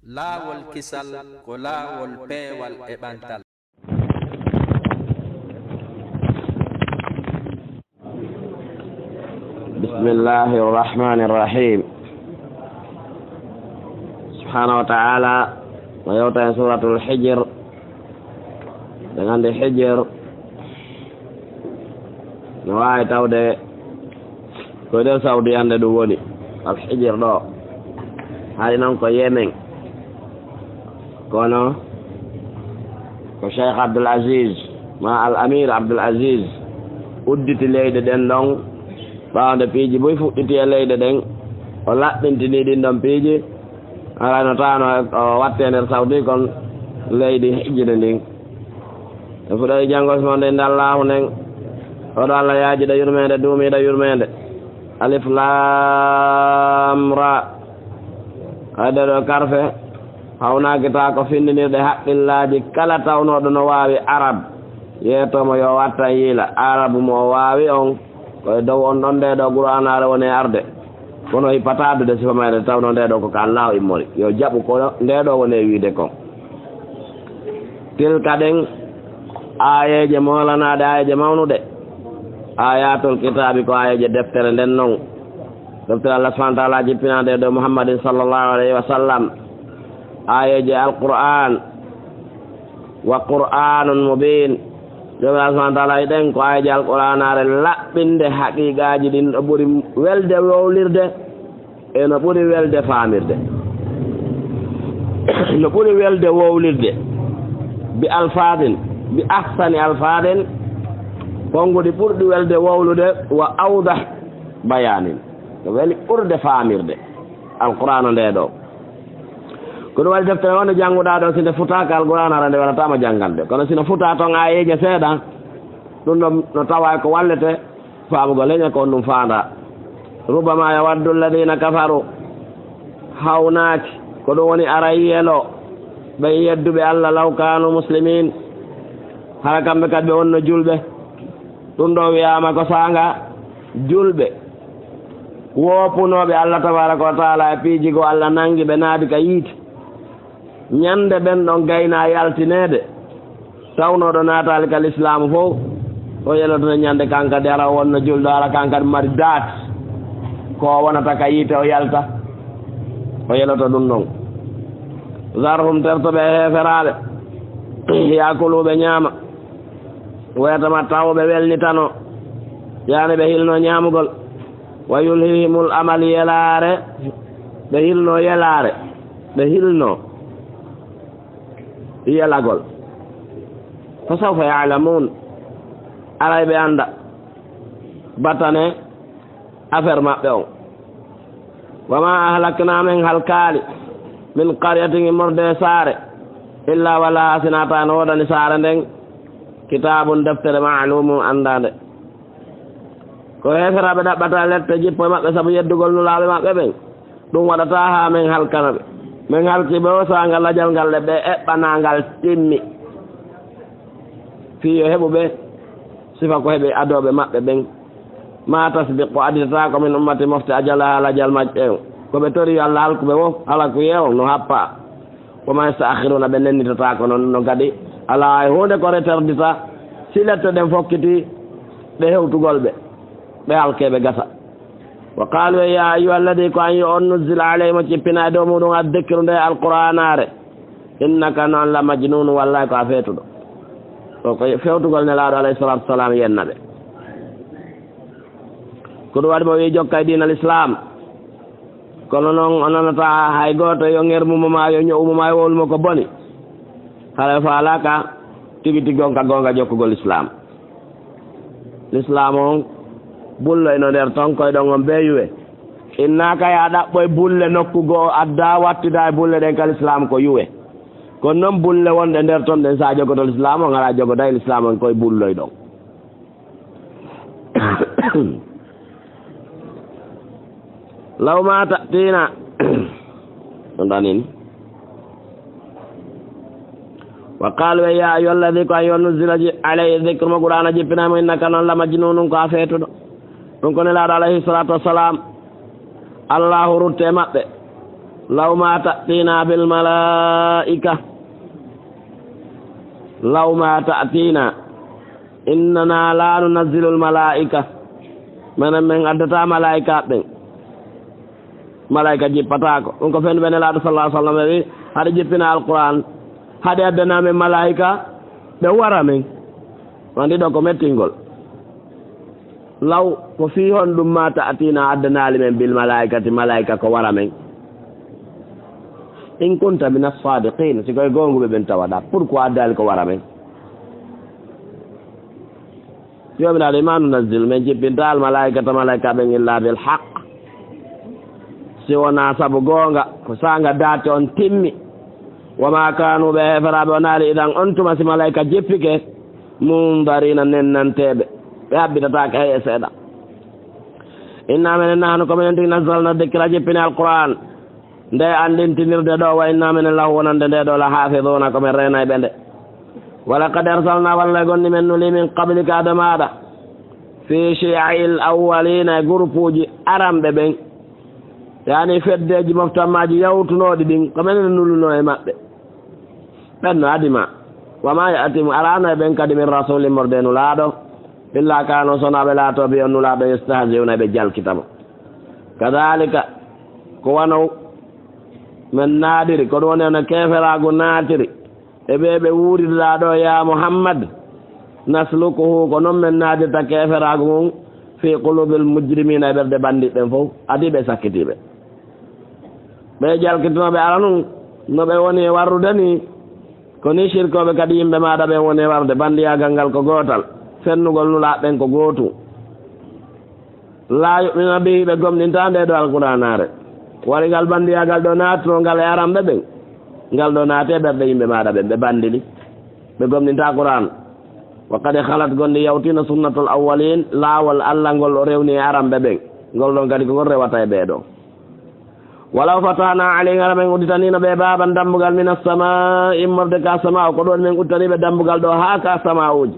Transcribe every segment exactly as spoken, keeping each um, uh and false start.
Laawol kisal ko laawol peewal e ɓantal. بسم الله الرحمن الرحيم. سبحانه وتعالى، ويوتى سورة الحجر. Ɗen anndi Hijir no waawi tawde ko e nder Saudi hannde ɗum woni, Al Hijir ɗo. Hari noon ko Yemen. Kono ko Cheikh Abdul Aziz, ma Al Amir Abdul Aziz, udditi leyɗe ɗen ɗon, ɓaawo nde piiji buy fuɗɗiti e leyɗe ɗen, o laɓɓintini ɗin ɗon piiji. Haray no taano o watti e nder Saudi kon leydi Hijiri ndin. E fuɗɗoy janngo so wonde innde Allaahu nden. Oɗo Allah yaajiɗo yurmeende, duumiiɗo yurmeende. Alif Laam Ra. Hay ɗee ɗoo karfe hawnaaki taa ko finndinirɗe haqqillaaji kala tawnooɗo no waawi Arab. Yeetoo mo yo wattan yiila Arabu mo o waawi on. Ko e dow on ɗon ndee ɗoo Qur'aanaare woni e arde. Kono hippataa addude sifa mayre tawnoo ndee ɗoo ko ka Allaahu immori. Yo jaɓu ko ndee ɗoo woni e wiide kon. Tilka ɗen aayeeje moolanaaɗe, aayeeje mawnuɗe. Aayaatul kitaabi ko aayeeje deftere nden non. Deftere Allah subhaanahu wa ta'aalaa jippinaande e dow Muhammadin sallallaahu alayhi wa sallam. Aayeeje Alqur'aan. Wa Qur'aanun mubiin. Joomiraaɗo subhaanahu wa ta'aalaa, ɗen ko aayeeje Alqur'aanaare laɓɓinde haqiiqaaji ɗin no ɓuri welde wowlirde e no ɓuri welde faamirde. No ɓuri welde wowlirde bi alfaadin, bi ahsani alfaadin, konnguɗi ɓurɗi welde wowlude, wa awdah bayaanin. No weli ɓurde faamirde Alqur'aana ndee ɗoo. Ko ɗum waɗi deftere wonde jannguɗaa ɗoo, si nde futaaka Alqur'aana ara nde welataa ma janngalde. Kono si no futaa toon aayeeje seeɗa, ɗum ɗon no tawaa ko wallete faamugol leña ko on ɗum faandaa. Rubbama yawaddu alladina kafaru, hawnaaki ko ɗum woni ara yelo ɓen yedduɓe Allah, law kaanu muslimiin, hara kamɓe kadi ɓe wonno julɓe. Ɗum ɗoo wiyaama ko saanga julɓe. Woopunooɓe Allah tabaaraka wa taala e piiji goo Allah nanngi ɓe naadi ka yiite. Ñande ɓen ɗon gaynaa yaltineede, tawnooɗo naataali ka lislaamu fof, o yeloto ñande kan kadi hara o wonno julɗo, hara kan kadi mari daat. Ko o wonata ka yiite o yalta, o yeloto ɗum ɗon. Zarhum, terto ɓe e heeferaaɓe, yaakulu ɓe ñaama. Wayatamatta'u, ɓe welnitano, yaani ɓe hilno ñaamugol. Wa yulhihimul amal, yelaare, ɓe hilno yelaare, ɓe hilno yelagol. Fa sawfa ya'lamun, aray ɓe annda batane affaire maɓɓe on. Wa ma ahlakna, men halkaali, min qaryatin, immorde e saare, illa walaha, sinaa taa no woodani saare nden kitaabun, deftere, ma'lumun, anndaande. Ko heeferaaɓe ɗaɓɓata lette jippo e maɓɓe sabu yeddugol nulaaɓe maɓɓe ɓen, ɗum waɗataa haa men halkana ɓe. Men halki ɓe o saanga lajal ngal ɗe ɓe eɓɓanaa ngal timmi. Fii yo heɓu ɓe sifa ko heɓi adooɓe maɓɓe ɓen. Ma tasbiqu, additataako, min ummati, mofte, ajalaha, lajal majje. Ko ɓe tori yo Allah halku ɓe wo, halaku yeewo no happa. Wa ma yasta'khiruna, ɓe nennitataako noon no kadi. Alaa hay huunde ko reterdita si lette ɗen fokkiti ɓe hewtugol ɓe, ɓe halkee ɓe gasa. Wa qaalu, ya ayyuha alladi, ko an yo on, nuzzila alayhi, mo cippina e dow muɗum, addikru, nde alqur'aanaare. Innaka, noon, la majnuun, wallahi ko a feetuɗo. Ko, ko fewtugol Nelaaɗo alayhi salaatu wa salaam yenna ɓe. Ko ɗum waɗi mo wi'i, jokkay diina Lislaam. Kono noon, o nanataa hay gooto yo ŋermu mo, ma yo ño'u mo, ma yo wowlu mo ko boni. Hara o faalaaka tigi tigi on ka goonga jokkugol Lislaam. Lislaam on, bullo ino nder ton, koy ɗon on bee yuwe. Innaaka ya ɗaɓɓoy bulle nokku goo, addaa wattidaa e bulle ɗen ka Lislaam ko yuwe. Kono noon bulle wonɗe nder ton ɗen, so a jogoto Lislaam on, hara a jogoday Lislaam on koy bulloy ɗon. Law ma ta'tina. Ɗum ɗon ini. Wa qaalu, ya ayyuha alladi, ko an yo nuzzila ji-, alayhi dikru, mo Qur'aana jippinaa mo, innaka, noon, la majnuunun, ko a feetuɗo. Ɗum ko Nelaaɗo alayhi salaatu wassalaam, Allaahu rutte e maɓɓe. Law ma ta'tina bil mala'ika. Law ma ta'tina. Innana la nunazzilul mala'ika. Menen men addata mala'ika ɓen. Mala'ika jippataako. Ɗum ko fendu ɓe Nelaaɗo sallallahu alaihi wasallam wi, haɗa jippina Alquran, haɗa addana men mala'ika, ɓe wara men. Wandi ɗo ko mettingol. Law, ko fii honɗum ma ta'tina addanaali men bil mala'ikati, mala'ika ko wara men. In kunta min as-sadiqin, si koye goonguɓe ɓen tawaɗa, pourquoi addaali ko wara men? Joomiraaɗo, ma nunazzil, men jippinta al mala'ikata, mala'ika ɓen illa bil haqq, si wonaa sabu goonga, ko saanga daate on timmi. Wa ma kanu, ɓe heeferaaɓe onaali, idan on tuma si mala'ika jippike, mundarina, nennanteeɓe, ɓe habbitataake hay e seeɗa. Inna menen nahnu ko menen tigi nazzalna dhikra, jippini Alquran. Nde anndintinirde ɗo, wa inna menen lahu wonande nde ɗo la hafiduna, ko men reenayɓe nde. Wa laqad arsalna, wallay gonni men nuli min qablika ado maaɗa, fi shi'a'il awwalina, e gurupuuji aranɓe ɓen. Yani feddeeji moftammaaji yawtunooɗi ɗin, ko menen nulunoo e maɓɓe. Ɓen no adima. Wa ma ya'timu, alaano e ɓen kadi min rasulin morde nulaaɗo, illa kanu, sonaa ɓe laato bi on nulaaɗo, yastahzi'una, ɓe jalkita mo. Kadhalika, ko wano men naadiri, ko ɗum woni no keeferaagu naatiri e ɓe ɓe wuuririɗaa ɗo, ya Muhammad, naslukuhu, ko non men naadirta keeferaagu ngun, fi qulubil mujrimina, e ɓerɗe bandiɓe ɓen fow, adii ɓe sakkitiiɓe. Ɓe jalkitinooɓe aranun, no ɓe woni e warrude ni, ko ni shirkooɓe kadi yimɓe maaɗa ɓen woni e warrude, bandiyaagal ngal ko gootal, fennugol nulaaɓe ɓen ko gootu. La yu'minuna bihi, ɓe gomɗintaa nde ɗo Alqur'aanaare. Wari ngal bandiyaagal ɗo naatunoo ngal e aranɓe ɓen, ngal ɗo naati e ɓerɗe yimɓe maaɗa ɓen, ɓe bandini, ɓe gomɗintaa Qur'aan. Wa qad khalat, gondi yawtiino, sunnatul awwaliin, laawol Alla ngol o rewni e aranɓe ɓen, ngol ɗon kadi ko ngol rewata e ɓee ɗoo. Walaw fatahna alayhim, hara men udditaniino ɓe baaban, dambugal, mina samaa'i, immorde ka samaaw, ko ɗon men udditanii ɓe dambugal ɗo haa ka samaawuuji.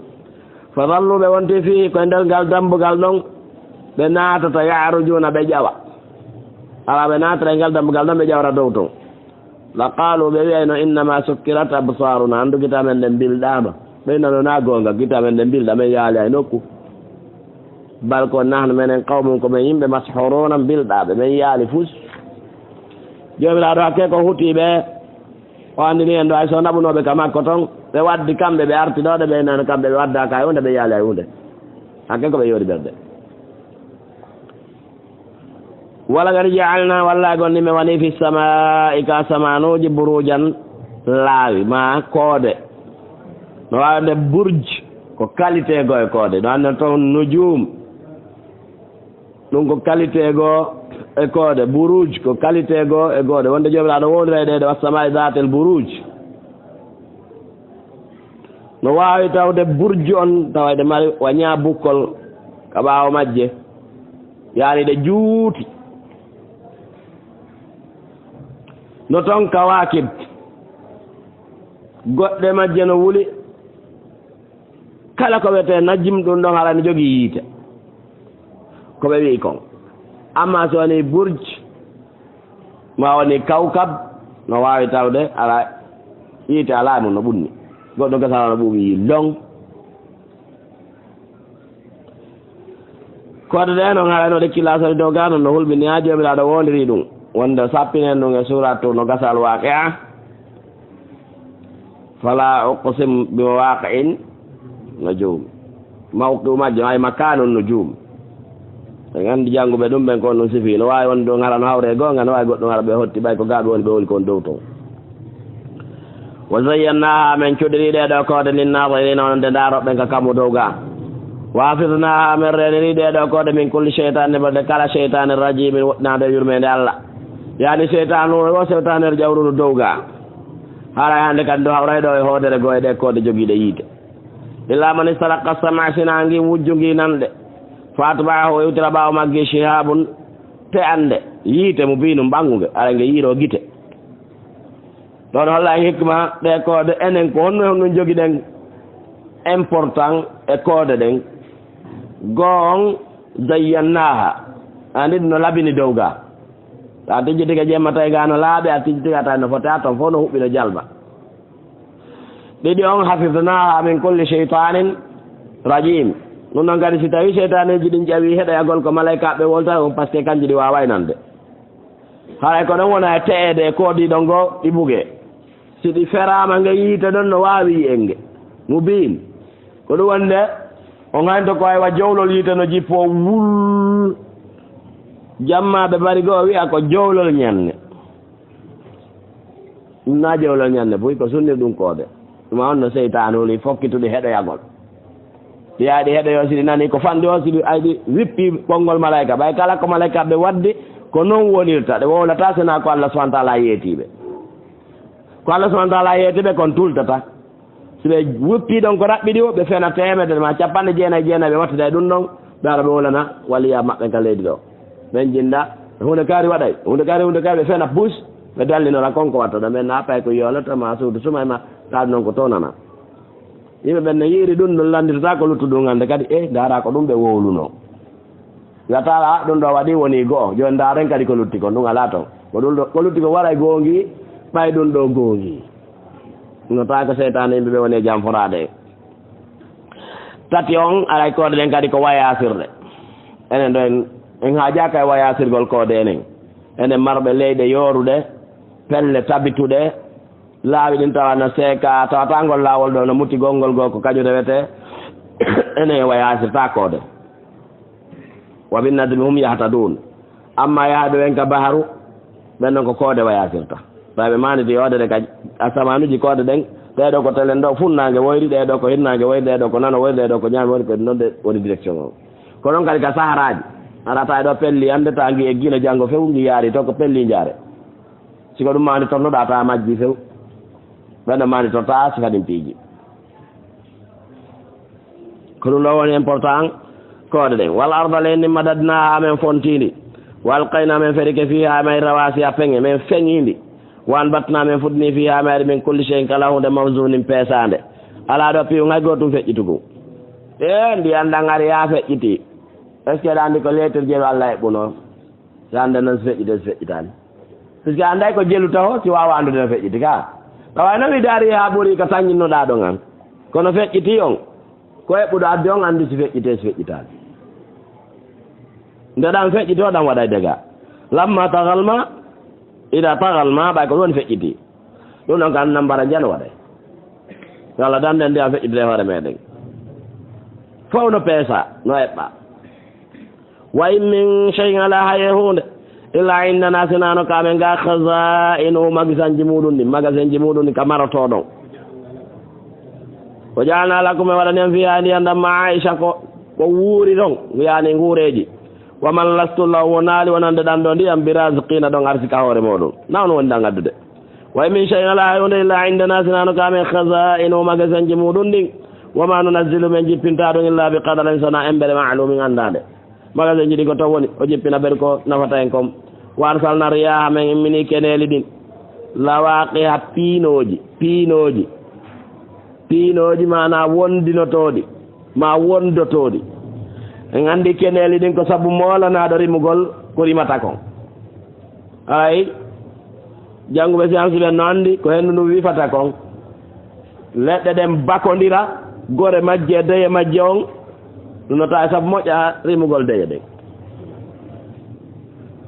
Fa zallu, ɓe wonti, fiihi, ko e nder ngal dambugal ɗon ɓe naatata, ya'rujuuna, ɓe ƴawa. Alaa, ɓe naatata e ngal dambugal ɗon, ɓe ƴawra dow ton. La qaalu, ɓe wi'ayno, innama sukkirat absaaruna, anndu gite amen ɗen mbilɗaama. Ɓe nano na goonga, gite amen ɗen mbilɗa, men yaali hay nokku. Bal ko nahnu, menen, qawmun, ko men yimɓe, mashuruuna, mbilɗaaɓe, men yaali fus. Joomiraaɗo hakke ko hutii ɓe, o anndini en ɗo, hay so naɓunooɓe ka makko ton, ɓe waddi kamɓe, ɓe arti ɗo, ɗe ɓe nano kamɓe, ɓe waddaaka hay huunde, ɓe yaali hay huunde. Hakke ko ɓe yoori ɓerɗe. Wala qad ja'alna, wallay gonni men waɗi, fi samaa'i, ka samaanuuji, burujan, laawi, ma koode. No waawde burj, ko qualité goo e koode. No annda toon nujum. Ɗum ko qualité goo e koode. Buruj ko qualité goo e koode. Wonde Joomiraaɗo wondira e ɗee ɗo, was samaa'i zaatil buruj. No waawi tawde burju on, tawa eɗe mari wa ñaabukkol ka ɓaawo majje, yaani ɗe juuti. No ton kawaakib, goɗɗe majje no wuli, kala ko wiyetee najm, ɗum ɗon hara ne jogii yiite. Ko ɓe wi'i kon. Amma so woni burj, ma woni kawkab, no waawi tawde, ala yiite, ala e mum, no ɓunni. Goɗɗo gasa no ɓuuɓi yi long. Koode ɗe no hara no ɗe kilasori dow gaa, no hulɓini haa Joomiraaɗo wondiri ɗum. Wonde sappinen ɗum e suuratu no gasa Al-Waaqi'a. Fala uqsimu bi mawaqi'in nujum. Mawqi'u majjum, ay makanun nujum. En anndi jannguɓe ɗum ɓen ko on ɗum sifi. No waawi wonde ɗum hara no hawre e goonga, no waawi goɗɗum hara ɓe hotti ɓay ko gaaɓe woni ɓe woni kon dow ton. Wa zayyannaha, men cuɗiri ɗee ɗoo koode linnazirina, wonande ndaarooɓe ɓen ka kammu dow gaa. Wa hafidnaha, men reeniri ɗee ɗoo koode min kulli shaytanin, ɓe kala shaytanin rajimin, woɗɗinaade e yurmeende Alla. Yaani shaytaanu o, shaytaanir jawruɗo dow gaa. Haray hannde kadi ndu hawray ɗo e hoodere goo e ɗee koode jogiiɗe yiite. Illa man istaraqa sama, sinaa ngii wujju ngii nanɗe. Fa atba'ahu, o iwtira ɓaawo maggii shihabun, te'annde, yiite, mubinun, ɓanngunge, ara nge yiiroo gite. Ɗon holla en hikma ɗee koode, enen ko honno honno jogiɗen important e koode ɗen. Goo on, zayyannaha, andi ɗum no labini dow gaa. A tijjitike jemma tawi ga no laaɓi, a tijjitike a tawi no foti, a ton fof no huɓɓi no jalba. Ɗiɗi on, hafidnaha min kulli shaytanin rajim. Ɗum noon kadi, si tawi seytaneeji ɗin ƴawi heɗoyagol ko malaykaaɓe wolta on, parce que kanji ɗi waaway nande. Haray ko ɗon wona e te'eede e koodiiɗo ngo ɗi buge. Si ɗi feraama nge yiite ɗon no waawi yi'en nge. Mubiin. Ko ɗum wonde on haynto ko aywa jowlol yiite no jippoo wul. Jammaaɓe bari goo wi'a ko jowlol ñanne. Ɗum na jowlol ñanne buy ko sunnir ɗum koode. Ɗuma on no seytanuuli fokkituɗi heɗoyagol. Ɗi yahay ɗi heɗoyoo si ɗi nani ko fanɗi on si ɗi ay ɗi wippi konngol malayka. Ɓay kala ko malayka ɓe waddi ko non wonirta. Ɗe wowlata sena ko Allah subhanahu wa taala yeetiiɓe. Ko Allah subhanahu wa taala yeetiiɓe kon tultata. Si ɓe wippi ɗon ko raɓɓiɗi o, ɓe fena teemedere ma capanɗe jeenayi jeenayi, ɓe wattida e ɗum ɗon, ɓe ara ɓe wolana waliya maɓɓe ka leydi ɗo. Ɓen jinda, huunde kaari waɗay, huunde kaari, huunde kaari, ɓe fena bus, ɓe dallinora kon ko watta ɗo. Ɓen na pay ko yoolata ma suudu suma e ma, ɗa ɗum ɗon ko toonana. Yimɓe ɓen no yi'iri ɗum ɗon lannditata ko luttu ɗum hannde kadi, e ndaara ko ɗum ɓe wowluno. Wiyata, "A, ɗum ɗo waɗi woni go'o, jooni ndaaren kadi ko lutti kon, ɗum alaa ton." Ko ɗum ɗo, ko lutti kon waray goongi, ɓay ɗum ɗo goongi. No tawa ko seytaane yimɓe ɓe woni e janforaade. Tati on, aray koode ɗen kadi ko wayaasirɗe. Enen ɗo en, en haajaaka e wayaasirgol koode enen. Enen marɓe leyɗe yooruɗe, pelle tabituɗe, laawi ɗin tawa no seeka, tawata ngol laawol ɗo no muti gongol goo ko kañum rewete, enen e wayaasirta koode. Wa bin najmi hum yahtadun. Amma yahayɓe ɓen ka baharu, ɓen non ko koode wayasirta. Tawi ɓe maanditi yoodere ka asamanuji koode ɗen, ɗee ɗo ko telen ɗo funnaange woyri, ɗee ɗo ko hirnaange woyri, ɗee ɗo ko nano woyri, ɗee ɗo ko ñaami woyri, ko non de woni direction o. Ko non kadi ka saharaaji, arata e ɗo pelli yande ta ngi eggi no janngo few ngi yaari to ko pelli njaare. Si ko ɗum maanditornoɗa ta majji few, ɓen no maanditorta sifa ɗin piiji. Ko ɗum ɗo woni important koode ɗen. Wal arda leydi madadnaha, amen fontiindi. Wa alqayna, amen ferike fiha, e mayri rawasiya, peŋe, men feŋiindi. Wa anbatna, amen fuɗɗini fiha, e mayri min kulli shay'in, kala huunde, mawzunin, peesaande. Alaa ɗo piiw ŋay gootum feƴƴitugu. E ndiyan ɗan ari yaa feƴƴiti. Est-ce que ɗa anndi ko lettre jelu Allah eɓɓuno? Si annde noon si feƴƴitee, si feƴƴitaani. Puisque annday ko jelu taho, si waawa anndude no feƴƴiti ka. Tawa no mi daari haa ɓuri ko sañinnoɗaa ɗon an. Kono feƴƴiti on, ko eɓɓuɗo addi on anndi si feƴƴitee, si feƴƴitaani. Nde ɗan feƴƴitoo, ɗan waɗay dega. Lamma tagal ma, ida tagal ma, ɓay ko ɗon feƴƴiti. Ɗum ɗon kan nambara njan waɗay. Yo Allah danden ndiyan feƴƴitde hoore meɗen. Fow no peesa, no eɓɓa. Wa in min shay'in, alaa hay e huunde, illa indana, sinaano ka amen ga, khazainuhu, magasinji muuɗum ɗin, magasinji muuɗum ɗin ka marotoo ɗon. Wa ja'alna lakum, e waɗani en, fiha, ndiyan ɗan ma, ma'isha, ko, ko wuuri ɗon, yani nguureeji. Wa man lastum lahu, wonaali wonande ɗan ɗo ndiyan, biraziqina, ɗon arsika hoore mooɗum. Na on woni ɗan addude. Wa in min shay'in, alaa hay huunde, illa indana, sinaano ka amen, khazainuhu, magasinji muuɗum ɗin. Wa ma nunazzilu, men jippinta ɗum, illa bi qadarin, sona embere ma'lumin, anndaande. Magasinji ɗin ko ton woni, o jippina ɓen ko nafata en kon. Wa arsalna riyaha, men immini keneeli ɗin. Lawaqiha, piinooji, piinooji. Piinooji maana wondinotooɗi, ma wondotooɗi. En anndi keneeli ɗin ko sabu moolanaaɗo rimugol ko rimata kon. Ay, jannguɓe science ɓen no anndi ko henndu ndun wifata kon. Leɗɗe ɗen bakondira, gore majje e deye majje on, ɗum no tawi sabu moƴƴa rimugol deye ɗen.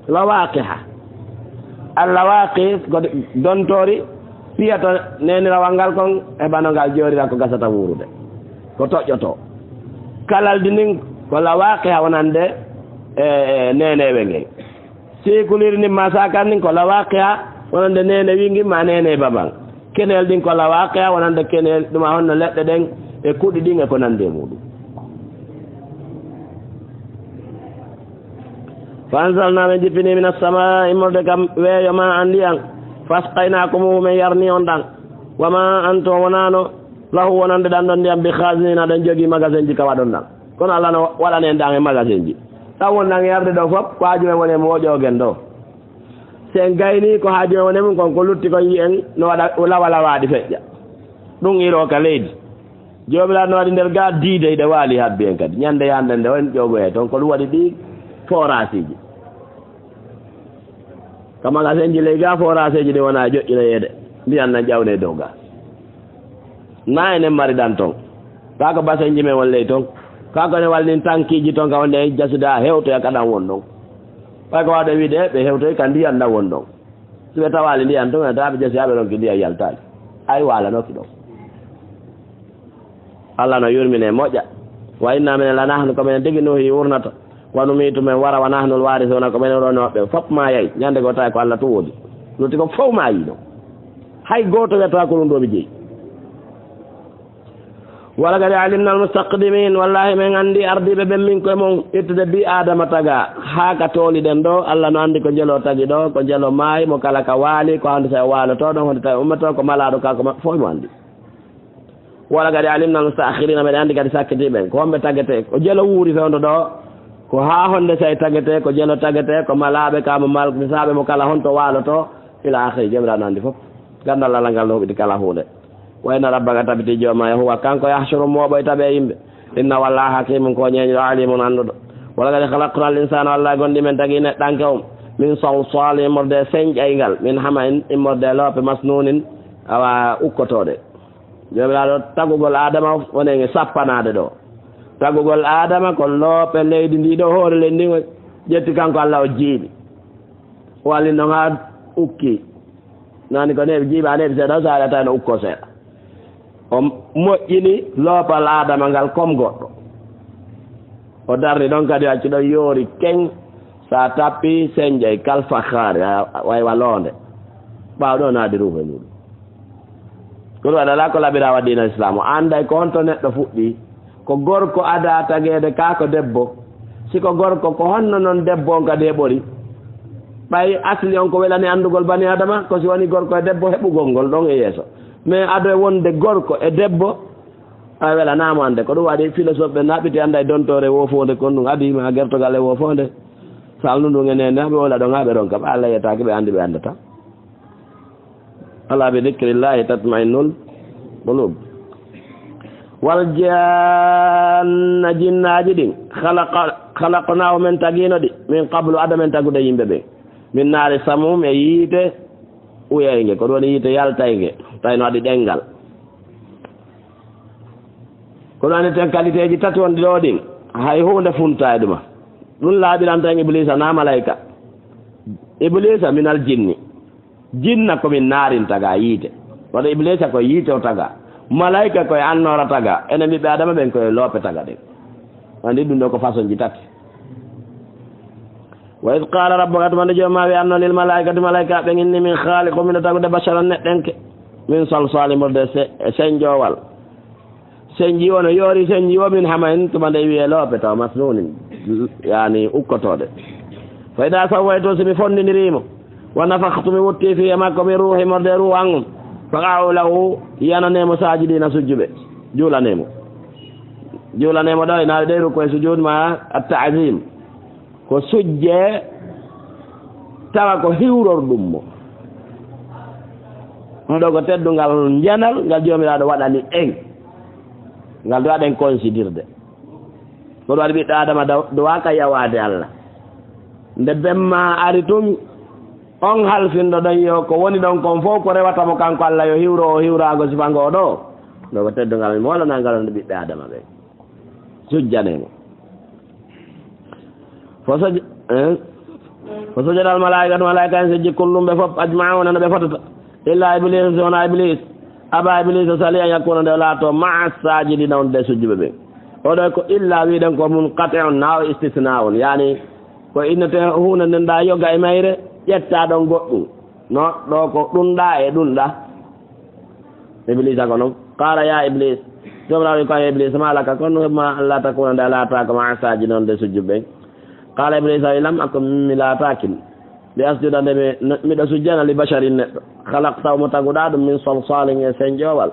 Lawaqiha. Al lawaqi ko dontoori piyata nenirawal ngal kon e bano ngal joorira ko gasata wuurude. Ko toƴƴoto. Kalaldi ndin ko lawaqiha wonande e, e nenewe ngen. Seekuliri ndin ma saakar ndin ko lawaqiha wonande nene wingi ma nene babang. Kenel ɗin ko lawaqiha wonande kenel ɗuma honno leɗɗe ɗen e kuɗi ɗin e ko nandi e muɗum. Fa anzalna, min jippini, min assamai, immorde kam weeyo ma an ndiyan. Fa asqaynakumuhu, min yarni on ɗan. Wa ma antum, wonano, lahu wonande ɗan ɗon ndiyan bi khazinin, aɗon jogi magasin ji ka waɗon ɗan. Kono Allah no waɗani en ɗan e magasin ji. Ɗan won ɗan e yarde ɗo fop, ko haaju men woni e mo woƴoogen ɗo. Si en gayni ko haaju men woni e mum kon, ko lutti kon yi'en no waɗa lawa lawaaɗi feƴƴa. Ɗum iroo ka leydi. Joomiraaɗo no waɗi nder ga diide hiɗe waali habbi en kadi. Ñande yande nde on ƴoogoyay toon, ko ɗum waɗi ɗi forasiji. Ka magasin ji ley ga, forage ji ɗi wona joƴƴinoyeede. Ndiyan nan ƴawne dow ga. Na enen mari ɗan ton. Ka ko basenji men won ley ton. Ka ko ne walnin tankiiji ton ka wonde en jasude haa hewtoya ka ɗan won ɗon. Ɓay ko waawde wiide ɓe hewtoyi ka ndiyan ɗan won ɗon. Si ɓe tawaali ndiyan ton, ɓe tawa ɓe jasi haa ɓe ɗon ki ndiyan yaltaali. Ay waalanooki ɗon. Allah no yurmine moƴƴa. Wa inna minen la nahnu ko minen tigi Nuuhi wurnata. Wa numiitu men wara wa nahnul waarisuuna ko minen ronooɓe. Fop ma yay. Ñande goo tawi ko Allah tun woodi. Lutti ko fof ma yiino. Hay gooto wiyata ko ɗum ɗo mi jeyi. Wala kadi alimna al mustaqdimin, wallahi min anndi ardiiɓe ɓen min koye mon ittude bi Adama taga haa ka tooli ɗen ɗo. Allah no anndi ko jelo tagi ɗo, ko jelo maayi, mo kala ka waali, ko hande sa waaloto ɗon, honde tawi ummoto ko malaaɗo ka ko maɓɓe fof mo anndi. Wala kadi alimna al mustaakhirina, meɗen anndi kadi sakkitiiɓe ɓen ko homɓe tagete. Ko jelo wuuri fewndo ɗo, ko haa honde sa tagete, ko jelo tagete, ko malaaɓe ka mo mal misaaɓe mo kala honto waaloto, ila akhiri, Joomiraaɗo no anndi fof. Ganndal Allah ngal no huɓiti kala huunde. Wa inna rabbaka, tabiti jooma e huwa, kanko yahshuru mooɓoyta ɓe yimɓe. Inna wallaha hakimun ko ñeeñuɗo alimun annduɗo. Wala kadi khalaqna al insana, Allah gonɗi men tagi neɗɗanke on. Min salsal immorde senƴaygal. Min hama in immorde loope masnunin awa ukkotooɗe. Joomiraaɗo tagugol Adama woni e sappanaade ɗo. Tagugol Adama ko loope leydi ndi ɗo hoore leydi ndi ƴetti kanko Allah o jiiɓi. Walli noon haa ukki. Nani ko neeɓi jiiɓa neeɓi seeɗa, so haɗa tawi no ukko seeɗa. O moƴƴini loopal Adama ngal comme goɗɗo. O darni ɗon kadi acci ɗon yoori keŋ. Sa tappi senƴay kal fakkaari, a, a, way wa loonde. Ɓaawo ɗo naadi ruuhu e muɗum. Ko ɗum waɗi alaa ko laɓiraa wa diina Islaam. O annday ko honto neɗɗo fuɗɗi. Ko gorko ada tageede kaa ko debbo. Si ko gorko, ko honno non debbo on kadi heɓori? Ɓay asli on ko welani anndugol bani Adama, ko si woni gorko e debbo heɓugol ngol ɗon e yeeso. Mais ado e wonde gorko e debbo, a welanaama annde. Ko ɗum waɗi philosophe ɓe naɓiti annda e dontoore wo foonde kon ɗum adi ma gertogal e wo foonde. Salnu ɗum e nene, ɓe wola ɗon haa ɓe ronka. Ɓe Allah yetaaki, ɓe anndi, ɓe anndata. Alaa bi dhikrillahi tatma'innul qulub. Wal janna, jinnaaji ɗin, khalaqa-, khalaqnaahu, men tagiino ɗi, min qablu, ada men tagude yimɓe ɓen, min naari samum, e yiite uyaynge, ko ɗum woni yiite yaltaynge, tawi no waɗi ɗenngal. Ko ɗum woni ten qualité ji tati wonɗi ɗo ɗin, hay huunde funta e ɗuma. Ɗum laaɓiran tan Ibliisa, na malayka. Ibliisa minal jinni. Jinna ko min naarin taga yiite. Wano Ibliisa ko yiite o taga. Malayka ko e annoora taga. Enen ɓiɓɓe Adama ɓen ko e loope taga ɗen. Andi ɗum ɗo ko façon ji tati. Wa id qala rabbuka, tuma nde Jooma wi anno lil malaikati, malayka ɓen inni min khaliqu, miɗo tagude basharan neɗɗenke. Min salsali murde se-, e senjowal. Senji o no yoori senji o min hamain, tuma nde wiye loope taw masnunin, yani ukkotooɗe. Fa ida sawwaytu, si mi fondiniri mo, wa nafakhtu, mi wutti fi e makko min ruuhi morde ruuhu an on, fa qa'u lahu, yanane mo sajidina sujjuɓe, juulane mo. Juulane mo ɗo ina ɗe ruku e sujud ma at ta'zim. Ko sujje tawa ko hiwrorɗum mo. Ɗum ɗo ko teddungal njanal ngal Joomiraaɗo waɗani en. Ngal ɗo aɗen considirde. Ko ɗum waɗi ɓiɗɗo Adama daw-, duwaaka yawaade Allah. Nde bemma ari tun, on halfinɗo ɗon yo ko woni ɗon kon fof ko rewata mo kanko Allah yo hiwro o hiwraago sifa ngo ɗo. Ɗo ko teddungal mi moolana ngal on ɓiɓɓe Adama ɓen. Sujjane mo. Fo soj-, eh? Fo sojada al malaikatu, malaika en sejji kullum ɓe fof, ajmauna no ɓe fotata. Illa Iblis, si wona Iblis. Aba Iblis sali an yakuna nde laato ma'a sajidina on de sujjuɓe ɓen. Oɗo ko illa wiɗen ko munqati'un na o istisna on. Yani ko innete huunde nden ɗa yoga e mayre, ƴetta ɗon goɗɗum. No, ɗo ko ɗum ɗa e ɗum ɗa. Iblisa ko noon. Qala ya Iblis. Joomiraaɗo wi ko an Iblis, ma laka, kono ma Allah takuna nde a laataaka ma a saaji noon de sujjuɓe ɓen. Qala Iblis, wi lam akun mi laataakin. Li asjuda nde mi, miɗo sujjana li basharin neɗɗo. Khalaqtahu mo taguɗaa ɗum min salsalin e senjoowal.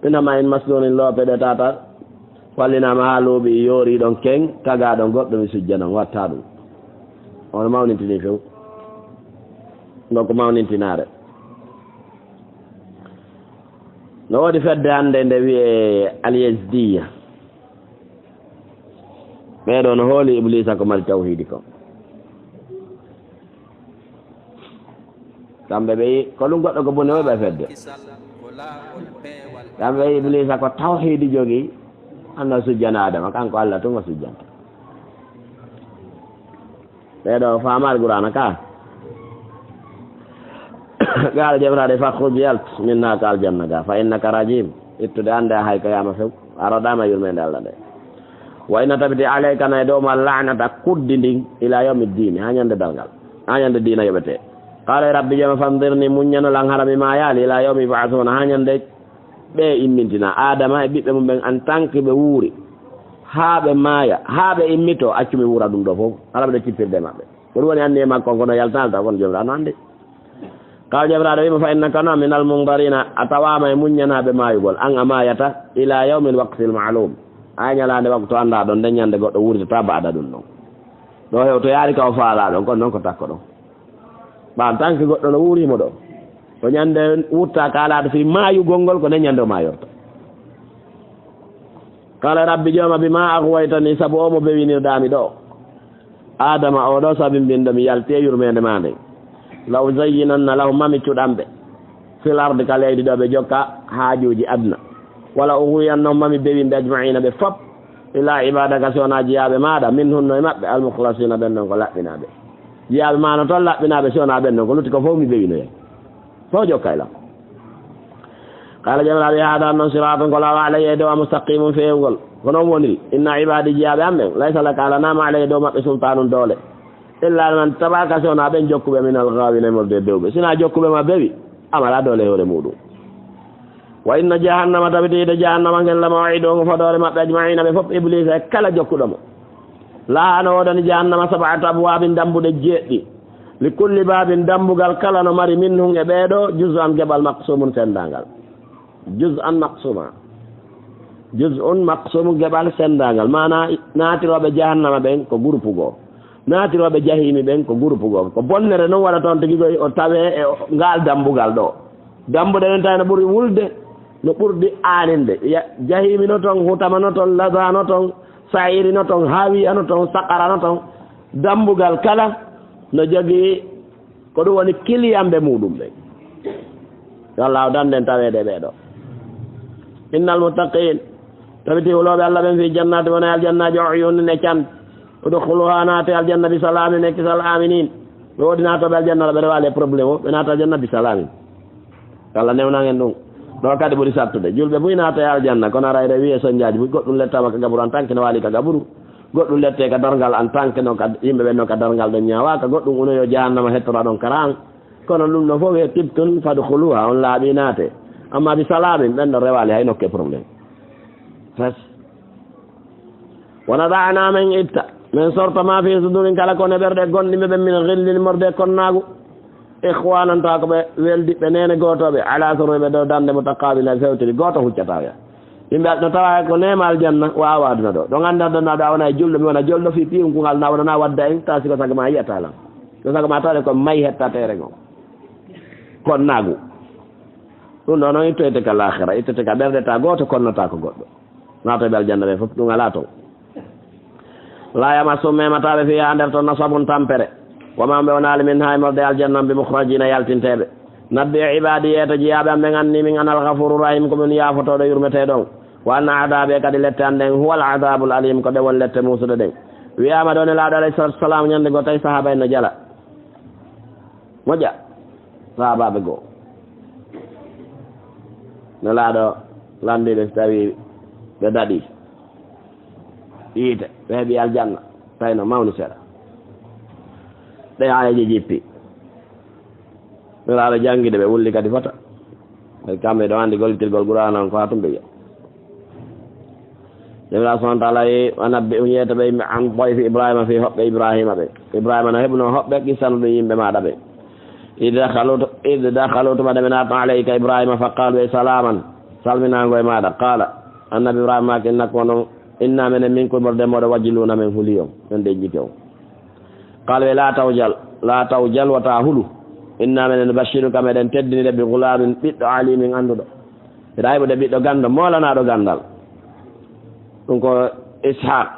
Min hamain masnunin loope ɗe tata. Wallinaama haa looɓi yoori ɗon ken, tagaa ɗon goɗɗo mi sujjana, mi watta ɗum. On mawnintini few. Ɗo ko mawnintinaare. No woodi fedde hannde nde wiyee Al-Yazdiya. Ɓee ɗoo no hooli Ibliisa ko mari tawhiidi ko. Kamɓe ɓe yi, ko ɗum goɗɗo ko boni o ɓe fedde. Kamɓe yi Iblisa ko tawhiidi jogii, anno sujjana Adama, kanko Allah tuma sujjanta. Ɓeɗo faamaade Qur'aana ka. Qala Jabiraade, "Fakhruj, yalt, minha, ka aljanna ga, fa innaka rajim." Ittude annde hay ko yama few. A roɗama yurmeende Allah nde. "Wa inna, tabiti, alayka, na e dow ma, la'nata, kuddi ndin, ila yawmi ddini, ha ñande darngal, ha ñande diina yoɓete." Qala, "Rabbi, jooma, fanzirni, muññano lan, hara mi maayaali, ila yawmi yub'athuna, ha ñande ɓe immintina, Adama e ɓiɓɓe mum ɓen, en tant que ɓe wuuri, haa ɓe maaya, haa ɓe immito, accu mi wuura ɗum ɗo fof, hara ɓe ɗo cippirde maɓɓe." Ko ɗum woni anniye makko on, kono yaltanal taw, kono Joomiraaɗo no anndi. Qala, Joomiraaɗo wiima, "Fa innaka, na, minal munzarina, a tawaama e muññanaaɓe maayugol, an a maayata, ila yawmil waqtil ma'lum, haa ñalaande waktu anndaa ɗon, nden ñande goɗɗo wuurtata ba'da ɗum ɗon. Ɗo hewtoyaali ka o faalaa ɗon, kono noon ko takko ɗon." Ɓaan tanki goɗɗo no wuurimo ɗo. Ko ñande wutta kaalaaɗo fii maayugol ngol, ko nden ñande o maayorta. Qala, Rabbi, jooma, bima aghwaytani, sabu o mo bewinirɗaami ɗo. Adama o ɗo sabimbinɗo mi yalti e yurmeende maa nden. La uzayyinanna lahum, mami cuɗan ɓe. Fil ardi, ka leydi ɗo ɓe jokka haajuuji aduna. Wala ughwiyannahum, mami bewin ɓe ajma'ina ɓe fop. Illa ibadaka, si wonaa jiyaaɓe maaɗa, minhum, no e maɓɓe, al-mukhlasina, ɓen non ko laɓɓinaaɓe. Jiyaaɓe maa no toon laɓɓinaaɓe, si wonaa ɓen non ko lutti ko fof mi bewinoyay. Fof jokka e lan. Qala, Joomiraaɗo, hada, non, siratun, ko laawol, alayya, e dow am, mustaqimun, feewngol. Ko noon woniri. Inna ibadi, jiyaaɓe am ɓen, laysa laka, a alanaama, alayya, e dow maɓɓe, sultanun, doole. Illa man taba'aka, si wonaa ɓen jokkuɓe, minal ghaawina, e morde bewɓe. Si wonaa jokkuɓe ma bewi, a alaa doole e hoore muuɗum. Wa inna jahannama, tabiti hiite jahannama ngen, la maw'iduhum, ko fodoore maɓɓe, ajma'ina, ɓe fof, Ibliisa e kala jokkuɗo mo. Laha, no woodani jahannama, sab'atu abwaabin, dambuɗe jeeɗiɗi. Li kulli baabin, dambugal kala no mari, minhum, e ɓeeɗo, juz'an, geɓal, maqsumun, senndaangal. Juz'an maqsuma. Juz'un maqsumun, geɓal senndaangal. Maana, naatirooɓe jahannama ɓen ko groupe goo. Naatirooɓe jahiimi ɓen ko groupe goo. Ko bonnere non waɗa toon tigi koy o tawee e o-, ngaal dambugal ɗo. Dambuɗe ɗen tawi no ɓuri wulde, no ɓurdi aaninde. Ya-, jahiimi no toon, hutama no toon, laza no toon, sa'iri no toon, haawiya no toon, saqara no toon. Dambugal kala no jogii, ko ɗum woni kiliyanɓe muuɗum ɓen. Yo Allah o dannden taweede e ɓee ɗoo. Innal muttaqiin, tabiti hulooɓe Allah ɓen, fii jannaati, wona e aljannaaji, uyuunin, e can. Udkhuluuhaa, naate aljanna, bi salaamin, e kisal, aaminiin. Ɓe woodi naatooɓe aljanna, ɓe rewaali e problème o, ɓe naata aljanna bi salaamin. Yo Allah newnan en ɗum. Ɗo kadi ɓuri sattude. Julɓe buy naata e aljanna, kono ara eɗen wiye sonjaaji buy, goɗɗum lettaama ka gaburu en tant que no waali ka gaburu. Goɗɗum lette ka darngal en tant que no ka yimɓe ɓen no ka darngal ɗon ñaawaaka. Goɗɗum unoyo jahannama hettora ɗon kara an. Kono ɗum ɗo fof wiye tibtum fadkhuluuhaa, on laaɓi naate. Amma bi salaamin, ɓen ɗon rewaali hay nokke problème. Fes. Wa nada'naa, men itta, men sorta, maa fii suduurin, kala ko woni e ɓerɗe gonɗinɓe ɓen, min ghillin, morde konnaagu, ikhwaanan, tawa ko ɓe weldiɓɓe neene gootooɓe, alaa sururin, ɓe dow darnde, mutaqaabiliin, fewtiri, gooto huccataa oya. Yimɓe no tawa ko neema aljanna, waawa aduna ɗo. Ɗon anndaa ɗon, naa ɗo a wona e julɗo, mi wona julɗo fii piiwunkungal, na wona na wadda en, tawa si ko sago maa yi'ataa lan. Ko sago maa tawde ko may hettateere ngon. Konnaagu. Ɗum ɗo noon ittoyte ka laakhira, ittoyte ka ɓerɗe, ta gooto konnotaa ko goɗɗo. Naatoyɓe aljanna ɓe fof, ɗum alaa toon. Laa yamassuhum, meemataa ɓe, fiihaa, nder ton, nasabun, tampere. Wa maa hum, ɓe wonaali, minhaa, e morde aljanna on, bi mukhrajiina, yaltinteeɓe. Nabbi ibaadi, yeeto jiyaaɓe am ɓen, anni, min, anal ghafuuru rahiim, ko min yaafotooɗo, yurmeteeɗo on. Wa anna adaabii, kadi lette an ɗen, huwal adaabul aliim, ko ɗe woni lette muusuɗe ɗen. Wiyaama ɗo Nelaaɗo alayhi salaatu wa salaam, ñande goo tawi sahaaba en no jala. Moƴƴa, sahaabaaɓe goo. Nelaaɗo lanndii ɓe, so tawii ɓe daɗii yiite, ɓe heɓii aljanna, tawi no mawni seeɗa. Ɗe aayeeje jippi. Nelaaɗo janngii ɗe, ɓe wulli kadi fota. Ɓay kamɓe ɗo anndi gollitirgol Qur'aana on ko haa tumɓe yiya. Joomiraaɗo subhaanahu wa ta'aalaa wi, "Wa nabbi'hum", yeeto ɓe, "an dayfi Ibraahiima", fii hoɓɓe Ibraahiima ɓe. Ibraahiima no heɓuno hoɓɓe, qissa no ɗum yimɓe maaɗa ɓe. "Id dakhalu", id dakhalu, tuma ɗe ɓe naatno, "alayhi", ka Ibraahiima, "fa qaalu", ɓe, "salaaman", salminaango e maaɗa. Qaala", Annabi Ibraahiima maaki, "innakum", onon, "inna", menen, "minkum", morde mooɗon, "wajiluuna", men huli on, men ɗeƴƴiti on. Qaala, ɓe, "Laa tawjal, laa tawjal, wota hulu. Inna", menen, "nubashshiruka", meɗen teddinire, "bi ghulaamin", ɓiɗɗo, "aliimin", annduɗo. Hiɗa heɓude ɓiɗɗo ganndo, moolanaaɗo ganndal. Ɗum ko Ishaaq.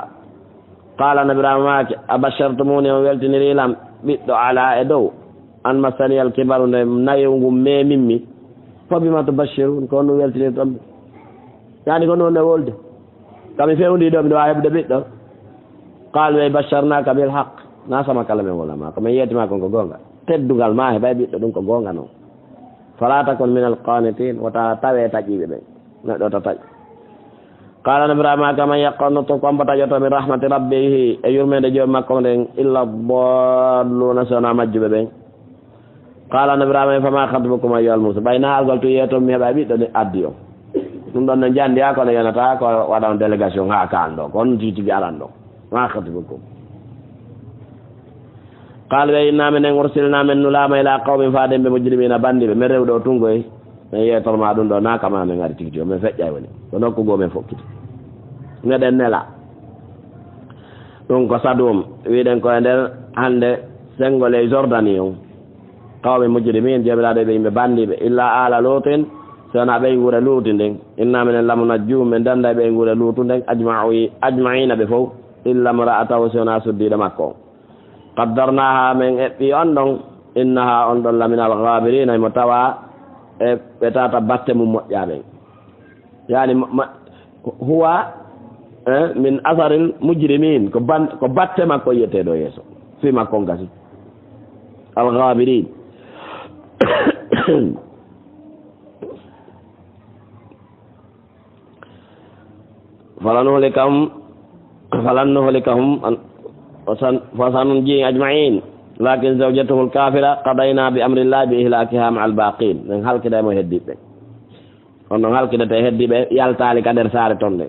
Qaala, Annabi Ibraahiima maaki, "Abashartumuunii, on weltinirii lan ɓiɗɗo, alaa, e dow, an massani al kibaru, nde nayewu ngu memimmi, fa bima tubashirun, ko honɗum weltinirton mi? Yani ko honɗum wonde wolde? Kami fewndi ɗo, miɗo waawi heɓude ɓiɗɗo. Qal ɓe basharnaka bil haq, na sama kala men wala ma, ko men yetima kon ko gonga. Teddungal ma heɓay ɓiɗɗo ɗum ko gonga non. Fala takun min al qanitin, wota tawe taƴiɓe ɓen. Neɗɗo ta taƴi. Qala nabi Ibrahima, kaman yaqnutu, ko hombo taƴoto min rahmati rabbihi, e yurmende joomi makko nden, illa dalluna, so wona majjuɓe ɓen. Qala nabi Ibrahima, fama khatbukum ayyuhal mursalun, ɓay na haalgol tun yeeton mi heɓa ɓiɗɗo ni addi on. Ɗum ɗon no jandi ha kono yonata ko waɗa on délégation ha kaan ɗo, ko on tigi tigi aran ɗo. Ma khatbukum. Qal ɓe, inna minen ursilna, men nulaama ila qawmin, faaden ɓe, mujrimina, bandiɓe. Men rewɗo o tungoy, men yeetor ma ɗum ɗo, na kama men ari tigi tigi, men feƴƴay woni. Ko nokku goo men fokkiti. Meɗen nela. Ɗum ko Sadum, wiɗen ko e nder hannde sengo ley Jordani on. Qawmi mujrimin, joomiraaɗo ɓe yimɓe bandiɓe. Illa ala Lutin, so wona ɓeynguure Luuti nden. Inna minen lamunajjuhum, men danda e ɓeynguure Luutu nden, ajma'i-, ajma'ina ɓe fow. Illa imra'atahu, si wona suddiiɗo makko on. Qaddarnaha, men eɓɓi on ɗon, innaha, on ɗon, laminal ghaabiriina, himo tawa e ɓe tata batte mum moƴƴa ɓen. Yani, ma, ma, huwa, eh, min asaril mujrimin, ko ban-, ko batte makko yi'etee ɗo yeeso. Fi makko on gasi. Al ghaabiriin. Falanuhlikahum, falanuhlikahum, an-, wa san-, wa sanunjihim ajma'in. Lakin zawjatahu al-kafira, qadayna bi amrillahi bi ihlakiha ma'al baqin. Men halkida mo heddiɓe. On ɗon halkidete heddiɓe, yaltaali ka nder saare ton de.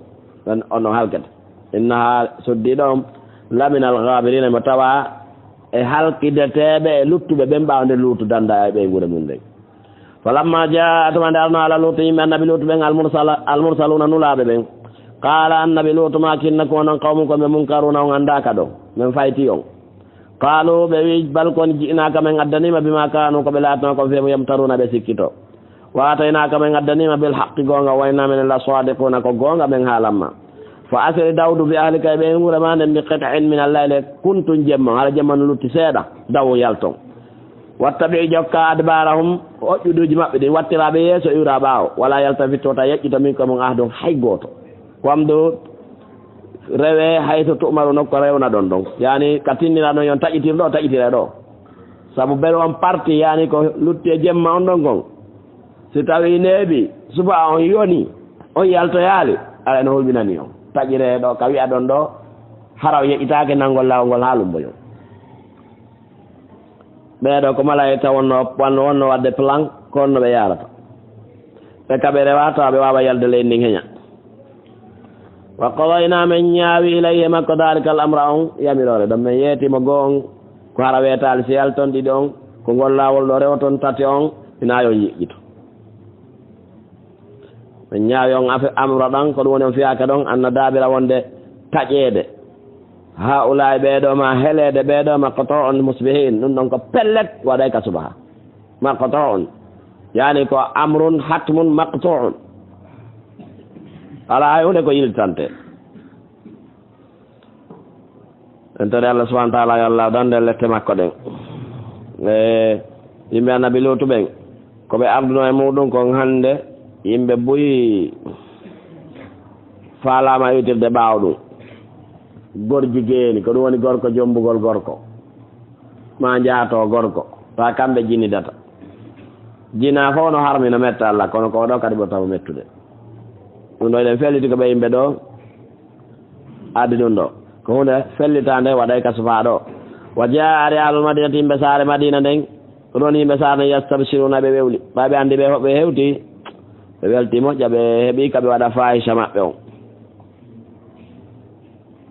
On, on ɗon halkete. Innaha, suddiiɗo on, laminal ghaabiriina, mo tawa e halkideteeɓe e luttuɓe ɓen ɓaawo nde Luutu danda e ɓeynguure mum nden. Falamma jaa, tuma nde arno ala Luutu yimɓe annabi Luutu ɓen, al-mursala-, al-mursaluuna, nulaaɓe ɓen. Qaala annabi Luutu maakinna ko onon qawmu ko ɓe munkaruuna, on anndaaka ɗo. Men fayti on. Qaalu, ɓe wi, bal kon ji'naaka, men addaniima, bimaa kaanu, ko ɓe laatnoo kon, fii yamtaruuna, ɓe sikkito. Wa aataynaaka, men addaniima, bil haqqi, goonga, wa innaa minen la saadiquuna, ko goonga men haalan ma. Fa asri, dawdu, bi ahlika, e ɓeynguure ma nden, bi qit'in min al-layli, kuntun jemma, hara jemma no lutti seeɗa, daw yalton. Wattabi', jokka, adbaarahum, oƴƴuduuji maɓɓe ɗin, wattira ɓe yeeso, iwra ɓaawo, wala yaltafit, wota yeƴƴito, minkum, mon ahadun, hay gooto. Wamdu, rewe, haythu tu'maru, nokko rewna ɗon ɗon. Yani, ka tinnira ɗon, yon taƴitir ɗo, taƴitire ɗo. Sabu ɓen on parti, yani, ko lutti e jemma on ɗon kon. Si tawi neeɓi, subaa on yoni, on yaltoyaali, aray no hulɓinani on. Taƴire ɗo, ka wi'a ɗon ɗo, hara o yeƴƴitaake nangol laawol ngol haa lumboyo. Ɓee ɗoo ko malaa'ika wonno, wonno, wonno waɗde plan, ko honno ɓe yaarata. Ɓe ka ɓe rewa, tawa ɓe waawa yalde ley ndin heña. Wa qadaynaa, men ñaawi, ilayhi, e makko, daalika al amra, on yamiroore ɗon. Men yeeti mo goo on, ko hara weetaali si yalton, ɗiɗi on, ko ngol laawol ɗo rewoton, tati on, hinaa yo on yeƴƴito. Men ñaawi on afe-, amra ɗan, ko ɗum woni on fiyaaka ɗon, anna daabira wonde taƴeede. Haa'ulaa'i ɓee ɗoo ma heleede ɓee ɗoo maqtuu'un musbihiin, ɗum ɗon ko pellet waɗay ka subaha. Maqtuu'un. Yani ko amrun hatmun maqtuu'un. Alaa hay huunde ko yiltante. En tori Allah subhanahu wa ta'ala, yo Allah dande lette makko ɗen. E yimɓe annabi Luutu ɓen, ko ɓe arduno e muɗum kon hannde, yimɓe buy faalaama iwtirde ɓaawo ɗum. Gorji geeni, ko ɗum woni gorko jombugol gorko. Ma njaato gorko. Ta kamɓe jinidata. Jina fof no harmi, no metta Allah, kono ko ɗo kadi ɓurta mo mettude. Ɗum ɗo eɗen felliti ko ɓe yimɓe ɗo. Addi ɗum ɗo. Ko huunde fellitaande waɗay ka subaa ɗo. Wa jaa, ari ahlul madinati, yimɓe saare Madina nden. Ko ɗon yimɓe saare nden, yastabshiruna, ɓe wewli. Ɓay ɓe anndi ɓe hoɓe hewti. Ɓe welti moƴƴa, ɓe heɓi ka ɓe waɗa faahisha maɓɓe on.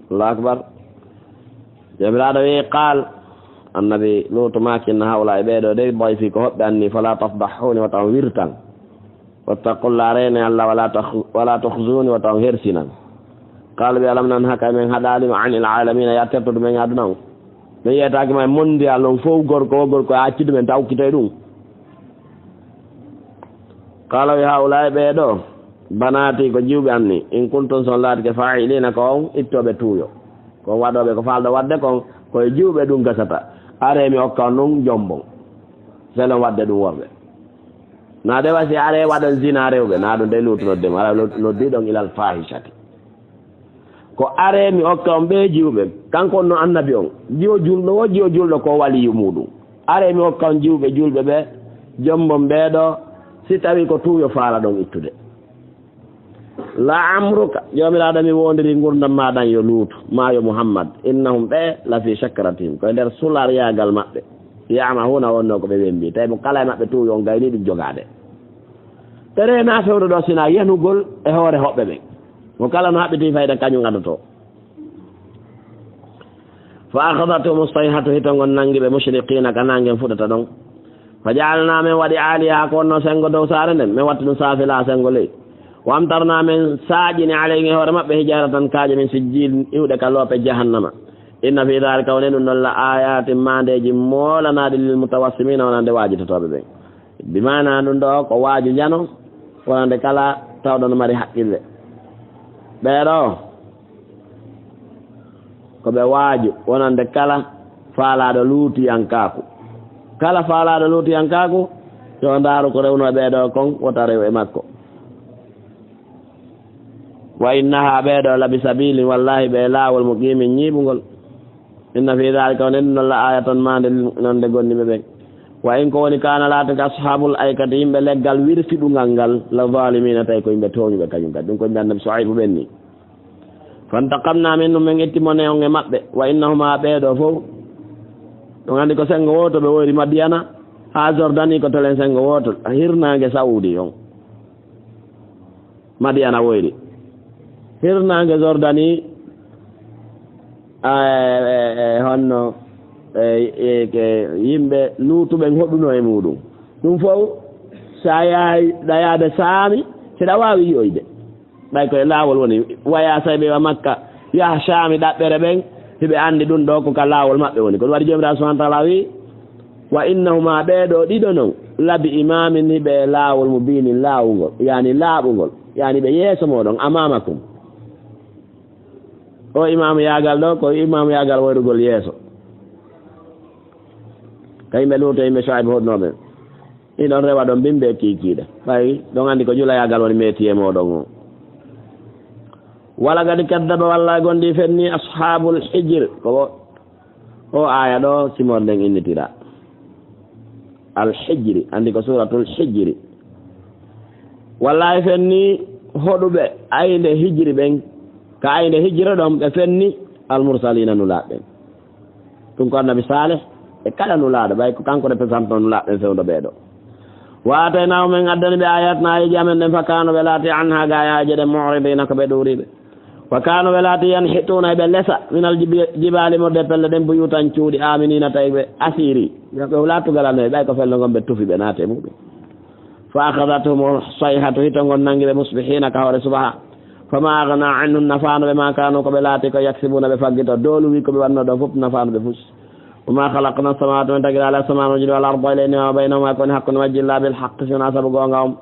Allahu akbar. Jabiraaɗo wi, qaal, annabi Luutu maakinna, haulaa'i ɓee ɗoo dey, dayfi ko hoɓɓe anni, fala tafdahuni, wata on wirtan. Wattaqullaha, reene Allah, wala takh-, wala tukhzuni, wata on hersinan. Qaalu ɓe, alam nanhaka, men haɗaali ma anil aalamiina, ya tertude men aduna on. Men yeetaaki ma e mondial on fof, gorko o gorko, a acci ɗumen, tawkitoy ɗum. Qaala wi, haulaa'i ɓee ɗoo, banaati, ko jiwɓe anni, in kuntum, so on laatike, faa'iliina, ko on ittooɓe tuuyo. Ko on waɗooɓe ko faalɗo waɗde kon, ko e jiwɓe ɗum gasata. Aree mi okka on ɗum jombon. Selon waɗde ɗum worɓe. Na de wasi are waɗan zina rewɓe, na ɗum de luutu nodde mo, ala luutu noddi ɗon ilal fahishati. Ko are mi okka on ɓe jiwɓe, kanko on no annabi on. Jiwo julɗo wo, jiwo julɗo ko waliyu muɗum. Are mi okka on jiwɓe julɓe ɓe, jombon ɓe ɗo, si tawi ko tuuyo faala ɗon ittude. La amruka, Joomiraaɗo, mi woondiri ngurndan maa ɗan yo Luutu, maa yo Muhammad, innahum ɓe la fi sakratihim, ko e nder sulariyaagal maɓɓe, yamahuna wonno ko ɓe wembi, tawi mo kala e maɓɓe tuuyo on gayni ɗum jogaade. Ɓe reenaa fewndo ɗo sina yanugol e hoore hoɓɓe ɓen. Mo kala no haɓɓitii fayda kañum adotoo. Fa akhadathum as-sayhatu, hito ngon nangi ɓe, mushriqina, ka nangen fuɗata ɗon. Fa ja'alna, men waɗi, aliyaha, ko wonno sengo dow saare nden, men watti ɗum safila, sengo ley. Wa amtarna, men saaƴini, alayhim, e hoore maɓɓe, hijaratan, kaaƴe, min sijjil, iwɗe ka loope jahannama. Inna fi dhalika, woni ɗum ɗon, la ayatin, maandeeji moolanaaɗi, lil mutawassimina, wonande waajitotooɓe ɓen. Bi maana ɗum ɗo ko waaju njano, wonande kala tawɗo no mari haqqille. Ɓee ɗo ko ɓe waaju wonande kala faalaaɗo luutiyankaaku. Kala faalaaɗo luutiyankaaku, yo ndaaru ko rewno e ɓee ɗo kon, wota rew e makko. Wa innaha, ɓee ɗo, la bi sabilin, wallahi ɓe laawol muqimin ñiiɓungol. Inna fi dhalika, woni ɗum ɗon, la ayatan, maande, lil mu'minin, wonande gomɗinɓe ɓen. Wa in, ko woni, kana, laatake, ashabul aykati, yimɓe leggal wirfiɗungal ngal, la zalimina, tawi ko yimɓe tooñuɓe kañum kadi. Ɗum ko yimɓe annabi Suaybu ɓen ni. Fantaqamna minhum, men itti mone on e maɓɓe. Wa innahuma, ɓee ɗo fof, ɗum anndi ko sengo wooto ɓe woyri Madiyana, haa Jordani ko telen sengo wooto, hirnaange Saudi on. Madiyana woyri. Hirnaange Jordani, a, e, e, e, honno, e, e, e, yimɓe Luutu ɓen hoɗuno e muɗum. Ɗum fof, so a yahay ɗayaade Saami, seɗa waawi yi'oyde. Ɓay ko e laawol woni, waya say ɓe wa Makka, yaha Saami ɗaɓɓere ɓen, hiɓe anndi ɗum ɗo ko ka laawol maɓɓe woni. Kono waɗi Joomiraaɗo subhanahu wa taala wi, wa innahuma, ɓee ɗo ɗiɗo non, labi imamin, hiɓe e laawol mubiinin, laawungol, yani laaɓungol, yani ɓe yeeso mooɗon, amamakum. O imaamu yaagal ɗo, ko imaamu yaagal wayrugol yeeso. Ka yimɓe Luutu e yimɓe Shuaybu hoɗunoo ɓen. Iɗon rewa ɗon bimbe e kiikiiɗe. Ɓay ɗon anndi ko julayaagal woni meeti e mooɗon o. Wala kadi kaddaba, wallay gondi fenni, ashabul hijri. Ko o, o aaya ɗo simor nden innitira. Al hijri, anndi ko suratul hijri. Wallay fenni hoɗuɓe aynde hijri ɓen. Ka aynde hijra ɗon ɓe fenni al mursalina, nulaaɓe ɓen. Ɗum ko annabi Saalih e kala nulaaɗo, ɓay ko kanko représentant nulaaɓe ɓen fewndo ɓee ɗo. Wa aataynaahu, men addani ɓe ayatina, ayeeji amen ɗen, fa kaanu, ɓe laati, anha, ga ayaaje ɗen, mu'ridina, ko ɓe ɗuuriiɓe. Wa kaanu, ɓe laati, yanhituuna, eɓe lesa, minal jibi-, jibaali, morde pelle ɗen, buyutan, cuuɗi, aaminiina, tawi ɓe asiiri. Ɓe laatugal annabi, ɓay ko fello ngon ɓe tufi, ɓe naati e muɗum. Fa akhadathum sayhatu, hito ngon nangi ɓe, musbihina, ka hoore subaha. Fama aghna anhum, nafaano ɓe, ma kaanu, ko ɓe laati ko, yaksibuna, ɓe faggito, doolu wi ko ɓe wanno ɗon fof nafaano ɓe fus. Wama khalaqna samawati, men tagiraali asamaanuuji ɗi, wal arda, e leydi, wama baynahuma, ko woni hakkunde majji, illa bil haqqi, si wonaa sabu goonga on.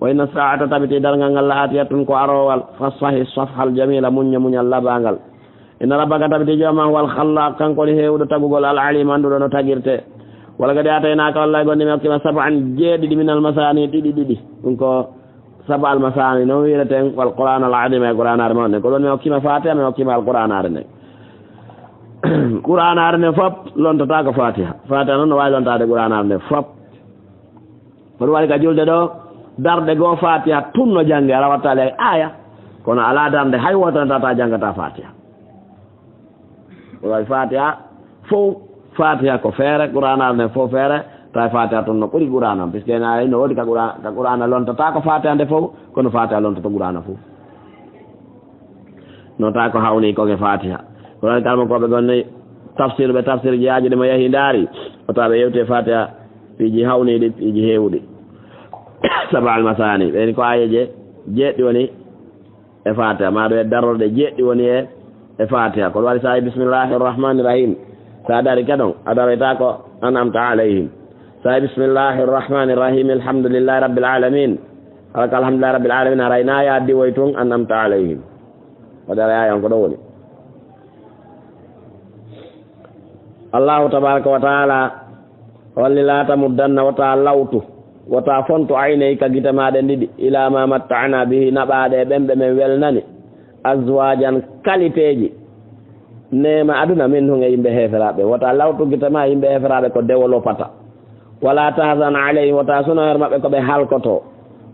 Wa inna saa'ata, tabiti darngal ngal, la aatiyatun, ko aroowal. Fasfahi safhal jamila, muñña muñal labangal. Inna rabbaka, tabiti jooma, huwal khallaq, kanko woni heewuɗo tagugol, al alim, annduɗo no tagirte. Wala kadi aataynaaka, wallay gondi men okki ma, sab'an, jeeɗiɗi, minal masaani, ɗiɗi ɗiɗi. Ɗum ko sab'al masaani, no wiireten, wal qur'an al azim, e qur'anaare mawne. Ko ɗon men okki ma Fatiha, men okki ma al qur'anaare nden. Qur'anaare nden fop lontata ko Fatiha. Fatiha noon no waawi lontaade qur'anaare nden fop. Ko ɗum waɗi ka julde ɗo, darɗe goo Fatiha tun no jannge, ala wattaali hay aaya. Kono alaa darnde hay wootere tawata janngata Fatiha. Ko waɗi Fatiha fof, Fatiha ko feere, Qur'anaare nden fof feere, tawi Fatiha tun no ɓuri Qur'ana on, puisque ene ari no woodi ka Qur'ana, ka Qur'ana lontata ko Fatiha nde fof, kono Fatiha lontoto Qur'ana fof. No tawi ko hawni ko e Fatiha. Ko ɗon kalmakooɓe gonne tafsir, ɓe tafsir jeyaaji ɗi mo yehi ndaari, o tawa ɓe yewti e Fatiha piiji hawniiɗi, piiji heewuɗi. Saba al masaani, ɓen ko aayeeje jeeɗiɗi woni e Fatiha, maa ɗo e darorɗe jeeɗiɗi woni e, e Fatiha. Ko ɗum waɗi so a yi bismillahi rahmani rahim, so a dari ka ɗon, a daroyta ko an'amta alayhim. So a yi bismillahi rahmani rahim, alhamdulillahi rabbil alamin. Hara ko alhamdulillahi rabbil alamin, haray na yaaddi woy tun an'amta alayhim. O daroya on ko ɗo woni. Allahu tabaraka wa taala Holli, "Laa tamuddanna, wota lawtu, wota fontu aynayka gite maa ɗen ɗiɗi, ilaa maa matta'naa bihi, naɓaaɗe e ɓen ɓe men welnani, azwaajan, kaliteeji, neema aduna, minhum, e yimɓe heeferaaɓe. Wota lawtu gite maa yimɓe heeferaaɓe ko dewolopata. Walaa tahzan alayhim, wota suno her maɓɓe ko ɓe halkoto.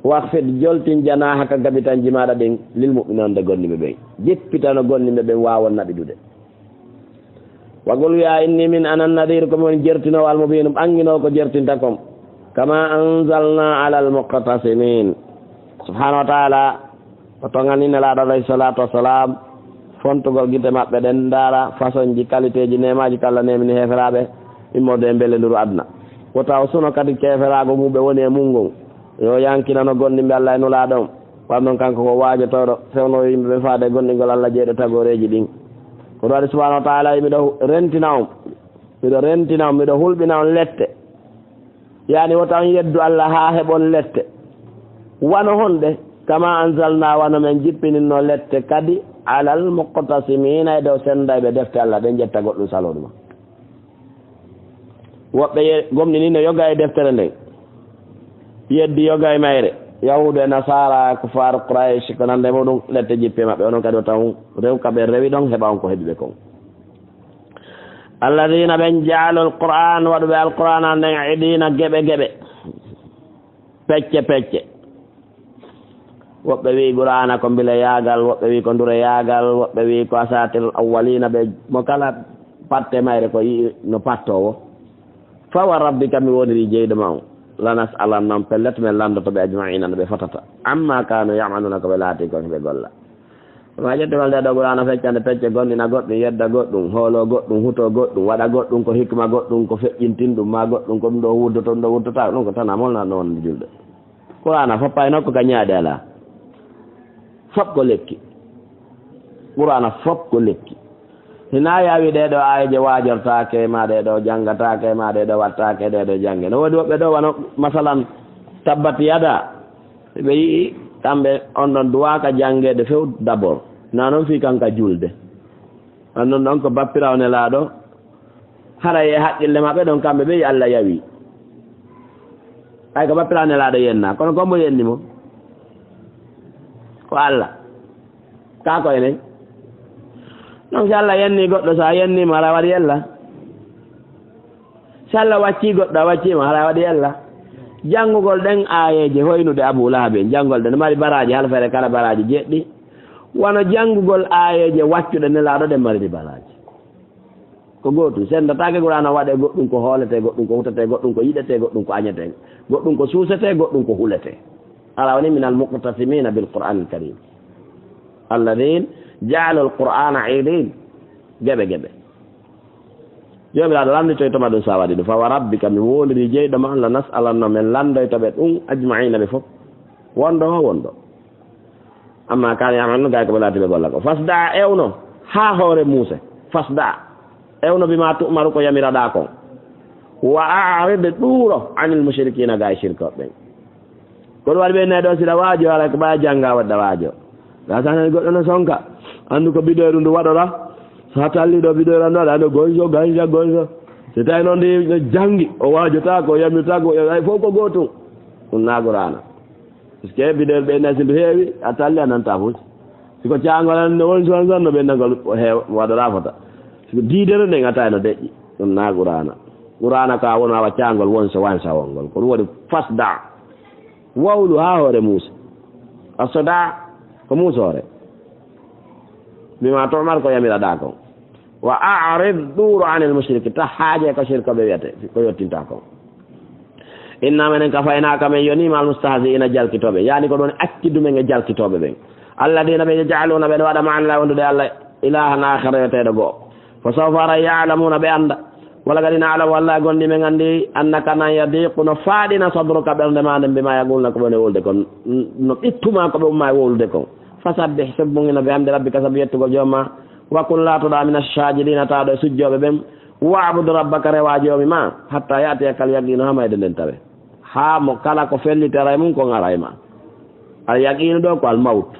Waxfid, joltin, janaahaka, gabitanji maaɗa ɗin, lil mu'miniina, gonɗinɓe ɓen. Jippitano gonɗinɓe ɓen waawon naɓidude." Wa qul, wi'a, "Inni, min, ana nadhiru, ko mi woni jertinoowo, al mubiinu, ɓannginoowo ko jertinta kon. Kama anzalna ala al muqtasimin." Subhanahu wa ta'ala o toŋani Nelaaɗo alayhi salatu wassalam fontugol gite maɓɓe ɗen, ndaara façon ji, qualité ji, neemaaji ko Alla neemini heeferaaɓe immorde e mbelenduru aduna. Wota o suno kadi keeferaago mum ɓe woni e mum ngon. Yo yankinano gonɗinɓe Alla e Nulaaɗo on. Wan non kanko ko waajotooɗo, fewnoowo yimɓe ɓen faade e gonɗingol Alla jeyɗo tagooreeji ɗin. Ko ɗum waɗi subhanahu wa ta'ala, miɗo rentina on, miɗo rentina on, miɗo hulɓina on lette. Yaani wota on yeddu Alla haa heɓon lette. Wano honɗe? Kama anzalna, wano men jippininno lette kadi, alal muqtasimiina, e dow senndayɓe defte Alla ɗen, ƴetta goɗɗum saloo ɗuma. Woɓɓe ye-, gomɗini no yoga e deftere nden, yeddi yoga e mayre. Yahuudu e Nasaara, kufaaru Quraysh, ko nande muɗum, lette jippi e maɓɓe. Onon kadi o taw rew ka ɓe rewi ɗon, heɓa on ko heɓi ɓe kon. Alladina, ɓen, jaalul Qur'an, waɗuɓe Alqur'ana nden, idina, geɓe geɓe, pecce pecce. Woɓɓe wi'i Qur'aana ko mbile yaagal, woɓɓe wi'i ko ndure yaagal, woɓɓe wi'i ko asaatirul awwaliina. Ɓe mo kala patte mayre ko yi'i no pattoowo. Fa wa rabbika, mi woondirii jeyɗo ma on, lanas'alannahum, pellet men lanndoto ɓe, ajma'iina, no ɓe fotata, amma kaanu ya'maluuna, ko ɓe laati kon hiɓe golla. Ma ƴettugal nde ɗo Qur'aana feccande pecce, gonɗina goɗɗum, yedda goɗɗum, hoolo goɗɗum, huto goɗɗum, waɗa goɗɗum ko hikma, goɗɗum ko feƴƴintin ɗum, ma goɗɗum ko ɗum ɗo wurdoto, ɗum ɗo wurdotaako, ɗum ko tan a molna ɗum wonde julɗo. Qur'aana foppa e nokku ka ñaaɗi alaa. Fop ko lekki. Qur'aana fop ko lekki. Hina yaawi ɗee ɗoo aayeeje waajortaake ma, ɗee ɗoo janngataake ma, ɗee ɗoo waɗtaake, ɗee ɗoo jannge. No woodi woɓɓe ɗoo wano, masalan, tabbat yada. Ɓe yi'i kamɓe on ɗon duwaaka janngeede few d'abord. Na non fii kanka julde. An non ɗon ko bappiraawo Nelaaɗo. Hara e haqqille maɓɓe ɗon, kamɓe ɓe Allah yawi. Ay ko bappira Nelaaɗo yenna, kono ko mbo yenni mo? Ko Allah. Ka ko enen. Donc, si Allah yenni goɗɗo, so a yenni mo, hara waɗi ella. Si Allah wacci goɗɗo, a wacci mo, hara waɗi ella. Janngugol ɗen aayeeje hoynuɗe Abu Lahabi en, janngol ɗen no mari baraaji, halfere kala baraaji jeɗɗi. Wano janngugol aayeeje waccuɗe Nelaaɗo, ɗen mari baraaji. Ko gootum, senndataake Qur'aana waɗee goɗɗum ko hooletee, goɗɗum ko hutetee, goɗɗum ko yiɗetee, goɗɗum ko añetee, goɗɗum ko suusetee, goɗɗum ko huletee. Alaa woni minal muqtasimiina bil Qur'aanil Kariim. Alladhiina ja'alul Qur'aana iidiin. Geɓe geɓe. Joomiraaɗo lannditoyto ma ɗum, so a waɗi ɗum. Fa wa rabbika, mi woondirii jeyɗo ma, la nas'alannahum, men lanndoyto ɓe ɗum, ajma'iina, ɓe fof. Wonɗo o wonɗo. Amma kaanu ya'maluuna, gay ko ɓe laati ɓe golla ko. Fasda', ewno, haa hoore muuse. Fasda', ewno, bimaa tu'maru, ko yamiraɗaa kon. Wa a'rid, ɗuuro, anil mushrikiina, gay sirkooɓe ɓen. Ko ɗum waɗi ɓe nayi ɗo, si ɗa waajo, haray ko ɓaya jannga waɗi ɗa waajo. Ga sa nani goɗɗo no sonka, anndu ko bidoyru ndu waɗora. So a talli ɗo bidoyru ndu waɗa, ɗo gonzo, ganja, gonzo. Si tawi noon ndi no janngi, o waajotaako, o yamirtaako, o yamira, fof ko gootum. Ɗum na Qur'aana. Parce que bidon ɓe nasi ndu heewi, a talli a nanta fof. Si ko caangol an no woni son son no ɓenndagol heew waɗora fota. Si ko diidere nden a tawi no deƴƴi. Ɗum na Qur'aana. Qur'aana ka wona wa caangol won so wansa wongol. Ko ɗum waɗi fasda. Wawlu haa hoore Muusa. Asda ko Muusa hoore. Bima tu'mar ko yamiraɗaa kon. Wa a'rid ɗuuro anil mushriki, ta haaje ko shirko ɓe wiyete, ko yottinta kon. Inna menen kafaynaaka men yoniima al mustahzi'ina jalkitooɓe. Yaani ko ɗon accidu men e jalkitooɓe ɓen. Alladina ɓe yaj'aluna ɓe waɗa ma'an la wondude Allah ilahan akhara yoteeɗo go'o. Fa sawfa ara ya'lamuna ɓe annda. Wala kadi na'lamu wallahi gonɗi men anndi annaka nan yadiqu no faaɗina sadruka ɓernde ma nden bima yaquluna ko ɓe woni wolde kon. No ɓittuma ko ɓe umma e wowlude kon. Fasabbih, sebbungina, bihamdi rabbika, sabu yettugol jooma. Wa kun laatoɗaa mina shaakirin, taa ɗo e sujjooɓe ɓen. Wa'bud rabbaka, rewa joomi ma, hatta ya'tiyaka al yaqiinu, haa mayde nden tawe. Haa mo kala ko fellitara e mum kon ara e ma. Al yaqiinu ɗo ko al mawt.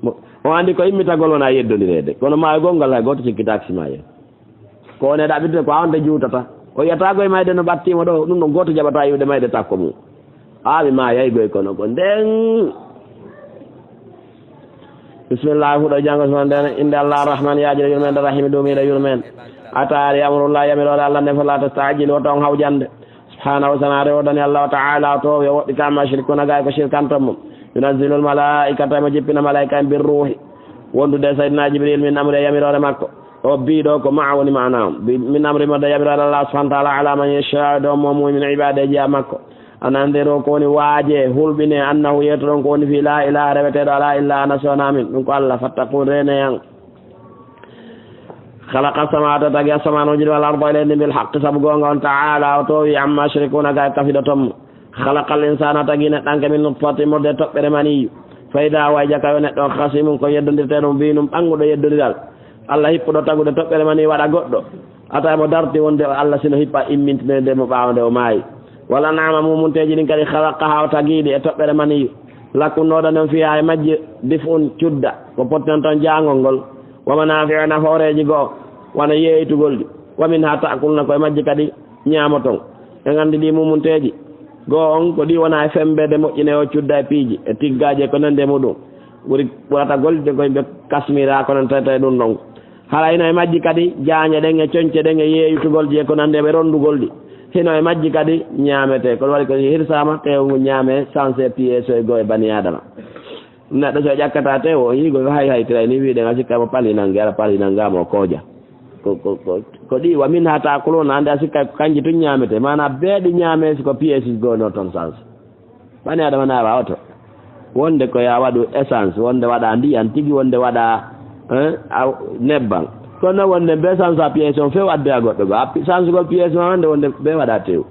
Mo, o anndi ko immitagol wona yeddondireede. Kono maayugol ngal hay gooto sikkitaaki si maayii. Ko on e ɗaɓɓirde ko a on de juutata. O yiyata goy mayde no ɓattiimo ɗo, ɗum ɗon gooto jaɓata iwde mayde takko mum. Haa mi maayay goy kono ko nden. Bismillah, huɗo janngo sunan nden, innde Allah Rahman, yaajira yurmeende, Rahimi, duumiiɗo yurmeende. Ata ari amrullah, yamiroore Allah nden, fala tasta'jilu, wota on hawjande. Subhanahu wa ta'ala, o dani Allah ta'ala, o toowi, o woɗɗi ka amma yushrikuna, gaay ko shirkanton mo. Yunazzilul malaa'ikata, mo jippina malaa'ika en, bir ruuhi, wondude e Sayyidina Jibril, min amri, e yamiroore makko. O bii ɗo ko ma'a woni maana on. Bi-, min amri mo de yamiroore Allah subhanahu wa ta'ala, ala man yasha, dow mo muuyi min ibaade, jeyaa makko. An andiru, ko woni waaje, hulɓine, annahu, yeeto ɗon ko woni fii laa ilaaha reweteeɗo alaa illa ana, so wonaa min. Ɗum ko Allah, fattaqun, reene yan. Khalaqa samawati, tagi asamanuuji ɗin, wal arda, e leydi ndin, bil haqqi, sabu goonga on, ta'ala, o toowi, amma yushrikuna, ka kafidoton mo. Khalaqal insana, tagi neɗɗanke, min nutfatin, morde toɓɓere maniyu. Fa idha huwa, jaka yo neɗɗo on, khasimun, ko yeddondirteeɗo, mubinun, ɓannguɗo yeddondiral. Allah hippuɗo tagude toɓɓere maniyu waɗa goɗɗo. Ata mo darti wonde Allah sino hippa immintinede mo ɓaawo nde o maayi. Wal an'ama, mumunteeji ɗin kadi, khalaqaha, o tagiiɗi e toɓɓere maniyu. Lakum, no ɗon on, fiha, e majji, dif'un, cudda, ko potton ton jaangol ngol. Wa manafi'u, nafooreeji goo, wano yeeytugol ɗi. Wa minha ta'kuluna, ko e majji kadi ñaamoton. En anndi ɗi mumunteeji. Goo on, ko ɗi wona e fembeede moƴƴine o cudda e piiji, e tiggaaji e ko nanndi e muɗum. Ɓuri, ɓurata gollitde ko yimɓe kasmira, ko noon tawata e ɗum ɗon. Hara hino e majji kadi jaañe ɗen e coñce ɗen e yeeytugolji e ko nanndi e ɓe ronndugol ɗi. Hino e majji kadi ñaametee. Kono waɗi ko hirsaama, teewu ngu ñaamee, sanse piyeeso e goo e bani Aadama. Neɗɗo so ƴakkata teewu, o yiigo hay hay tiray ni wiiɗen a sikka mo pali nange, ara pali nangaama o kooja. Ko, ko, ko, ko ɗi wa minha ta'kuluna, annde a sikka ko kanji tun ñaametee. Maanaa beeɗi ñaamee si ko piyeesi goo no toon sanse. Bani Aadama na waawa oto. Wonde ko ya waɗu essence, wonde waɗa ndiyan tigi, wonde waɗa, eh, aw-, nebban. Kono wonde be essence a pièce on few addoya goɗɗo go. A pi-, essence gol pièce ma wonde, wonde be waɗa tew.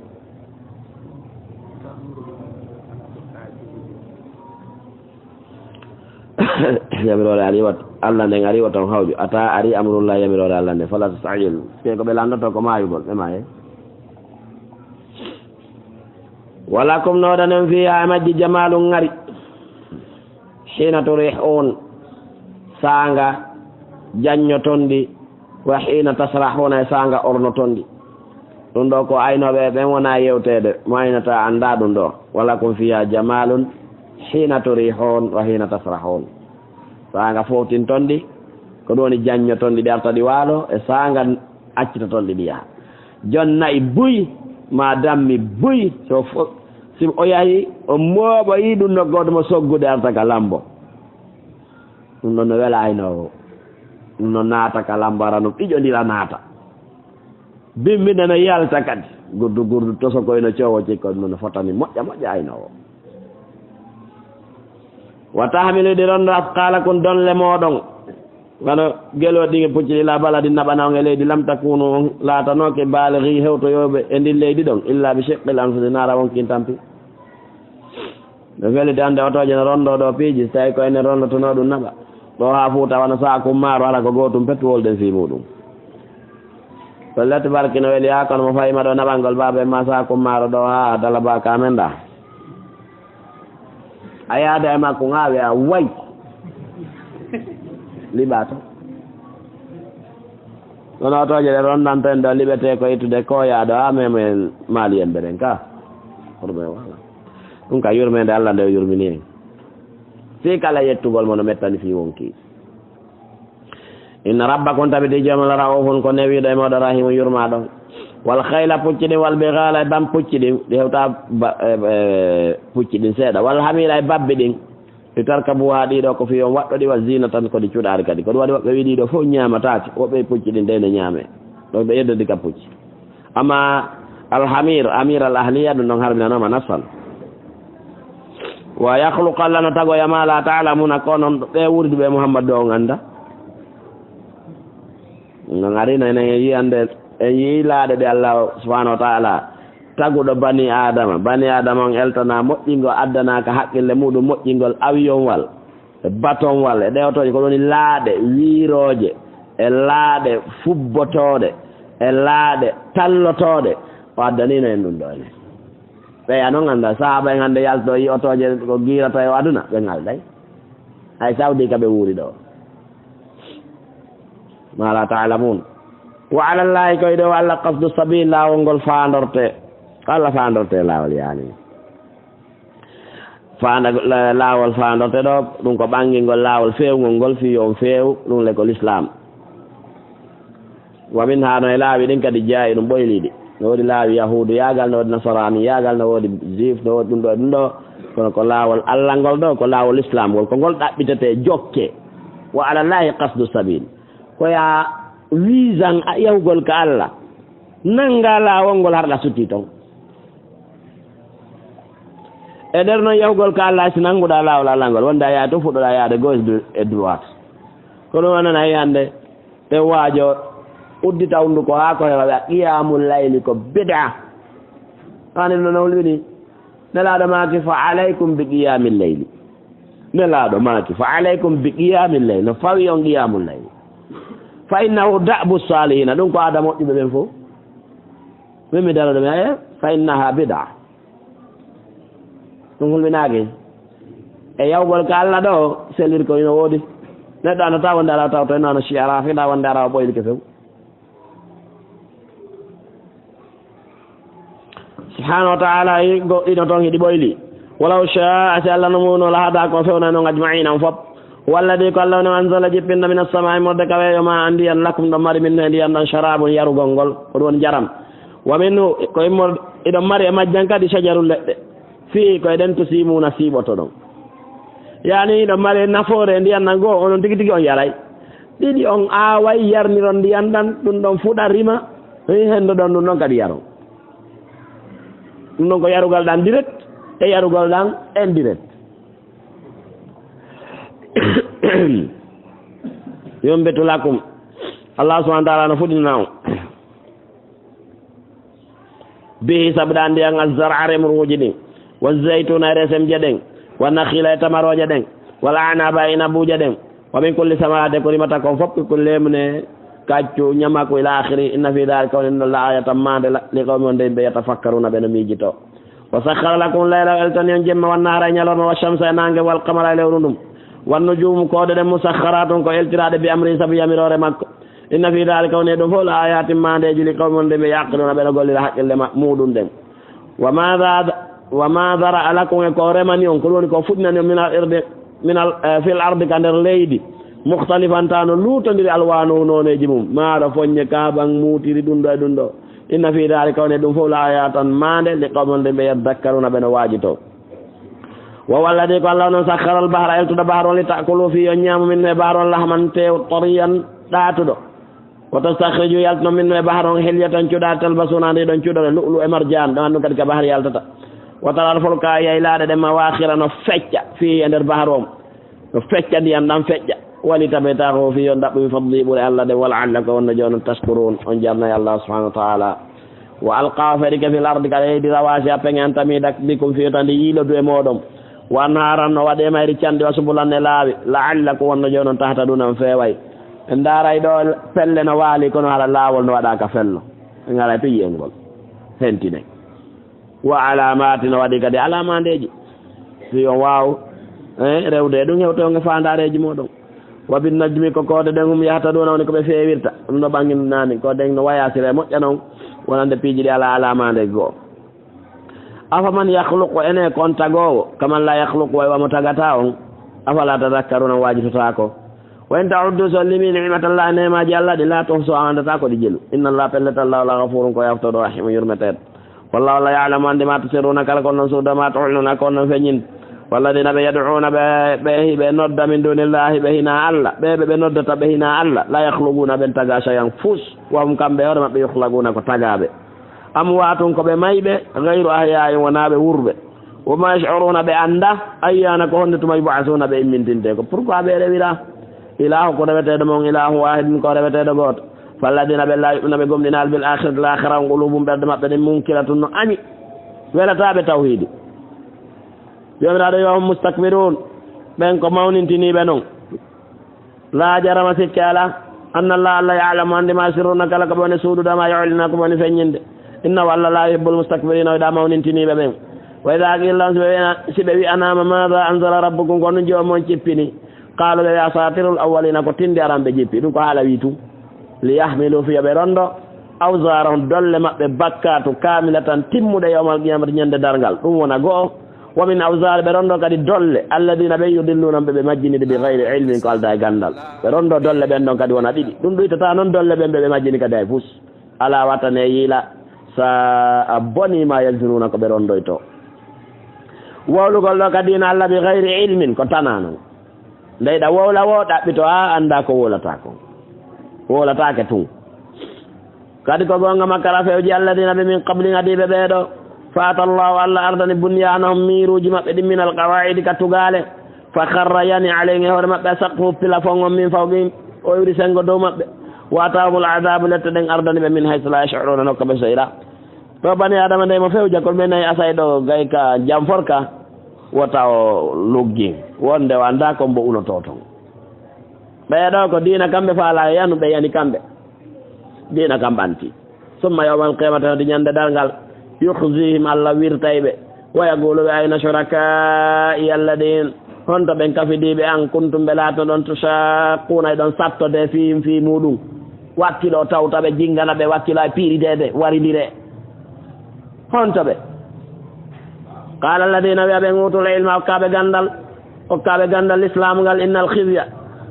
Yamiroore ari wat, Allah nden ari wata on hawju. Ata ari amrullah, yamiroore Allah nden. Fala tasta'jil. Te ko ɓe landoto ko maayugol, ɓe maaye. Walakum, no waɗanon fiha e majji jamalun ŋari. Hina turihun, saanga jaññoton ɗi, wa hina tasrahuna, e saanga ornoton ɗi. Ɗum ɗo ko aynooɓe ɓen wona yewteede, mo aynata annda ɗum ɗo. Walakum fiha jamalun hina turihun wa hina tasrahun. Saanga fowtinton ɗi, ko ɗum woni jaññoton ɗi, ɗi arta ɗi waalo, e saanga accitoton ɗi, ɗi yaha. Jon na'i buy, ma dammi buy, so fo-, si o yahi, o mooɓoyi ɗum no gooto mo soggude arta ka lambo. Ɗum ɗon no wela aynoowo. Ɗum no naata ka lambo, ara no ɓiƴondira naata. Bimbi nana yalta kadi. Gurdu gurdu toso koy no coowo cikkoy ɗum no fotani moƴƴa moƴƴa aynoowo. Wa tahmilu, ɗi ronda, asqalakum, donle mooɗon. Wano gelo ɗi pucci ila baladin naɓana on e leydi, lam takunu, on laatanooke, balighi, hewtoyooɓe e ndin leydi ɗon, illa bi shiqqil anfusi, naara wonkin tampi. Ɓe feliti hannde otooje no ronndoo ɗo piiji, so tawii ko enen ronndotonoo ɗum naɓa. Ɗo haa Fuuta wano saaku maaro, hara ko gootum pet wolden fii muuɗum. Pellet, barki no weli haa kono mo fayima ɗo naɓangol baaba en ma saaku maaro ɗo haa Dalaba ka men ɗa. A yaada e makko ŋaawe a way. Liɓa to. Kono otooje ɗe ronndanten ɗo liɓetee ko ittude koyaa ɗo haa memo en Maali en ɓe ɗen ka. Hoɗum en wala. Ɗum ka yurmeende Allah nde o yurmini en. Fii kala yettugol mo no mettani fii wonki. Inna rabbakum, tabiti joomon, la ra'ufun, ko newiiɗo e mooɗon, rahimun, yurmaaɗo. Wal khayla, pucci ɗin, wal bighala, e bam pucci ɗin, ɗi hewta ba-, e, e, pucci ɗin seeɗa. Wal hamira, e babbi ɗin. Li tarkabuha, ɗiɗo ko fii on waɗɗo ɗi, wa zinatan, ko ɗi cuɗaari kadi. Ko ɗum waɗi woɓɓe wi'i ɗiɗo fof ñaamataake, woɓɓe pucci ɗin dey ne ñaame. Ɗon ɓe yeddodi ka pucci. Amma alhamir, amir al ahliya, ɗum ɗon harminanoma nassan. Wa yakhluqu, Allah no tagoya ma la ta'lamuna, ko non ɓe wurduɓe Muhammad ɗo on annda. Non arino enen en yi'ande, en yi'i laaɗe ɗe Allah subhanahu wa ta'ala taguɗo bani Adama. Bani Adama on eltana moƴƴingol, addana ka haqqille muɗum moƴƴingol, avion wal. E baton walla e ɗe otooje, ko ɗum woni laaɗe wiirooje, e laaɗe fubbotooɗe, e laaɗe tallotooɗe. O addanino en ɗum ɗo enen. Ɓeya noon annda, sahaaba en hannde yalto yi otooje ko giirata e o aduna, ɓe ngalday. Hay Saudi ka ɓe wuuri ɗo. Ma la ta'lamun. Wa alallahi, koye dow Allah, qasdu sabil, laawol ngol faandorte. Allah faandorte laawol, yaani. Faanda-, la-, laawol faandorte ɗo, ɗum ko ɓangingol laawol feewngol ngol, fii yo on feew, ɗum le ko Lislaam. Wa min haa no e laawi ɗin kadi jaayi ɗum ɓoyliiɗi. No woodi laawi yahuudu yaagal, no woodi nasaraani yaagal, no woodi juif, no woodi ɗum ɗo e ɗum ɗo. Kono ko laawol Allah ngol ɗo, ko laawol Lislaam ngol, ko ngol ɗaɓɓitetee jokke. Wa alallahi qasdu sabil. Ko yaa wiisan a yahugol ka Allah. Nanngaa laawol ngol harɗa sutti ton. E nder non yahugol ka Allah, si nannguɗaa laawol Allah ngol, wonde a yahay to fuɗɗoɗaa yaade gauche du-, e droite. Ko ɗum wonana e hannde, ɓe waajo uddita hunnduko haa ko heɓa ɓe, qiyaamul layli ko bid'a. Ani no no hulɓini. Nelaaɗo maaki, "Fa alaykum bi qiyaamil layli." Nelaaɗo maaki, "Fa alaykum bi qiyaamil layli." No fawi on qiyaamul layli. "Fa innahu da'bu saalihiina." Ɗum ko aada moƴƴuɓe ɓen fof. Min mi daro ɗum, eh, "Fa innaha bid'a." Ɗum hulɓinaaki. E yawgol ka Allah ɗo, sellir ko ina woodi. Neɗɗo anndataa wonde alaa taw to ina no shi'a rafida wonde alaa o ɓoylike few. Subhanahu wa ta'ala yi goɗɗino toon hiɗi ɓoyli. Walaw sha'a, si Allah no muuno, la hadakum, o fewnay non ajma'in, on fop. Huwa alladhi, ko Allah woni, anzala, jippinɗo, min as-sama'i, morde kaweeyo, ma, ndiyan, lakum, ɗon mari, min, e ndiyan ɗon, sharabun, yarugol ngol, ko ɗum woni njaram. Wa minhu, ko immor-, iɗon mari e majjan kadi, shajarun, leɗɗe. Fii, ko e ɗen, tusimuuna, siiɓotoɗon. Yaani, iɗon mari nafoore e ndiyan ɗan goo, onon tigi tigi on yaray. Ɗiɗi on aaway, yarniron ndiyan ɗan, ɗum ɗon fuɗa, rima, hendoɗon ɗum ɗon kadi yaron. Ɗum ɗon ko yarugal ɗan direct e yarugal ɗan indirect. Yumbitu lakum. Allah subhanahu wa ta'ala no fuɗɗinana on. Bihi, sabu ɗan ndiyan, az-zar'a, remruuji ɗin, wa zaytuna, e resemje ɗen, wa nakhila, e tamarooje ɗen, wal a'naba, e inabuuje ɗen, wa min kulli samarati, ko rimata kon fop, ko leemune, kaccu, ñamaku, ila akhiri. Inna fi dhalika, woni ɗon, la ayatan, maande la, li qawmi, wonde yimɓe, yatafakkaruna, ɓe no miijito. Wa sakhkhara lakum layla, o eltani on jemma, wan nahara, e ñalorma, wa shamsa, e naange, wal qamara, e lewru ndun, wan nujumu, koode ɗen, musakharatun, ko eltiraaɗe, bi amri, sabu yamiroore makko. Inna fi dhalika, woni e ɗum fof, la ayatin, maandeeji, li qawmi, wonde ɓe, yaqiluna, ɓe no gollira haqqille ma-, muɗum ɗen. Wa ma dha-, wa ma dhara'a lakum, e ko remani on, ko ɗum woni ko fuɗɗinani on, min al ardi, min al, eh, fil ardi, ka nder leydi, mukhtalifan, tawa no luutondiri, alwanuhu, nooneeji mum, maaro, foññe, kaaban, muutiri, ɗum ɗo e ɗum ɗo. Inna fi dhalika, woni e ɗum fof, la ayatan, maande, li qawmi, wonde ɓe, yadhakkaruna, ɓe no waajito. Wa huwa alladhi, ko Allah non, sakhkhara al bahra, eltuɗo bahru on, li ta'kulu, fii yo ñaamu, minhu, e bahru on, lahman, teew, tariyan, ɗaatuɗo. Wa tastakhriju, yaltano, minhu, e bahru on, hilyatan, cuɗaɗe, talbasuna, ndi ɗon cuɗore, lu'lu e marjaan, ɗon ɗum kadi ka bahri yaltata. Wa taral fulka, yaylaaɗe ɗen, mawakhira, no fecca, fii, e nder bahru on. No fecca ndiyan ɗan fecca. Wa litabtaghu, fii yo on ɗaɓɓu, min fadlihi, ɓure Allah ɗen. Wa la'allakum, wonno jooni on, tashkurun, on jarnay Allah subhanahu wa ta'ala. Wa alqa, o ferike, fil ardi, ka leydi, rawasiya, peŋe, an tamida bikum, fii yo ta ndi yiilodu e mooɗon. Wa anharan, o waɗi e mayri canɗi, wa subulan, e laawi. La'allakum, wonno jooni on, tahtaduna, on feeway. En ndaaray ɗo pelle no waali, kono hara laawol no waɗaaka fello. En ngaray to yi'en ngol. Hentinay. Wa alamatin, o waɗi kadi alamaandeeji. Fii on waaw, eh, rewde e ɗum, hewto on e faandaareeji mooɗon. Wa bin najmi, ko koode ɗen, hum yahtaduna, woni ko ɓe feewirta. Ɗum no ɓanginani, koode ɗen no waya sire moƴƴa non, wonande piiji ɗi alaa alamaandeeji goo. Afaman yakhluqu, ene ko on tagoowo, kaman la yakhluqu, way wa mo tagataa on. Afala tadhakkaruna, on waajitotaako. Wa in ta'uddu, so on limii, ni'matallahi, neemaaji Allah ɗi, la tuhsuha, on anndataa ko ɗi jelu. Inna Allah, pellet Allah, la ghafurun, ko yaftooɗo, rahimun, yurmeteeɗo. Wallahu, Allah, ya'lamu, anndi, ma tusirruna, kala ko onon suuda, ma tu'linuna, ko onon feññinta. Walladina, ɓe, yad'una, ɓe, ɓe, ɓe nodda, min dunillahi, ɓe hinaa Allah, ɓe, ɓe, ɓe noddata, ɓe hinaa Allah, la yakhluquna, ɓen tagaa, shay'an, fus, wa hum, kamɓe, hoore maɓɓe, yukhlaquna, ko tagaaɓe. Amwatun, ko ɓe mayɓe, ghayru ahya'in, wonaa ɓe wuurɓe. Wa ma yash'uruna, ɓe anndaa, ayyana, ko honde tuma, yub'athuna, ɓe immintinte. Ko pourquoi ɓe rewira? Ilahu, ko reweteeɗo mon, ilahu wahidun, ko reweteeɗo gooto. Falladina, ɓe la yu'minuna, ɓe gomɗinaali, bil akhirati, laakhira on, qulubum, ɓerɗe maɓɓe ɗen, munkiratunno añi. Welataaɓe tawhiidi. Joomiraaɗo wi, wa hum mustakbirun, ɓen ko mawnintiniiɓe non. La jarama, sikke alaa, anna Allah, Allah ya'lamu, anndi, ma yusirruna, kala ko ɓe woni suudude, ma yu'linuna, ko ɓe woni feññinde. Innahu, Allah, la yuhibbul mustakbirina, o yiɗaa mawnintiniiɓe ɓen. Wa idha qila lahum, si ɓe wi'a-, si ɓe wi'anaama, madha anzala rabbukum, ko honɗum Joomi mon jippini? Qaalu, ɓe wi'a, asatirul awwalina, ko tinndi aranɓe jippi. Ɗum ko haala wi tun. Liyahmilu, fiya ɓe ronndo, awzarahum, dolle maɓɓe bakkaatu, kamilatan, timmuɗe, yawmal qiyamati, ñande darngal. Ɗum wona go'o. Wa min awzari, ɓe ronndo kadi dolle, alladina, ɓe, yudilluna, ɓe ɓe majjinide, bi gayri ilmin, ko alda e ganndal. Ɓe ronndo dolle ɓen ɗon kadi wona ɗiɗi. Ɗum ɗuytata noon dolle ɓen ɓe ɓe majjini kadi hay fus. Alaa, wata ne yiila, sa a boni ma yazununa, ko ɓe ronndoyto. Wowlugol ɗo ka diina Allah bi gayri ilmin, ko tana non. Nde yiɗa wowla wo, ɗaɓɓito, a annda ko wowlata kon. Wowlataake tun. Kadi ko goonga, makara fewji alladina ɓe min qabli, adiiɓe ɓee ɗo. Fa ata Allahu, Allah ardani bunyanahum, miiruuji maɓɓe ɗin, min alqawaidi, ka tugaale. Fa kharra, yani, alayhim, e hoore maɓɓe, asaqfu, plafond on, min fawqihim, o iwri sengo dow maɓɓe. Wa atahumul adabu, lette ɗen ardani ɓe, min haysu la yash'uruna, nokka ɓe seyra. Ɗo bani Adama nde mo fewja, ko ɓe nayi asay ɗo gay ka jamforka, wota o luggi. Wonde o annda ko mbo unoto ton. Ɓee ɗo ko diina kamɓe faala, yanu ɓe yani kamɓe. Diina kam ɓanti. Summa yawmal qiyamati, hadi ñande darngal, yukhzihim, Allah wirtay ɓe. Wa yaqulu ɓe, ayna shuraka'i alladhin, honto ɓen kafidiiɓe an, kuntum, ɓe laatoɗon, tushaqquna, e ɗon sattode, fihim, fii muɗum. Wakkilo tawta ɓe, jingana ɓe, wakkilo ay piiridede, warindire. Honto ɓe? Qala alladhina, wiya ɓen, utul ilma, hokkaaɓe ganndal, hokkaaɓe ganndal Islaam ngal, innal khizya,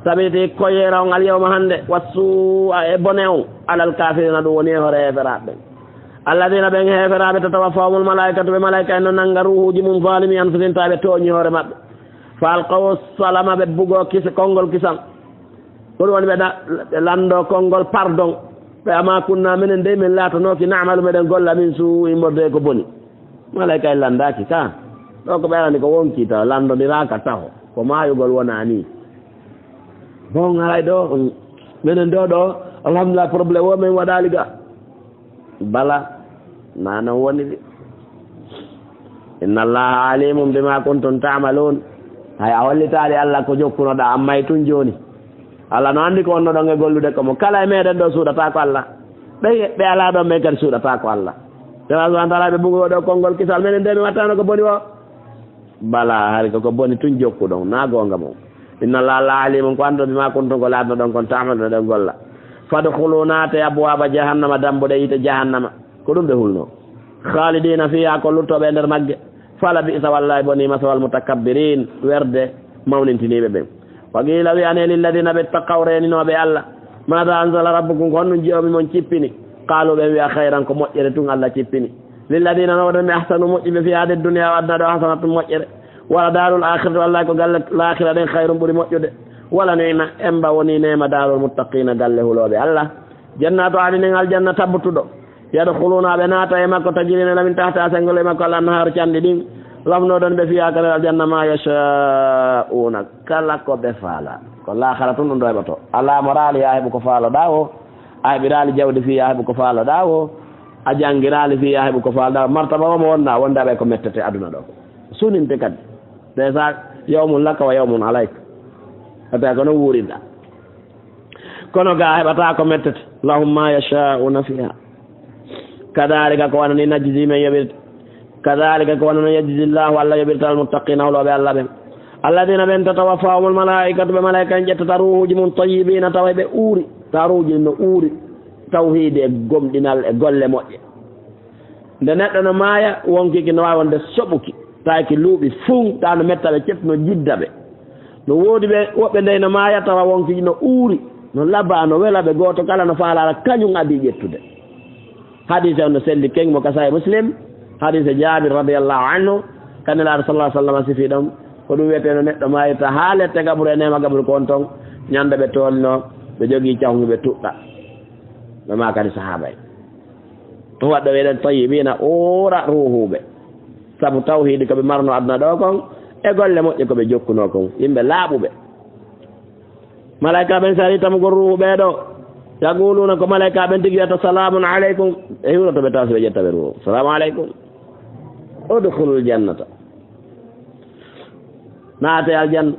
sabiti koyeera on, al yawma, hannde, wassu'a, e bone on, alal kafirina, ɗum woni e hoore heeferaaɓe ɓen. Alladhina, ɓen heeferaaɓe, tatawaffahumul malaikatu, ɓe malaika en no nannga ruuhuuji mum, zalimi anfusihim, tawa ɓe tooñi hoore maɓɓe. Fa alqaw salama, ɓe bugoo kis-, konngol kisal. Ko ɗum woni ɓe da-, ɓe lanndo konngol pardon. Ɓe, ama kunna, menen dey, min laatanooki, na'malu, meɗen golla, min suu'i, immorde ko boni. Malaika en lanndaaki ka. Ɗo ko ɓe arani ko wonki taw, lanndondiraaka taho. Ko maayugol wona ni. Bon, haray ɗo, mm, menen ɗo, ɗo, alhamdulillah, problème o men waɗaali ga. Bala, na non woni de. Inna Allaha alimun bima kuntum ta'malun. Hay a hollitaali Allah ko jokkunoɗa, amma e tun jooni. Allah no anndi ko wonnoɗon e gollude ko mo. Kala e meɗen ɗo suuɗata ko Allah. Ɓe, ɓe alaa ɗon ɓen kadi suuɗata ko Allah. Tawa subhanahu wa ta'ala ɓe bugo ɗo konngol kisal, menen de mi wattano ko boni o. Bala, hari ko ko boni tun jokkuɗon, na goonga mon. Inna Allaha la alimun, ko annduɗo, bima kuntum, ko laatnoɗon kon, ta'maluna, ɗon golla. Fadkhulu, naate, abwaba jahannama, dambuɗe yiite jahannama. Ko ɗum ɓe hulno. Khalidina fiha, ko luttoɓe e nder magge. Fala bi'sa, wallahi boni, maswal mutakabbirin, werde mawnintiniiɓe ɓen. Wa qila, wi'ane, lilladina, ɓe taqaw, reeninooɓe Allah, mada anzala rabbukum, ko honɗum Joomi mon cippini? Qalu, ɓe wi'a, khayran, ko moƴƴere tun Allah cippini. Lilladina, no waɗan ɓe, ahsanu, moƴƴi ɓe, fi hadi dunya, o aduna ɗo, hasanatun, moƴƴere. Wala darul akhirati, wallahi ko galle laakhira ɗen, khayrun, ɓuri moƴƴude. Wala ni'ma, emba woni neema, darul muttaqina, galle hulooɓe Allah. Jannatu adnin, aljanna tabbutuɗo. Yadkhuluna, ɓe naata e makko, tajri, nana min tahtiha, sengol e makko, al anhar, canɗi ɗin. Lafnoɗon ɓe fiha, ka nder aljanna, ma yasha'una, kala ko ɓe faala. Ko laakhara tun ɗum ɗo heɓoto. A laamoraali, ya heɓu ko faaloɗaa o. A heɓiraali jawdi fii, ya heɓu ko faaloɗaa o. A janngiraali fii, ya heɓu ko faaloɗaa o. Martaba o mo wonnaa, wonde aɓay ko mettete aduna ɗo. Suninte kadi. Ndeysaan, yawmun laka wa yawmun alayk. Ata ko no wuurinɗaa. Kono ga a heɓataa ko mettete. Lahum ma yasha'una fiha. Kadhalika, ko wano ni, najzi, men yoɓirta. Kadhalika, ko wano ni, yajzi Allahu, Allah yoɓirta, almuttaqina, hulooɓe Allah ɓen. Alladhina, ɓen, tatawaffahumul malaikatu, ɓe malaika en ƴettata ruuhuuji mum, tayyibina, tawa ɓe uuri. Tawa ruuhuuji no uuri. Tawhiidi e gomɗinal e golle moƴƴe. Nde neɗɗo no maaya, wonkiki no waawi wonde soɓuki, taaki luuɓi fuu, taa no metta ɓe, ceppi no jidda ɓe. No woodi ɓe, woɓɓe ndey no maaya, tawa wonkiki no uuri, no laba, no wela ɓe, gooto kala no faalaara kañum adii ƴettude. Hadiise on no selli keŋ, mo ka Sahih Muslim, hadiise Jaabir radiyallahu anhu, ka Nelaaɗo sallallahu alaihi wasallam sifi ɗum, ko ɗum wiyetee no neɗɗo maayirta haa lette gaɓuru e neema gaɓuru ko on ton, ñande ɓe toolno, ɓe jogii cahungi ɓe tuɗɗa. Ɓe maa kadi sahaaba en. Ɗum waɗɗo weɗen tayyibina, uura ruuhuuɓe. Sabu tawhiidi ko ɓe marno aduna ɗo kon, e golle moƴƴe ko ɓe jokkuno kon, yimɓe laaɓuɓe. Malaika ɓen sari tamugol ruuhu ɓee ɗo. Yaquluna, ko malaika ɓen tigi wiyata, salamun alaykum. E hiwroto ɓe tawa si ɓe ƴetta ɓe ruuhu. Salamu alaykum. Udkhulul jannata. Naate aljanna.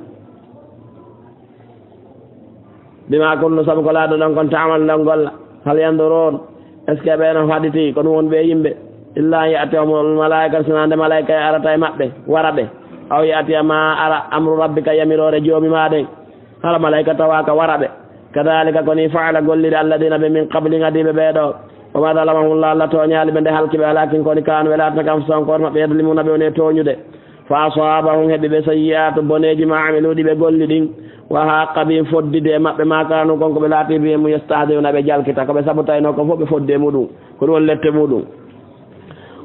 Bima kuntum, sabu ko laaɗoɗon kon, ta'maluna, ɗon golla. Hal yanzurun, est-ce que ɓe no faɗiti, ko ɗum woni ɓe yimɓe? Illa an ya'tiyahumul malaika, sinaa nde malaika en arata e maɓɓe, wara ɓe. Aw ya'tiya ma ara amru rabbika, yamiroore Joomi maa ɗen. Hala malaika tawaaka wara ɓe. Kadhalika, ko nii fa'ala golliri alladhina ɓe min qablihim adiiɓe ɓee ɗoo. Wa ma zalamahumullah, Allah tooñaali ɓe nde halki ɓe, walakin ko woni kaanu ɓe laatata kam anfusahum ko hoore maɓɓe yadlimuna ɓe woni e tooñude. Fa asabahum, heɓi ɓe sayyi'atu boneeji ma amilu ɗi ɓe golli ɗin. Wa haqqa bihim, foddidi e maɓɓe ma kaanu kon ko ɓe laati bihim yastahzi'una ɓe jalkita. Ko ɓe sabotayno ko fof ɓe foddi e muɗum. Ko ɗum woni lette muɗum.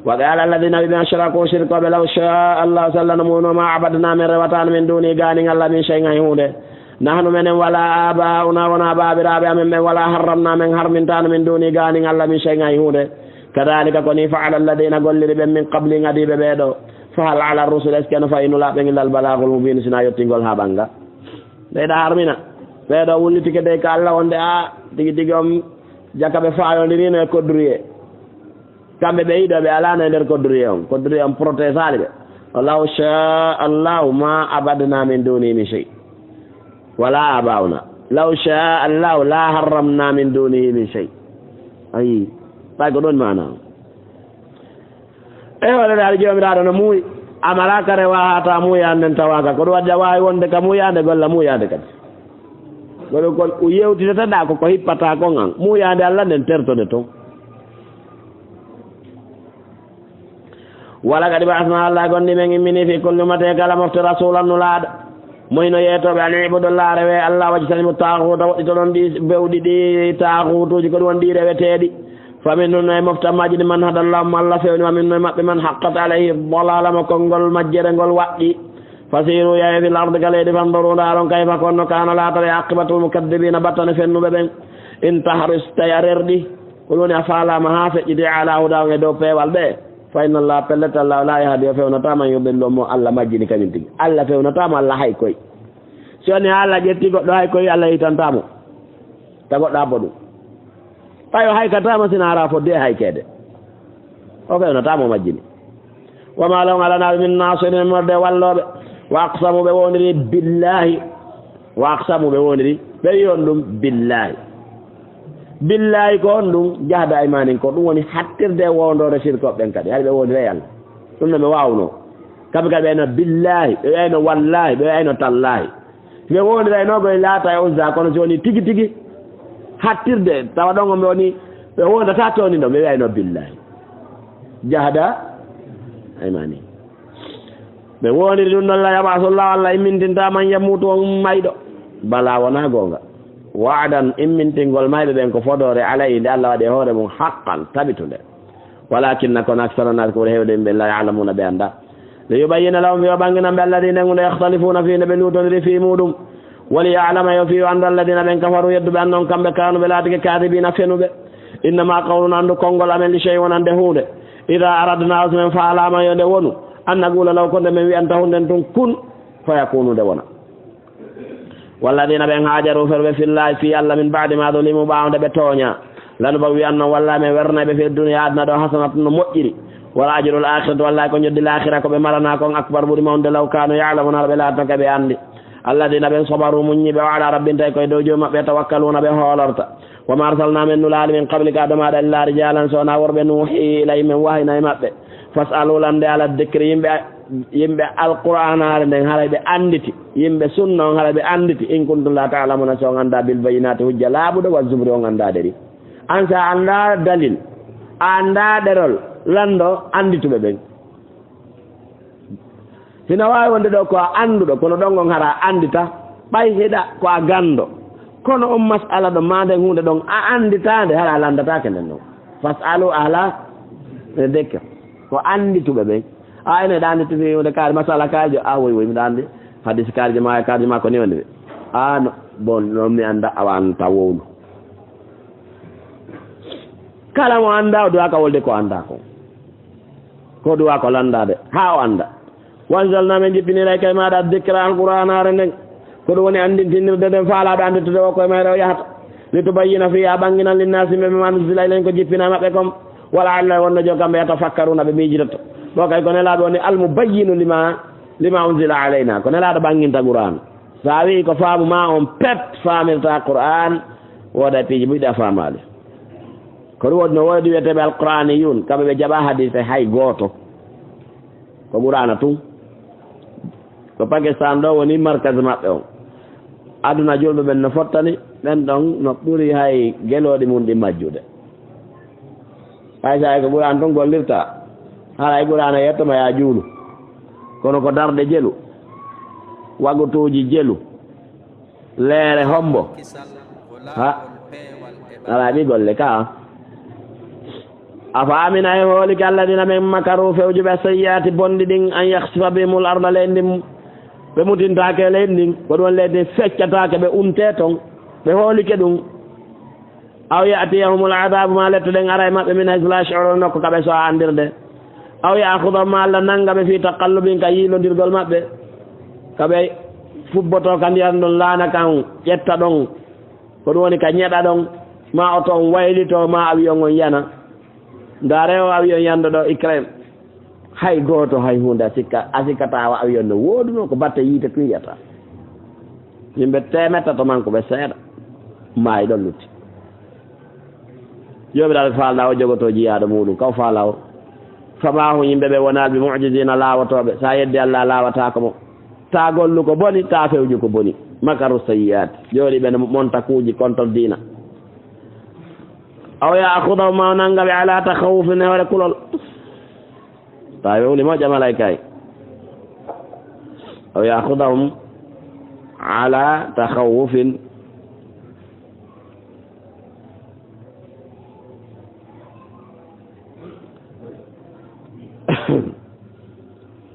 Wa qala alladhina ɓe ashraku shirkooɓe law sha Allah sallano muno ma abadna min rewatano min duni ganin Allah min shay'in hay hunde. Nahnu menen wala abauna wona baabiraaɓe amen ɓen wala harramna men harmintano min duni ganin Allah min shay'in hay hunde. Kadhalika ko nii fa'ala alladhina golliri ɓen min qablihim adiiɓe ɓee ɗoo. Fa hal ala rusul est-ce que no fayi nulaaɓe ɓen illal balagul mubin sina yottingol haa ɓannga. Ɓeyɗa harmina. Ɓee ɗoo wullitike dey ka Allah wonde a tigi tigi on jaka ɓe fayondirino e coddrier. Kamɓe ɓe yiɗo ɓe alano e nder coddrier on. Coddrier on protégeali ɓe. Law sha Allahu ma abadna min dunihi min shay. Wala abauna. Law sha Allahu la harramna min dunihi min shay. Ayi. Ɓay ko ɗon maana on. E hoore nde Alla Joomiraaɗo no muuyi, a malaaka rewaaka ta muuyaande nden tawaaka. Ko ɗum waɗi a waawi wonde ka muuyaande, golla muuyaande kadi. Ko ɗum kon o yewtitata ɗa ko ko hippata kon an. Muuyaande Alla nden tertode ton. Wala kadi ba'asna Alla gondi men immini fi kulli ummati kala mofte rasulan nulaaɗo. Mo hino yeetooɓe an ibudu Alla rewe Alla wajtanibu taaxuuta woɗɗitoɗon ɗi bewɗi ɗi taaxuutuuji ko ɗum woni ɗi reweteeɗi. Fa minhum no e mofta majji ɗi man hadallahu mo Alla fewni wa minhum no e maɓɓe man haqqat alayhi dalala mo konngol majjere ngol waɗɗi. Fasiru yahe fil ardi ka leydi fanduru ndaaron kayfa konno kaana laatare aqibatul mukaddibina battane fennuɓe ɓen. In tahris tawi a rerɗi. Ko ɗum woni a faalaama haa feƴƴiti ala hudaahum e dow peewal ɓe. Fa inna Allaha pellet Alla la yahdi o fewnata man yudillu mo Alla majjini kañum tigi. Alla fewnata mo Alla hay koy. Si woni haa Alla ƴetti goɗɗo hay koy Alla yeytantaa mo. Ta goɗɗo abbo ɗum. Ɓay o haykataama sina hara fodde e haykeede. O fewnata mo majjini. Wa ma lahum alanaa min nasirin morde wallooɓe. Wa aqsamu ɓe woniri billahi. Wa aqsamu ɓe woniri ɓe wi on ɗum billahi. Billahi ko on ɗum jahda aymanin ko ɗum woni hattirde e wondoore sirkoɓe ɓen kadi hari ɓe wonira e Alla. Ɗum no ɓe waawno. Kamɓe kadi ɓe wiyayno billahi, ɓe wiyayno wallahi, ɓe wiyayno tallahi. Ɓe wonirayno koye Laata e Uzza kono si woni tigi tigi hattirde tawa ɗon on ɓe woni ɓe wondata toni ɗo ɓe wiyayno billahi. Jahda aymani. Ɓe woniri ɗum ɗon la yab'asu Allahu Alla immintinta man yamutu on mayɗo. Bala wona goonga. Wa'dan immintingol mayɓe ɓen ko fodoore alayhi nde Alla waɗi e hoore mum haqqan tabitunde. Walakinna kono aksara naasi ko ɓuri heewde yimɓe la ya'lamuna ɓe annda. Li yubayyina lahum yo ɓanginan ɓe alladina hunde yakhtalifuna fi nde ɓe lutoniri fi muɗum. Wali ya'lama yo fi o annda alladina ɓen kafaru yedduɓe annon kamɓe kanu ɓe laatike kadibina fenuɓe. Innama qawluna anndu konngol amen li shay'in wonande hunde. Ida aradna o so men faalama yo nde wonu. An naqula law ko nde men wi'anta hunden tun kun. Fayakunu nde wona. Walladina ɓen haajaru ferɓe fillahi fi Alla min ba'di ma zulimu ɓaawde ɓe tooña. Lanubawwi'annahum walla men wernay ɓe fi dunya aduna ɗo hasanatan no moƴƴiri. Wala ajrul akhirati walla ko ñoddi laakhira ko ɓe marana kon akbar ɓuri mawnude law kanu ya'lamuna ɓe laatata ka ɓe anndi. Alladina ɓen sabaru muññiɓe o ala rabbihim tawi koye dow joom maɓɓe yatawakkaluna ɓe hoolorta. Wa ma arsalna men nulaali min qablika adamaɗa illa rijalan so wona worɓe nuhi ilayhim men wahayna e maɓɓe. Fas'alu lande ala dikri yimɓe yimɓe alqur'anaare nden haray ɓe annditi yimɓe sunna on haray ɓe annditi in kuntum la ta'lamuna so on annda bil bayyinati hujja laaɓuɗo wa zubri on annda ɗeri an sa annda dalil a annda ɗerol lando anndituɓe ɓen. Hino waawi wonde ɗo ko a annduɗo kono ɗon on hara anndita ɓay heɗa ko a ganndo kono on mas'ala ɗo ma nden hunde ɗon a annditaande hara a lanndataake nden ɗon. Fas'alu ahla dhikr ko anndituɓe ɓen. A ene ɗa anndi tufi hunde kaari masala kaarijo a woy woy miɗa anndi hadis kaarijo ma kaarijo ma ko ni wonde ɓe a no bon non mi annda awa an taw wowlu. Kala mo annda o duwaka wolde ko annda ko ko duwa ko lanndade ha o annda. Wa anzalna men jippiniray kay maɗa dikra alqur'anare nden ko ɗum woni anndintinirde nden faalaaɓe annditude o koye mayre o yahata. Litubayyina fiha ɓannginan linnasi ɓe ma nuzila ilayhim ko jippina maɓɓe kon. Wala alla wonno jo kamɓe yatafakkaruna ɓe miijidoto ɗo kay ko nelaaɓe woni almubayyinu lima lima unzila alayna ko nelaaɗo ɓannginta qur'an. So a wii ko faamu ma on pet faamirta qur'an wooda e piiji muɗɗi a faamaali. Ko ɗum woni no woodi wiyeteeɓe alqur'aniyun kamɓe ɓe jaɓa hadise hay gooto. Ko qur'ana tun. Ko pakistan ɗo woni markase maɓɓe on. Aduna julɓe ɓen no fottani. Ɓen ɗon no ɓuri hay gelooɗi mum ɗin majjude. Hay so hay ko Qur'aan tun gollirta, haray Qur'aana yetto ma yaa juulu. Kono ko darɗe jelu, wagutuuji jelu, leere hombo. Ha, alaa ɗi golle ka. Afa amina e hoolike alladina ɓen makaru fewjuɓe sayyi'aati bonɗi ɗin an yakhsifa bihimul arda leydi ndin, ɓe mutintaake leydi ndin, ko ɗum leydi ndin feccataake, ɓe untee ton, ɓe hoolike ɗum. Aw ya'tiyahumul adaabu, ma lette ɗen ara e maɓɓe, min haysu laa yash'uruun, nokku ka ɓe so a anndirde. Aw ya'khudahum, ma Alla nannga ɓe, fii taqallubihim, ka yiilondirgol maɓɓe, ka ɓe fubbotoo ka ndiyan ɗon laana kan ƴetta ɗon, ko ɗum woni ka ñeɗa ɗon, ma oto on waylito, ma awiyon on yana. Ndaare o awiyon yanndo ɗo Ukraine. Hay gooto, hay huunde a sikka, a sikkataa o awiyon no wooduno, ko batte yiite tun yiyata. Yimɓe teemedde to man ko ɓe seeɗa. Maayi ɗon lutti. Joomiraaɗo faalnaa o jogotoo jiyaaɗo muuɗum, kaw faalaa o. Famaa hum, yimɓe ɓe wonaa bi mu'jiziina laawotooɓe. So a yeddi Alla a laawataako mo. Taa gollu ko boni, taa fewju ko boni. Makaru sayyi'aati. Jooɗi ɓe no monta kuuji konton diina. Aw ya'khudahum, ma o nannga ɓe, ala takhawufin, e hoore kulol. Tawi ɓe woni moƴƴa malaykaaji. Aw ya'khudahum ala takhawufin.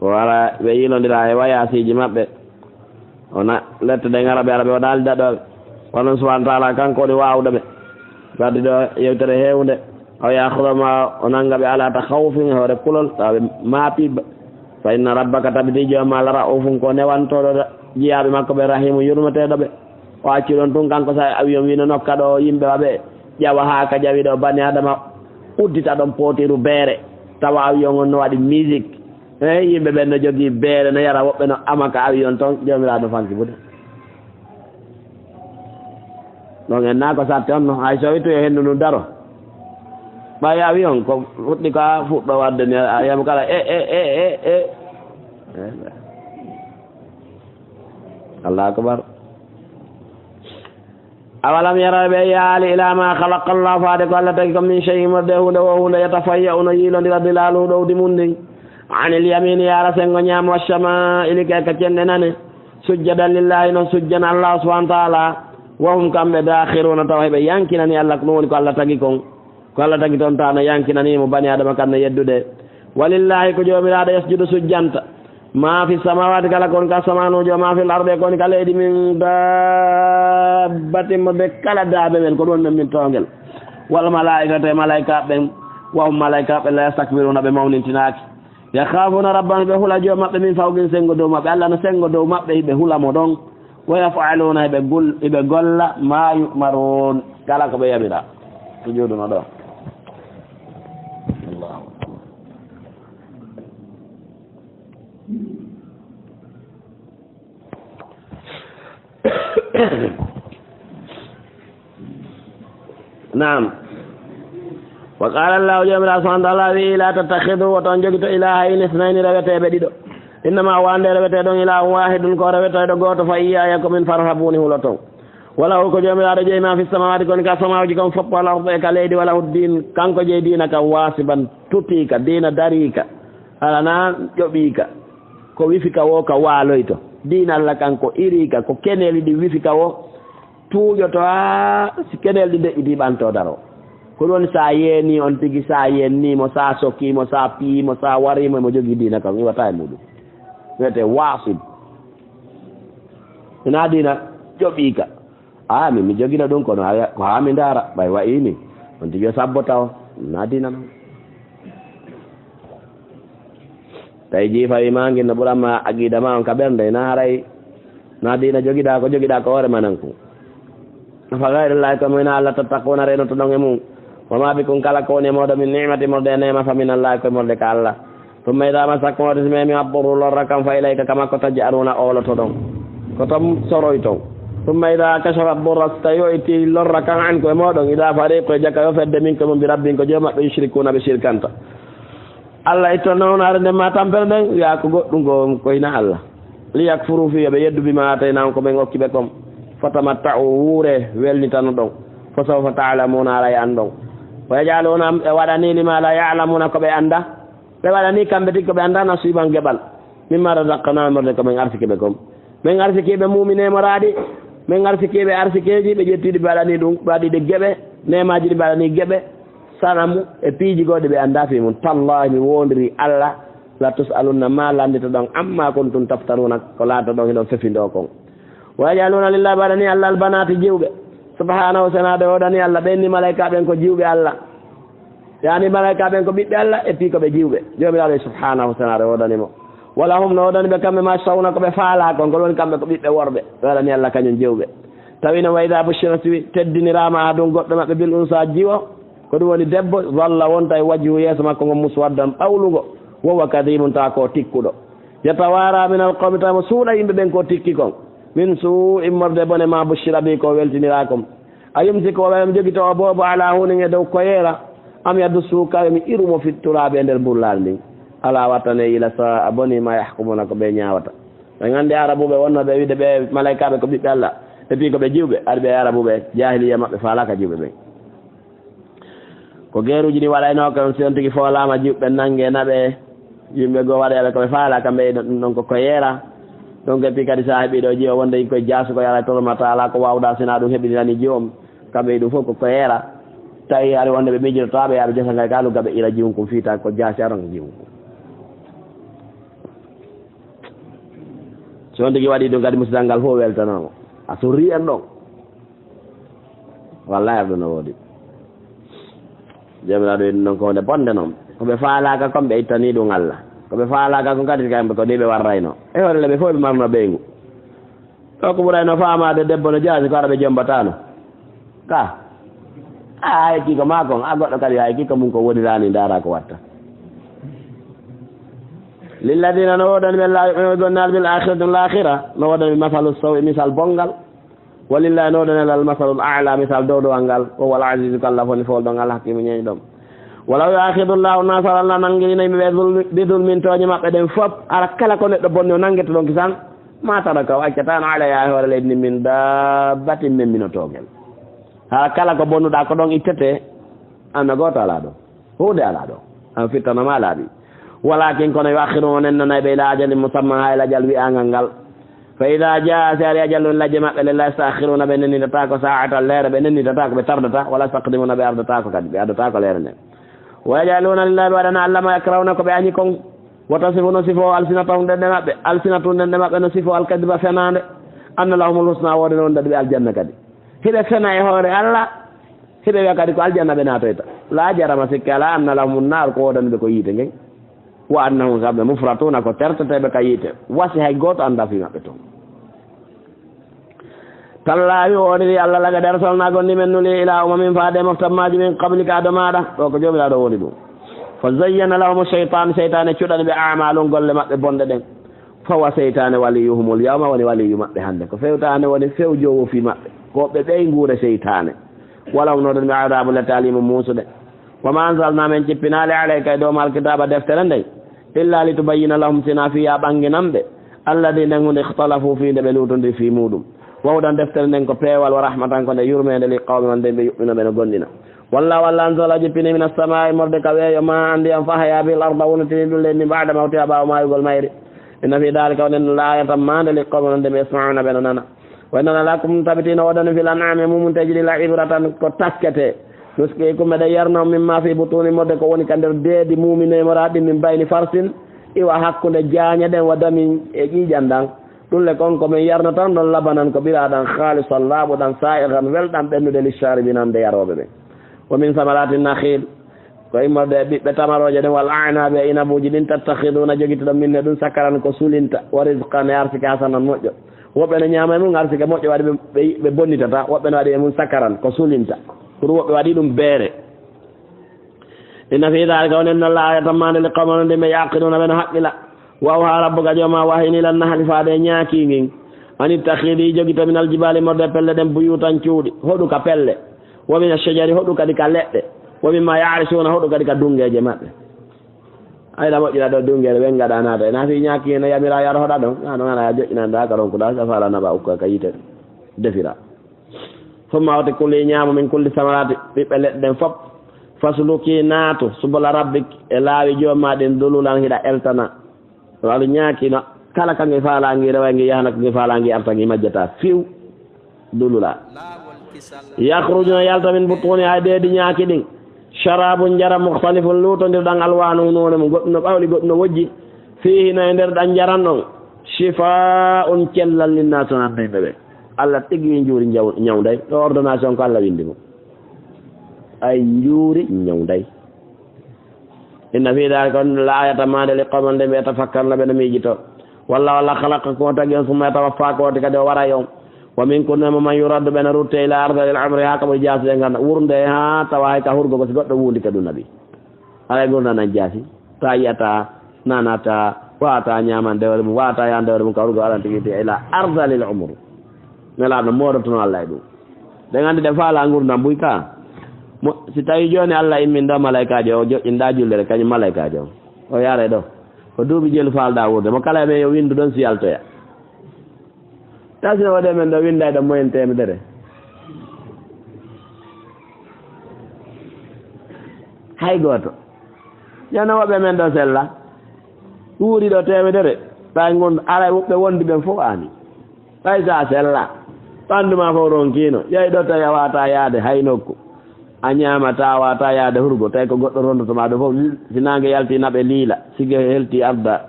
Wala ɓe yilondira e wayaasiiji maɓɓe. Wona lette ɗe ngara ɓe ara ɓe wona aldaɗooɓe. Kono subhanahu wa taala kanko woni waawuɗo ɓe. Wadde ɗo yewtere heewunde. Aw ya'khudahum, ma o nannga ɓe ala takhawufin, e hoore kulol, tawa ɓe maapiiɓe. Fa inna rabbaka, tabiti jooma la ra'ufun, ko newantooɗo jiyaaɓe makko ɓe, rahimu, yurmeteeɗo ɓe. O acci ɗon tun kanko, sa avion wino nokka ɗo yimɓe waɓe ƴawa haa ka ƴawi ɗo bani adama uddita ɗon pootiru beere, tawa avion on no waɗi musique. Eey, yimɓe ɓen no jogii beere, no yara, woɓɓe no ama ka avion ton, Joomiraaɗo no fanki bude. Ɗon en naa ko satti on no, hay so witu e hendu ndun daro. Ɓay avion ko fuɗɗi ka fuɗɗo waɗde ni, a yiyamo kala e, e, e, e, e. Allahu akbar. Awalam yaraw, ɓe yiyaali, ila ma khalaqa Allah, faade ko Allah tagi ko, min shay'in, wonde huunde, wo huunde, yatafayya'u, no yiilondira, dilaaluhu, ɗowdi mum ndin, anil yamini, yaara senngo ñaamo, wash-shama'ili, ka cenɗe nane, sujjadan lillahi, no sujjana Allah subhanahu wa ta'ala, wa hum, kamɓe, dakhiruna, tawa hiɓe yankinani Allah, ko ɗum woni ko Allah tagi kon. Ko Allah tagi toon, tawa no yankinanii mo bani Adama kan no yeddude. Walillahi, ko Joomiraaɗo, yasjudu, sujjanta, maa fi samaawaati, kala ko woni ka asamanuuji, wa maa fil ardi, e ko woni ka leydi, min daabbatin, mo be kala daabe men, ko ɗum woni men min toongel. Wal malaa'ikatu, e malaa'ikaaɓe ɓen, wa hum, malaa'ikaaɓe ɓen, la yastakbiruuna, ɓe mawnintinaaki. Yakhaafuuna rabbahum, ɓe hula Joom maɓɓe, min fawqihim, senngo dow maɓɓe. Allah no senngo dow maɓɓe, ɓe hula mo ɗon. Wa yaf'aluuna, hiɓe gol-, hiɓe golla, maa yu'maruun, kala ko ɓe yamiraa. Sujuudu no ɗo. Allahu akbar. Naam. Wa qaala Allahu, Joomiraaɗo subhaanahu wa ta'aala wi'i, laa tattakhiduu, woto on jogito, ilaahayni ithnayni, reweteeɓe ɗiɗo. Innamaa, wande reweteeɗo on, ilaahun waahidun, ko reweteeɗo gooto, fa iyyaaya, ko min, farhabuuni, huloton. Wa lahu, ko Joomiraaɗo jeyi maa fi samaawaati, ko woni ka samaaji kon fof, wal ardi, e ka leydi, wa lahu diin, kanko jeyi diina kan, waasiban, tutiika, diina dariika, alaa na ƴoɓiika, ko wifika wo ka waaloyto. Diina Alla kan ko iriika, ko keneeli ɗi wifika wo tuuƴoto haa si keneeli ɗi deƴƴitii ɓanto daro. Ko ɗum woni sa yeeni on tigi, sa yeenni mo, sa sokki mo, sa piyi mo, sa wari mo, mo jogii diina kan, iwata e muɗum. Wiyete waasib. Ina diina ƴoɓiika. A, min mi jogino ɗum, kono haya, ko haa mi ndaara, ɓay wa'i ni. On tigi o sabbo taw, na diina non. Tawi jiifa wi ma ngin no ɓuran ma aqida ma on ka ɓernde, na haray, na diina jogiɗa, ko jogiɗa ko hoore ma nan ko. Afa ghayra Allahi, ko mo ina Allah, tattaquna, renotoɗon e mum. Wa ma bikum, kala ko woni e mooɗon, min ni'mati, morde e neema, fa min Allah, ko morde ka Allah. Summa idaa massakum, wata si memi, addurru, lorra kan, fa ilayka, ka makko, taj'aruuna, oolotoɗon. Ko ton soroyton. Summa idaa kashafa addurra, so tawi o itti lorra kan, ankum, e mooɗon, idaa fariqun, e jaka yo fedde, minkum, e mum, bi rabbihim, ko Joom maɓɓe, yushrikuuna, ɓe shirkanta. Allah ittanno on arde ma tampere nden, wi'a ko goɗɗum ko, ko ina Allah. Liyakfuru, fii yo ɓe yeddu, bimaa aataynaahum, ko men okki ɓe kon. Fatamatta'u, wuure, welnitano ɗon. Fa sawfa ta'lamuna, aray anndon. Wa yaj'aluna, ɓe waɗani lima la ya'lamuna, ko ɓe annda. Ɓe waɗani kamɓe tigi ko ɓe annda nasiiban geɓal. Mimma razaqnahum, morde ko men arsiki ɓe kon. Men arsiki ɓe muumine moraaɗi. Men arsiki ɓe arsikeeji, ɓe ƴetti ɗi ɓe waɗani ɗum, ɓe waɗi ɗi geɓe. Neemaaji ɗi ɓe waɗani geɓe. Sanamu e piiji goɗɗi ɓe annda fii mun. Tallahi, mi woondiri Allah, la tus'alunna, ma lannditoɗon, amma kuntum taftaruna, ko laatoɗon hiɗon fefindoo kon. Wa yaj'aluna lillahi, ɓe waɗani Allah, al-banati, jiwɓe. Subhanahu, senaade o woodani Allah, ɓen ni malaika ɓen ko jiwɓe Allah. Yani malaika ɓen ko ɓiɓɓe Allah, et puis ko ɓe jiwɓe. Joomiraaɗo subhanahu, senaade o woodani mo. Wa lahum, no woodani ɓe kamɓe ma yashtauna, ko ɓe faala kon, ko ɗum woni kamɓe ko ɓiɓɓe worɓe. Ɓe waɗani Allah kañum jiwɓe. Tawi no wa idha bushira, si teddiniraama ahadun, goɗɗo maɓɓe, bil unsa, jiwo, ko ɗum woni debbo, dhalla, wonta e wajhu, yeeso makko ngon, muswaddan, ɓawlugo, wa huwa kadhibun, tawa ko tikkuɗo. Yatawara min al-qawmi, tawa mo suuɗa yimɓe ɓen ko tikki kon. Min su'i, immorde bone, ma bushira bi, ko weltiniraa kon. A yumsiku, o ɓe jogito o boobo, ala hunin, e dow koyeera, am yadussu, kawe mi iru mo fit turabi, e nder mbullaali ndin. Ala wattane, ila sa'a, boni, ma yahkumuna, ko ɓe ñaawata. Ɓe nganndi Arabuɓe wonno ɓe wiide ɓe malaikaaɓe ko ɓiɓɓe Allah, et puis ko ɓe jiwɓe, ari ɓe Arabuɓe, jahiliya maɓɓe faalaaka jiwɓe ɓen. Ko geeruuji ɗi waɗaynoo kon, si on tigi foolaama, jiwɓe nannge naɓe, yimɓe goo waɗoyaɓe ko ɓe faala, kamɓe ɗum ɗon ko koyeera. Donc, et puis kadi, so a heɓii ɗo jiwo wonde koye jaasu ko yala tormata, alaa ko waawda, sinaa ɗum heɓinirani jiwom, kamɓe ɗum fof ko koyeera. Tawi hari wonde ɓe miijototaaɓe yaaɓe jesa ngay ka ɗum, kamɓe ila jiwum kum fiita ko jaasi aron ko jiwum kum. So on tigi waɗi ɗum kadi, musidal ngal fof weltanoo mo. A sorri en ɗon. Wallahi, Abdou, no woodi. Joomiraaɗo wi'i ɗum noon ko huunde bonde noon. Ko ɓe faalaaka kon, ɓe ittanii ɗum Allah. Ko ɓe faalaaka kon kadi, kamɓe ko ni ɓe warrayno. E hoore le, ɓe fof ɓe marno ɓeyngu. Ɗo ko ɓurayno faamaade, debbo no jaasi, ko ara ɓe jombatano. Ka. A, hay kii ko maa kon, a goɗɗo kadi, hay kii ko mum ko woniraani, ndaara ko watta. Lilladina, no woodani ɓe la yu'minuna, ɓe gonnaali, bil akhirati, laakhira, no woodani ɓe masalu sawi, misal bonngal. Walillahi, no woodani Allah, al masalul a'la, misal dowdowal ngal. Wa huwal azizu, ko Allah woni foolɗo ngal, al hakimu, ñeeñɗo. Walaw yu'akhidullahu nasa, Allah nanngirino yimɓe ɓe zulmi-, bi zulmin, tooñe maɓɓe ɗen fof, hara kala ko neɗɗo bonni o nanngete ɗon kisan, ma taraka, o accataano, alayha, e hoore leydi ndin, min dabbatin, memminotoogal. Hara kala ko bonnuɗaa ko ɗon ittete, anna gooto alaa ɗon. Huunde alaa ɗon. An fittanama laaɓi. Walakin, kono, yu'akhkhiruhum, o nennanay ɓe, ila ajalin musamman, haa e lajal wi'aangal ngal. Fa idha jaa, si ari ajal, ɗum lajje maɓɓe ɗen, la yasta'khiruna, ɓe nennitataako, sa'atan, leere, ɓe nennitataako, ɓe tardata, wala yastaqdimuna, ɓe ardataako kadi, ɓe ardataako leere nden. Wa yaj'aluna lillahi, ɓe waɗana Allah ma yakrauna, ko ɓe añi kon. Wa tasifu, no sifo, alsinatahum, ɗenɗe maɓɓe, alsinatahum, ɗenɗe maɓɓe no sifo, alkadiba, fenaande. Anna lahumul husna, woodani wonde ɓe aljanna kadi. Hiɓe fena e hoore Allah, hiɓe wi'a kadi ko aljanna ɓe naatoyta. La jarama, sikke alaa, anna lahumun naar, ko woodani ɓe ko yiite ngen. Wa annahum, kamɓe, mufratuna, ko terteteeɓe ka yiite. Wasi hay gooto anndaa fii maɓɓe toon. Tallaahi, woodiri Allah, laqad arsalnaa, gonɗi men nuli, ilaa umamin, faade e moftammaaji, min qablika, ado maaɗa, ɗo ko Joomiraaɗo woni ɗum. Fa zayyana lahumu shaytaanu, seytaane cuɗani ɓe, a'maalahum, golle maɓɓe bonɗe ɗen. Fa huwa, seytaane, waliyuhumul yawma, woni waliyu maɓɓe hannde. Ko fewtaande woni fewjoowo fii maɓɓe. Ko ɓe ɓeynguure seytaane. Walahum, no ɗon ɓe, adaabu, lette, aliimun, muusuɗe. Wa ma anzalna, men cippinaali, alayka, e dow ma, alkitaaba, deftere nden, illa litubayyina lahum, sina fii yo a ɓannginan ɓe, alladi, nden huunde, ikhtalafu fii, nde ɓe luutondiri fii muuɗum. Wa hudan, deftere nden ko peewal, wa rahmatan, ko nde yurmeende, li qawmin, wonde ɓe yu'minu, ɓe no gomɗina. Wallahu, Allah, anzala, jippini, mina samaa'i, immorde ka weeyo, maa'an, ndiyam, fa ahyaa bihil arda, wonitini ɗum leydi ndin, ba'da mawtihaa, ɓaawo maayugol mayri. Inna fii daalika, wonde nden, la aayatan, maande, li qawmin, wonde ɓe, yasma'uuna, ɓe no nana. Wa inna lakum, tabiti no woodani, fil an'aami, e mumunteeji ɗi, la ibratan, ko taskete. Nusqiikum, meɗen yarna on, mimmaa fii butuuni, immorde ko woni ka nder deedi muumine moraaɗi, min bayni farsin, iwa hakkunde jaañe ɗen, wa damin, e ƴiiƴan ɗan. Ɗum le kon ko men yarnata on ɗon, labanan, ko ɓiraaɗan, khaalisan, laaɓuɗan, saa'igan, welɗan ɓennude, lishaaribiina, nde yarooɓe ɓen. Wa min samaraati nakhiil, ko immorde e ɓiɓɓe tamarooje ɗen, wal a'naabi, e inabuuji ɗin, tattakhiduuna, jogitoɗon, minhu, ɗum, sakaran, ko sulinta, wa rizqan, e arsike, hasanan, moƴƴo. Woɓɓe no ñaama e mum arsike moƴƴo, waɗi ɓe, ɓe, ɓe bonnitata, woɓɓe no waɗi e mum sakaran, ko sulinta. Pour woɓɓe waɗi ɗum beere. Inna fii daalika, wonde non, la aayatan, maande, li qawmin, wonde ɓe, ya'qiluuna, ɓe no haqqila. Wa awhaa rabbuka, jooma wahyini, ilan nahli, faade e ñaaki ngin, an ittakhidii, jogito, minal jibaali, immorde e pelle ɗen, buyuutan, cuuɗi, hoɗu ka pelle, wa mina shajari, hoɗu kadi ka leɗɗe, wa mimmaa ya'rishuuna, hoɗu kadi ka dunngeeje maɓɓe. Ay, ɗa moƴƴina ɗo dunngeere, ɓen ngaɗa naata. Ina fii ñaaki, ina yamira yo a hoɗa ɗon. Ina ɗon, ana ya joƴƴinanɗa ka ronkuɗa, sa faala naɓa ukka ka yiite. Defira. Summa wati kuli, ñaama, min kulli samaraati, ɓiɓɓe leɗɗe ɗen fof. Fasluki, naatu, subula rabbik, e laawi joom maa ɗin, dululan, hiɗa eltana. Walu ñaaki no, kala ka ngi faalaa ngi rewa ngi yahana, ka ngi faalaa ngi arta ngi majjata fiw. Dulula. Yakhruju, no yalta, min butuni, hay deedi ñaaki ɗin. Sharabun, njaram, mukhtalifun, luutondirɗan, alwanu, noone mum, goɗɗum no ɓawli, goɗɗum no wojji. Fihi, no e nder ɗan njaram ɗon, shifaa'un, cellal, linnaasi, wonande yimɓe ɓe. Allah tigi wi njuuri njaw-, ñawday. Ɗo ordonnance on ko Allah windi mo. Ay njuuri ñawday. Inna fi dhalika, on la ayatan, maande, li qawmin, nde ɓe yatafakkaruna, ɓe no miijito. Wallahu, Allah, khalaqakum, o tagi on, summa yatawaffakum, o kadi o waray on. Wa minkum, no e mon, man yuraddu, ɓe no rutte, ila ardalil umri, haa ka ɓuri jaasude ngan, wurnde haa tawa hay ka hurgo ko si goɗɗo wuundi ka duna bi. Alay ngurndan nan jaasi. Ta yi'ata, nanata, wata ñaamande hoore mum, wata yaande hoore mum, ka hurgo aran tigi tigi ila ardalil umri. Nelaaɗo moodotono Allah e ɗum. Ɗen anndi ɗe faala ngurndan buy ka. Mo, si tawi jooni Allah immin ɗo malaykaajo o, joƴƴinɗa jullere, kañum malaykaajo o. O yaare ɗo. Ko duuɓi jelu faalɗa wuurde. Mo kala e men yo winndu ɗon si yaltoya. Tawi si no waɗi men ɗo winnday ɗo moyen teemedere. Hay gooto. Ñande woɓɓe men ɗo sella. Wuuri ɗo teemedere. Ɓay ngon aray woɓɓe wondi ɓen fof aani. Ɓay sa sella. Ɓanndu ma fof ronkiino. Ƴay ɗo tawi a wata yaade hay nokku. A ñaamata, a wata yaade hurgo. Tawi ko goɗɗo rondoto ma ɗo fof. Si naange yalti naɓe liila. Sige helti arda.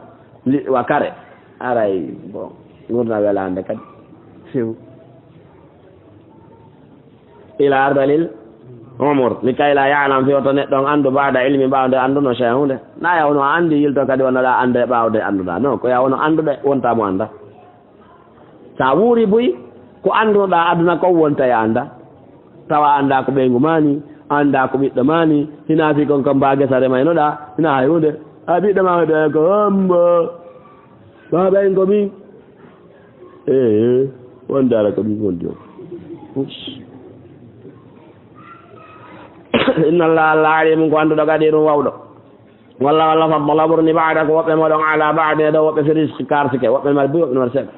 Li-, wa kare. Aray, bon. Ngurna welande kadi. Few. Ila ardalil umur. Likay la ya'lam, fi wata neɗɗo on anndu, ba'da ilmi, ɓaawde annduno, shay'an huunde. Na ya wono a anndi yilto kadi wonnoɗa annde ɓaawde annduɗa. Non, ko ya wono annduɗe wonta mo annda. Sa wuuri buy, ko anndunoɗa aduna kon wonta ya annda. Tawa annda ko ɓeyngu ma ni, annda ko ɓiɗɗo ma ni, hina fi kon kam ba gesa remaynoɗa, hina hay huunde. A ɓiɗɗo ma ɓe ko hombo. Baaba en ko min. Ee, wonde ala ko min wondi on. Inna Allah, Allah alimun ko annduɗo, qadirun wawɗo. Walla, walla faddala ɓurni ba'dakum woɓɓe moɗon ala ba'din e dow woɓɓe fi rizqi ka arsike, woɓɓe mari buy, woɓɓe mari seeɗa.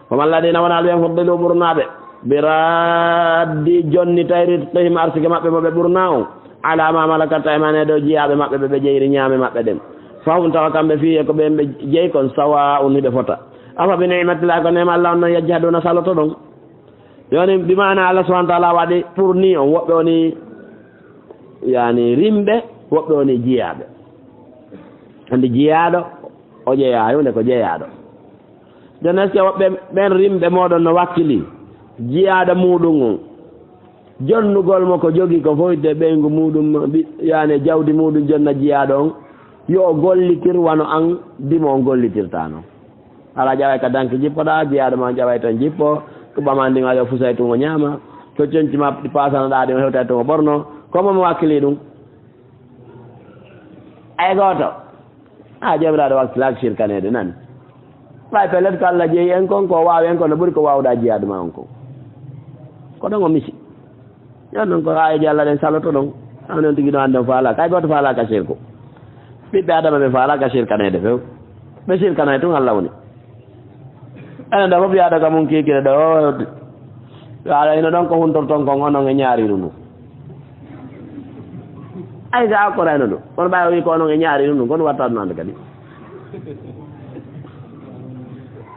Wa ma alladina wona ɓen fuddilu ɓurnaɓe, bi raddi jonni tay rizqihim arsike maɓɓe mo ɓe ɓurna on. Ala ma malakat aymanuhum e dow jiyaaɓe maɓɓe ɓe ɓe jeyri ñaame maɓɓe ɗen. Fahum tawa kamɓe fiihi ko ɓen ɓe jeyi kon sawa'un hiɓe fota. Afa bi ni'matillahi ko neema Allah on non yajhaduna saloto ɗon. Yoni bi maana Allah subhanahu wa ta'ala waɗi pour ni on woɓɓe woni yani rimɓe woɓɓe woni jiyaaɓe. Andi jiyaaɗo o jeyaa hunde ko jeyaaɗo. Jooni est-ce que woɓɓe ɓen rimɓe mooɗon no wakkili jiyaaɗo muuɗum on? Jonnugol mo ko jogii ko foyde ɓeyngu muuɗum, ɓi-, yaani jawdi muuɗum jonna jiyaaɗo on, yo o gollitir wano an dimo on gollitirta non. Alaa ƴaway ka danki jippoɗaa, jiyaaɗo ma ƴaway ton jippo, ko ɓamaa ndin ayo fusay tun o ñaama, to conci ma ɗi paasanoɗaa ɗin o hewtay tun o ɓorno, ko mo mo wakkili ɗum? Ay gooto. A Joomiraaɗo wakkilaaki sirkaneede nani. Ɓay pellet ko Allah jeyi en kon, ko waawi en kon, no ɓuri ko waawuɗaa jiyaade ma on kon. Ko ɗon o misi. Yon non ko aayeeje Allah ɗen saloto ɗon. An non tigi ɗo annden faalaaka. Hay gooto faalaaka sirku. Ɓiɓɓe Adama ɓe faalaaka sirkaneede few. Ɓe sirkanay tun Allah woni. Enen ɗo fof yahata ka mum kiikiiɗe ɗo, o hewti. Yo Allah, hino ɗon ko huntorton kon, onon e ñaariiru ndun. Ay, sa okkorayno ɗum. Kono ɓay o wi ko onon e ñaariiru ndun, kono watta ɗum annde kadi.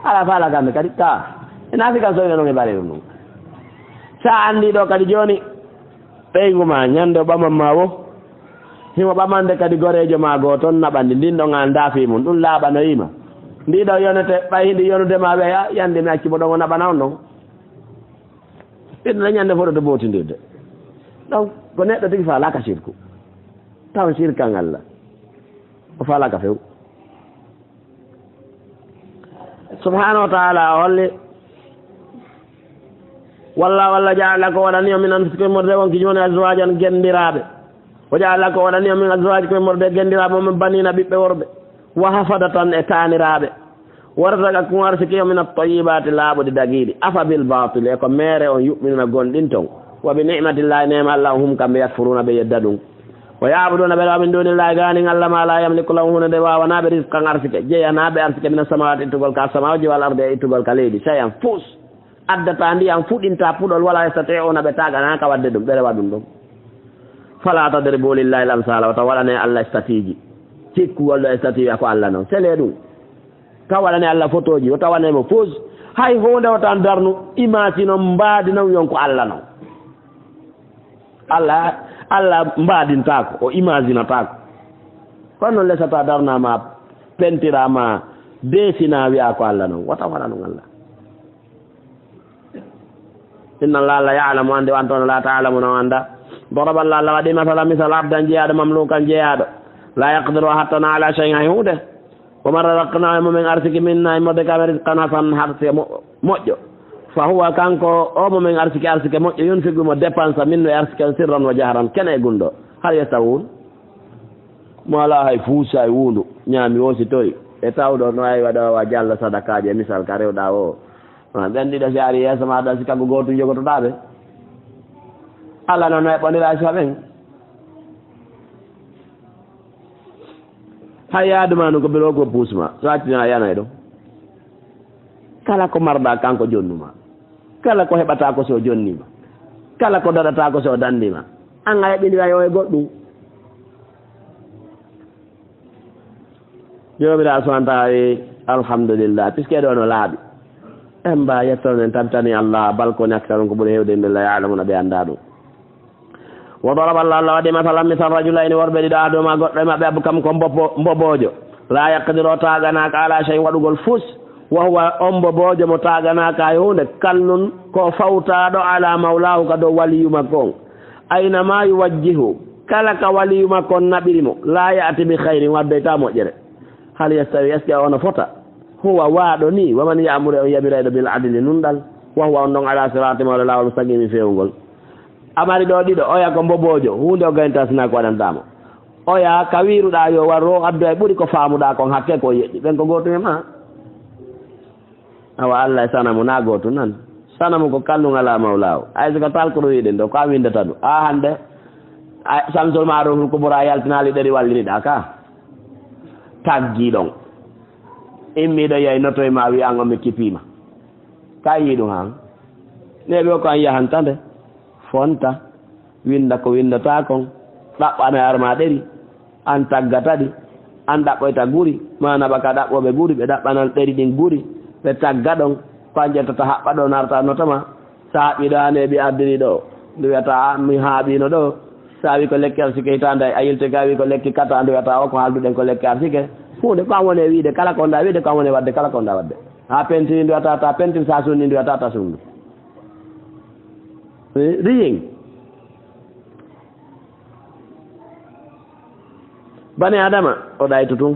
Ala faala ka annde kadi, ka. E naati kan soyno non e bareeru ndun. Sa anndi ɗo kadi jooni, ɓeyngu ma, ñande o ɓaman ma wo, himo ɓamande kadi goreejo ma goo ton naɓandi, ndin ɗon an daafi mum, ɗum laaɓanoyi ma. Ndi ɗo yonete, ɓay hindi yonude ma, ɓe ya, yande mi acci mo ɗon o naɓana on ɗon. Ɓiɗɗo na ñande fof ɗo bootindirde. Donc, ko neɗɗo tigi faalaaka sirku. Taw sirkan Allah. O faalaaka few. Subhanahu wa ta'ala o holli, walla, walla ja'ala ko waɗani on min anfusikum morde on ki jooni azwajan gendiraaɓe. O ja'ala ko waɗani on min azwaj ko morde gendiraaɓe on banina ɓiɓɓe worɓe. Wa hafadatan e taaniraaɓe. Wa razaqakum arsiki on min at-tayyibati laaɓuɗi dagiiɗi. Afa bil batil e ko meere on yu'minuna gonɗinton. Wa bi ni'matillahi neema Allah on hum kamɓe yakfuruna ɓe yedda ɗum. Wa ya'buduna ɓe ɗo min dunillahi gaanin Allah ma la yamliku lahum hunde nde waawanaaɓe rizqan arsike. Jeyanaaɓe arsike min as-samawati ittugol ka as-samawati wal ardi e ittugol ka leydi. Shay'an fus. Addata ndiyam, fuɗinta puɗol, wala yastati'una, ɓe taaganaaka waɗde ɗum, ɓe rewa ɗum ɗon. Fala tadribu lillahi al-amsala, wata waɗane Allah statiiji. Cikkugol ɗo stati wiya ko Allah non. Sele ɗum. Ka waɗane Allah fotooji, wata waɗane mo fos. Hay huunde wata darnu, image non, mbaadi non, yon ko Allah non. Allah, Allah mbaadintaako, o imaginataako. Kono non lesata darna ma, pentira ma, desina wiya ko Allah non. Wata waɗa non Allah. Inna Allah, Allah ya'lamu, andi, wa antum la ta'lamuna, on anda. Daraba Allah, Allah waɗi masala, misal, abdan, jeyaaɗo, mamlukan, jeyaaɗo. La yaqdiru, hattana, ala shay'in, hay huunde. Wa man razaqnahu, mo men arsiki, minna, e modde ka men, rizqan hasanan, arsike mo-, moƴƴo. Fa huwa, kanko, o mo men arsiki, arsike moƴƴo, yunfiqu, mo dépensa, minhu, e arsike on, sirran wa jahran, kene e gunɗo. Hal yastawun? Mo alaa hay fuusa e wuundu, ñaami woosi toy. E tawɗo no ay waɗa wa jalla sadakaaji e misal ka rewɗa o. Ah, ɓen ɗiɗo si ari yeeso ma ɗo, si kanko gooto jogotoɗaa ɓe. Allah noon no eɓɓondira si ɓen. Hay yaadu ma ɗum ko biro ko puus ma, so accina a yanay ɗo. Kala ko marɗa kanko jonnu ma. Kala ko heɓata ko so jonni ma. Kala ko daɗata ko so danndi ma. An a eɓɓindira yo e goɗɗum. Joomiraaɗo subhaanahu wa ta'aala wi, alhamdulillah, puisque ɗo no laaɓi. En mba yettono en tabitani Allah, bal ko ñakka ɗum ko ɓuri heewde yimɓe la ya'lamuna, ɓe annda ɗum. Wa daraba Allah, Allah waɗi masalan, misal rajulayni, worɓe ɗiɗo, ahaduhuma, goɗɗo e maɓɓe, abkam, ko mbobo-, mboboojo. La yaqdiru, o taaganaaka, ala shay'in, waɗugol fus. Wa huwa, on mboboojo mo taaganaaka hay huunde, kallun, ko fawtaaɗo, ala mawlaahu, ka dow waliyu makko on. Ayna ma yuwajjihu, kala ka waliyu makko on naɓiri mo, la ya'ti bi khayrin, waddayta moƴƴere. Hal yastawi, est-ce que ono fota? Huwa, waaɗo ni, wa man ya'muru, on yamirayɗo, bil adli, nunɗal. Wa huwa, on ɗon, ala sirati, mawɗo laawol mustaqimi, feewngol. A mari ɗo ɗiɗo, oya ko mboboojo, huunde o gaynta sina ko waɗantaa mo. Oya ka wiiruɗaa yo war ro addoya ɓuri ko faamuɗaa kon, hakke ko yeɗɗi. Ɓen ko gootum e ma. Awa Allah e sanamu na gootum nan. Sanamu ko kallun ala mawlaahu. Ay siko tal ko ɗo wiɗen ɗo, ko a windata ɗum. A hannde, a Samsul Maaruful Kubra yaltinaali ɗeri walliniɗaa ka. Taggi ɗon. Immiɗo yey notoy ma wi an o mi kipiima. Ka yiɗum han. Neeɓi o ko an yahanta nde. Fonta. Winda ko windata kon. Ɗaɓɓana yar ma ɗeri. An taggata ɗi. An ɗaɓɓoyta guri. Ma naɓa ka ɗaɓɓoɓe guri. Ɓe ɗaɓɓanan ɗeri ɗin guri. Ɓe tagga ɗon. Ko an ƴettata haɓɓa ɗo narta noto ma. Sa haɓɓi ɗo, an heɓi ardiri ɗo. Ndu wiyata, a, mi haaɓino ɗo. Sa wi ko lekki arsike hitaande, a yilti ka wi ko lekki kata, ndu wiyata, o ko haalduɗen ko lekki arsike. Huunde ko an woni e wiide kala ko nda wiide, ko an woni e waɗde kala ko nda waɗde. Ha pentiri ndu wiyata ta pentiri, sa sunni ndu wiyata ta sunni. Eh, riyin. Bani Adama, o ɗaytu tun.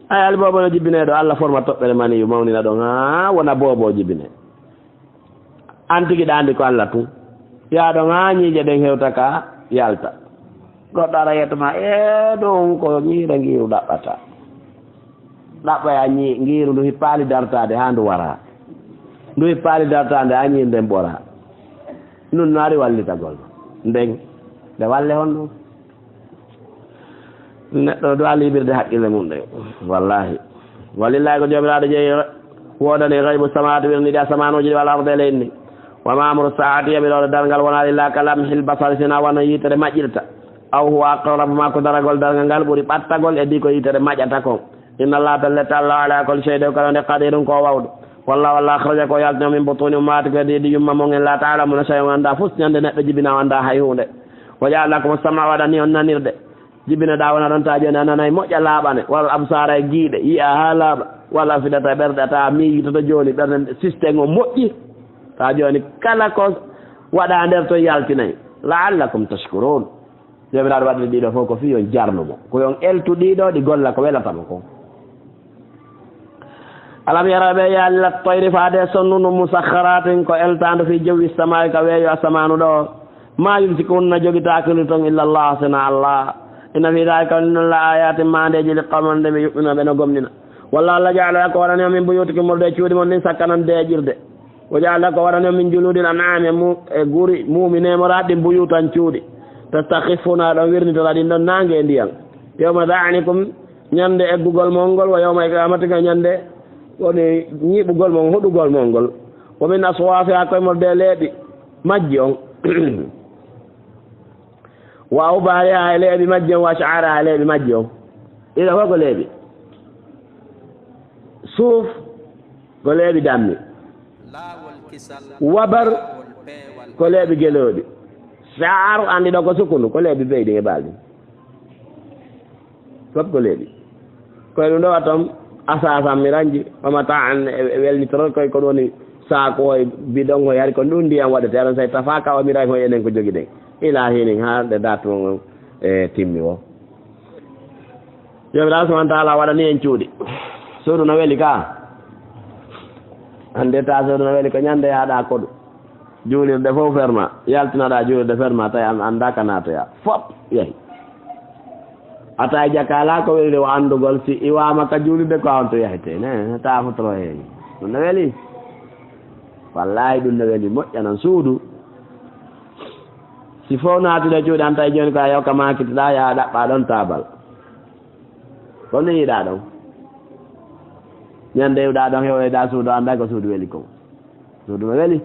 Ay, ali boobo no jibbine ɗo, Allah forma toɓɓere mani yu mawnina ɗon, ha wona boobo jibbine. An tigi ɗa andi ko Allah tun. Yaa ɗon ha ñiiƴe ɗen hewta ka yalta. Goɗɗo ara yetto ma, e ɗum ko ñiire ngiiru ɗaɓɓata. Ɗaɓɓoya ñi-, ngiiru ndu hippaali dartaade ha ndu wara. Ndu hippaali dartaade ha ñiiru nden ɓora. Nun no ari wallitagol ma. Nden, nde walle honɗum? Neɗɗo ɗo a liibirde haqqille mum ɗen. Wallahi. Walillahi ko Joomiraaɗo jeyi woodani gaybu samawaati wirniɗi asamaanuuji ɗi wal arde e leydi ndi. Wa ma amru saa'ati yamiroore darngal wonaa illa ka lamhil basari sina wano yitere maƴƴirta. Aw huwa aqrabu ma ko daragol darngal ngal ɓuri ɓattagol e di ko yitere maƴata kon. Inna Allah tallete Allah ala kulli shay'in dow kala nde qadirun ko wawɗo. Wallahu Allah akhrajakum o yaltino min butuni ummahatikum e di yumma mon en la ta'lamuna shay'an on annda fus ñande neɗɗo jibina o annda hay huunde. Wa ja'ala lakum as-sam'a waɗani on nanirde. Jibinoɗaa wona ɗon, taa jooni a nanay moƴƴa laaɓane, wal absaara e giiɗe, yi'a haa laaɓa, wal afidata e ɓerɗe, taa miijitoto jooni ɓerɗe système o moƴƴi. Taa jooni kala ko waɗaa nder ton yaltinay. La'allakum tashkurun. Joomiraaɗo waɗi ɗiɗo fof ko fii on jarnu mo. Ko on eltu ɗiɗo ɗi golla ko welata mo kon. Alam yara ɓe yaali ila tayri faade sonnunu musakharatin ko eltaande fi jawi samaa'i ka weeyo asamaanu ɗo. Ma yumsikunna jogitaaki ɗum ton illa Allah sina Allah. Inna fi dhalika on non la ayatin maandeeji li qawman nde ɓe yu'minuna ɓe no gomɗina. Walla Allah ja'ala ko waɗani on min buyutikum murde cuuɗi mon ɗin sakkanan deeƴirde. Wa ja'ala ko waɗani on min juludil an'ami e mu-, e guri muumi nemoraɗi ɗin buyutan cuuɗi. Tastakhifuna ɗon wirnitora ɗin ɗon naange e ndiyan. Yawma dha'nikum ñande eggugol mon ngol wa yawma iqamati ka ñande Woni ñiiɓugol mon, huɗugol mon ngol. Wa min aswaafihaa, ko e morde leeɓi majji on. Wa awbaarihaa, e leeɓi majji on, wa ash'aarihaa, e leeɓi majji on. Ɗiɗo fof ko leeɓi. Suuf ko leeɓi dammi. Wabar ko leeɓi gelooɗi. Sha'ar, anndi ɗo ko sukkundu, ko leeɓi beyɗi e baalɗi. Fof ko leeɓi. Ko e ɗum ɗo waɗi toon asaasan mi ranji, wa mataa'an, e, e welnitorol koye ko ɗum woni saaku o e bidon o, hari ko ɗum ndiyam waɗetee, aɗon say tafaaka o mi rawi o enen ko jogiɗen. Ilaa hiinin haa nde dartu mon e timmi o. Joomiraaɗo subhaanahu wa ta'aala waɗani en cuuɗi. Suudu no weli ka. Annde ta suudu no weli ko ñande yaaɗa koɗo. Juulirde fof ferma, yaltinaɗa juulirde ferma, tawi an annda ka naatoya. Fof yahi. A tawi jaka ala ko weli o anndugol si iwama ka juulirde ko on to yahete. Ne, ta fotoro heen. Ɗum no weli. Wallahi ɗum no weli, moƴƴanan suudu. Si fof naatude cuuɗi an tawi jooni ko a yewka makitiɗa, ya ɗaɓɓa ɗon taabal. Ko ni yiɗa ɗon. Ñande iwɗa ɗon hewoyɗa suudu, annda ko suudu weli kon. Suudu no weli.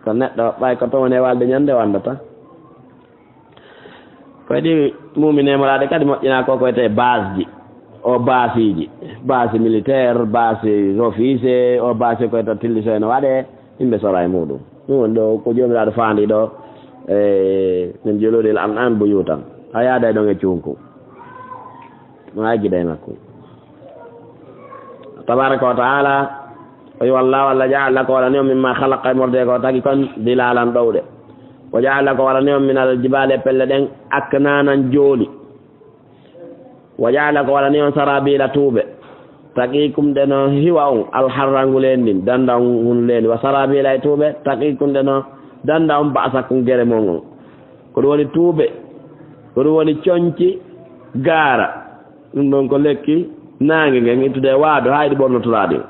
Ko neɗɗo ɓay ko toon woni e walde ñande o anndata. Ko e ɗi muumine molaade kadi moƴƴina ko ko wiyetee baasji. O baasiiji. Baasi militaire, baasi office, o baasi ko wiyetee tilliso ene waɗee, yimɓe sora e muɗum. Ɗum woni ɗo ko Joomiraaɗo faandi ɗo, e, min juluudil an'aami buyuutan. A yaaday ɗon e cuunku. Ma eggiday makko. Tabaaraka wa ta'aala, o wi, wallaahu, Alla, ja'ala lakum, waɗani on, mimmaa khalaqa, e morde ko tagi kon, zilaalan ɗowɗe. Wa ja'ala lakum, waɗani on, minal jibaali, e pelle ɗen, aknaanan jooli. Wa ja'ala lakum, waɗani on, saraabiila tuuɓe. Taqiikum ɗe no hiwa on, alharra nguleendi ndin, danda on nguleendi. Wa saraabiila e tuuɓe, taqiikum ɗe no danda on, ba'sakum gere mon on. Ko ɗum woni tuuɓe, ko ɗum woni conci gaara. Ɗum ɗon ko lekki naange ngen ittude e waado, haa ɗi ɓornotoraa ɗin.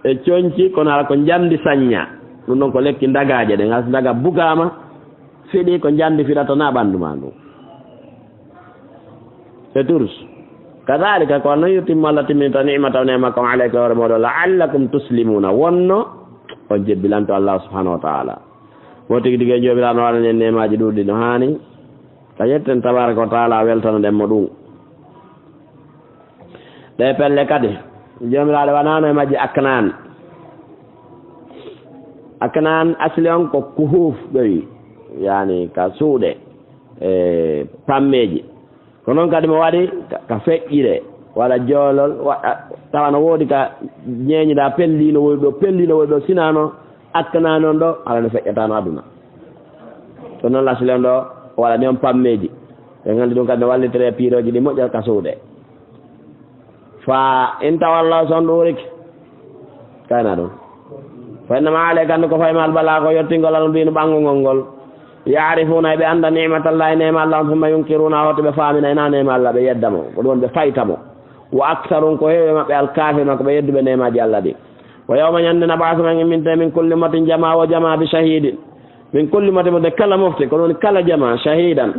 E conci, kono hara ko njamndi saññaa. Ɗum ɗon ko lekki ndagaaje ɗen. Hay so ndaga bugaama, fiɗi ko njamndi fiɗata na ɓanndu maa ndu. E turs. Kadaalika, ko noon yutimmu Alla timminta ni'matahu, neema makko on, alaykum, hoore mooɗon, la'allakum tuslimuuna, wonno on jebbilanto Alla subhaanahu wa ta'aala. Mo tigi tigi en Joomiraaɗo no waɗani en neemaaji ɗuuɗɗi no haani. Ka yetten tabaaraka wa ta'aala, weltanoɗen mo ɗum. Ɗee pelle kadi, Joomiraaɗo waɗaano e majje aknaan. Aknaan asli on ko kuhuuf ɓe wi, yaani ka suuɗe, e pammeeji. Ko noon kadi mo waɗi ka, ka feƴƴire, waɗa joolol, waɗa, tawa no woodi ka ñeeñuɗa pelliino woy ɗo, pelliino woy ɗo, sinaa noon, akkanaa noon ɗo, hara no feƴƴataano aduna. Ko noon lasli on ɗo, o waɗani on pammeeji. En nganndi ɗum kadi no wallitire e piirooji ɗi moƴƴa ka suuɗe. Fa in tawallaw, so on ɗuurike, kayna ɗum. Fa innama alayka, anndu ko fay ma, al balaagu, ko yottingol, al mubiinu, ɓanngungol ngol. Ya'rifuuna, ɓe annda, ni'matallahi, neema Alla on, summa yunkiruuna, hoto ɓe faamina ina neema Alla, ɓe yedda mo, ko ɗum woni ɓe fayta mo. Wa aktharuhum, ko heewi e maɓɓe, al kaafiruna, ko ɓe yedduɓe neemaaji Alla ɗi. Wa yawma, ñande, nab'asu, men imminte, min kulli ummatin, jamaa wo jamaa, bi shahidin. Min kulli ummatin, mo de kala mofte, ko ɗum woni kala jamaa, shahidan.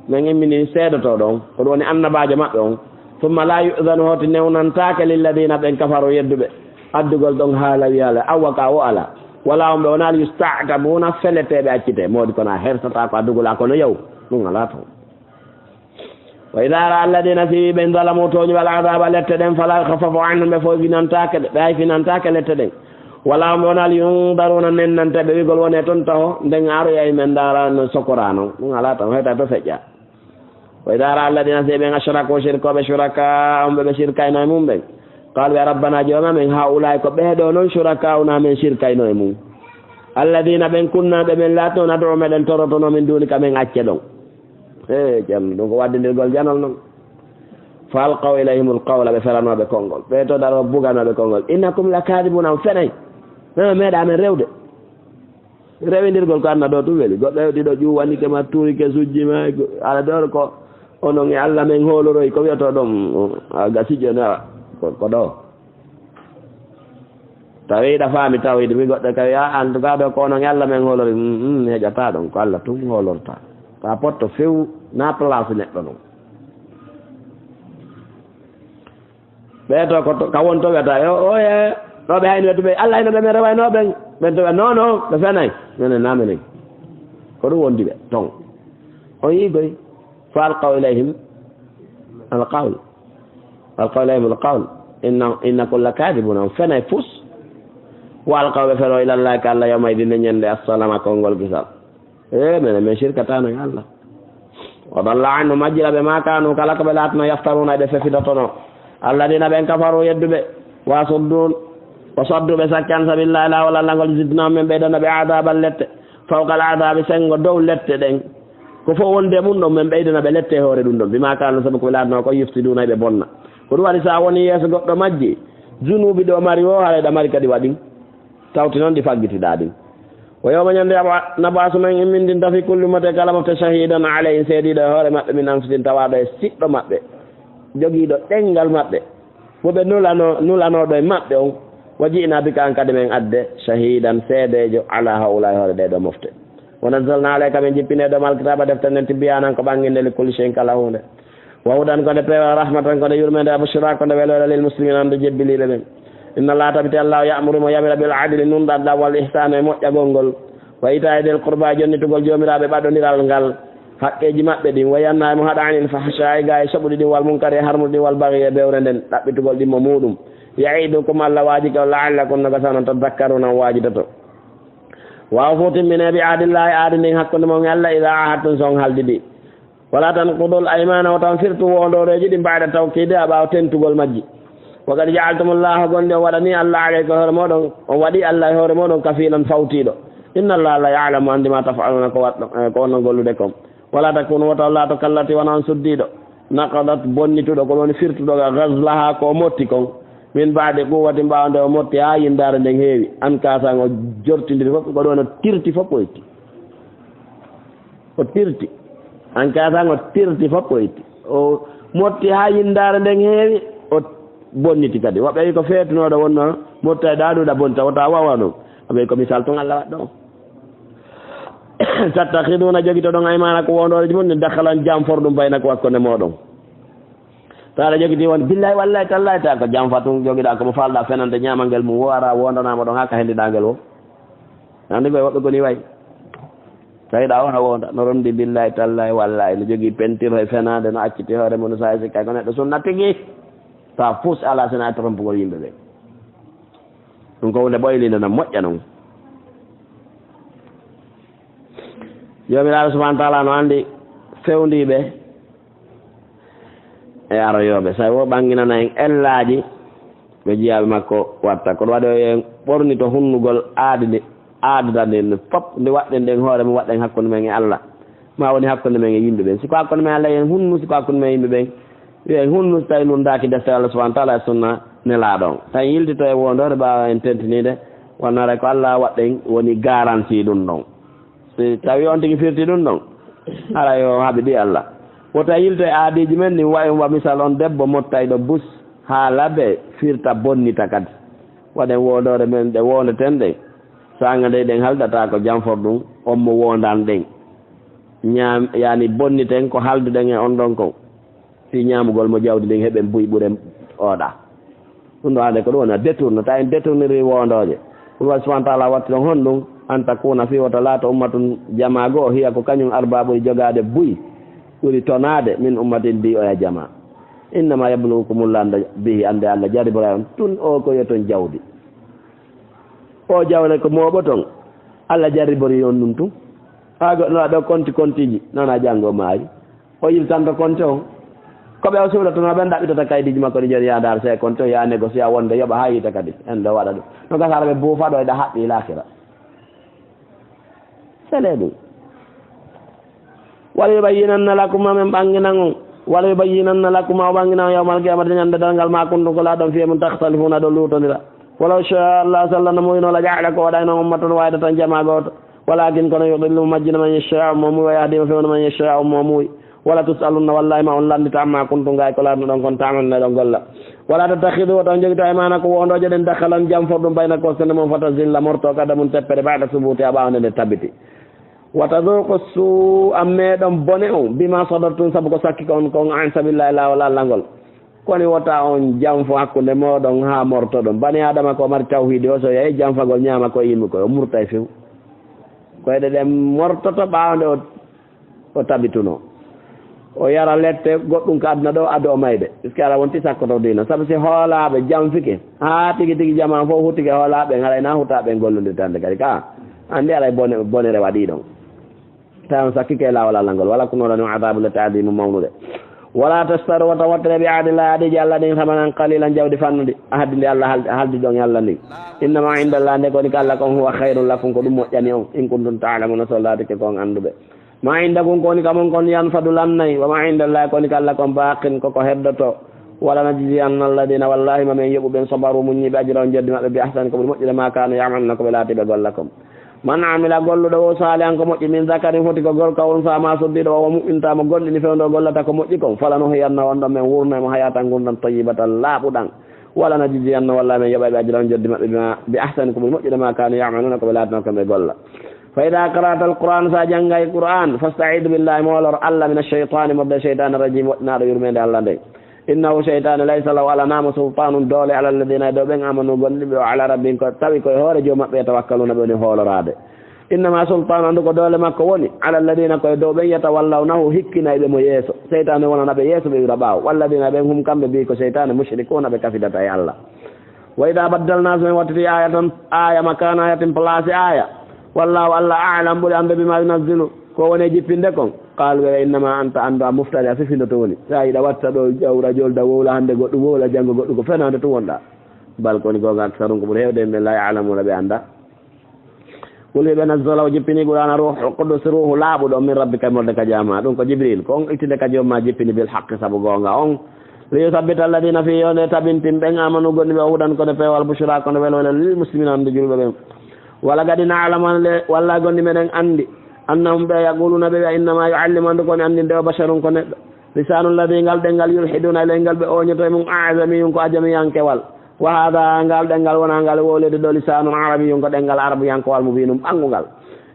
Men immini seedoto ɗon, ko ɗum woni annabaajo maɓɓe on. Summa la yu'zanu, hoto newnantaake, lilladina, ɓen kafaru, yedduɓe. Addugol ɗon haala wiyaale, awwa ka o ala. Wala on ɓe wonaali yusta'tabuna, feleteeɓe accite. Moodi kono a hersata ko addugol a kono yaw. Ɗum alaa toon. Wa idha ra'a alladina, si ɓen zalamu tooñuɓe al azaba lette ɗen, fala yukhaffafu anhum, ɓe foyfinantaake ɗe, ɓe hayfinantaake lette ɗen. Wala on ɓe wonaali yundaruna, nennante ɓe wigol wone toon taho, nden aroyay men ndaara no sokora non. Ɗum alaa toon, hewta to feƴƴa. Wa idha ra'a alladina, si ɓen ashraku, shirkooɓe, shurakaahum, ɓe ɓe shirkayno e mum ɓen, qalu, ya rabbana, jooma men, haulaa'i, ko ɓee ɗoo non, shurakauna, men shirkayno e mum. Alladina, ɓen kunna, ɓe men laatno, nad'u, meɗen torotono, min dunika, men acce ɗon. E ceerno, ɗum ko waddindirgol janol non. Fa alqaw ilayhimul qawla, ɓe feranooɓe konngol. Ɓe to daro buganooɓe konngol. Innakum lakadibuna, on fenay. E, meeɗa men rewde. Rewindirgol ko anna ɗo ɗum weli. Goɗɗo hewti ɗo ƴuwanike ma, tuurike sujji ma, go-, ala ɗo ko onon e Alla men hooloroy, ko wiyato ɗum, a gasi jooni, a, ko, ko ɗo. Tawi hiɗa faami tawhid, mi goɗɗo kay, a, en tout cas ɗo ko onon e Alla men hoolori, mm, mm, mi heƴata ɗum, ko Alla tun hoolorta. Ka potto few, na place neɗɗo ɗum. Ɓe to ko to, ka won to ɓe ta, yo, o ye, ɗo ɓe hayni ɓe to ɓe, Allah hayno ɓe men rewaynoo ɓen. Ɓen to ɓe, non, non, ɓe fenay. Menen na menen. Ko ɗum wondi ɓe, ton. On yii koy, fa alqaw ilayhim alqawl. Alqaw ilayhim alqawl. Inna, innakum lakadibuna, on fenay fus. Wa alqaw ɓe feno ilallahi ka Allah yawma idin e ñande assalama konngol gisal. E, menen, men sirkataano e Allah. Wa dalla anhum, majjira ɓe, ma kanu, kala ko ɓe laatno, yaftaruna, ɓe fefidotono. Alladina ɓen kafaru, yedduɓe, wa suddun, wa saddu, ɓe sakki an sabilillahi, laawol Allah ngol, zidnahum, men ɓeydana ɓe adaban lette, fawqa al adabi, sengo dow lette ɗen. Ko fof wonde mum ɗon, men ɓeydana ɓe lette e hoore ɗum ɗon. Bima kanu, sabu ko ɓe laatno ko yufsiduna, ɓe bonna. Ko ɗum waɗi, sa woni yeeso goɗɗo majji, junuubi ɗo mari wo, haray ɗa mari kadi waɗin. Tawti noon ɗi faggitiɗaa ɗin. Wa yawma, ñande, yaba-, nabasu, men immindinta, fi kulli ummati, kala mofte, shahidan alayhim, seediiɗo e hoore maɓɓe, min anfusihim, tawaaɗo e siɗɗo maɓɓe, jogiiɗo ɗenngal maɓɓe, mo ɓe nulano-, nulanooɗo e maɓɓe on. Wa ji'na bika, an kadi men adde, shahidan, seedeejo, ala haula, e hoore ɗee ɗoo mofte. Wa nazzalna alayka, men jippini e dow ma, alkitaba, deftere nden, tibyanan, ko ɓannginde, li kulli shay'in, kala huunde. Wa hudan, ko nde peewal, rahmatan, ko nde yurmeende, wa bushra, ko nde weloore, lil muslimina, nde jebbiliiɓe ɓen. Inna Allah, tabiti Allah, ya'muru, mo yamira, bil adli, nunɗal, wal ihsani, e moƴƴagol ngol. Wa ita'i dil qurba, jonnitugol joomiraaɓe ɓaɗondiral ngal, haqqeeji maɓɓe ɗin. Wa yanha, mo haɗa, anil fahsha'i, gaa e soɓuɗi ɗin, wal munkari, e harmuɗi ɗin, wal baghi, e bewre nden, ɗaɓɓitugol ɗimmo muuɗum. Ya'idukum, Allah waajike on, la'allakum, no gasa non, tadhakkaruna, on waajitoto. Wa awfu, timmine, bi ahdillahi, aadi ndin hakkunde mon e Allah, idha ahadtum, so on haldidi. Wala tanqudul aymana, wota on firtu woondooreeji ɗin ba'da tawkidiha, ɓaawo tentugol majji. Wa qad ja'altumullaha, gonɗi on waɗani Allah, alaykum, hoore mooɗon, on waɗi Allah e hoore mooɗon, kafiilan, fawtiiɗo. Inna Allaha, Allah, ya'lamu, anndi, ma taf'aluna, ko waɗɗon, eh, ko wonɗon gollude kon. Wala takunu, wota on laato, kallati, wano on suddiiɗo, naqadat, bonnituɗo, ko woni firtuɗo ga, ghazlaha, ko o motti kon, min ba'di quwwatin, ɓaawo nde o motti, haa yindaare nden heewi, ankasan, o jortindiri fof, ko ɗon o tirti fof, o itti. O tirti. An kaya tan o tirti fof o itti. O motti haa yindaare nden heewi, o bonniti kadi. Woɓɓe wi ko feetunooɗo wonno motta e ɗaɗuɗa bonta, wota wawa ɗum. Aɓe ko misal tun Allah waɗɗo on. Tattakhiduna, jogitoɗon, aymanakum, wondooreeji mon, ɗin dakhalan, janforɗum, baynakum, hakkunde mooɗon. Taala jogiti won, billahi, wallahi, tallahi, ta ko janfa tun jogiɗa, ko mo falɗa fenande ñaamangel mum wo ara wondanaama ɗon haa ka hendiɗangel wo. Anndi koye woɓɓe koni wayi. Tawiɗa o no wonda, no rondi billahi, tallahi, wallahi, no jogii pentiro e fenaande, no acciti hoore mum, no saawi sikka ko neɗɗo sunna tigi. Ta fus ala sina e trompugol yimɓe ɓe. Ɗum ko hunde ɓoyliinde no moƴƴa non. Joomiraaɗo subhanahu wa taala no anndi fewndiiɓe e aroyooɓe. Sawi o ɓanginana en ellaaji ɓe jiyaaɓe makko watta. Kono waɗi o en ɓornito hunnugol aadi ndi, aadada nden fof, nde waɗɗen nden hoore mum, waɗɗen hakkunde men e Allah. Ma woni hakkunde men e yimɓe ɓen. Si ko hakkunde men Allah en hunnu, si ko hakkunde men e yimɓe ɓen, yo en hunnu, si tawi lunndaaki deftere Allah subhanahu wa taala e sunna nelaaɗo on. Tawi yiltito e wondoore ɓaawa en tentiniinde, wonno haray ko Allah waɗɗen woni garanti ɗum ɗon. Si tawi on tigi firti ɗum ɗon, haray o haɓidi Allah. Wota yilto e aadiiji men ɗin, wayi wa misal on debbo mottayɗo bus haa labe firta bonnita kadi. Waɗen wondoore men ɗe wondeten ɗen. Saanga nde ɗen haldata ko janfor ɗum, on mo wondan ɗen. Ñaam, yani bonniten ko halduɗen e on ɗon kon. Fii ñaamugol mo jawdi ndin heɓen buy ɓuren oɗa. Ɗum ɗo hannde ko ɗum woni a détourne, ta en détourniri wondooje. Ɗum waɗi subhanahu wa taala watti ɗon honɗum, an takuna fii wota laato ummatun jamaa goo, hiya ko kañum arba ɓuri jogaade buy, ɓuri tonaade min ummatin di oya jamaa. Innama yabluukumullahu anda bihi, ande Allah jarribora on tun o ko yo ton jawdi. O jawle ko mooɓo ton, Allah jarribori on ɗum tun. Haa goɗɗo no waɗa konti kontiji, nana janngo maayi. O yiltanto konte on. Ko ɓe o suuɗatonoo ɓen ɗaɓɓitata kaydiiji makko ɗi joni, yaa ndaar see konte on, yaa négocier wonde yoɓa haa yiita kadi. En ɗo waɗa ɗum. No gasa ara ɓe buufa ɗo eɗa haɓɓi laakira. Sele ɗum. Wala yubayyinanna lakuma, men ɓanginan on. Wala yubayyinanna lakuma, o ɓanginan on yawmal qiyamati, ñande darngal, ma kuntum ko laaɗon fiye mun takhtalifuna ɗo luutondira. Walaw shaa Allah, so Allah no muuyno, la ja'alakum, o waɗayno on ummatan wahidatan, jamaa gooto. Walakin kono yudillu mo majjina man yashaa mo muuyi, wa yahdi mo fewna man yashaa mo muuyi. Wala tus'alunna, wallahi ma on lanndita, amma kuntum, gay ko laatno ɗon kon, ta'maluna ɗon golla. Wala tattakhidu, wota on jogito, aymanakum wondooje ɗen, dakhalan janfor ɗum, baynakum hakkunde mon, fatazilla morto qadamun teppere, ba'da subuti a ɓaawo nde nde tabiti. Wa tadhuqu su'a, meeɗon bone on, bima sadartum sabu ko sakki kon kon an sabilillahi laawol Allah ngol. Koni wota on janfo hakkunde mooɗon haa mortoɗon. Bani Aadama ko mari tawhiidi o, so yahi janfagol ñaama ko yimɓe ko, o murtay few. Koyɗe ɗen mortoto ɓaawde o, o tabituno. O yara lette goɗɗum ka aduna ɗo, ado o mayde. Puisque ala wonti sakkoto diina. Sabu si hoolaaɓe janfike, haa tigi tigi jamaa fof huttike hoolaaɓe, haray na huttaaɓe gollondirtande kadi ka. Anndi alay bone-, bonere waɗi ɗon. Tawi on sakkike e laawol Allah ngol, wala kunoɗon on adabu le taadimu mawnude. Wala tastaru, wota wottire bi ahdillahi, ahadiji Allah ɗin, samanan qalilan, jawdi fannundi. Ahadi ndi Allah hal-, haldi ɗon e Allah ndin. Innama indallah, nde koni ka Allah kon, huwa khairun lakum, ko ɗum moƴƴani on. In kuntum ta'lamuna, so laatike ko on annduɓe. Ma indakum, ko woni ka mon kon, yanfadu, lannay. Wa ma indallah, ko woni ka Allah kon, baqin, koko heddoto. Wala najziyanna alladina, wallahi ma men yoɓu ɓen, sabaru, muññiɓe, ajrahum, joddi maɓɓe, bi ahsani, ko ɓuri moƴƴude, ma kanu yamaluna, ko ɓe laatiɓe golla kon. Man amila, golluɗo wo, salihan, ko moƴƴi, min zakarin, foti ko gorko, unsa, ma suddiɗo, wa huwa mu'min, tawa mo gomɗini fewndo o gollata ko moƴƴi kon, falanuhiyanna, on ɗon men wurna mo hayatan, ngurndan, tayyibatan, laaɓuɗan. Wala najziyanna, walla men yoɓayɓe ajrahum, joddi maɓɓe, bima, bi ahsani, ko ɓuri moƴƴude, ma kanu yamaluna, ko ɓe laatinoo ko ɓe golla. Fa ida qara'ta alquran, sa janngay Qur'an, fasta'id billahi, moolor Allah, min ash-shaytani, modde shaytan, rajim, woɗɗinaaɗo yurmeende Allah nden. Innahu, shaytane, laysa lahu, alanaa mo, sultanun, doole, ala alladina, e dow ɓen, amanu, gomɗinɓe, o ala rabbihim, ko tawi ko e hoore joom maɓɓe, yatawakkaluna, ɓe woni hooloraade. Innama sultanu, anndu ko doole makko woni, ala alladina, ko e dow ɓen, yatawallawnahu, hikkinayɓe mo yeeso. Seytaane wonana ɓe yeeso, ɓe wira ɓaawo. Walladina, ɓen hum, kamɓe, bi ko seytaane, mushrikuna, ɓe kafidata e Allah. Wa ida baddalna, so men wattiti ayatan, aya makana ayatin, place aya. Wallahu, Allah, a'lam, ɓuri annde, bima yunazzilu, ko woni e jippinde kon. Qaalu, ɓe, innama anta, anndu a muftari, a fifindoto woni. Sa yiɗa watta ɗo jawra, jolda, wowla hannde goɗɗum, wowla janngo goɗɗum, ko fenaande tun wonɗa. Bal, ko woni goonga, aksarum, ko ɓuri heewde e ɓe, la ya'lamuna, ɓe annda. Qul, ɓe, nazzala, o jippini Qur'aana, ruuhul qudus, ruuhu laaɓuɗo, min rabbika, morde ka jaama. Ɗum ko Jibril, ko on ittinde ka joom ma jippini, bil haqqi, sabu goonga on. Li yusabbita alladina, fii yo nde tabintin ɓen, amanu, gomɗinɓe, o hudan, kono peewal, bushra, kono welwelo, lil muslimina, anndu julɓe ɓen. Wala kadi na'lamu, an le, walla gomɗinɓe meɗen anndi, annahum, ɓe, yaquluna, ɓe, innama yuallimu, anndu ko woni anndinde o, basharun, ko neɗɗo. Lisanu alladi, ngal ɗemngal, yulhiduna ilayhi, ngal ɓe ooñoto e mum, ajamiyun, ko ajamiyankewal. Wa hada, ngal ɗemngal wona ngal wowlede ɗo, lisanun arabiyun, ko ɗemngal arabuyankewal, mubinun, ɓanngungal.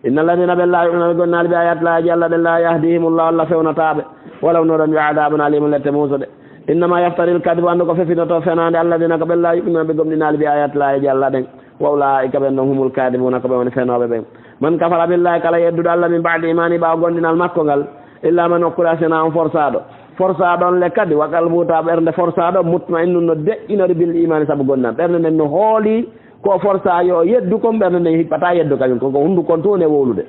Inna alladina, ɓe, la yu'minuna, ɓe gomɗinaali, bi ayati llahi, aayaaji Allah ɗen, la yahdihimullahu, Allah fewnataɓe. Walaw noɗon bi adabun alimun, lette muusuɗe. Innama yaftari alkadiba, anndu ko fefinoto fenaande, alladina, ko ɓe, la yu'minuna, ɓe gomɗinaali, bi ayati llahi, aayaaji Allah ɗen. Wa ulaika, ɓen ɗon, humul kadibuna, ko ɓe woni fenooɓe ɓen. Man kafara billahi, kala yedduɗo Allah, min ba'di imani, ɓaawo gomɗinal makko ngal, illa man ukriha, sina on forsaɗo. Forsaɗo on le kadi, wa qalbuhu, tawa ɓernde forsaɗo, mutma'innun, no deƴƴinori, bil imani, sabu gomɗinal. Ɓernde nden no hooli ko forsa yo o yeddu kon, ɓernde nden hippata yeddo kañum, kon ko hunduko kon tun woni e wowlude.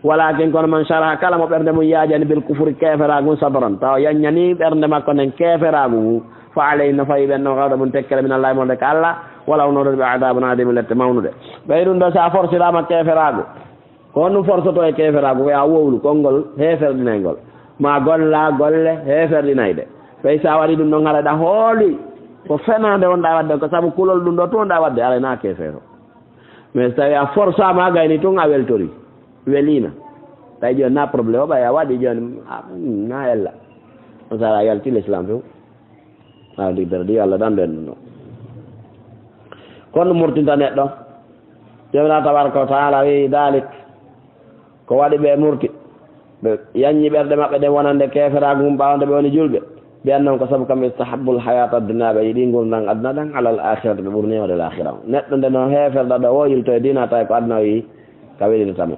Walakin, kono, man sharaha, kala mo ɓernde mum yaajani, bil kufri, keeferaagu, sadran, tawa yaññani ɓernde makko nden keeferaagu ngu, fa alayhim, no fawi ɓen ɗon, ghadabun, tekkere, min Allahi, morde ka Allah, wala, o noddori ɓe, adabun adim, lette mawnuɗe. Ɓay ɗum ɗo, sa forsiraama keeferaagu, ko honɗum forsoto e keeferaagu? Ko ya wowlu konngol heeferɗinayngol, ma golla golle heeferɗinayɗe. Ɓay sa waɗi ɗum ɗon, haray ɗa hooli ko fenaande wonɗa waɗde, ko sabu kulol ɗum ɗo tun wonɗa waɗde, aray na keefeero. Mais so tawi a forsaama, a gayni tun, a weltori, weliima. Tawi jooni na problème o ɓay a waɗi jooni, a, na ella. On sara a yalti l'islam few. Awa ndi berdi yo Allah ɗan ɓen ɗum ɗo. Kono ɗum murtinta neɗɗo. Joomiraaɗo tabaraka wa taala wi dalik. Ko waɗi ɓe murti. Ɓe yaññi ɓerɗe maɓɓe ɗen wonande keeferaagu mum ɓaawo nde ɓe woni julɓe. Ɓe annon ko sabu kamɓe istahabbul hayata dunya, ɓe yiɗi ngurndan aduna ɗan alal akhirati, ɓe ɓurni hoore lahira on. Neɗɗo nde no heeferɗa ɗo o yilto e diina tawi ko aduna o yiɗi ka welindata mo.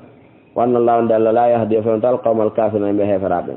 Wa anna Allaha, wonde Allah, la yahdi, o fewnata, al qawma al kafirina, yimɓe heeferaaɓe ɓen.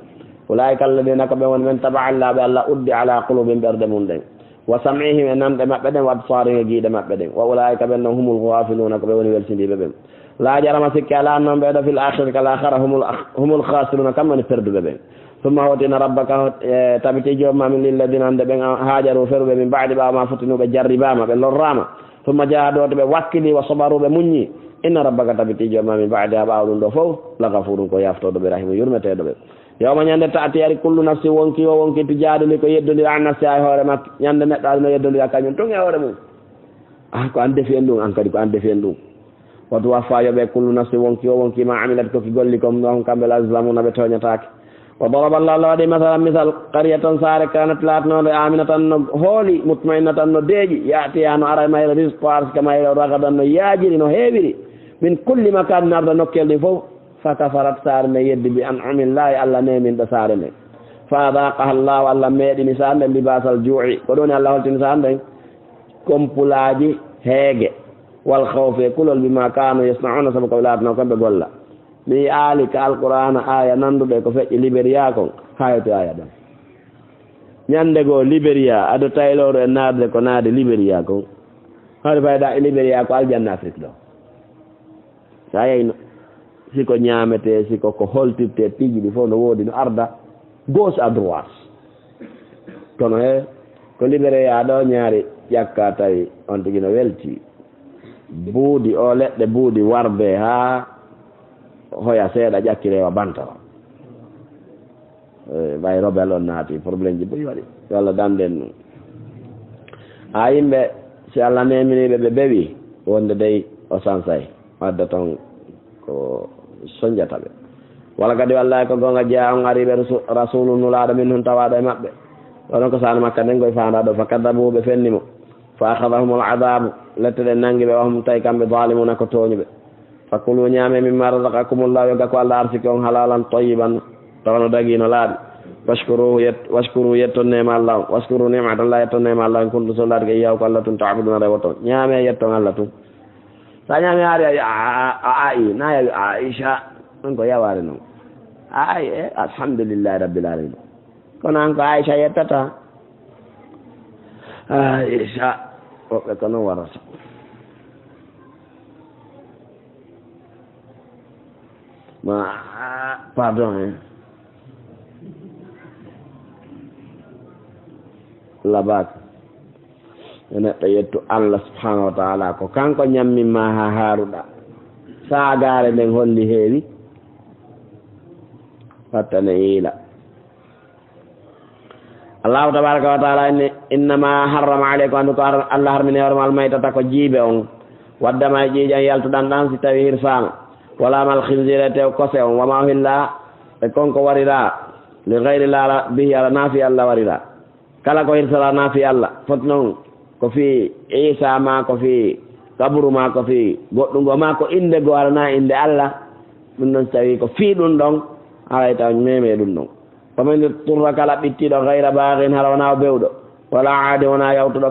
Ulaika alladina, ko ɓen woni men, taba Allahu, ɓe Allah uddi, ala qulubihim, ɓerɗe mum ɗen, wa sam'ihim, e nanɗe maɓɓe ɗen, wa absarihim, e giiɗe maɓɓe ɗen. Wa ulaika, ɓen ɗon, humul ghafiluna, ko ɓe woni welsindiiɓe ɓen. La jarama, sikke alaa, non ɓee ɗo, fil akhirati, ka lahara, humul, humul khasiruna, kamɓe woni perduɓe ɓen. Summa, hooti, inna rabbaka, e tabiti joom ma min, lilladina, hande ɓen, hajaru, feruɓe, min ba'di, ɓaawo ma futtinuɓe, jarribaama, ɓe lorraama. Summa jahadu, hooti ɓe wakkili, wa sabaru, ɓe muññi. Inna rabbaka, tabiti joom ma, min ba'diha, ɓaawo ɗum ɗo fof, la gafurun, ko yaftooɗo ɓe, rahimu, yurmeteeɗo ɓe. Yawma, ñande, ta'ti, ari, kullu nafsin, wonki o wonki, tujadilu, ko yeddondira, an nafsiha, e hoore makko. Ñande neɗɗo aduna yeddondira kañum tun e hoore mum. Ah, ko an defi en ɗum, an kadi ko an defi en ɗum. Wa tuwaffa, yoɓe, kullu nafsin, wonki o wonki, ma amilat, ko ki golli kon, wa hum, kamɓe, la yuzlamuna, ɓe tooñataake. Wa daraba Allahu, Allah waɗi masalan, misal, qaryatan, saare, kanat, laatanoonde, aminatan, no hooli, mutma'innatan, no deeƴi, ya'tiha, no ara e mayre, rizquha, arsika mayre, ragadan, no yaajiri, no heewiri, min kulli makanin, arda nokkeeli ɗin fof, fa kafarat, saare nden yeddi, bi an'umillahi, Allah neeminɗo saare nden. Fa adaqaha Allahu, Allah meeɗini saan nden, libasal juu'i, ko ɗum woni Allah holtini saan nden, kompulaaji heege, wal khawfi, e kulol, bima kanu yasna'una, sabu ko ɓe laatano kon ɓe golla. Mi aali ka Alqur'aana aaya nannduɗo e ko feƴƴi Liberiya kon, haa hewti aaya ɗon. Ñannde goo Liberiya, ado tayloro e naatde ko naade Liberiya kon. Hari fayda e Liberiya ko aljanna Afrik ɗo. So a yeyno, si ko ñaametee, si ko ko holtirtee, piiji ɗi fof no woodi, no arda gauche à droite. Kono he ko Liberiya ɗo ñaari ƴakka tawi on tigi no welti. Buudi o leɗɗe buudi warbe haa hoya seeɗa ƴakki rewa bantara. Eh, ɓay rebel on naati, problème ji buy waɗi. Yo Allah dandu en ɗum. A yimɓe, si Allah neminiiɓe, ɓe bewi, wonde dey o sansay, wadda toon ko sonjata ɓe. Wala kadi, wallahi, ko goonga, jaa on ari ɓe rasu-, rasulu nulaaɗo min hun tawaaɗo e maɓɓe. Onon ko saan makka nden koye faandaa ɗo, fa kaddabuhu, ɓe fenni mo. Fa akhadhahumul adhabu, lette ɗen nangi ɓe, wa hum, tawi kamɓe, zalimuna, ko tooñuɓe. Fakulu, ñaame, mimma razaqakumullahu, yogga ko Allah arsiki on, halalan tayyiban, tawa no dagi, no laaɓi. Washkuruhu, yet-, washkuru, yetton neema Allah on. Washkuru ni'matallahi, yetton neema Allah on, in kuntum, so laatike, iyyahu, ko Allah tun, ta'buduna, rewoton. Ñaame, yetton Allah tun. Sa ñaami, hari a, a, a, a, ai, na yawi Aisha, on ko yawaare non. Ai, eh, alhamdulillahi rabbil alamin. Kono an ko Aisha yettata. Aisha, woɓɓe ko non warata. Ma, pardon, hein. Labak. Yo neɗɗo yettu Allah subhanahu wa ta'ala, ko kanko ñammin ma ha haaruɗa. Saagaare nden holli heewi. Wattane yiila. Allahu tabaraka wa taala inni, innama harrama alaykum, andu ko har-, Allah harmini hoore ma, almaytata, ko jiibe on, waddama, e ƴiiƴan yaltuɗan ɗan si tawi hirsaama, wala mal khinziri, e tew kose on, wama uhilla, e kon ko warira, li ghayri llah, bihi, ala, na fi Allah warira. Kala ko hirsara na fi Allah, foti non ko fi Isa ma, ko fi kaburu ma, ko fi goɗɗum goo ma, ko innde goo, hara na innde Allah, ɗum ɗon si tawi ko fi ɗum ɗon, haray taw meme ɗum ɗon. Faman idturra, kala ɓittiiɗo, ghayra baghin, hara wonaa o bewɗo, wala aadin, wonaa yawtuɗo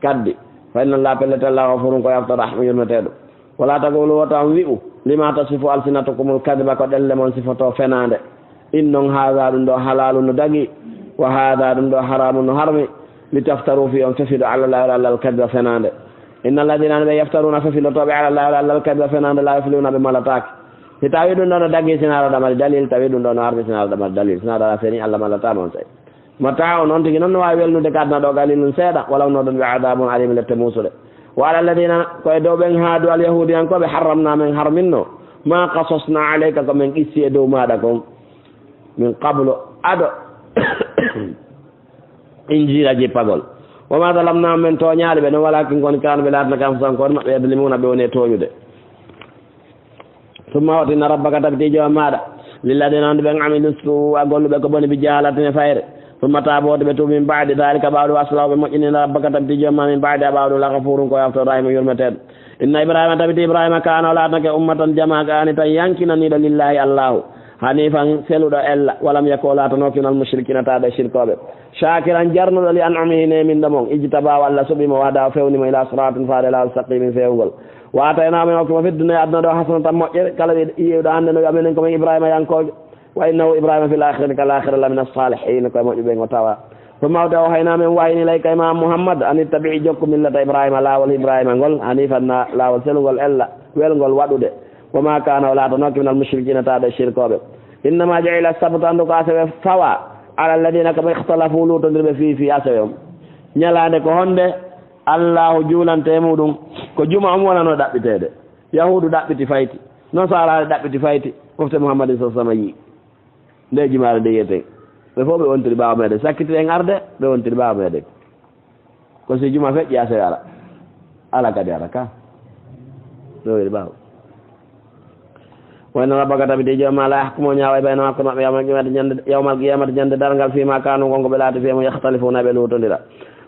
kaddi, fa inna Allaha, pellet Allah, ghafurun, ko yafto, rahimun, yurmeteeɗo. Wala taqulu, wota on wi'u, lima tasifu alsinatukumul kadhiba, ko ɗelle mon sifoto fenaande. Innon haadha, ɗum ɗo, halalun, no dagi, wa haadha, ɗum ɗo, haramun, no harmi, litaftaru, fii on fefido, ala Allahi, ala Allah, al kadhiba, fenaande. Inna alladhina, ɓe, yaftaruna, fefilotooɓe, ala Allahi, ala Allah, al kadhiba, fenaande, la yuflihuna, ɓe malataake. Si tawi ɗum ɗo no dagi, sina aɗa mari dalil, tawi ɗum ɗo no harmi, sina aɗa mari dalil, sina aɗa feni, Allah malataama on sey. Mata on, on tigi noon no waawi welnude ka aduna ɗo, qalilun, seeɗa, walaw, no ɗon, ɓe, adabun alim, lette muusuɗe. Wa ala alladhina, ko e dow ɓen haadu, al yahudiyankooɓe, harramna, men harminno, ma qasasna alayka, ko men qissi e dow maaɗa kon, min qablu, ado Injiila jippagol. Wa ma zalamnahum, men tooñaali ɓe, no, walakin, kono, kanu, ɓe laatanake, anfusahum, koore maɓɓe, yadlimuna, ɓe woni e tooñude. Summa, wata inna rabbaka, tabiti joom maaɗa, lilladina, on ɓen, amilu su'a, golluɓe ko boni, bi jahalatin, e fayre. Summa taabu, wata ɓe tuubi, min baadi dalika, ɓaawo ɗum, aslahu, ɓe moƴƴini, inna rabbaka, tabiti joom ma, min baadi, ɓaawo ɗum, lagafurun, ko yafto, rahimu, yurmeteeɗo. Inna Ibrahima, tabiti Ibrahima, kana, o laatake, ummatan, jamaa, qanitan, yankinaniiɗo, lillahi, Allahu, hanifan, seluɗo ella, walam yaku, o laatanooki, minal mushrikina, tawaaɗo e shirkooɓe. Shakiran, jarnuɗo, li an'umihi, neeminɗo mon, ijtabaahu, Allah suɓii mo, wahadahu, fewni mo, ila siratin, faade laawol, mustaqimin, feewngol. Wa ataynaahu, min okki mo, fid dunya, aduna ɗo, hasanatan, moƴƴere. Kala ɓe yi'uɗo hannde no wi'a minen ko min Ibrahima yankoojo. Wa innahu, Ibrahima, fil akhirati, kal akhirati, lamina salihin, ko e moƴƴuɓe o tawa. Summa, wata, awhaynaa, men wahini, ilayka, e ma Muhammad, an ittabi', jokku, millata Ibrahima, laawol Ibrahima ngol, hanifan, na laawol selungol ella, welngol waɗude. Wa ma kana, o laatanooki, minal mushrikina, tawaaɗo e shirkooɓe. Innama ju'ila sabtu, anndu ko asewe fawa, ala alladina, ko ɓe, ikhtalafu, luutondirɓe, fii, fii asewe on. Ñalaande ko honde? Allahu juulante e muɗum, ko juma on wonano ɗaɓɓiteede. Yahuudu ɗaɓɓiti fayti, Nasaaraaɓe ɗaɓɓiti fayti, mofte Muhammadin, sallallahu alaihi wasallam, yi'i. Nde jumaare nde yiyeten. Ɓe fof ɓe wontiri ɓaawo meɗen. Sakkitiren arde, ɓe wontiri ɓaawo meɗen. Ko si juma feƴƴi, asewe ara. Ala kadi ara ka. Ɗo woni ɓaawo. Wa inna rabbaka, tabiti joom ma, la yahkumu, o ñaaway, bayna, hakkunde maɓɓe, yawmal qiyamati, ñande, yawmal qiyamati, ñande darngal, fima kanu, ngon ko ɓe laati, fihi, mum, yakhtalifuna, ɓe luutondira.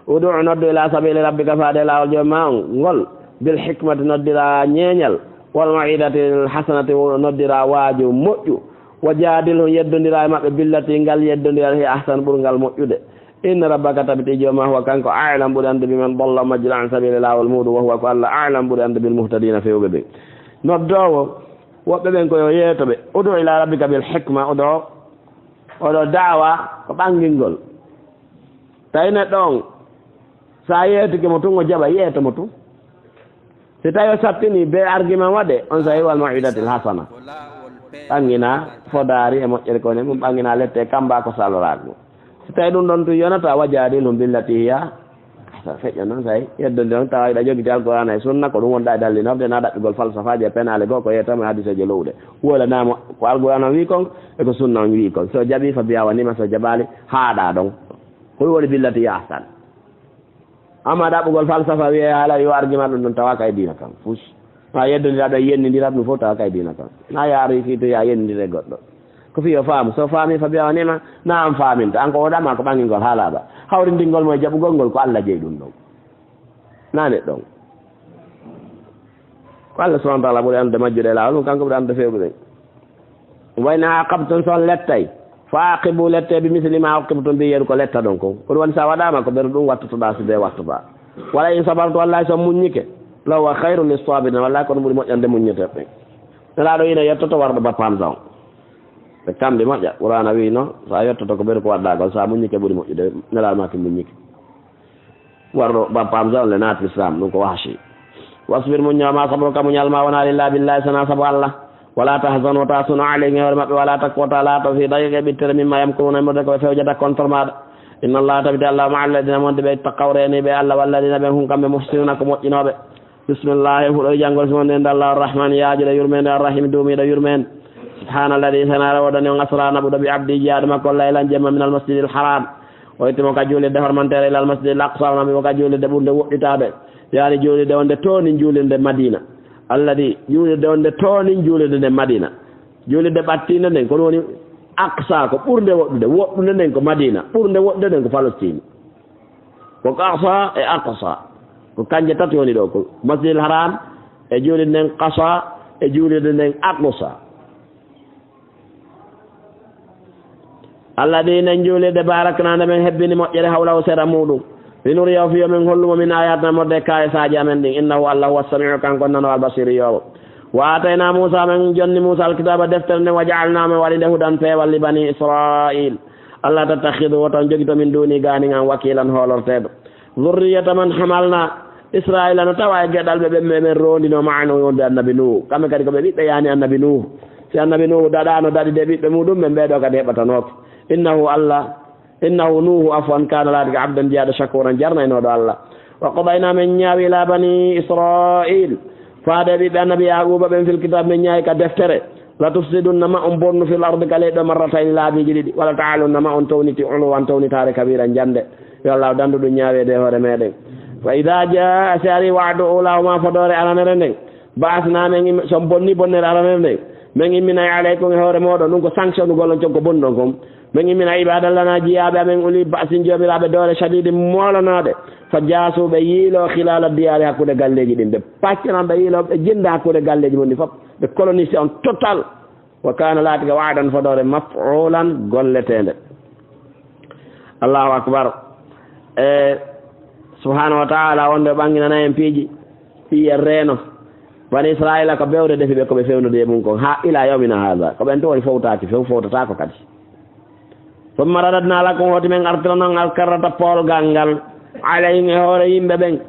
Ud'u, noddu, ila sabili rabbika, faade laawol joom ma on ngol, bil hikmati, noddira ñeeñal, wal maw'izati al hasanati, noddira waaju moƴƴu, Wa jaadilhum, yeddondiraa e maɓɓe, billatii, ngal yeddondiral, hiya ahsanu, ɓurngal moƴƴude. Inna rabbaka, tabiti jooma, huwa kanko, a'lam, ɓuri anndude, biman dalla, majjira, an sabiili, laawol muuɗum, wa huwa, ko Alla, a'lam, ɓuri anndude, bil muhtadiina, feewɓe ɓen. Noddoowo woɓɓe ɓen ko yo yeeto ɓe. Ud'u ila rabbika bil hikma, oɗo, oɗo da'wa ko ɓangingol. Tawi neɗɗo on, so a yeetike mo tun, o jaɓa, yeeto mo tun. Si tawi o sappinii be argument waɗe, on saa'i wal maw'izatil hasana. Ɓangina fodaari e moƴƴere ko woni e mum, ɓangina lette e kamba ko saloraagu. Si tawi ɗum ɗon tun yonata, wa jaadilhum billatii hiya ahsan. Feƴƴa non saa'i yeddondiron, tawa hiɗa jogiti Alqur'aana e Sunna, ko ɗum wonɗaa e dallinorde, na ɗaɓɓigol falsafaaji e penaale goo, ko yeetoo mo e hadiiseeje lo'uɗe. Wolanaama ko Alqur'aana on wi'i kon, e ko Sunna on wi'i kon. So jaɓii fa bihaa wa ni'ma, so jaɓaali, haaɗaa ɗon. Ko ɗum woni billatii hiya ahsan. Amma ɗaɓɓugol falsafa, wi'ee haala yo argument, ɗum ɗon tawaaka e diina kan. Fus. Ma yeddondira ɗo, yennindira ɗum fof tawaaka e diina kan. Na yaari fii to ya yennindire goɗɗo. Ko fii yo faamu. So faami fa bihaa wa ni'ma, na an faaminta. An ko woɗama ko ɓangingol haala ba. Hawrindingol mo e jaɓugol ngol ko Alla jeyi ɗum ɗon. Na neɗɗo on. Ko Alla subhanahu wa ta'ala ɓuri anndude majjuɗe e laawol mum, kanko ɓuri anndude feewɓe ɓen. Wa in aaqabtum, so on lettay, fa aaqibu, lette bi misli ma uqibtum bi, yeru ko letta ɗon kon. Ko ɗum woni so a waɗaama ko ɓeru ɗum wattotoɗaa, si bee wattoɗaa. Wa la in sabartum, wallahi so on muññike, la huwa khayrun lis sabirin, wallahi ko ɗum ɓuri moƴƴande muññeteeɓe ɓen. Nelaaɗo ina yettoto warɗo bappa Hamza on. Ɓe kamɓe moƴƴa, Qur'aana wi'no, so a yettoto ko ɓeru ko waɗɗaa kon, so a muññike ɓuri moƴƴude, Nelaaɗo maaki muññike. Warɗo bappa Hamza on le naati Islam, ɗum ko Wahshi. Wasbir, muñño, wa ma sabruka, muñal ma wonaa illa billahi, sana sabu Allah. Wala tahzan, wota suno, alayhim, e hoore maɓɓe, wala taku, wota laato, fi dayqi, e ɓittere, mimma yamkuruna, e murde ko ɓe fewjata contre maaɗa. Inna Allah, tabiti Allah, ma'a alladina, wonde ɓe ittaqaw, reeniiɓe Allah, walladina, ɓen hun kamɓe muhsinuna, ko moƴƴinooɓe. Bismillahi, fuɗɗoy janngol, si wonde nde Allah Arrahman, yaajuɗo yurmeende, Arrahim, duumiiɗo yurmeende. Subhaana alladi, sanaare woodani on, asra naɓuɗo, bi abdi, jiyaaɗo makko, laylan, jemma, minal masjidil haram, o itti mo ka juulirde hormanteere, ilal masjidil aqsa, o naɓi mo ka juulirde ɓurnde woɗɗitaade, yaani juulirde wonde tooni juulirde Madina. Alladi, juulirde wonde tooni juulirde nden Madina. Juulirde ɓattiinde nden, ko ɗum woni aqsa, ko ɓurnde woɗɗude, woɗɗunde nden ko Madina, ɓurnde woɗɗude nden ko Palestine. Ko Qasa e Aqsa. Ko kanje tati woni ɗo. Ko Masjidil Haram, e juulirde nden Qasa, e juulirde nden Aqsa. Allah de nden juulirde barakna nde men hebbini moƴƴere hawla o sera muɗum. Linuriyahu fiyo men hollumo min ayatina morde kayisaaji amen ɗin. Innahu Allah huwa samiu, kanko nano albasiru yowo. Wa atayna Musa, men jonni Musa alkitaba deftere nden, wa jaalna men waɗi nde hudan peewal li bani Israil. Allah tattakhidu, woto on jogito min duni gaanin an wakilan hoolorteeɗo. Zurriyata man hamalna, Israila no tawa e geɗal ɓe ɓen men rondino maano wonde annabi Nuhu. Kamɓe kadi ko ɓe ɓiɓɓe yani annabi Nuhu. Si annabi Nuhu daɗano daɗi de ɓiɓɓe muɗum ɓen, ɓeɗo kadi heɓatanooke. Innahu Allah, innahu Nuhu afwan kana laatike abdan jiyaaɗo shakuran jarnaynoɗo Allah. Wa qadayna men ñaawi ila bani Israil. Faade ɓiɓɓe annabi Yaquba ɓen fil kitab men ñaawi ka deftere. La tufsidunna ma on bonnu fil ardi ka leyɗo marratayni laabiiji ɗiɗi. Wala ta'alunna ma on towniti uluwan townitaare kabira jande. Yo Allah dandu ɗum ñaaweede e hoore meɗen. Fa ida jaa, si ari wa'du ulahuma fodoore aranere nden. Ba'asna men im-, so on bonni bonnere aranere nden. Men imminay alaykum e hoore moɗon ɗum ko sanction gol on coggo bonɗon kon. Men immina ibadallana jiyaaɓe amen uli ba'sin joomiraaɓe doole shadidi moolanaade. Fa jaasu ɓe yiilo khilala diyaari hakkunde galleeji ɗin. Ɓe paccanan ɓe yiilo ɓe jinda hakkunde galleeji mun ɗi fof. Ɓe colonisé on total. Wa kana laatike wa'dan fodoore maf'ulan golleteende. Allahu akbar. E subhanahu wa ta'ala wonde ɓanginana en piiji. Ɓiye reeno. Bani Israila ko bewde defi ɓe ko ɓe fewndude e mum kon. Ha ila yawmina hadha. Ko ɓen to woni fowtaaki few fowtataako kadi. Summa radadna lakum, hooti men artira non alkarrata poolgal ngal, alayhim e hoore yimɓe ɓen,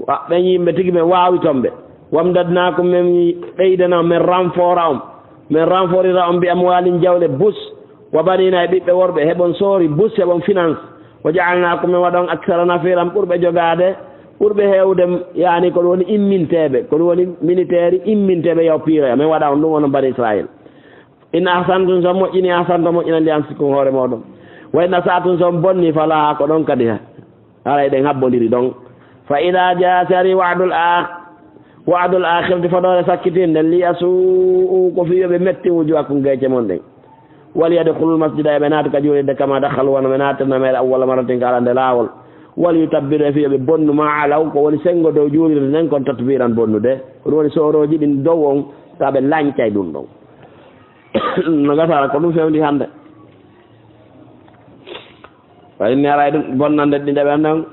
wa-, ɓen yimɓe tigi ɓe waawi ton ɓe. Wamdadnakum, men ɓeydana on, men renfora on, men renforira on bi amwalin jawle bus, wa banina e ɓiɓɓe worɓe, heɓon soori bus, heɓon finance. Wa ja'alnakum, men waɗa on aksara nafiran, ɓurɓe jogaade, ɓurɓe heewde, yaani ko ɗum woni imminteeɓe, ko ɗum woni militaire imminteeɓe yaw piiroya, men waɗa on ɗum onon bani Israil. In ahsantum, so on moƴƴini, ahsantum, moƴƴinan li anfusikum hoore mooɗon. Wa in asa'tum, so on bonni, falaha, ko ɗon kadi ha-, haray ɗen habbondiri ɗon. Fa ida jaa, si ari wa'dul akh-, wa'dul akhirati, fodoore sakkitinde, li yasu'u, ko fii yo ɓe metti wujuhakum geece mon ɗen. Wal yadkhulul masjida, yo ɓe naatu ka juulirde, kama dakhalu, wano ɓe naatirno meere awwala marratin ka arande laawol. Wal yutabbiru, e fii yo ɓe bonnu, ma alaw, ko woni sengo dow juulirde nden kon, tatbiran, bonnude. Ko ɗum woni soorooji ɗin dow on, tawa ɓe lancay ɗum ɗon. No gasara ko ɗum fewndi hannde. Wa inni aray ɗum bonnande ɗi nde ɓen ɗon.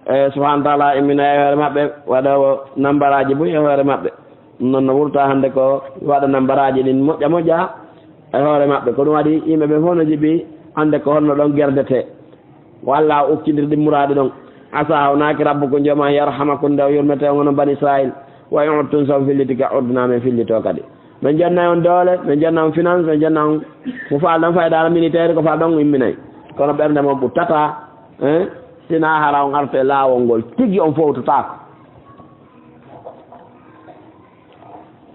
E subhanahu wa taala immina e hoore maɓɓe, waɗoowo nambaraaji buy e hoore maɓɓe. Ɗum noon no wurta hannde ko waɗa nambaraaji ɗin moƴƴa moƴƴa e hoore maɓɓe. Ko ɗum waɗi yimɓe ɓen fof no jiɓi hannde ko honno ɗon gerdetee. Ko Alla o ukkindir ɗin muraadi ɗon. Asa hawnaaki rabbukum jooma an yarhamakum nde o yurmete on onon bani Israil. Wa in udtum so on fillitike udna men fillito kadi. Min jonna on doole, min jonna on finance, min jonna on ko faal ɗon faydaara militaire, ko faal ɗon imminay. Kono ɓernde mon ɓuttata, hein? Sina hara on arta e laawol ngol tigi on fowtotaako.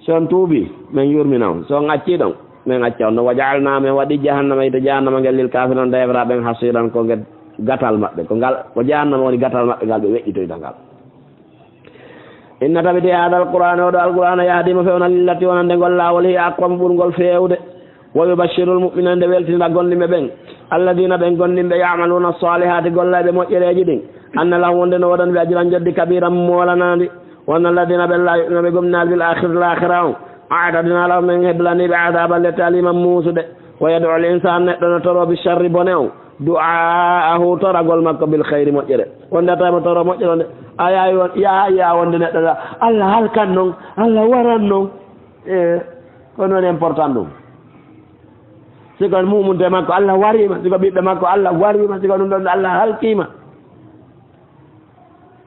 So on tuubi, min yurmina on. So on acci ɗon, min acca on. No wa jaalna, min waɗi jahannama, ita jahannama ngel lil kafirin, nde heɓra ɓen hasiran ko ngel gatal maɓɓe. Ko ngal, ko jahannama woni gatal maɓɓe ngal ɓe weƴƴitoyta ngal. Inna tabiti hada alqur'ana, oɗo alqur'ana yahdi mo fewna lillati wonande ngol laawol hiya aqwam ɓurngol feewde. Wa yubashshiru almu'minina nde weltinira gomɗinɓe ɓen. Alladina ɓen gomɗinɓe ya'maluna salihati gollayɓe moƴƴereeji ɗin. Anna lahum wonde no woodani ɓe ajran joddi kabiran moolanaandi. Wa anna alladina ɓen la yu'minuna ɓe gomɗinaali bil akhirati laakhira on. A'tadna lahum men heblani ɓe adaban lette aliman muusude. Wa yad'u al insanu neɗɗo no toro bi sharri bone on. Du'aahu toragol makko bil khayri moƴƴere. Wonde a tawi mo toro moƴƴere wonde a yawi won ya ya wonde neɗɗo da Allah halkan non Allah waran non. E ko non important ɗum. Siko mumunte makko Allah warima, siko ɓiɓɓe makko Allah warima, siko ɗum ɗon Allah halkima.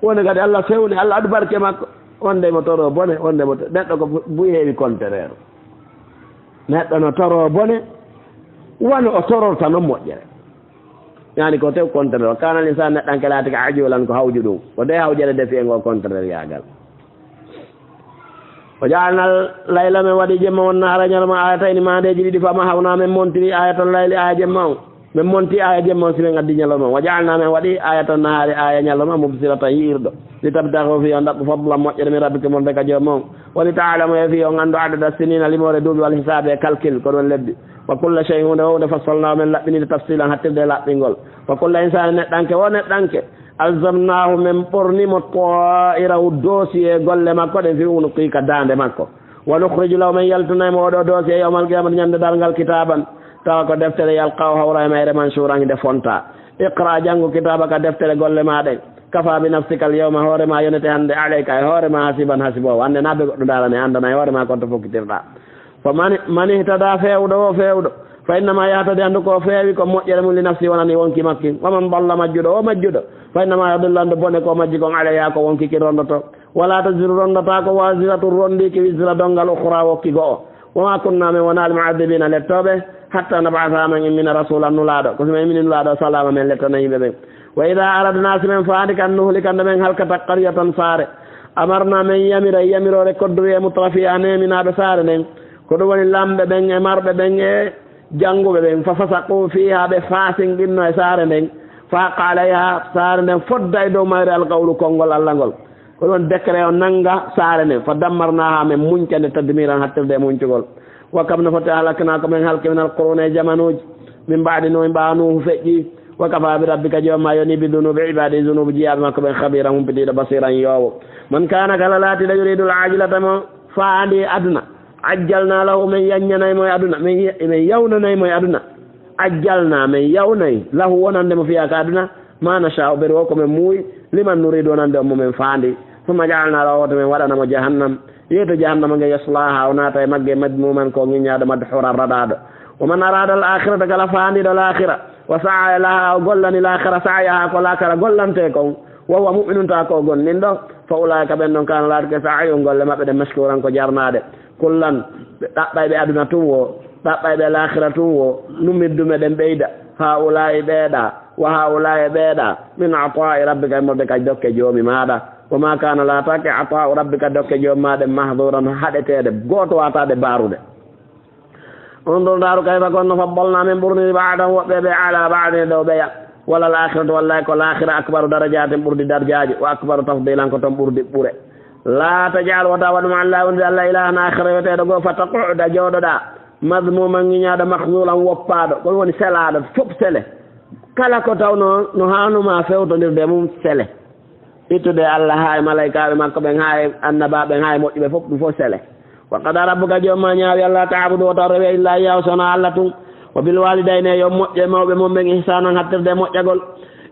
Woni kadi Allah fewni, Allah addu barke makko. Wonde mo toro bone, wonde mo to-, neɗɗo ko bu-, buy heewi contraire. Neɗɗo no toro bone, wano o tororta non moƴƴere. Yani ko tew contraire. Kana linsan neɗɗanke laati ka ajulan ko hawju ɗum. Ko de hawjere defi e ngo contraire yagal. O jaalna layla men waɗi jemma won naara ñalawma ayatayni maandeeji ɗiɗi fa mahawna men montiri ayatan layli aya jemma on. Min monti aya jemma on si min addi ñalawma. Wa jaalna min waɗi ayatan nahaari aya ñalawma mubsiratan yi'irɗo. Li tabtagu fi on ɗaɓɓo fadlan moƴƴere min rabbikum wonde ka joom on. Wa li taalamu e fi on anndu adada sinina limoore duuɓi wal hisaabe e calcul ko ɗon lebbi. Wa kulla shay'in hunde wowde fassalna min laɓɓinide tafsilan hattirde e laɓɓingol. Wa kulla insani neɗɗanke wo neɗɗanke. Alzamnahu min ɓorni mo ta'irahu dossier golle makko ɗen fi unuqi ka daande makko. Wa nukhriju lahu min yaltinay mo oɗo dossier yawmal qiyamati ñande darngal kitaban. Tawa ko deftere yalqahu hawra e mayre mansuran nde fonta. Iqra janngu kitabaka deftere golle ma ɗen. Kafa bi nafsika al yawma hoore ma yonete hannde alayka e hoore ma hasiban hasibo. Hannde na be goɗɗo darane anndana e hoore ma ko to fokkitirɗa. Fa man, man ihtada feewɗo o feewɗo. Fa innama yahtadi anndu ko feewi ko moƴƴere mum li nafsi wonani wonki makki. Wa man dalla majjuɗo o majjuɗo. Fa innama yadillu anndu bone ko majji kon alayha ko wonki ki rondoto. Wala taziru ronndataako waziratun ronndiki wizra donngal ukhra wokki go'o. Wama kunna min wonali mu'adhibina lettooɓe hatta nab'atha min immina rasulan nulaaɗo. Ko si min immini nulaaɗo salama min lettana yimɓe ɓen. Wa idha aradna si min faandi kan nuhlika nde min halkata qaryatan saare. Amarna min yamira yamiroore kodduye mutrafiha neminaaɓe saare nden. Ko ɗum woni lamɓe ɓen e marɓe ɓen e jannguɓe ɓen. Fa fasaqu fiha ɓe fasinqinno e saare nden. Fa haqqa alayha saare nden fodda e dow mayre alqawlu konngol Allah ngol. Ko ɗon décret o nannga saare nden. Fa dammarnaha min muñca nde tadmiran hattirde e muñcugol. Wa kam no foti halakna ko min halki min alquruna e jamanuuji. Min ba'di Nuuhin ɓaawo Nuuhu feƴƴi. Wa kafa bi rabbika joom ma yoni bi dunubi ibadi dunubi jiyaaɓe makko ɓen khabiran humpitiiɗo basiran yoowo. Man kana kala laatiɗo yuridu al ajilata mo faandi aduna. Ajjalna lahu min yaññanay mo e aduna. Min, min yawnanay mo e aduna. Ajjalna min yawnay lahu wonande mo fiya ka aduna. Ma nasha'u beru o ko min muuyi liman nuridu wonande on mo min faandi. Summa ja'alna lahu hoto min waɗana mo jahannam. Yeeto jahannama nge yaslaha o naata e magge madmuman ko ŋiññaaɗo madhuran raɗaaɗo. Wa man arada al akhirata kala faandiiɗo laakhira. Wa sa'a laha o gollani laakhira sa'yaha ko laakhira gollante kon. Wa huwa mu'minun tawa ko o gomɗinɗo. Fa ulaika ɓen ɗon kana laatike sa'yuhum golle maɓɓe ɗen mashkuran ko jarnaaɗe. Kullan ɓe ɗaɓɓay ɓe aduna tun wo, ɗaɓɓay ɓe laakhira tun wo, numiddu meɗen ɓeyda. Ha'ula'i ɓeeɗa, wa ha'ula'i ɓeeɗa, min ata'i rabbika immorde ka dokke joomi maaɗa. Wa ma kana laatake ata'u rabbika dokke joomi maaɗa mahduran haɗeteeɗe, gooto waataade baarude. Undur ndaaru kayfa ko no faddalna min ɓurniri ba'dahum woɓɓe ɓe ala ba'din dow ɓeya. Wala al akhiratu wallahi ko laakhira akbaru darajatin ɓurdi darjaaji, wa akbaru tafdilan ko ton ɓurdi ɓure. La taj'al wata waɗu ma Allah wonde Allah ilahan akhara wiyeteeɗo goo fa taq'uda jooɗoɗa madmuman ŋiñaaɗo makhzulan woppaaɗo. Ko ɗum woni selaaɗo fof sele. Kala ko tawno no haanuma fewtondirde e mum sele. Ittude e Allah haa e malaykaaɓe makko ɓen, haa e annabaaɓe ɓen, haa e moƴƴuɓe fof, ɗum fof sele. Wa qada rabbuka, joom ma ñaawi, alla ta'budu, wota rewe, illa iyyahu, sona Alla tun. Wa bil walidayni, yo moƴƴo e mawɓe mon ɓen, ihsanan, hattirde e moƴƴagol.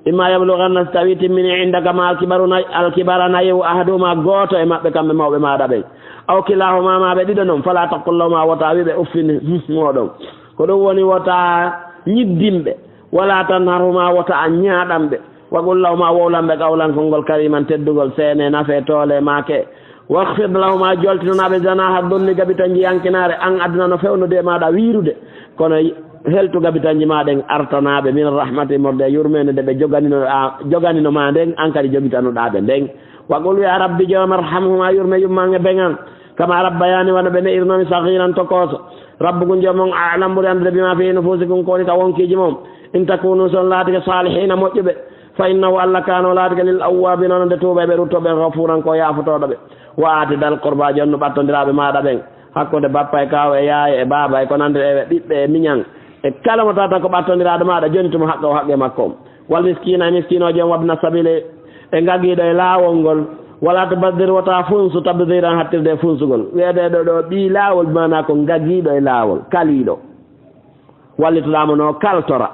Imma yablughanna, si tawi timmini, indaka ma, alkibaru nay-, alkibara nayewu, ahaduhuma, gooto e maɓɓe, kamɓe mawɓe maaɗa ɓen. Aw kilahuma, ma ɓe ɗiɗo non, fala taqul lahuma, wota wi ɓe uffin, moɗon. Ko ɗum woni wota ñiddin ɓe. Wala tanharhuma, wota a ñaaɗan ɓe. Wa qul lahuma, wowlan ɓe qawlan, konngol kariman, teddugol, seene, nafe, toole, maake. Wakhfid lahuma, joltinana ɓe, janaha dhulli, gabitanji yankinaare, an aduna no fewnude e maaɗa wiirude. Kono heltu gabitanji ma ɗen, artana ɓe, min rahmati, morde e yurmeende nde ɓe joganino, a, joganino ma nden, an kadi jogitanoɗa ɓe nden. Wa qul, wi'a, rabbi, joom, irhamhuma, yurme yumma an e ben an. Kama rabbayani, wano ɓe ne'irnomi, saghiran, tokooso. Rabbukum, joom mon, a'lam, ɓuri anndude, bima fi nufusikum, ko woni ka wonkiiji mon. In takunu, si on laatike, salihina, moƴƴuɓe, fa innahu, Alla, kana, o laatike, lil awwabina, wonande tuubay ɓe, ruttooɓe, ghafuran, ko yaafotooɗo ɓe. Wa aati dal qurba, jonnu ɓattondiraaɓe maaɗa ɓen, hakkunde bappa e kaaw e yaaya e baaba e ko nanndi e ɓiɓɓe e miñan, e kala mo tawata ko ɓattondiraaɗo maaɗa, jonitu mo haqqahu, haqqe makko on. Wal miskina, e miskinoojo on, wabna sabili, e ngagiiɗo e laawol ngol. Wala tubaddir, wota funsu, tabdiran, hattirde e funsugol. Wiyeteeɗo ɗo ɓii laawol, maanaa ko ngagiiɗo e laawol, kaliiɗo. Wallitoɗaa mo no kaltora.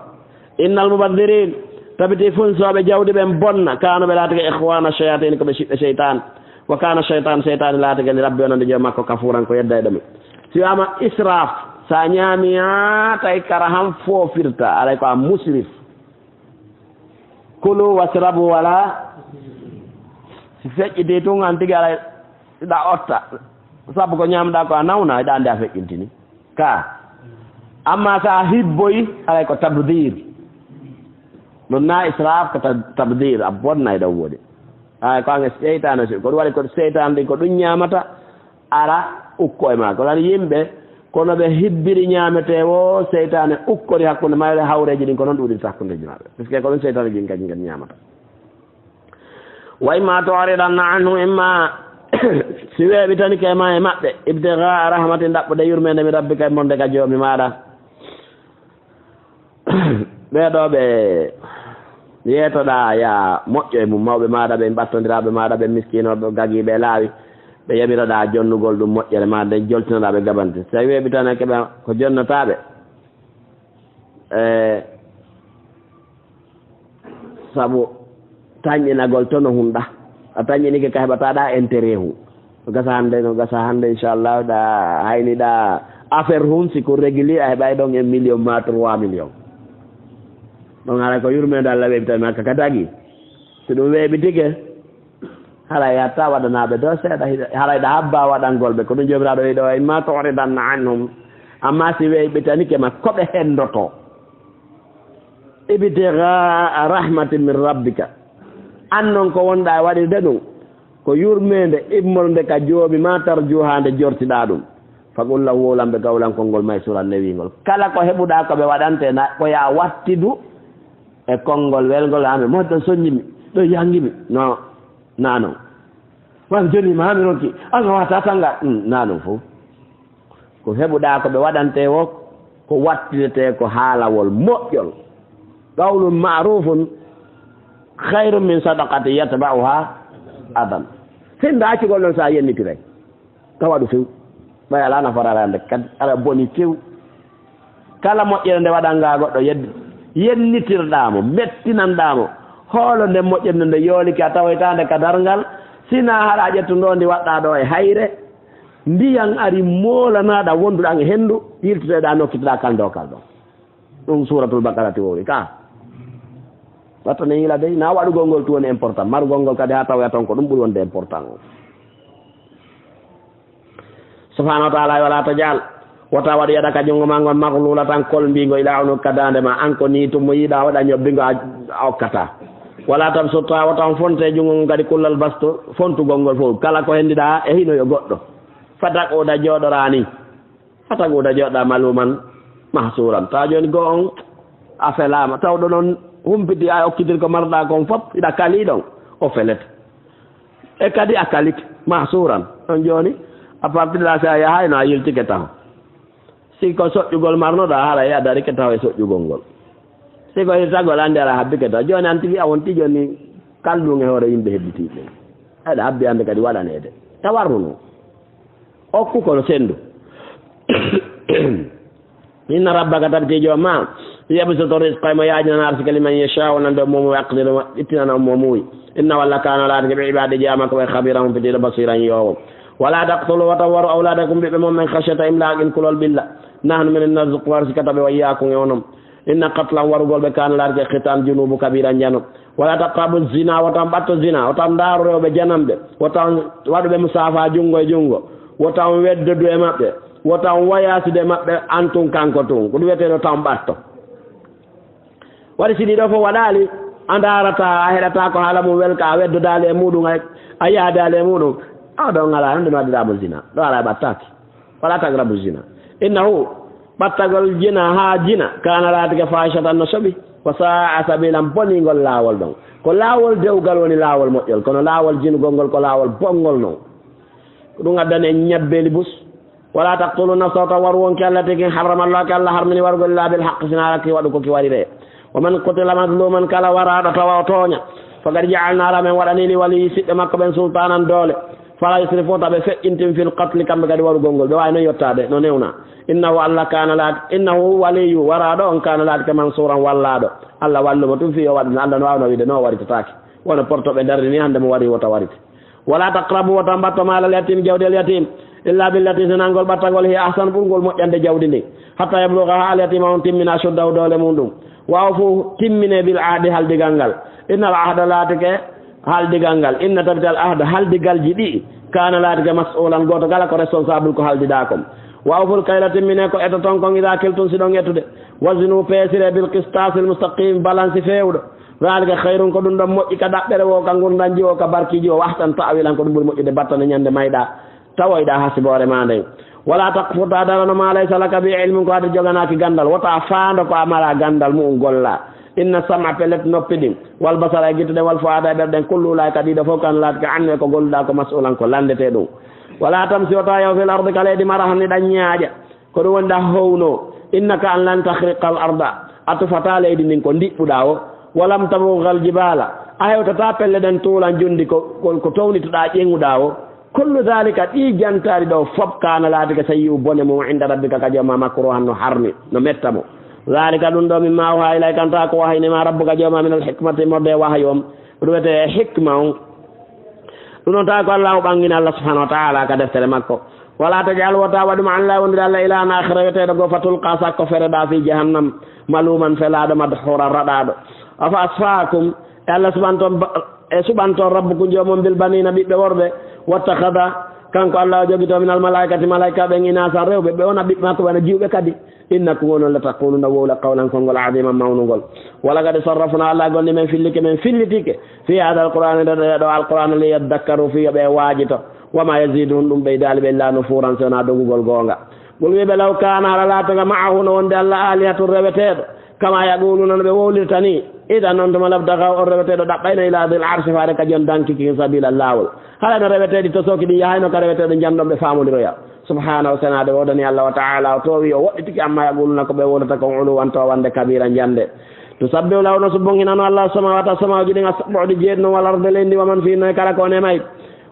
Innal mubaddirin, tabiti funsooɓe jawdi ɓen bonna, kaanu, ɓe laatike, ikhwana shayatin, ko ɓe siɓɓe seytaane. Wa kana shaytan, seytaane laatike, li rabbi, wonande joom makko, kafuran, ko yeddayɗo mo. Si wiyaama israf, sa ñaami haa tawi kara han foofirta, alay ko a musrif. Kulu washrabu wala, si feƴƴiti tun, an tigi alay, hiɗa otta. Sabu ko ñaamɗaa ko a nawna, hiɗa anndi a feƴƴintini. Ka. Amma sa hibboyi, alay ko tabdir. Ɗum na israf, ko tab-, tabdir, a bonnay ɗon woni. Ay, ko an e seytaane, ko ɗum waɗi ko seytaane ɗin, ko ɗum ñaamata, ara ukko e maa. Ko tan yimɓe, kono ɓe hibbiri ñaametee woo, seytaane ukkori hakkunde mayre, hawreeji ɗin ko noon ɗuuɗiri hakkundeeji maɓɓe. Puisque ko ɗum seytaane ɗin kañum kadi ñaamata. Wa imma tu'ridanna anhum, imma si weeɓitanike ma e maɓɓe, ibtigha'a rahmatin, ɗaɓɓude yurmeende, min rabbika, e morde ka joomi maaɗa. Ɓee ɗoo ɓe yeetoɗaa, yaa moƴƴo e mum, mawɓe maaɗa ɓen, ɓattondiraaɓe maaɗa ɓen, miskiinooɓe, gagiiɓe e laawi, ɓe yamiroɗaa jonnugol ɗum moƴƴere maa nden, joltinoɗaa ɓe gabante. Si tawii weeɓitanake ɓe ko jonnotaaɓe, e sabu tanƴinagol to no hunɗa. A tanƴinike ka heɓataɗa intérêt hu. No gasa hannde, no gasa hannde, inchallah, ɗa hayni ɗa affaire hun, si ko régulier, a heɓay ɗon un million ma trois millions. Ɗon haray ko yurmeende Allah weeɓitami makka ka tagi. Si ɗum weeɓitike, haray hatta waɗanaaɓe ɗo seeɗa, haray ɗa habba waɗangol ɓe. Ko ɗum Joomiraaɗo wi'i ɗo, "Imma tu'ridanna anhum." Amma si weeɓitanike ma, ko ɓe hendoto. "Ibtigha'a rahmatin min rabbika." An non ko wonɗa e waɗirde ɗum, ko yurmeende immorde ka Joomi ma, tarjuha nde jortiɗa ɗum. "Faqul lahu," wowlan ɓe qawlan konngol maysuran newingol. Kala ko heɓuɗa ko ɓe waɗante na, ko ya wattidu e konngol welngol, "Haa mi moƴƴo soññimi, ɗo yangimi." No, na non. Wan joni ma mi ronki, an a wata tanga. Mm, na non fof. Ko heɓuɗa ko ɓe waɗante wo, ko wattinete ko haalawol moƴƴol. "Qawlun ma'rufun khayrun min sadaqatin yatba'uha adan." Sinda accugol ɗon sa yennitiray. Ka waɗu few. Ɓay ala nafarare hande kadi, ala boni few. Kala moƴƴere nde waɗanga goɗɗo yed-, yennitirɗa mo, mettinanɗa mo. Hoolo nde moƴƴere nde nde yoolike a tawoyta nde ka darngal, sina hara a ƴettu ndo ndi waɗɗa ɗo e hayre. Ndiyan ari moolanaɗa wonduɗan e hendu, yiltitoɗa nokkitoɗa kal ndo kal ɗo. Ɗum Suratul Baqara ti wowri ka. Watta ne yila dey, na waɗugol ngol tu woni important. Marugol ngol kadi ha tawoya ton ko ɗum ɓuri wonde important o. Subhanahu wa ta'ala, "Wala tajal." Wota waɗu yaɗa ka junngo ma ngon, maghlulatan, kolmbingo, ila unuk, ka daande ma. An ko ni tum mo yiɗa waɗa ñobbingo a, a okkata. "Wala tabsutha," wota on fonte junngo ngon kadi, "kullal bastu," fontugol ngol fof. Kala ko hendiɗa e hino yo goɗɗo. "Fataquda," jooɗorani. "Fataquda," jooɗa, "maluman mahsuran." Tawa joni go on a felama. Tawɗo noon humpiti a okkitir ko marɗa kon fop, hiɗa kali ɗon. O felet. E kadi a kalit, mahsuran. On joni, à partir de là, si a yahay no a yiltike taho. Si ko soƴƴugol marnoɗa, haray a darike taho e soƴƴugol ngol. Si ko hirtagol andi, ala habbike taho. Joni an tigi a wonti joni kalɗum e hoore yimɓe hebbitiɓe. Aɗa habbi ande kadi waɗanede. Tawarruno. Okku kono senndu. Inna rabbaka, tabiti jooma, yabsutu risqa, mo yaajinana arsike, liman yashaa'u, wonande o moomuwi, wa yaqdiru, ittinana o moomuwi. Innahu, Alla, kaana, laatike, bi ibaadihi, jamaa makko ɓe, khabiiran, humpitiiɗo, basiiran, yi'oowo. Wala taqtulu, wota waru, awlaadakum, ɓiɓɓe mon ɓen, khashyata imlaaqin, kulol ɓilla. Nahnu, minen, narzuquhum, arsikata ɓe, wa iyyaakum, e onon. Inna qatlahum, warugol ɓe, kaana, laatike, khitaan, junuubu kabiira, njano. Wala taqrabu zina, wota on ɓatto zina, wota on ndaaru rewɓe jananɓe, wota on waɗu ɓe musaafa junngo e junngo, wota on weddodu e maɓɓe, wota on wayaasude e maɓɓe, antum kanko tun. Ko ɗum wiyetee ɗo ta on ɓatto. Waɗi si ɗiɗo fof waɗaali, a ndaarata, a heɗata ko haala mum welka, a weddodaali e muɗum, a, a yahdaali e muɗum. A ɗo ngalaa, ɗum waɗiraama zina, ɗo alaa ɓattaaki. Wala taqrabu zina. Innahu, ɓattagol jina haa jina, kaana laatike faahishatan no soɓi, wa saa'a sabiilan boningol laawol ɗon. Ko laawol dewgal woni laawol moƴƴol, kono laawol jinugol ngol ko laawol bonngol non. Ko ɗum addani en ñabbeeli bus. Wala taqtulu nafsa, wota waru wonki allati kin harrama Allah, ki Allah harmini warugol illaa bil haqqi, sinaa ki waɗu ko ki warire. Wa man qutila mazluman, kala waraaɗo tawa o tooña, faqad ja'alnaa, min waɗani li waliyyi siɓɓe makko ɓen sultaanan doole. Fala yusrifu, ta ɓe feƴƴintin fil qatli, kamɓe kadi warugol ngol. Ɓe waawi noon yottaade, no newna. Innahu, Allah kaana laat-, innahu waliyyu, waraaɗo on, kaana laatike mansuuran, wallaaɗo. Allah wallu mo tun fii yo waɗu no Allah no waawno wiide, no waritataake. Wano porto ɓe darri ni hannde mo wari wota warite. Wala taqrabu, wota mbatto maalal yatim, jawdel yatim, illa billati, sinangol ɓattagol, hiya ahsan, ɓurngol moƴƴande jawdi ndin. Hatta yabluga, haa al yatima on timmina, ashuddahu, doole mum ɗum. Wa awfu, timmine, bil ahdi, haldigal ngal. Innal ahda, laatike, haldigal ngal, inna, tabital ahda, haldigalji ɗiɗi, kaana, laatike, mas'ulan, gooto kala ko responsable ko haldiɗaa kon. Wa awful kayla, timmine ko etoton kon, idaa kiltum, si ɗon etude. Wazinu, peesire, bil qistaasil mustaqim, balansi feewuɗo. Zaalika khayrun, ko ɗum ɗon moƴƴi ka ɗaɓɓere woo, ka ngurndanji woo, ka barkiiji woo, wa ahsan ta'wiilan, ko ɗum ɓuri moƴƴude battane ñande mayɗaa. Tawoyɗaa hasiboore maa nden. Wala taqfu, ta darano, ma laysa laka bihi ilmun, ko adi joganaaki ganndal. Wota faando ko a mala ganndal mu'un golla. Inna sam'a, pellet noppi ɗin, wal basara, e gite ɗen, wal fu'aada, e ɓerɗe ɗen, kullu ulaa'ika, ɗiɗo fof, kaana, laatike, anhu, e ko golluɗaa ko mas'ulan, ko lanndetee ɗum. Wala tamsi, wota yahu, fil ardi, ka leydi, marahan, hiɗa ñaaƴa. Ko ɗum woni ɗa howno. Innaka, an, lan takhriqa al arda, a tufataa leydi ndin ko ndiɓɓuɗaa o. Walam tablugal jibaala, a hewtataa pelle ɗen tuulan njundi ko, ko, ko townitoɗaa ƴeŋuɗaa o. Kullu daalika, ɗii jantaari ɗoo fof, kaana, laatike, sayyi'uhu, bone mum, inda rabbika, ka Jooma, makruuhan, no harmi, no metta mo. Daalika, ɗum ɗoo, mimmaa awhaa ilayka, kanta ko wahayni ma rabbuka, Jooma, minal hikmati, immorde e wahayu on. Ɗum wiyetee hikma on. Ɗum ɗon tawi ko Allaahu ɓangini, Allah subhaanahu wa ta'aala, ka deftere makko. Wala taj'al, wota waɗu, ma'a Allaahi, wondude Allah, ilaahan aakhara, wiyeteeɗo goo, fatulqaa, sakko fereɗaa, fii jahannam, maluuman, felaaɗo, madhuuran, raɗaaɗo. Afa asfaakum, e Allah suɓanto, e suɓanto rabbukum, joomum, bil baniina, ɓiɓɓe worɓe, wattakhada, kanko Allah o jogito, minal malaa'ikati, malaa'ika ɓen, inaasan, rewɓe, ɓe wona ɓiɓɓe makko, ɓe wona jiwɓe kadi. Innakum, onon, lataquuluna, wowla, qawlan, konngol, aziiman, mawnugol. Walaqad sarrafnaa, Allah golli, min fillike, min fillitike, fii haadal qur'aani, nder ɗoo Alqur'aana, liyaddakkaruu, fii yo ɓe waajito. Wa maa yaziiduhum, ɗum ɓeydaali ɓe, illaa nufuuran, si wonaa dogugol goonga. Qul, wiy ɓe, law kaana, hara laatake, ma'ahu, no wonde Allah, aalihatun, reweteeɗo, kamaa yaquuluuna, no ɓe wowlirta nii, idan, on tuma, labtagaw, on reweteeɗo ɗaɓɓayno, ilaa dil arshi, faade ka jon danki kin, sabiila, laawol. Hara no reweteeɗi tosooki ɗin yahayno ka reweteeɗo janɗo ɓe faamondiroya. Subhaanahu, senaade woodani Allah wa ta'aala, o toowi, o woɗɗitike, ammaa yaquuluuna, ko ɓe wowlata kon, uluwwan, toowannde, kabiira, jannde. Tusabbihu lahu, no subbunhinano Allah, samaawaati, asamaaji ɗin, as-sab'u, ɗi jeeɗi non, wal ardi, leydi, wa man fiihinna, e kala ko on e may.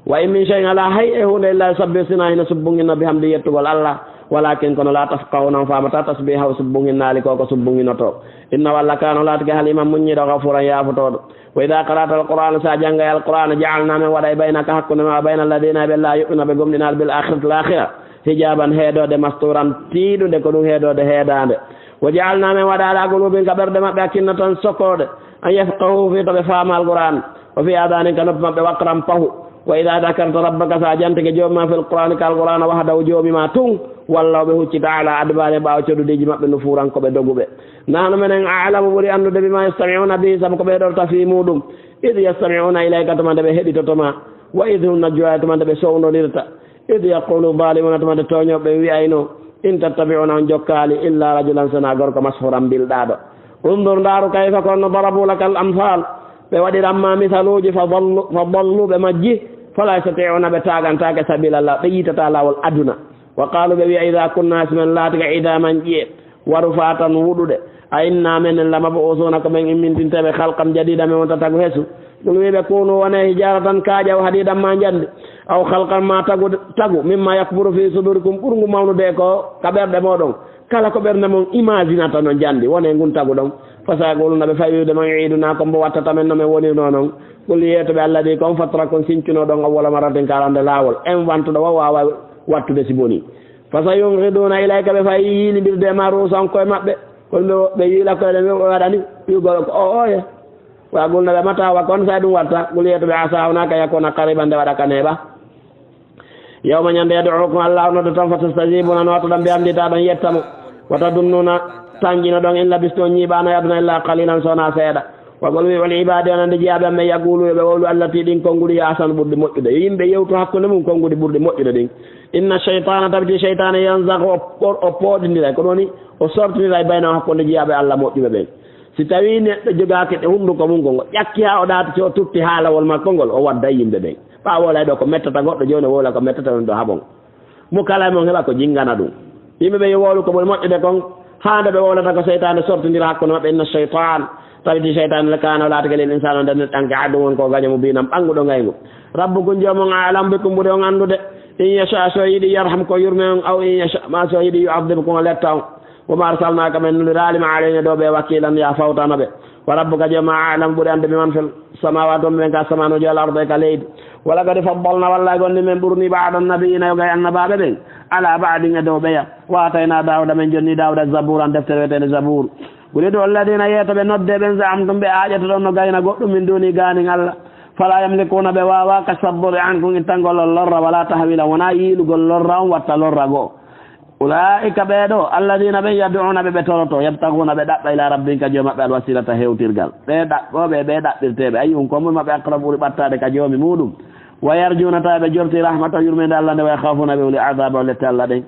Wa in min shay'in, alaa hay e huunde, illaa yusabbihu, sinaa hino subbunhinno, bihamdihi, yettugol Allah. Walaakin, kono, laa tafqahuuna, on faamataa tasbiihahu, subbunhinnaali ko, ko subbunhinotoo. Innahu, Allah, kaana, laatike, haliiman, muññiiɗo, ghafuuran, yaafotooɗo. Wa idaa qara'ta al-Qur'aana, si a janngay Alqur'aana, ja'alnaa, min waɗay, baynaka, hakkunde maa, wa bayna alladhiina, ɓe laa yu'minuuna, ɓe gomɗinaali, bil aakhirati, laakhira, hijaaban, heedoode, mastuuran, tiiɗunde, ko ɗum heedoode, heedaande. Wa ja'alnaa, min waɗa, alaa quluubihim, ka ɓerɗe maɓɓe, akinnatan, sokooɗe, an yafqahuuhu, fii to ɓe faama Alqur'aana, wa fii aadaanihim, ka noppi maɓɓe, waqran, pahu. Wa idaa dhakarta rabbaka, si a jantike Joomi maa, fil Qur'aani, ka Alqur'aana, wahdahu, Joomi maa tun, wallaw, ɓe huccita, alaa adbaarihim, ɓaawo codudeeji maɓɓe, nufuuran, ko ɓe doguɓe. Nahnu, menen, a'lamu, ɓuri anndude, bimaa yastami'uuna bihi, sabu ko ɓe heɗorta fii muuɗum. Idh yastami'uuna ilayka, tuma nde ɓe heɗitoto ma. Wa idh hum najwaa, tuma nde ɓe sowndodirta. Idh yaqulu zalimuna, tuma nde tooñooɓe ɓen wi'ayno, in tattabi'una, on jokkaali, illa rajulan, sinaa gorko, mashuran, bilɗaaɗo. Undur, ndaaru, kayfa, ko honno, darabu laka al amsal, ɓe waɗiran ma misaluuji, fa dallu, fa dallu, ɓe majji, fala yastati'una, ɓe taagantaake, sabila, la, ɓe yiitataa laawol aduna. Wa qalu, ɓe wi'a, idha kunna, si men laatike, idhaman, ƴiye, Waru faa tan wuɗude. A inna menen lamab'uusuuna ko men immintinteeɓe khalqan jadiidan men wonta tagu hesu. Ngol wi'i ɓe, kuunu wone hijaaratan kaaƴe aw hadiidan maa njandi. Aw khalqan maa tagu, tagu, mimmaa yakburu fii suduurikum ɓurngu mawnude e ko ka ɓerɗe mooɗon. Kala ko ɓernde mon imaginata no njandi, wone ngun tagu ɗon. Fasayaquluuna ɓe fay wi'ude mon iidunaa ko mbo wattata men no men wonirnoo non. Qul yeeto ɓe alladii kon fatarakum sincuno ɗon awwala marratin ka arande laawol. En wantuɗo wa waawa wattude si boni. Fasayungiduuna ilayka ɓe fay yiilindirde e ma ruusa on koye maɓɓe. Kono ɓe, ɓe yiila koye ɗen ɓe waɗani. Wi'ugol ko o oye. Wa qulna ɓe mata wa kon sa ɗum watta. Qul yeeto ɓe asa hunaka yakuna qariban nde waɗa ka neeɓa. Yawma ñande yad'ukum Allah nodda tan fatastajibuna no watta ɗon ɓe amdita ɗon yetta mo. Wa tadunnuuna tanjino ɗon in labistum ñiiɓaano e aduna illa qalilan sona seeɗa. Wa qul wi'u li ibaadi on ande jiyaaɓe am ɓe yaqulu yo ɓe wowlu allati ɗin konnguɗi yo ahsanu ɓurɗi moƴƴude. Yo yimɓe yewtu hakkunde mum konnguɗi ɓurɗi moƴƴude ɗin. Inna shaytana tabiti shaytana yanzagu o, o, o pooɗindira ko ɗoni o sortindira e bayna hakkunde jiyaaɓe Allah moƴƴuɓe ɓen. Si tawi neɗɗo jogaaki ɗe hunnduko mum ko ngo ƴakki haa o ɗaati o tutti haalawol makko ngol o wadda yimɓe ɓen. Ɓa wowlay ɗo ko mettata goɗɗo jooni o wowla ko mettata ɗum ɗo haɓon. Mo kala e mon heɓa ko jingana ɗum. Yimɓe ɓe yo wowlu ko ɓuri moƴƴude kon, haa nde ɓe wowlata ko seytaane sortindira hakkunde maɓɓe, inna shaytan, tabiti seytaane le kaana o laatike lil insaana nder neɗɗanke aduwwan ko gaño mo biinan ɓannguɗo ngayngu. Rabbukum joomon a'lam bikum ɓuri on anndude, in yasha so yiɗi yarham ko yurme on, aw in yasha ma so yiɗi yu'adhibkum o letta on. Wa ma arsalnaaka men nuliraali ma alayhim e dow ɓe wakiilan ya fawtano ɓe. Wa rabbuka jooma a'lam ɓuri annde biman fil samaawaati wonɓe ɓen ka asamaanooji wal ardi e ka leydi. Wa laqad faddalna wallay gonni men ɓurni ba'da nabiyina yoga e annabaaɓe ɓen ala ba'din e dow ɓeya. Wa atayna Daawuda men jonni Daawuda zaburan deftere wi'eteende Zabuur. Qul ud'u alladina yeeto ɓe nodde ɓen za'amtum ɓe aaƴata ɗon no gayna goɗɗum min duni gaanin Allah. Fala yamlikuuna ɓe waawa kashfa durri ankum ittangol on lorra wala tahwila wona yiilugol lorra on watta lorra goo. Ulaa'ika ɓee ɗoo, alladina ɓen yad'uuna ɓe ɓe toroto, yabtaguuna ɓe ɗaɓɓa ilaa rabbihim ka Joomi maɓɓe alwasiilata hewtirgal. Ɓee ɗaɓɓooɓe, ɓee ɗaɓɓirteeɓe, ayyuhum ko moy maɓɓe aqrabu ɓuri ɓattaade ka Joomi muuɗum. Wa yarjuuna tawa ɓe jorti rahmata yurmeende Allah nde, wa yakhaafuuna ɓe huli adaaba lette Allah ɗen.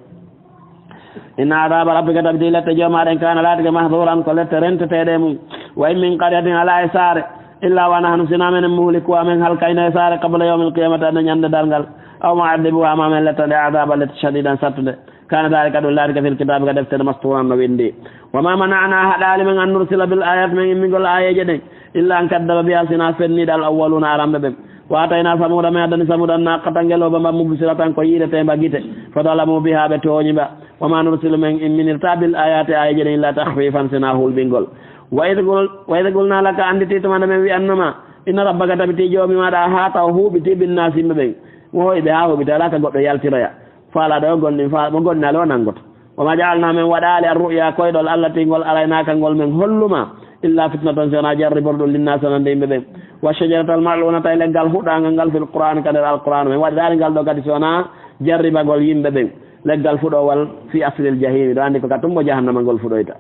Inna adaaba rabbika tabiti lette Joomi maa ɗen kaana laatike mahduuran ko lette renteteeɗe e mum. Wa in min qaryatin alaa e saare, illaa wa nahnu sinaa menen muhlikuhaa men halkayno e saare qabla yawmil qiyaamati aduna ñande darngal. Aw mu'adhibuhaa maa men lettande adaaba lette shadiidan sattunde. Kaana daalika ɗum laatike fil kitaabi ka deftere mastuuran no winndi. Wa maa mana'anaa haɗaali men an nursila bil aayaati men immingol aayeeje ɗen. Illa an kaddaba biha sinaa fenniiɗe al awwaluuna aramɓe ɓen. Wa atayna samuuda men addani samuuda an naaqata ngelooba mba mubsiratan ko yiiretee mba gite. Fa zalamu biha ɓe tooñi mba. Wa ma nursilu men imminirta bil ayati aayeeje ɗen illa takhwifan sinaa hulɓingol. Wa id qul-, wa id qulna laka annditi tuma nde men wi'annoma. Inna rabbaka tabiti joomi maaɗa ahata o huuɓiti binnaasi yimɓe ɓen. Mo hoyi ɓe haa huuɓita alaa ka goɗɗo yaltiroya. Faalaɗo o gonɗin fa-, mo gonɗinaali o nanngoto. Wa ma ja'alna men waɗaali arru'ya koyɗol allati ngol araynaaka ngol men holluma illa fitnatan si wonaa jarriborɗum linnaasi wonande yimɓe ɓen. Wa shajaratal mal'unata e leggal huɗaangal ngal fil qur'ani ka nder alqur'an men waɗiraali ngal ɗo kadi si wonaa jarribagol yimɓe ɓen. Leggal fuɗoowal fi aslil jahimi ɗo anndi ko ka tumbo jahannama ngol fuɗoyta.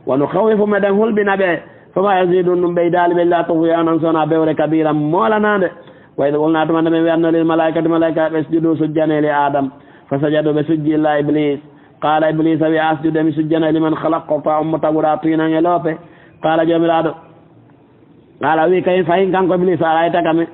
Wa nukhawwifu meɗen hulɓina ɓe fama yazidun ɗum ɓeydaali ɓe illa tughyanan si wonaa bewre kabiran moolanaande. Wa id qulna tuma nde men wi'anno lil malaikati malaikaaɓe isjudu sujjane li Adam. Fa sajadu ɓe sujji illa Iblis. Qaala Ibliisa wi'a, asjudu, emi sujjana, liman khalaqta, on mo taguɗaa tiinan e loope. Qaala Joomiraaɗo, qaala wi'i, kay fahin kanko Ibliisa, arayta ka mi,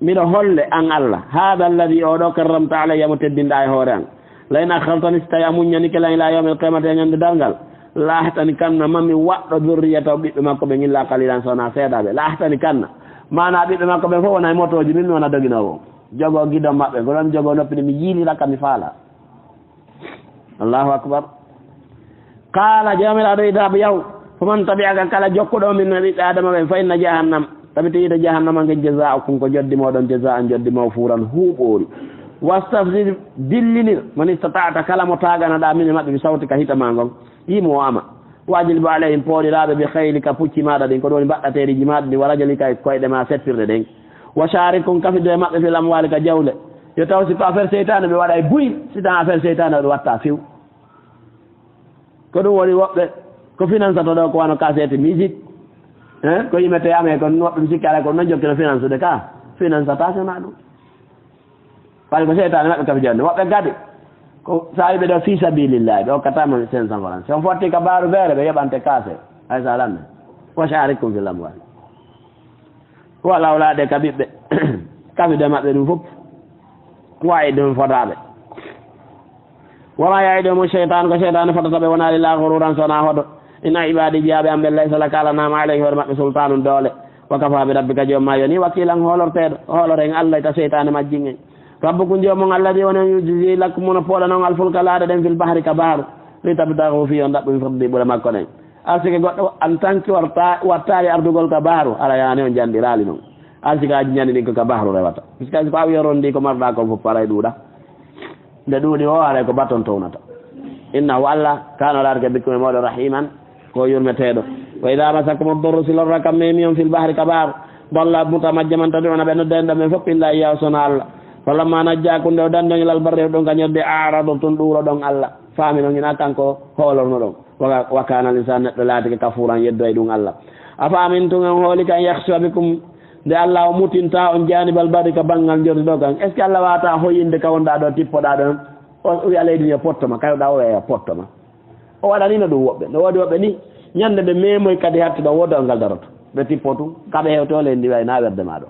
miɗo holle an Allah, haada alladhi, oo ɗoo, karramta alayya, mo teddinɗaa e hoore an. La in akhartani, si tawi a muññanike lan, ila yawmil qiyamati, e ñande darngal, la ahtanikanna, ma mi waɗɗo, dhurriyatahu, ɓiɓɓe makko ɓen, illa qalilan, so wonaa seeɗaaɓe. La ahtanikanna, maanaa ɓiɓɓe makko ɓen fof wona e motooji, min mi wona doginoowo. Jogoo gidon maɓɓe, ko ɗon jogoo noppi ɗi mi yiilira ka mi faala. Allahu akbar. Qaala, Joomiraaɗo, idhab, yahu. Faman tabi'aka, kala jokkuɗo min no ɓiɓɓe Aadama ɓen, fa inna jahannam. Tabitii yiite jahannama ngen jazaa'ukum ko joddi mooɗon, jazaa'an joddi mawfuuran huuɓoori. Wastafziz, dillinir, man istata'ta, kala mo taaganaɗaa min e maɓɓe, bi sawtika hita maa ngon. Yimu o ama. Wajlib alayhim, pooɗiraaɓe, bi khaylika, pucci maaɗa ɗin, ko ɗum woni mbaɗɗateeriiji maaɗa ɗin, wa rajlika, e koyɗe maa seppirɗe ɗen. Wa shaarikhum, kafido e maɓɓe, fil amwaali, ka jawle. Yo taw si ko affaire seytaane ɓe waɗa e buy, si tan affaire seytaane ɓe watta few. Ko ɗum woni woɓɓe ko finance to ɗo ko wano cassette musique. Hein? Ko yimete ame ko woɓɓe mi sikki ala ko non jokkino finance de ka. Finance ta sona ɗum. Fay ko seytaane maɓɓe kafi jande. Woɓɓe kadi ko sa wiɓe ɗo fi sabilillahi ɓe hokkatama cinq cents francs. Si on fotti ka baaru feere ɓe yoɓante kaase. Hay sa lanne. Wa sharikum fil amwal. Wala wala de ka ɓiɓɓe. Kafi de maɓɓe ɗum fof. Wawi ɗum fotaɓe. Wala ya'iduhumu shaytan, ko shaytan fotata ɓe, wonaa illa ghururan, so wonaa hoto. Inna ibadi, jiyaaɓe am ɓe, laysa laka, alanaa ma alayhi, hoore maɓɓe, sultanun, doole. Wa kafa bi rabbika, joom ma yoni, wakilan, hoolorteeɗo, hoolore en Allah ka shaytan majjin en. Rabbukum, joom on, alladhi, woni on, yuzji lakum, mo pooɗana on, alfulka, laaɗe ɗen, fil bahri, ka bahru, litabtaghu fihi, on ɗaɓɓa min fadlihi, ɓure makko ɗen. Arsike goɗɗo en tant que warta-, wattaali ardugol ka bahru, Alla yaani on janɗiraali non. Arsikaaji ñande ɗin ko ka bahru rewata. Puisque si ko a wi'i rondi ko marɗa kon fof paray ɗuuɗa. Nde ɗuuɗi o haray ko baton townata. Innahu Alla kana laarike bikum e mooɗon rahiman ko yurmeteeɗo. Wa idha masakum ad-durru si lorra kam memi on fil bahri ka bahru. Dalla muta majja man tad'una ɓe nodda en ɗon ɓen fof illa iyyahu sona Alla. Falamma najjakum nde o dandi on ilal barri ɗon ka ñodde a'radtum ɗuuroɗon Alla. Faami non ina kanko hoolornoɗon. Wa, wa kana al-insanu neɗɗo laatike kafuran yeddo e ɗum Alla. Afa amintum en hooli kan yakhsifa bikum nde Alla o mutinta on janibal barri ka banngal jordi ɗo kan. Est ce que Alla wata hoyinde ka wonɗa ɗo tippoɗa ɗon? O wi'a leydi ndi yo pottoma, kayoɗa o wi'a yo pottoma. O waɗanino ɗum woɓɓe. No woodi woɓɓe ni, ñande ɓe memoy kadi hattuɗo wodo ngal daroto. Ɓe tippo tun, kaɓe hewto leydi ndi wayna werde ma ɗo.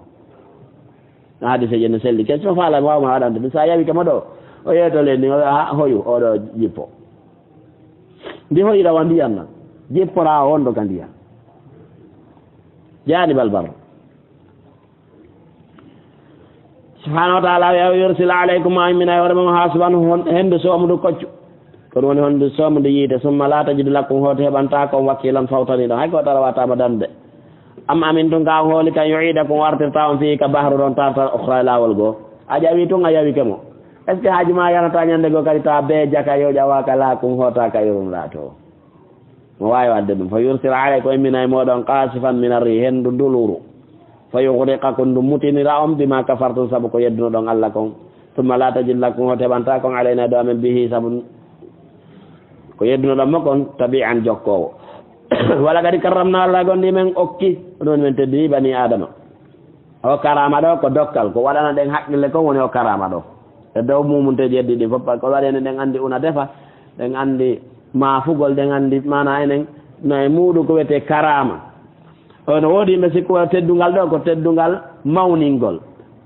No hadise je no selli. Question faala mi wawma waɗande ɗum. Sa yawi kama ɗo, o yeeto leydi ndi, o wi'a ha hoyu, oɗo jippo. Ndi hoyira wa ndiyan nan. Jippora o wondo ka ndiyan. Janibal barri. Subhanahu wa ta'ala, wa yursila alaykum, o immina e hoore mon hasiban, hon-, hendu soomundu koccu. Ko ɗum woni hendu soomundu yiite. Summa la tajidu lakum, hoto heɓanta kon wakilan fawtaniɗo. Hay ko tara watama dande. Am amintum ka on hooli kan yu'idakum, o artirta on fii ka bahru ɗon tartar ukhra e laawol goo. A ƴawi tun a yawike mo. Est ce que haaju ma yanata ñande goo kadi tawa bee jaka yo ƴawaka laakun hoota ka irum laato? Mo waawi waɗde ɗum. Fa yursila alaykum, o immina e mooɗon qasifan min arrihi, hendu nduluru. Fa yughriqakum, ndu mutinira on, bima kafartum, sabu ko yeddunoɗon Alla kon. Summa la tajid lakum, hoto heɓanta kon, alayna, dow amen, bihi, sabu ko yeddunoɗon mo kon, tabi'an, jokkoowo. Wala kadi karramna, Alla gondi men okki, ɗum woni men teddini bani Adama. O karama ɗo ko dokkal, ko waɗana ɗen haqqille kon woni o karama ɗo. E dow mumunteeji heddi ɗi fof, ko waɗi enen ɗen anndi una defa, ɗen anndi maafugol, ɗen anndi mana enen no e muuɗum ko wiyetee karama. O no woodi yimɓe sikku teddungal ɗo ko teddungal mawningol.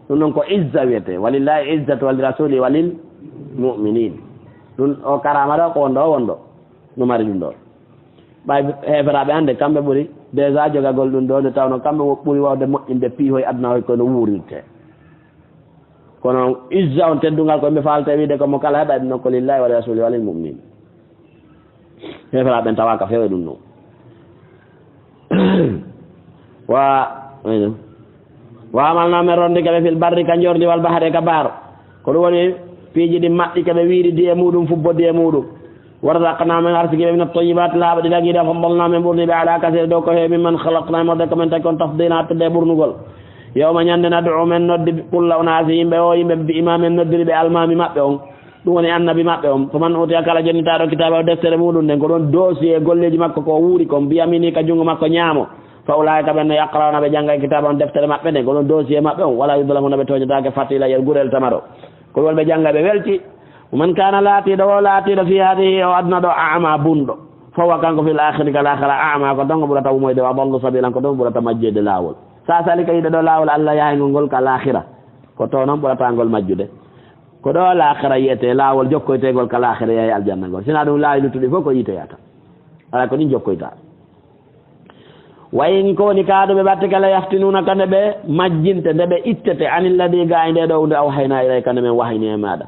Ɗum ɗon ko izza wiyetee. Walillahi izzatu wa li rasuli wa lil mu'minin. Ɗum o karama ɗo ko wonɗo o wonɗo. No mari ɗum ɗo. Ɓay heeferaaɓe hannde, kamɓe ɓuri déjà jogagol ɗum ɗo, nde tawno kamɓe wo-, ɓuri waawde moƴƴinde piihoy aduna hoy kono wuurirte. Kono izza on teddungal ko ɓe faalta wiide ko mo kala heɓa ɗum ko lillahi wa rasuli wa lil mu'minin. Heeferaaɓe ɓen tawaaka fewe ɗum ɗo. Wa, wa hamalna men rondike ɓe fil barri ka njordi wal bahri ka baaro. Ko ɗum woni piiji ɗi maɓɓi ka ɓe wiiri di e muɗum, fubbo di e muɗum. Warzaqna men arsiki ɓe min at-tayyibaati laaɓa ɗi lagiiɗi, faddalna men ɓurni ɓe ala kasiiri dow ko heewi mimman khalaqna e morde ko men tagi on tafdila hattande e ɓurnugol. Yawma ñande nad'u men noddi kulla unaasi yimɓe o yimɓe bi imaami men noddiri ɓe almaami maɓɓe on. Ɗum woni annabi maɓɓe on. Faman utiya kala jennitaaɗo kitaaba o deftere muɗum nden, ko ɗon dossier golleeji makko ko o wuuri kon, biyamini ka junngo makko ñaamo. Fa ulaa'ika ɓen no yaqra'una ɓe janngay kitaaba on deftere maɓɓe nden, ko ɗon dossier maɓɓe on. Wala yudlamuna ɓe tooñataake fatila yer gurel tamaro. Ko ɗum woni ɓe jannga ɓe welti. Wa man kana laatiiɗo o laatiiɗo fi hadihi o aduna ɗo a'ma bunɗo. Fa huwa kanko fil akhirati ka laakhira a'ma ko ɗon o ɓurata umoyde wa adallu sabilan ko ɗon o ɓurata majjeede laawol. Sa sali ka yiɗa ɗo laawol Allah yahayngol ngol ka laakhira. Ko to non ɓurata ngol majjude. Ko ɗo laakhira yiyetee laawol jokkoyteegol ka laakhira yahay aljanna ngol. Sina ɗum laawi luttuɗi fof ko yiite yata. Ala ko ɗin jokkoyta. Wa in ko woni kaa ɗo ɓe ɓattike la yaftinunaka nde ɓe majjinte, nde ɓe ittete, anil ladhi gaa e nde ɗo hunde awhayna ilayka nde men wahayni e maaɗa.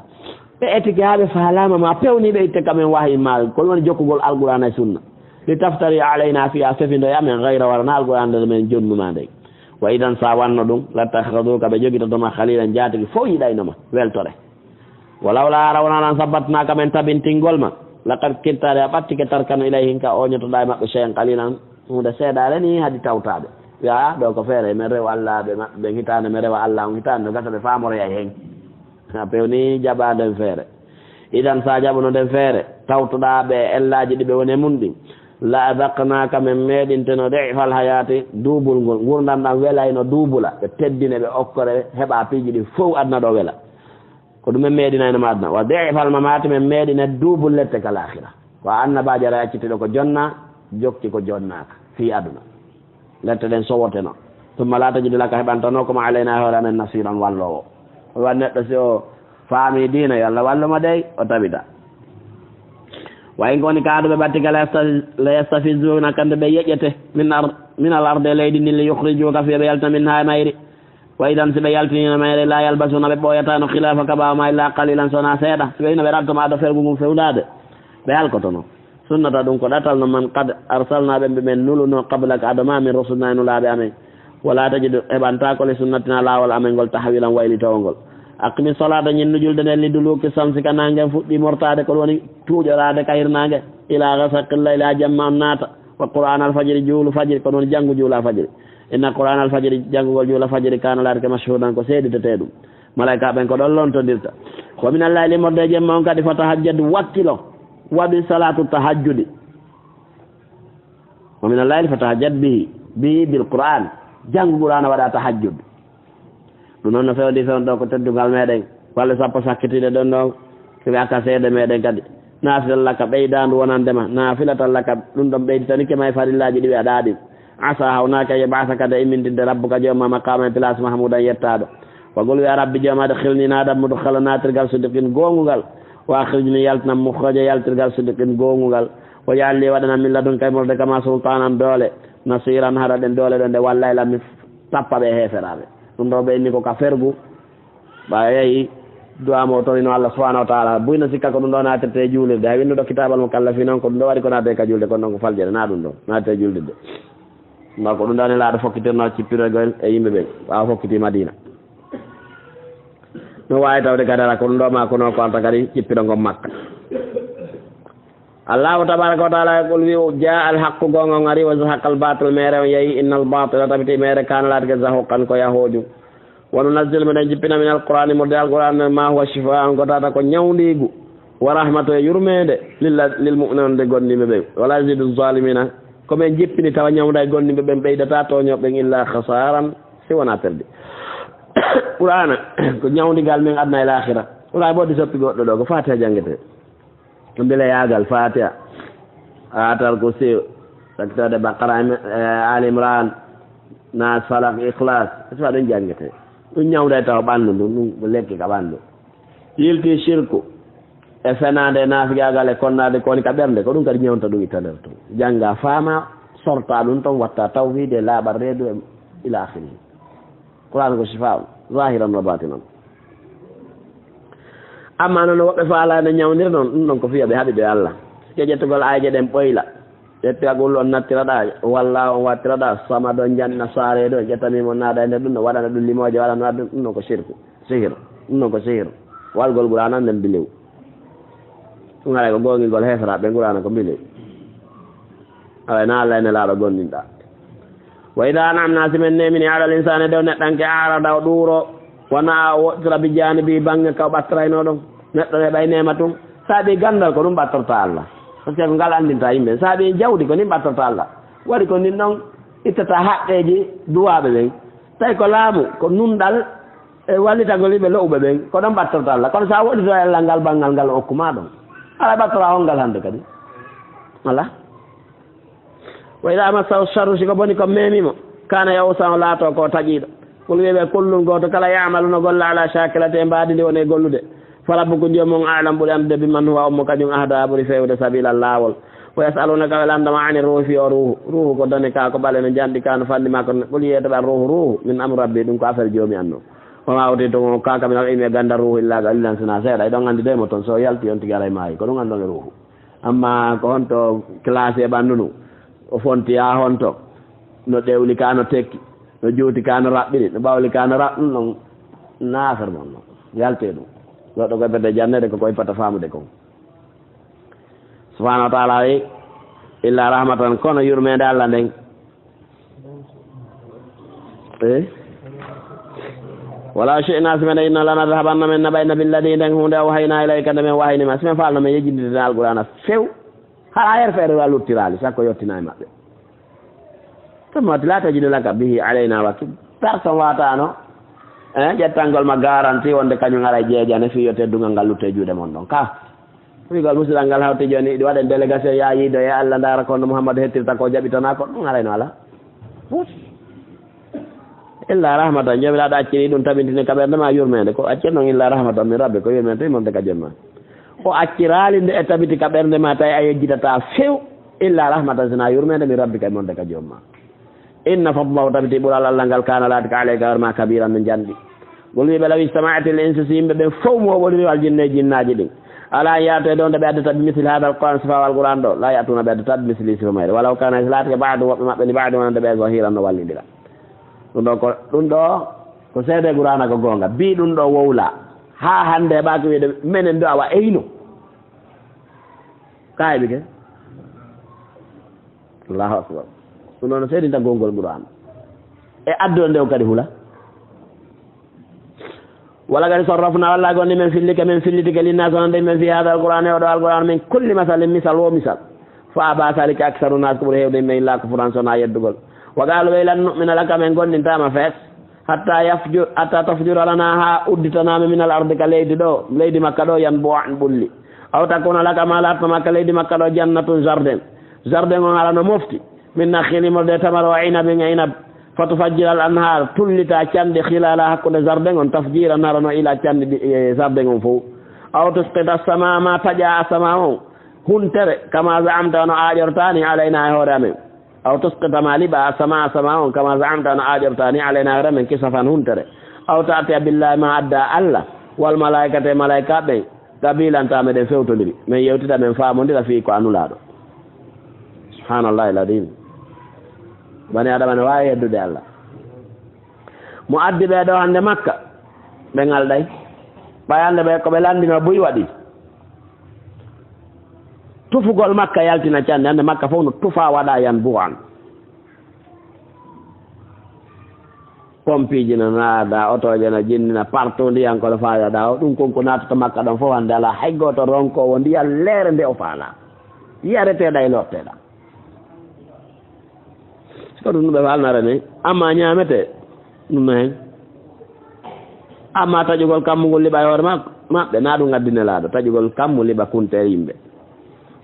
Ɓe etike haa ɓe faalaama ma pewni ɓe itte ka men wahayi ma, ko ɗum woni jokkugol Alqur'aana e Sunna. Li taftari alayna fiha fefindoya men gayra wara na Alqur'aana nde men jonnuma nde. Wa idan sa wanno ɗum, lattakhaduka ɓe jogitoto ma khalilan jaatigi fof yiɗayno ma, weltore. Walawla ara wonaa lan sabbatnaaka men tabintingol ma, laqad kitta de a ɓattike tarkanu ilayhim ka oñotoɗaa e maɓɓe shay'an qalilan, huunde seeɗaare ni hadi tawtaaɓe. Wi'a, "Ah, ɗo ko feere, men rewa Allah ɓe maɓɓe ɓen hitaande, men rewa Allah on hitaande, no gasa ɓe faamoroyay hen." A pewni jaɓaa nden feere. Idan sa jaɓuno nden feere, tawtuɗaa ɓe e ellaaji ɗi ɓe woni e mun ɗin. La adaqnaaka men meeɗinteno di'fal hayaati, duubulngol, ngurndan ɗan welayno duubula, ɓe teddine ɓe okkore, heɓa piiji ɗi fow aduna ɗo wela. Ko ɗum en meeɗinayno ma aduna. Wa di'fal mamaati, men meeɗine duubul lette ka laakhira. Ko a annabaajo ara accitiɗo ko jonna, jokki ko jonnaaka fii aduna. Lette ɗen sowoteno. Summa laa tajidu laka, heɓantano ko ma alayna e hoore amen nasiran walloowo. O wan neɗɗo si o faami diina, yo Allah wallu mo dey, o tabita. Wa in ko woni ka ado ɓe ɓatti ka la yasta-, la yastafizunaka nde ɓe yeƴƴete min ar-, min al arde leydi ndin li yukhrijuka fiyo ɓe yalta min ha e mayri. Wa idan si ɓe yaltinino mayre la yalbasuna ɓe ɓooyatano khilafaka ɓaawo ma illa qalilan sona seeɗa. Si ɓe ino ɓe ɗattoma ado fergu ngun fewndade ɓe halkotono. Sunnata ɗum ko ɗatal no man qad arsalna ɓen ɓe men nuluno qablaka ado ma min rusulna e nulaaɓe amen. Wala tajidu heɓantako li sunnatina laawol amen ngol tahwilan waylitowol ngol. Aqimi salata ñinnu julde nden li duluki samsi ka nangen fuɗɗi mortade ko ɗum woni tuuƴorade ka hirnange ila ghasaqil layli ha jamma on naata. Wa qur'an al fajri juulu fajri ko ɗum woni janngu juula fajri. Inna qur'an al fajri janngugol juula fajri kana laatake mashhudan ko seeditete ɗum. Malaika ɓen ko ɗon lontodirta. Wa min al layli morde e jemma on kadi fa tahajjad wakkilo. Wa bi salatu tahajjudi. Wa min al layli fa tahajjad bihi, bihi bil qur'an. Janngu qur'ana waɗa tahajjud. Ɗum noon no fewndi fewndo ko teddungal meɗen. Balɗe sappo sakkitiiɗe ɗon ɗon. Ko ɓe akka seede meɗen kadi. Naafila laka ɓeydaandu wonande ma. Naafilatan laka ɗum ɗon ɓeyditanike ma e farillaaji ɗi ɓe aɗa aɗi. Asa hawnaaka ye baasa kadi immintinde rabbuka jooma maqaama e place mahmudan yettaaɗo. Wa qul wi'a rabbi jooma adkhilni naadam mudkhala naatirgal sidqin goongugal. Wa akhrijni yaltinam mukhraja yaltirgal sidqin goongugal. Wa ja'alni waɗanam min ladunka e morde kama sultaanan doole. Nasiran haɗa ɗen doole ɗon ɗe wallay lam mi tappa ɓe heeferaaɓe. Ɗum ɗo ɓe inni ko ka fergu. Ɓa yehi du'a mo torino Allah subhanahu wa ta'ala. Buyno sikka ko ɗum ɗo naatirte e juulirde. Hay winnuɗo kitaabal mo kallafi noon ko ɗum ɗo waɗi ko naate ka julde kono ɗon ko faljere na ɗum ɗo naate e juulirde. Ma ko ɗum ɗo ne laaɗo fokkitirno cippirogol e yimɓe ɓen. Ɓaawo fokkiti Madina. No waawi tawde kadi ala ko ɗum ɗo ma kono ko alta kadi cippiro ngon Makka. Allahu tabaraka wa taala qul wi'u jaa al haqqu goonga on ari wa zahaqa al batil mere on yehi inna al batila tabiti mere kana laatike zahuqan ko yahooju. Wa nunazzilu miɗen jippina min al qur'ani murde al qur'an ma huwa shifa'un ko tata ko ñawndiigu wa rahmatu e yurmeende lil lil mu'minin de gondiiɓe ɓen wala yazidu zalimina ko men jippini tawa ñawnda e gondiiɓe ɓen ɓeydata tooño ɓen illa khasaran si wona perdi. Qur'ana ko ñawndigal men adna e lahira wala ɓoddi soppi goɗɗo ɗo ko fatiha janngetee. Mbele yaagal Fatiha, Ayatal Kursi, sakkitade Baqara, eh, Ali Imran, Nas, Falaq, Ikhlas, so ɗum janngete. Ɗum ñawda e tawa ɓanndu ndun, ɗum ko lekki ka ɓanndu. Yilti shirku, e fenaande, e naafigaagal, e konnaade ko woni ka ɓernde, ko ɗum kadi ñawnta ɗum itta nder tun. Jannga, faama, sorta ɗum ton, watta tawhiid e laaɓal reedu e ila akhiri. Qur'an ko shifa'un, zahiran wa batinan. Amma noon woɓɓe faalaade ñawndira noon, ɗum ɗon ko fiya ɓe haɓi ɓe Allah. Ke ƴettugol aaje ɗen ɓoyla, ƴetti agul on nattiraɗa, walla on wattiraɗa, samado janna saare ɗo, ƴettami mo naada e nder ɗum, no waɗana ɗum limooje, waɗana ɗum, ɗum ɗon ko shirku, sihir, ɗum ɗon ko sihir. Walgol Qur'ana nden bilew. Ɗum haray ko goongingol heeferaaɓe ɓen Qur'ana ko bilew. Haray na Allah e Nelaaɗo gomɗinɗa. Wa ida an'amna, si men nemini, ala al insani, dow neɗɗanke, arada, o ɗuuro, wona o woɗɗitira bi janibi, bannge ka o ɓattorayno ɗon. Neɗɗo heɓay neema tun. Saabi ganndal ko ɗum ɓattorta Allah. Parce que ko ngal anndinta yimɓe. Saabi jawdi ko nin ɓattorta Allah. Waɗi ko nin ɗon ittata haqqeeji duwaaɓe ɓen. Tawi ko laamu, ko nunɗal e wallitagol yimɓe lo'uɓe ɓen, ko ɗon ɓattorta Allah. Kono sa woɗɗitoray Allah ngal banngal ngal o okkuma ɗon. Ala ɓattora on ngal hannde kadi. Wala. Wa ida massahu sharru, si ko boni ko memi mo, kana ya'usan, o laato ko taƴiiɗo. Qul wi'e ɓe, kullun, gooto kala, ya'malu, no golla, ala shakilati, e mbaadi ndi woni e gollude. Fa rabbukum, joomum on, a'lam, ɓuri anndude, biman huwa, on mo kañum, ahda, ɓuri feewde, sabila, laawol. Wa yas'alunaka, ɓe lanndama, ani ruuhi, fii o ruuhu. Ruuhu ko done ka, ko ɓale no janɗi ka, no fanɗi ma ko, qul, wi'e to ɓe, ar ruuhu, ruuhu, min amri rabbi, ɗum ko affaire joomi an non. Wa ma utitum, on kaaka min al ilmi e ganndal ruuhu illa qalilan, sina seeɗa. Eɗon anndi de mo ton, so yalti on tigi aray maayi. Ko ɗum anndon e ruuhu. Amma ko honto classe e ɓanndu ndu? O fonti haa honto? No ɗewli ka no tekki, no juuti ka no raɓɓini, no ɓawli ka no raɓ-, ɗum ɗon na affaire mon non. Yalte ɗum. Goɗɗo ko ɓedde jannede ko koye fota faamude kon. Subhanahu wa ta'ala wi, illa rahmatan, kono yurmeende Allah nden. Eh? Wala shi'na, si men inno, lanadhabanna, men naɓayna billadi, nden huunde, awhayna ilayka, nde men wahayni ma. Si men faalno, men yejjinditana Alqur'aana few. Hara her feere wa luttiraali, sakko yottina e maɓɓe. Tumma la tajidu laka bihi alayna wakil. Personne waataano, eh, ƴettangol ma garanti wonde kañum ara e jeejane fii yo teddungal ngal lutto e juuɗe mon ɗon. Ka. Wiigol musidal ngal hawti jooni, ɗi waɗen délégation yaa yiido e Allah, ndaara ko no Muhammadu hettirta ko jaɓitana ko, ɗum arayno ala. Illa rahmatan, Joomiraaɗo acciri ɗum tabintini ka ɓernde ma yurmeende, ko accir noon illa rahmatan min rabbi, ko yurmeende to immorde ka Joomi ma. O acciraali nde e tabiti ka ɓernde ma, tawi a yejjitataa few, illa rahmatan, sinaa yurmeende, min rabbika, e wonde ka Joom ma. Inna fadlahu, tabiti ɓural Allah ngal, kana, laatika, alayka, hoore ma, kabiran, no janɗi. Qul, wi ɓe, law ijtama'atil insu, si yimɓe ɓen fow mooɓondiri, wal jinnu, e jinnaaji ɗin, ala an ya'tu, e ɗon nde ɓe addata, bi misli hadal Qur'an, sifaawo Alqur'an ɗo, la ya'tuna, ɓe addata bi misli, sifa mayre, walaw kana, si laatike, ba'duhum, woɓɓe maɓɓe, li ba'din, wonande ɓe, zahiran, no wallindira. Ɗum ɗo ko, ɗum ɗo ko seede Qur'ana ko goonga. Bii ɗum ɗo wowla. Haa hannde heɓaaki wiide menen ɗo awa eyno. Ka heɓike? Allahu akbar. Ɗum ɗo no seedinta gongol Qur'an. E addude nde o kadi hula. Wala kadi sarrafna, walla gonni men fillike, men fillitike linnaasi wonande men fi hada alqur'an, e oɗo alqur'an, min kulli masalin, misal wo misal. Fa aba salika aksaru nas, ko ɓuri heewde yimɓe illa kufran, sona yeddugol. Wa qalu ɓe, lan nu'mina laka, men gonnintama fees. Hatta yafju-, hatta tafjura lana, ha udditanamen min al ardi, ka leydi ɗo, leydi Makka ɗo, yanbu'an ɓulli. Aw takuna laka, ma laatana ma ka leydi Makka ɗo, jannatun, jardin. Jardin on hara no mofti. Min nakhilin, immorde e tamaro, wa inabin, e inab. Fatufajjira al anhar, tullita canɗi, khilala, hakkunde jardin on, tafjiran, hara no ila canɗi ɗi, e jardin on fow. Aw tusqita as-samaa, ma taƴa as-samaa on, huntere, kama za'amta, no aaƴorta ni, alayna, e hoore amen. Aw tusqita, ma liɓa, as-samaa, as-samaa on, kama za'amta, no aaƴorta ni, alayna, e hoore amen, kisafan, huntere. Aw ta'tiya billahi, ma adda Allah, wal malaikati, e malaika ɓen, qabilan, ta meɗen fewtondiri, men yewtida, men faamondira fii ko a nulaaɗo. Subhanallahi al-azim. Bani Adama ne waawi heddude Allah. Mo addi ɓe ɗo hannde Makka, ɓe ngalɗay. Ɓay hannde ɓe ko ɓe lanndino buy waɗi. Tufugol Makka yaltina cande, hannde Makka fof no tufa waɗa yan buwan. Pompiiji no naada, otooje no jinnina, partout ndiyan ko no faadaɗa o. Ɗum kon ko naatata Makka ɗon fof hannde alaa hay gooto ronkoowo ndiyan leere nde o faalaa. Yareteeɗa e lotteeɗa. Ko ɗum ɓe faalnata ni. Amma ñaametee, ɗum no heen. Amma taƴugol kammu ngol liɓa e hoore ma-, maɓɓe, na ɗum addi Nelaaɗo. Taƴugol kammu liɓa kunte e yimɓe.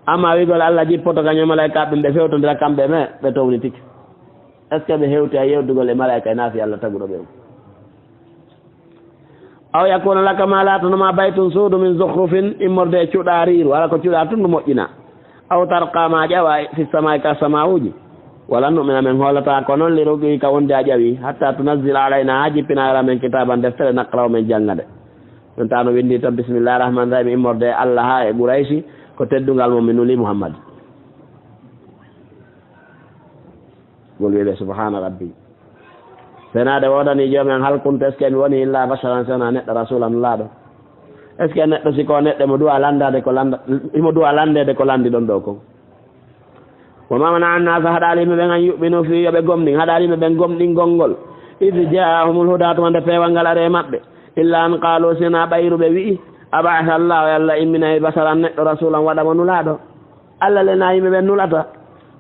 Amma wi'gol Allah jippoto ka ñamala e kaɓɓe ɓe fewtondira kamɓe e me, ɓe townitike. Est-ce que ɓe hewti a yewtugol e malaika e naafi Allah taguɗo ɓe on? Aw yakuna laka, ma laatanoma, baytun, suudu, min zukhrufin, immorde e cuɗa riiru, wala ko cuɗa tun ɗum moƴƴina. Aw tarqa, ma ƴawa, fi samaa'i, ka samaawuji. Walan nu'mina, min hoolata ko non, li ruqyika, wonde a ƴawi, hatta tunazzila alayna, ha jippina ala men kitaban, deftere, naqra'u, men jannga nde. Ɗum tawno winndi toon, bismillahi rahmani rahim, immorde e Allah ha e Qurayshi, ko teddungal mo mi nuli Muhammad. Ngol wi'ude, subhana rabbi. Senaade woodani Joomi an halkunto, est-ce que mi woni illa basharan, si wonaa neɗɗo, rasulan, nulaaɗo? Est-ce que neɗɗo, si ko neɗɗo, mo duwa lanndaade ko lannda-, imo duwa lanndeede ko lanndiɗon ɗo kon? Wa ma mana an naasa, haɗaali yimɓe ɓen, an yu'minu, fii yo ɓe gomɗin, haɗaali yimɓe ɓen gomɗingol ngol. Id jaahumul huda, tuma nde peewal ngal ari e maɓɓe. Illa an qaalu, si wonaa ɓayru ɓe wi'i, aba'atha Allahu, yo Allah imminay basharan neɗɗo, rasulan, waɗa mo nulaaɗo. Allah le na yimɓe ɓen nulata.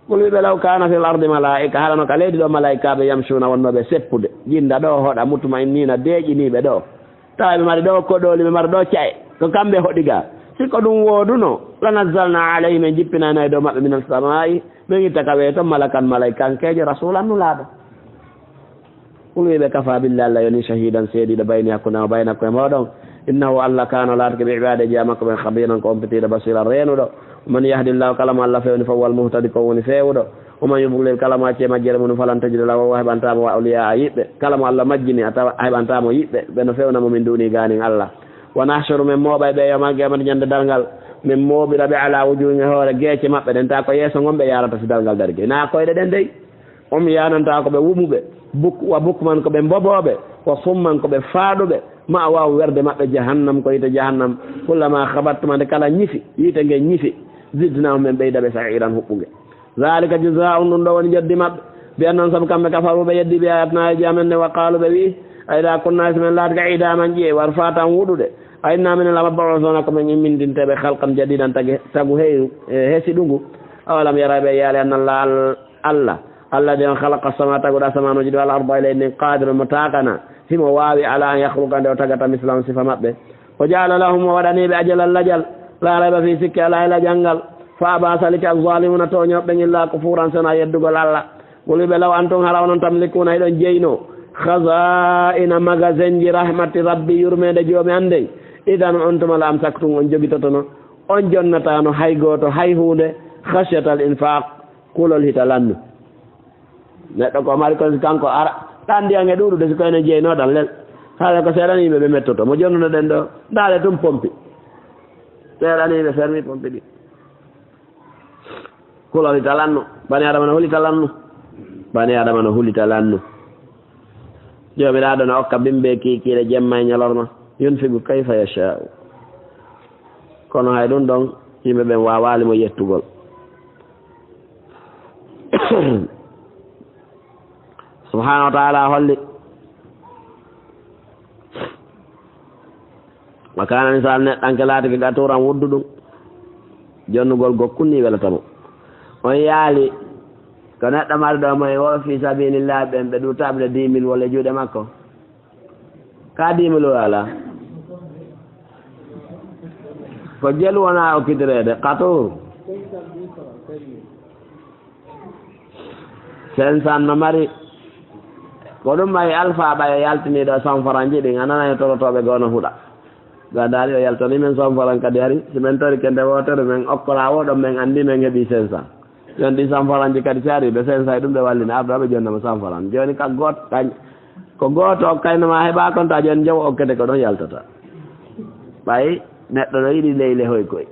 Qul, wi'ɓe, law kana fil ardi malaa'ika, hara no ka leydi ɗo malaa'ikaaɓe, yamshuuna, wonnooɓe seppude, jinda ɗo, hoɗa, mutma'inniina, deeƴiniiɓe ɗo. Tawa ɓe mari ɗo koɗooli, ɓe mari ɗo ca'e, ko kamɓe hoɗi ga. Si ko ɗum wooduno, lanazzalna alayhim, en jippinayno e dow maɓɓe, minas samaa'i, men itta ka weeto, malakan, malaikankeejo, rasulan, nulaaɗo. Qul, wi'ɓe, kafa billahi, Allah yoni shahidan, seediiɗo, bayni, hakkunde am, wa baynakum, e mooɗon. Innahu, Allah, kana, laatake, bi ibaadihi, jaa makko ɓen, khabiran, ko ompitiiɗo, basiran, reenuɗo. Wa man yahdi Allahu, kala mo Allah fewni, fa huwal muhtadi, ko woni feewuɗo. Wa man yudlil, kala mo acci e majjere mum, falan tajida lahu, a heɓantaa mo, awliyaa, yiɓɓe. Kala mo Allah majjini, a tawa, a heɓantaa mo yiɓɓe, ɓe no fewna mo min duuni gaanin Allah. Wa nahshuru, men mooɓay ɓe, yawmal qiyamati, ñande darngal, men mooɓira ɓe, ala wujuuhihim, e hoore geece maɓɓe ɗen, ta ko yeeso ngon ɓe yaarata si darngal dari. Hinaa koyɗe ɗen dey. Umyaanan, tawa ko ɓe wumuɓe, buk-, wa bukman, ko ɓe mbobooɓe, wa summan, ko ɓe faaɗuɓe, ma'waahum, werde maɓɓe, jahannam, ko yiite jahannam, kullamaa khabat, tuma nde kala ñifi, yiite nge ñifi, zidnaahum, men ɓeyda ɓe, sa'iiran, huɓɓunge. Zaalika jazaa'uhum, ɗum ɗo woni njeddi maɓɓe, bi annahum, sabu kamɓe, kafaruu, ɓe yeddi, bi aayaatinaa, aayaaji amen ɗen, wa qaaluu, ɓe wi'i, a idaa kunnaa, si men laatike, idaaman, ƴiye, wa rufaatan, wuɗuɗe, a innaa, minen, lamab'uusuuna, ko men immintinteeɓe, khalqan jadiidan, tagi, tagu heyru, e hesiɗungu. Awalam yaraw, ɓe yi'aali, anna Allaaha, Al-, Allah, alladhi on khalaqa as-samawati, taguɗo asamaanuuji ɗi, wal arda, e leydi ndin, qadirun, mo taakana, himo waawi, ala an yakhluqa, nde o tagata, mislahum, sifa maɓɓe. O ja'ala lahum, o waɗani ɓe, ajalan, lajal, la rayba fii, sikke alaa e lajal ngal. Fa aba, salike, az-zalimuna, tooñooɓe ɓen, illa kufuran, sona yeddugol Allah. Qul, wi'ɓe, law antum, hara onon, tamlikuna, hiɗon jeynoo, khaza'ina, magasin ji, rahmati rabbi, yurmeende Joomi an nden, idan on tuma, la amsaktum, on jogitotono, On jonnataano hay gooto, hay huunde, khashyatal infaq, kulol hita lannu. Neɗɗo ko mari kon, si kanko ara, ɗan ndiyan e ɗuuɗude, si ko enen jeynoo ɗan lel. Haala ko seeɗa ni yimɓe ɓe mettoto. Mo jonnunoɗen ɗo, ndaale tun pompi. Seeɗa ni ɓe fermi pompi ɗi. Kulol hita lannu. Bani Adama no hulita lannu. Bani Adama no hulita lannu. Joomiraaɗo no okka bimbe kiikiiɗe jemma e ñalorma. Yunfiqu kayfa yasha'u. Kono hay ɗun ɗon, yimɓe ɓen waawaali mo yettugol. Subhanahu wa ta'ala holli, wa kana insan, neɗɗanke laatike gatuuran wudduɗum, jonnugol gokkun ni welata mo. On yaali ko neɗɗo mari ɗo mo e wo fi sabilillah ɓen ɓe ɗuutaaɓe dix mille walla e juuɗe makko. Ka dix mille o alaa. Ko jelu wona okkitireede, katuur. Cinq cents no mari. Ko ɗum ɓay Alpha ɓay yaltiniiɗo cent franc ji ɗin, a nanay torotooɓe goo no huɗa. Ga daali o yaltani men cent franc kadi hari, si men tori kende wootere men okkola wo ɗon men anndi men heɓi cinq cents. Yon ɗi cent franc ji kadi si ari, ɓe cinq cents e ɗum ɓe wallini arɗo ɓe jonnama cent franc. Jooni ka goot-, ka, ko gooto okkayno ma heɓa kon ta jooni jaw okkete ko ɗon yaltata. Ɓay neɗɗo no yiɗi leyle hoy koy.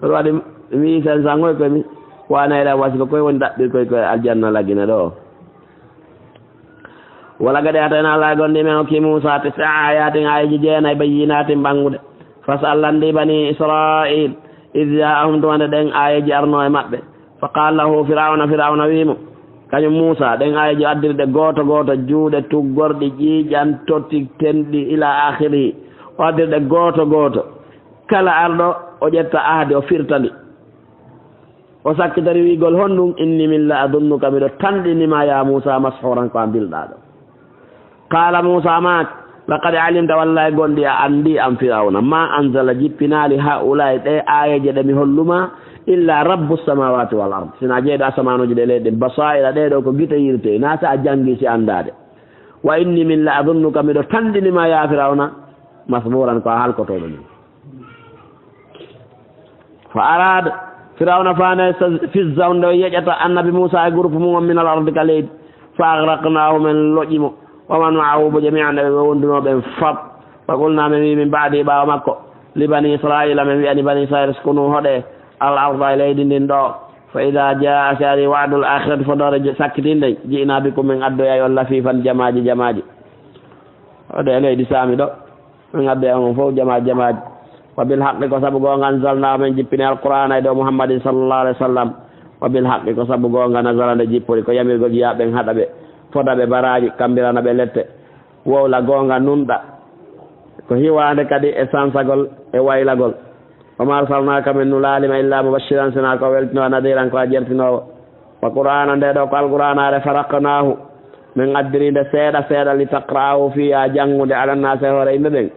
Ko ɗum waɗi mi cinq cents hoy koy mi wana ila wasi ko koy woni daɓɓi koy koy aljanna lagine ɗo. Wala gade atayna Allah gondi men okki Musa tisa ayatin ayeji jeenay bayyinatin ɓanngude. Fas'al landi bani Israil id ja'ahum tuma nde ɗen ayeji arno e maɓɓe. Fa qala lahu Firawna, Firawna wi'i mo, kañum Musa, ɗen ayeji o addiri ɗe gooto gooto, juuɗe tuggorɗi, ƴiiƴan, totti, tenɗi, ila akhirihi. O addiri ɗe gooto gooto. Kala arɗo o ƴetta ahdi, o firta ndi. O sakkitori wi'ugol honɗum, inni min la adunnuka, miɗo tanɗini ma ya Musa, mashuran, ko a bilɗaaɗo. Qala Musa maaki, laqad alimta, wallahi gonɗi a anndi an Firawna, ma anzala, jippinaali, haulai, ɗe ayeeje ɗe mi holluma, illa rabbu samawati wal ard, sina jeyɗo asamaanuuji ɗe leyɗe, basaira, ɗe ɗo ko gite yirte, na sa a janngi si anndaade. Wa inni min la adunnuka, miɗo tanɗini ma ya Firawna, masburan, ko a halkotooɗo ni. Fa arada, Firawna faanay sa-, fizzahu, nde o yeƴata annabi Musa e groupe mum on min al ardi ka leydi. Fa agraqnahu, men loƴi mo. Wa man ma'ahu, bo jami'an ɓe ɓe wondunoo ɓen fop. Fa qulna, men wi min ba'di, ɓaawo makko, li bani Israila, men wi'ani bani Israila, uskunu, hoɗe, al arda, e leydi ndin ɗo. Fa idha jaa, si ari, wa'dul akhirati, fodoore je-, sakkitinde, ji'na bikum, men addoyay on lafifan, jamaaji jamaaji. Hoɗe e leydi Saami ɗo. Min addi e on fof jama jamaaji. Wa bil haqqi, ko sabu goonga, anzalna, men jippini alqur'aana e dow Muhammadin sallallahu alaihi wasallam. Wa bil haqqi, ko sabu goonga, nazala, nde jippori, ko yamirgol jiyaaɓe ɓen, haɗa ɓe, foda ɓe baraaji, kambirana ɓe lette, wowla goonga nunɗa. Ko hiwaande kadi e sansagol e waylagol. Wa ma arsalnaaka, men nulaali ma, illa mubashiran, sina ko weltinoowo, nadiran, ko a jertinoowo. Wa qur'aana, nde ɗo ko alqur'aanaare, faraqnaahu, men addiri nde seeɗa seeɗa, li taqra'ahu, fii a janngude, ala nnaasi, e hoore yimɓe ɓen,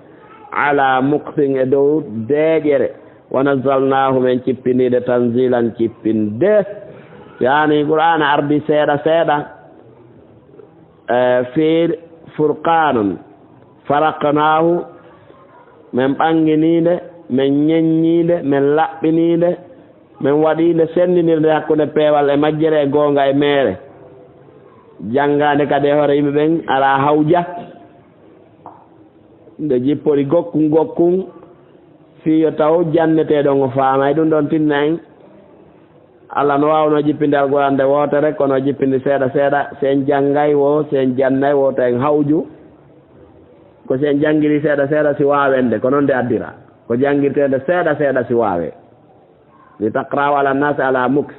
ala muksin, e dow deeƴere, wa nazzalnaahu, men cippinii nde, tanzilan, cippinde. Yaani qur'aana ardi seeɗa seeɗa, e fii furqaanan, faraqnaahu, men ɓannginii nde, men ñeññii nde, men laɓɓinii nde, men waɗii nde senndinirde hakkunde peewal e majjere e goonga e meere. Janngaande kadi e hoore yimɓe ɓen alaa hawja. Nde jippori gokkun gokkun, fii yo taw janneteeɗo on o faamay. Ɗum ɗon tinna en, Allah no waawno jippinde alqur'aana nde wootere, kono o jippindi seeɗa seeɗa. Si en janngay wo, si en jannay wo, to en hawju. Ko si en janngiri seeɗa seeɗa si waawen nde, ko noon nde addira. Ko janngirteende seeɗa seeɗa si waawee. Li taqra'ahu ala nnaasi ala muks.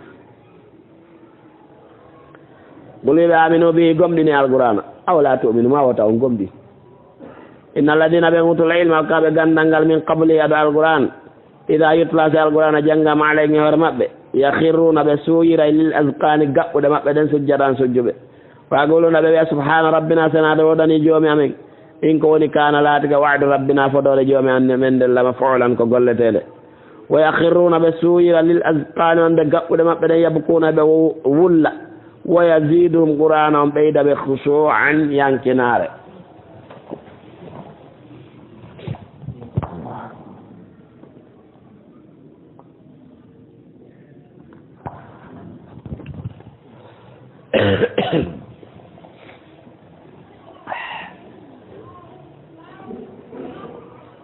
Qul, wi'e ɓe, aminu bihi, gomɗini alqur'aana. Aw la tu'minu, ma wota on gomɗi. Inna alladina, ɓen utul ilma, hokkaaɓe ganndal ngal, min qablihi, ado alqur'aan, ida yutla, si alqur'aana janngaama, alayhim, e hoore maɓɓe, yakhirruuna, ɓe suuyiray, lil azqaani, gaɓɓuɗe maɓɓe ɗen, sujjadan, sujjuɓe. Wa yaquluuna, ɓe wi'a, subhaana rabbina, senaade woodanii Joomi amen. In ko woni kaana laatike wa'du rabbina, fodoore Joomi amen nden la maf'uulan, ko golleteende. Wa yakhirruuna, ɓe suuyira, lil azqaani, wonde gaɓɓuɗe maɓɓe ɗen, yabkuuna, ɓe wu-, wulla. Wa yaziiduhum, qur'aana on ɓeyda ɓe, khushuu'an, yankinaare.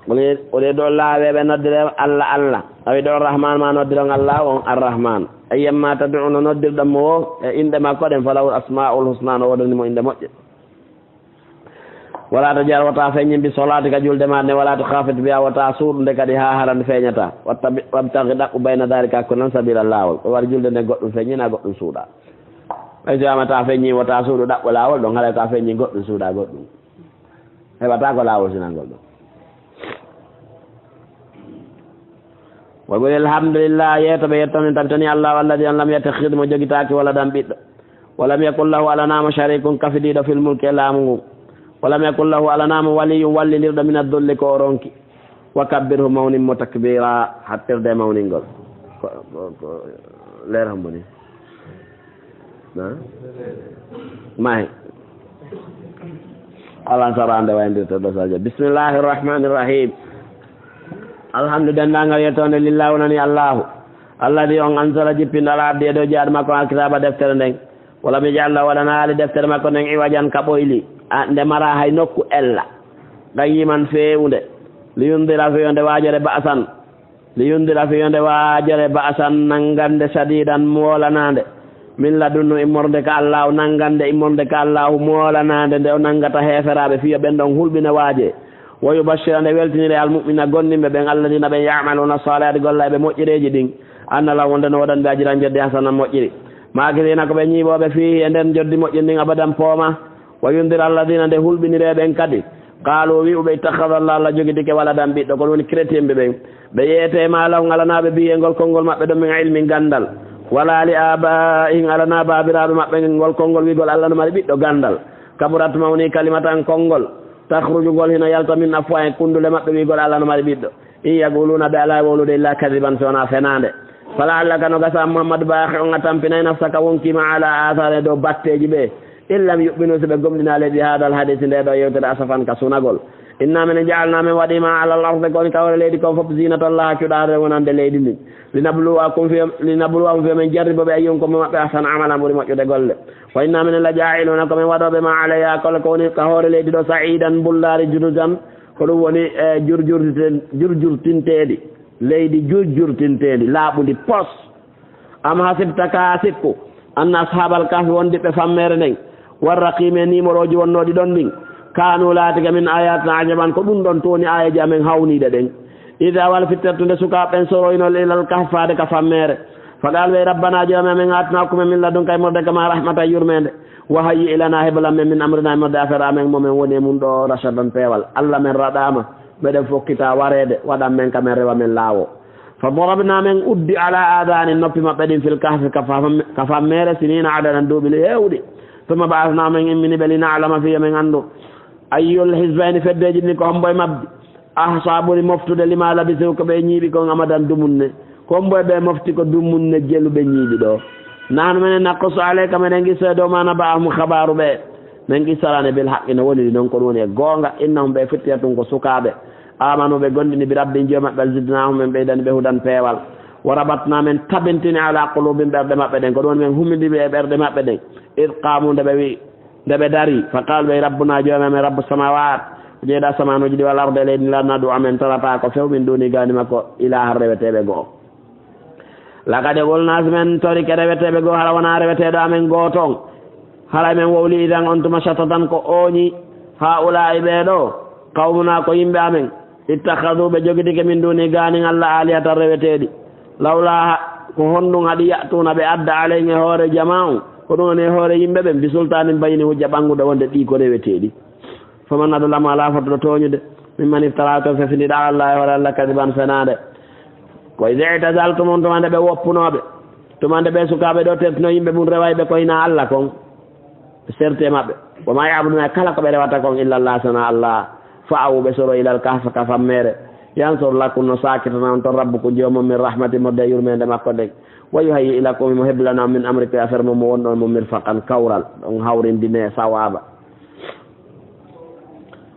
Woni, woni ɗo laaweeɓe noddire Allah, Allah. Tawi ɗo Rahman ma noddiron Allah on Ar-Rahman. Ayyamma tad'u no noddirɗon mo wo e inɗe makko ɗen, falahul asma'ul husna, no wodani mo inɗe moƴƴe. Wala tajhar, wata feññin, bi solatika, julde ma nde, wala tukhafit biha, wata suuɗude kadi ha hara nde feeñata. Wattabi-, wabtaghi, ɗaɓɓu, bayna dhalika, hakkunde on, sabila, laawol. Ko wari julde nden goɗɗum feññina, goɗɗum suuɗa. Ɓay so wiyama ta feññi, wata suuɗu, ɗaɓɓu laawol ɗon, haray ta feññi goɗɗum, suuɗa goɗɗum. Heɓata ko laawol sinangol ɗon. Wa qul alhamdulillah, yeeto ɓe yettonin tabitani Allah, alladhi on lam yattakhidh, mo jogitaaki waladan ɓiɗɗo. Wa lam yakun lahu, alanaa mo, sharikun, kafidiiɗo, fil mulki, e laamu ngun. Wa lam yakun lahu, alanaa mo, waliyyun, wallindirɗo, mina dhulli, ko o ronki. Wa kabbirhu, mawnin mo, takbira, hattirde e mawningol. Ko, ko, ko leer hombo ni? Na? Mahi. Alan sarande wayndirta ɗo sadio. Bismillahir rahmanir rahim. Alhamdu, denndaangal yettoonde, lillah, wonani Allahu. Alladi on ansala, jippinɗo, ala abdi, e dow jaaɗo makko, alkitaaba, deftere nden. Walam yaj'al lahu, waɗanaali deftere makko nden, iwajan, ka ɓoyli. A, nde mara hay nokku ella. Qayyiman, feewunde. Liyundira, fii yo nde waajore, ba'san. Liyundira, fii yo nde waajore, ba'san, nanngande, shadiidan, moolanaande. Min ladunhu, immorde ka Allaahu, nanngande, immorde ka Allaahu, moolanaande, nde o nanngata heeferaaɓe, fii yo ɓen ɗon hulɓina waaje. Wa yubashshira, nde weltinire, almu'mina, gomɗinɓe ɓen, alladina ɓen, ya'maluna salihaati, golla e ɓe moƴƴereeji ɗin, anna lahum, wonde no woodani ɓe, ajran, joddi, hasanan, moƴƴiri. Maakisiina, ko ɓe ñiiɓooɓe, fiihi, e nder joddi moƴƴiri ndin, abadan, pooma. Wa yundira alladina, nde hulɓinire ɓen kadi. Qaalu, wi'uɓe, ittakhadha Allah, Allah jogitike waladan, ɓiɗɗo, ko ɗum woni chrétien ɓe ɓen. Ɓe yeete ma lahum, alanaa ɓe, bihi, e ngol konngol maɓɓe ɗon, min ilmin, ganndal. Wala li abaihim, alanaa baabiraaɓe maɓɓe ngol konngol wi'gol Allah no mari ɓiɗɗo, ganndal. Kaburat, mawni, kalimatan, konngol. Takhruju, ngol hino yalta, min afwahihim, kunndule maɓɓe, wi'gol Allah no mari ɓiɗɗo. In yaquluna, ɓe alaa wowlude, illa kadiban, so wonaa fenaande. Fala'allaka, no gasa, Muhammadu, baakhi'un, a tampinay, nafsaka, wonkii ma, ala atharihim, dow batteeji ɓe. In lam yu'minu, si ɓe gomɗinaali, bi hadal hadisi, nde ɗo yewtere, asafan, ka sunagol. Inna minen ja'alna, men waɗii ma alal ardi, ko woni ka hoore leydi kon fof, zinatan laha, cuɗaare wonande leydi ndin. Linabluwakum fi, linabluwahum, fii yo men jarribo ɓe, ayyuhum, ko mo maɓɓe, ahsanu amalan, ɓuri moƴƴude golle. Wa inna minen la ja'iluna, ko men waɗooɓe ma alayha, kala ko woni ka hoore leydi ɗo, sa'idan, bullaari, juruzan, ko ɗum woni, e, jurjurtin-, jurjurtinteeɗi. Leydi jurjurtinteendi, laaɓundi pos. Am hasibta, ka sikku, anna ashaabal kahfi, wondiɓɓe fammeere nden, warraqiimi, e niimorooji wonnooɗi ɗon ɗin, kaanu, laatike, min ayatina ajaban, ko ɗum ɗon tun woni aayeeji amen hawniiɗe ɗen. Id awa al fityatu, nde sukaaɓe ɓen soroyno, ilal kahfi, faade ka fammeere. Fa qaalu, ɓe, rabbana, Joomi amen, aatina, hokku men, min ladunka, immorde ka ma, rahmatan, yurmeende. Wa hayyi' lana, heblan men, min amrina, immorde affaire amen, mo men woni e mun ɗo, rashadan, peewal. Allah, men raɗaama, meɗen fokkita wareede, waɗan men ka men rewa, men laawo. Fa darabna, men uddi, ala adani, noppi maɓɓe ɗin, fil kahfi, ka fam-, ka fammeere, sinina adadan, duuɓi heewɗi. Thumma ba'athna, men immini ɓe, li na'lama, fii yo men anndu, ayyul hizbayni, feddeeji ɗin, ko hombo e mabbi, ahsa, ɓuri moftude, lima labisu, ko ɓe ñiiɓi kon, amadan, dumunne. Ko hombo e ɓe mofti ko dumunne jelu ɓe ñiiɓi ɗo. Nahnu, menen, naqussu alayka, meɗen qissa e dow ma, naba'ahum, habaaru ɓe. Men qissarani bil haqqi, no woniri non, ko ɗum woni e goonga. Innahum, ɓe, fityatun, ko sukaaɓe. Amanu, ɓe gomɗini, bi rabbihim, Joomi maɓɓe, zidnahum, men ɓeydani ɓe, hudan, peewal. Wa rabatna, men tabintini, ala qulubihim, ɓerɗe maɓɓe ɗen. Ko ɗum woni men humindiri ɓe e ɓerɗe maɓɓe ɗen. Id qaamu, nde ɓe wi'i, nde ɓe darii. Fa qaalu, ɓe, rabbuna, Joomi amen, rabbu samawat, jeyɗo asamanuuji ɗi, wal ardi, e leydi, lan nad'u, amen torata ko few, min duni, gaani makko, ilahan, reweteeɓe go'o. Laqad qulna, si men torike reweteeɓe goo, hara wonaa reweteeɗo amen gooto on. Haray men wowli idan on tuma shatatan ko ooñi, haa'ulaa'i ɓee ɗoo, qawmunaa ko yimɓe amen, ittakhaduu ɓe jogitike min duuni gaanin Alla aalihatan reweteeɗi. Lawlaa ha-, ko honɗun haɗi ya'tuuna ɓe adda alayhim e hoore jamaa on, ko ɗun woni e hoore yimɓe ɓen, bi sultaanin bayyin hujja ɓannguɗo wonde ɗii ko reweteeɗi. Faman adlamu, alaa fottuɗo tooñude, mimman iftaraa ko fefindiɗo ala Allaahi hoore Alla kadiban fenaande. Wa iz i'tazaltumuhum, tuma nde ɓe woppunoo ɓe, tuma nde ɓee sukaaɓe ɗoo tertino yimɓe mun reway ɓe ko hinaa Alla kon, ɓe serti e maɓɓe. Wa maa ya'buduuna, e kala ko ɓe rewata kon, illa Allaaha, sonaa Alla. Fa'aw, ɓe soro, ilal kahfi, ka fammeere. Yansur lakum, no saakitana on ton Rabbukum, Joomon, min rahmatihi, mo de yurmeende makko nden. Wa yuhayyi' lakum, himo heblana on, min amrikum, e affaire mon mo wonɗon e mun, mirfaqan, kawral, on hawrindine, sawaaba.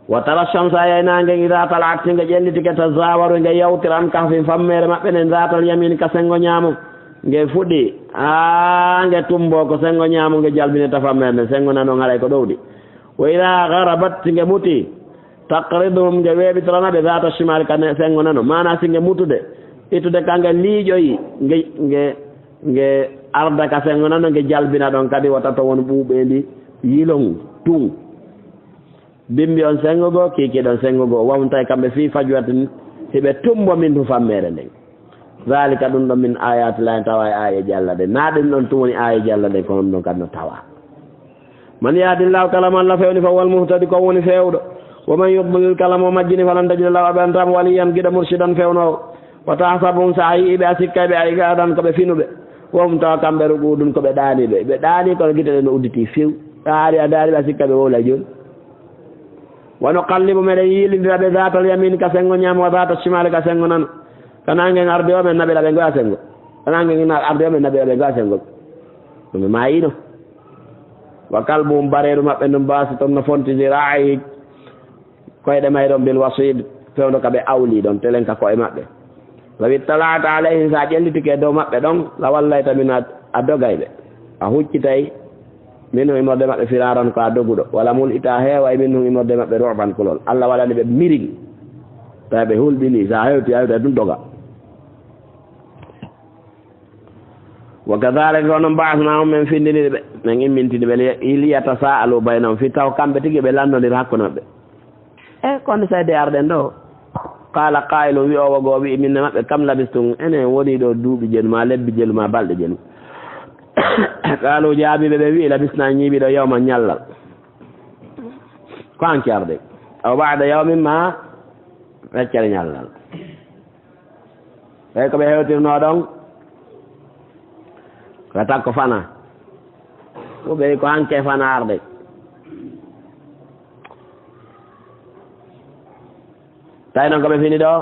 Wa tara shamsa, a yiyay naange nge, idaa tala'at, si nge ƴellitike, tazaawaru, nge yawtira, an kahfihim, fammeere maɓɓe nden, zaatal yamiini, ka senngo ñaamo. Nge fuɗɗi, haa nge tumboo ko senngo ñaamo, nge jalbinirta fammeere nden, senngo nano haray ko ɗowɗi. Wa idaa garabat, si nge mutii, taqriduhum, nge weeɓitorana ɓe, zaata shimaali, ka ne-, senngo nano. Maanaa si nge mutude, ittude ka nge liiƴoyi, nge, nge, nge arda ka senngo nano, nge jalbina ɗon kadi, wota to won ɓuuɓeendi yilon tun. Bimbi on senngo goo, kiikiiɗe on senngo goo. Wa hum, tawi kamɓe, fii fajwatin, hiɓe tumbo, minhu, fammeere nden. Zaalika, ɗum ɗon, min aayaati Laahi, tawa e aayeeje Alla ɗen. Naa ɗum ɗon tun woni aayeeje Alla ɗen, kono ɗum ɗon kadi no tawa. Man yahdillaahu, kala mo Alla fewni, fa huwal muhtadi, ko woni feewɗo. Wa man yudlil, kala mo majjini, falan tajida lahu, a ɓerantaamo, waliyyan, giɗo, murshidan, fewnoowo. Wa tahsabuhum, so a yi'ii ɓe, a sikkay ɓe, ayqaadan, ko ɓe finuɓe. Wa hum, tawa kamɓe, ruquudun, ko ɓe ɗaaniiɓe. Ɓe ɗaanii, kono gite ɗen no udditi few. A ari a ndaari ɓe, a sikka ɓe wowlay jooni. Wa nuqallibu, meɗen yiilindira ɓe, zaatal yamiini, ka senngo ñaamo, wa zaata shimaali, ka senngo nano. Ka naange ngen ardi o, men naɓira ɓe ngoya senngo. Ka naange ngen ardi o, men naɓira ɓe ngoya senngo. Ɗum ɓe maayiino. Wa kalbuhum, bareeru maɓɓe ndun, baasitun, no fonti, ziraa'ihi, koyɗe may ɗon, bil wasiid, fewndo ka ɓe awli ɗon, telen ka ko'e maɓɓe. Law ittala'ta alayhim, so a ƴellitike e dow maɓɓe ɗon, la wallayta minhum, a, a dogay ɓe. A huccitay minhum, immorde maɓɓe, firaaran, ko a doguɗo. Wala mul'ita, a heeway, minhum, immorde maɓɓe, ru'ban, kulol. Alla waɗani ɓe mirin. Tawi ɓe hulɓinii, so a hewti, a hewtay tun doga. Wa kadhalika, ko non, ba'athnaahum, men findiniri ɓe, men immintini ɓe, li, liyatasa'alu baynahum, fii taw kamɓe tigi ɓe lanndondira hakkunde maɓɓe. E kono, so de arɗen ɗo, qaala qaa'ilun, wi'oowo goo wi'i, minna maɓɓe, kam labistum, enen woni ɗo duuɓi jelu, maa lebbi jelu, maa balɗe jelu? Qaalu, jaabiiɓe ɓe wi'i, labisnaa, ñiiɓi ɗo, yawman, ñallal. Ko hanki arde. Aw ba'da yawmin, maa feccere ñallal. Ɓay ko ɓe hewtirnoo ɗon, ko takko fana. Ko ɓe ko hanke fana arde. Tawi noon ko ɓe fini ɗo,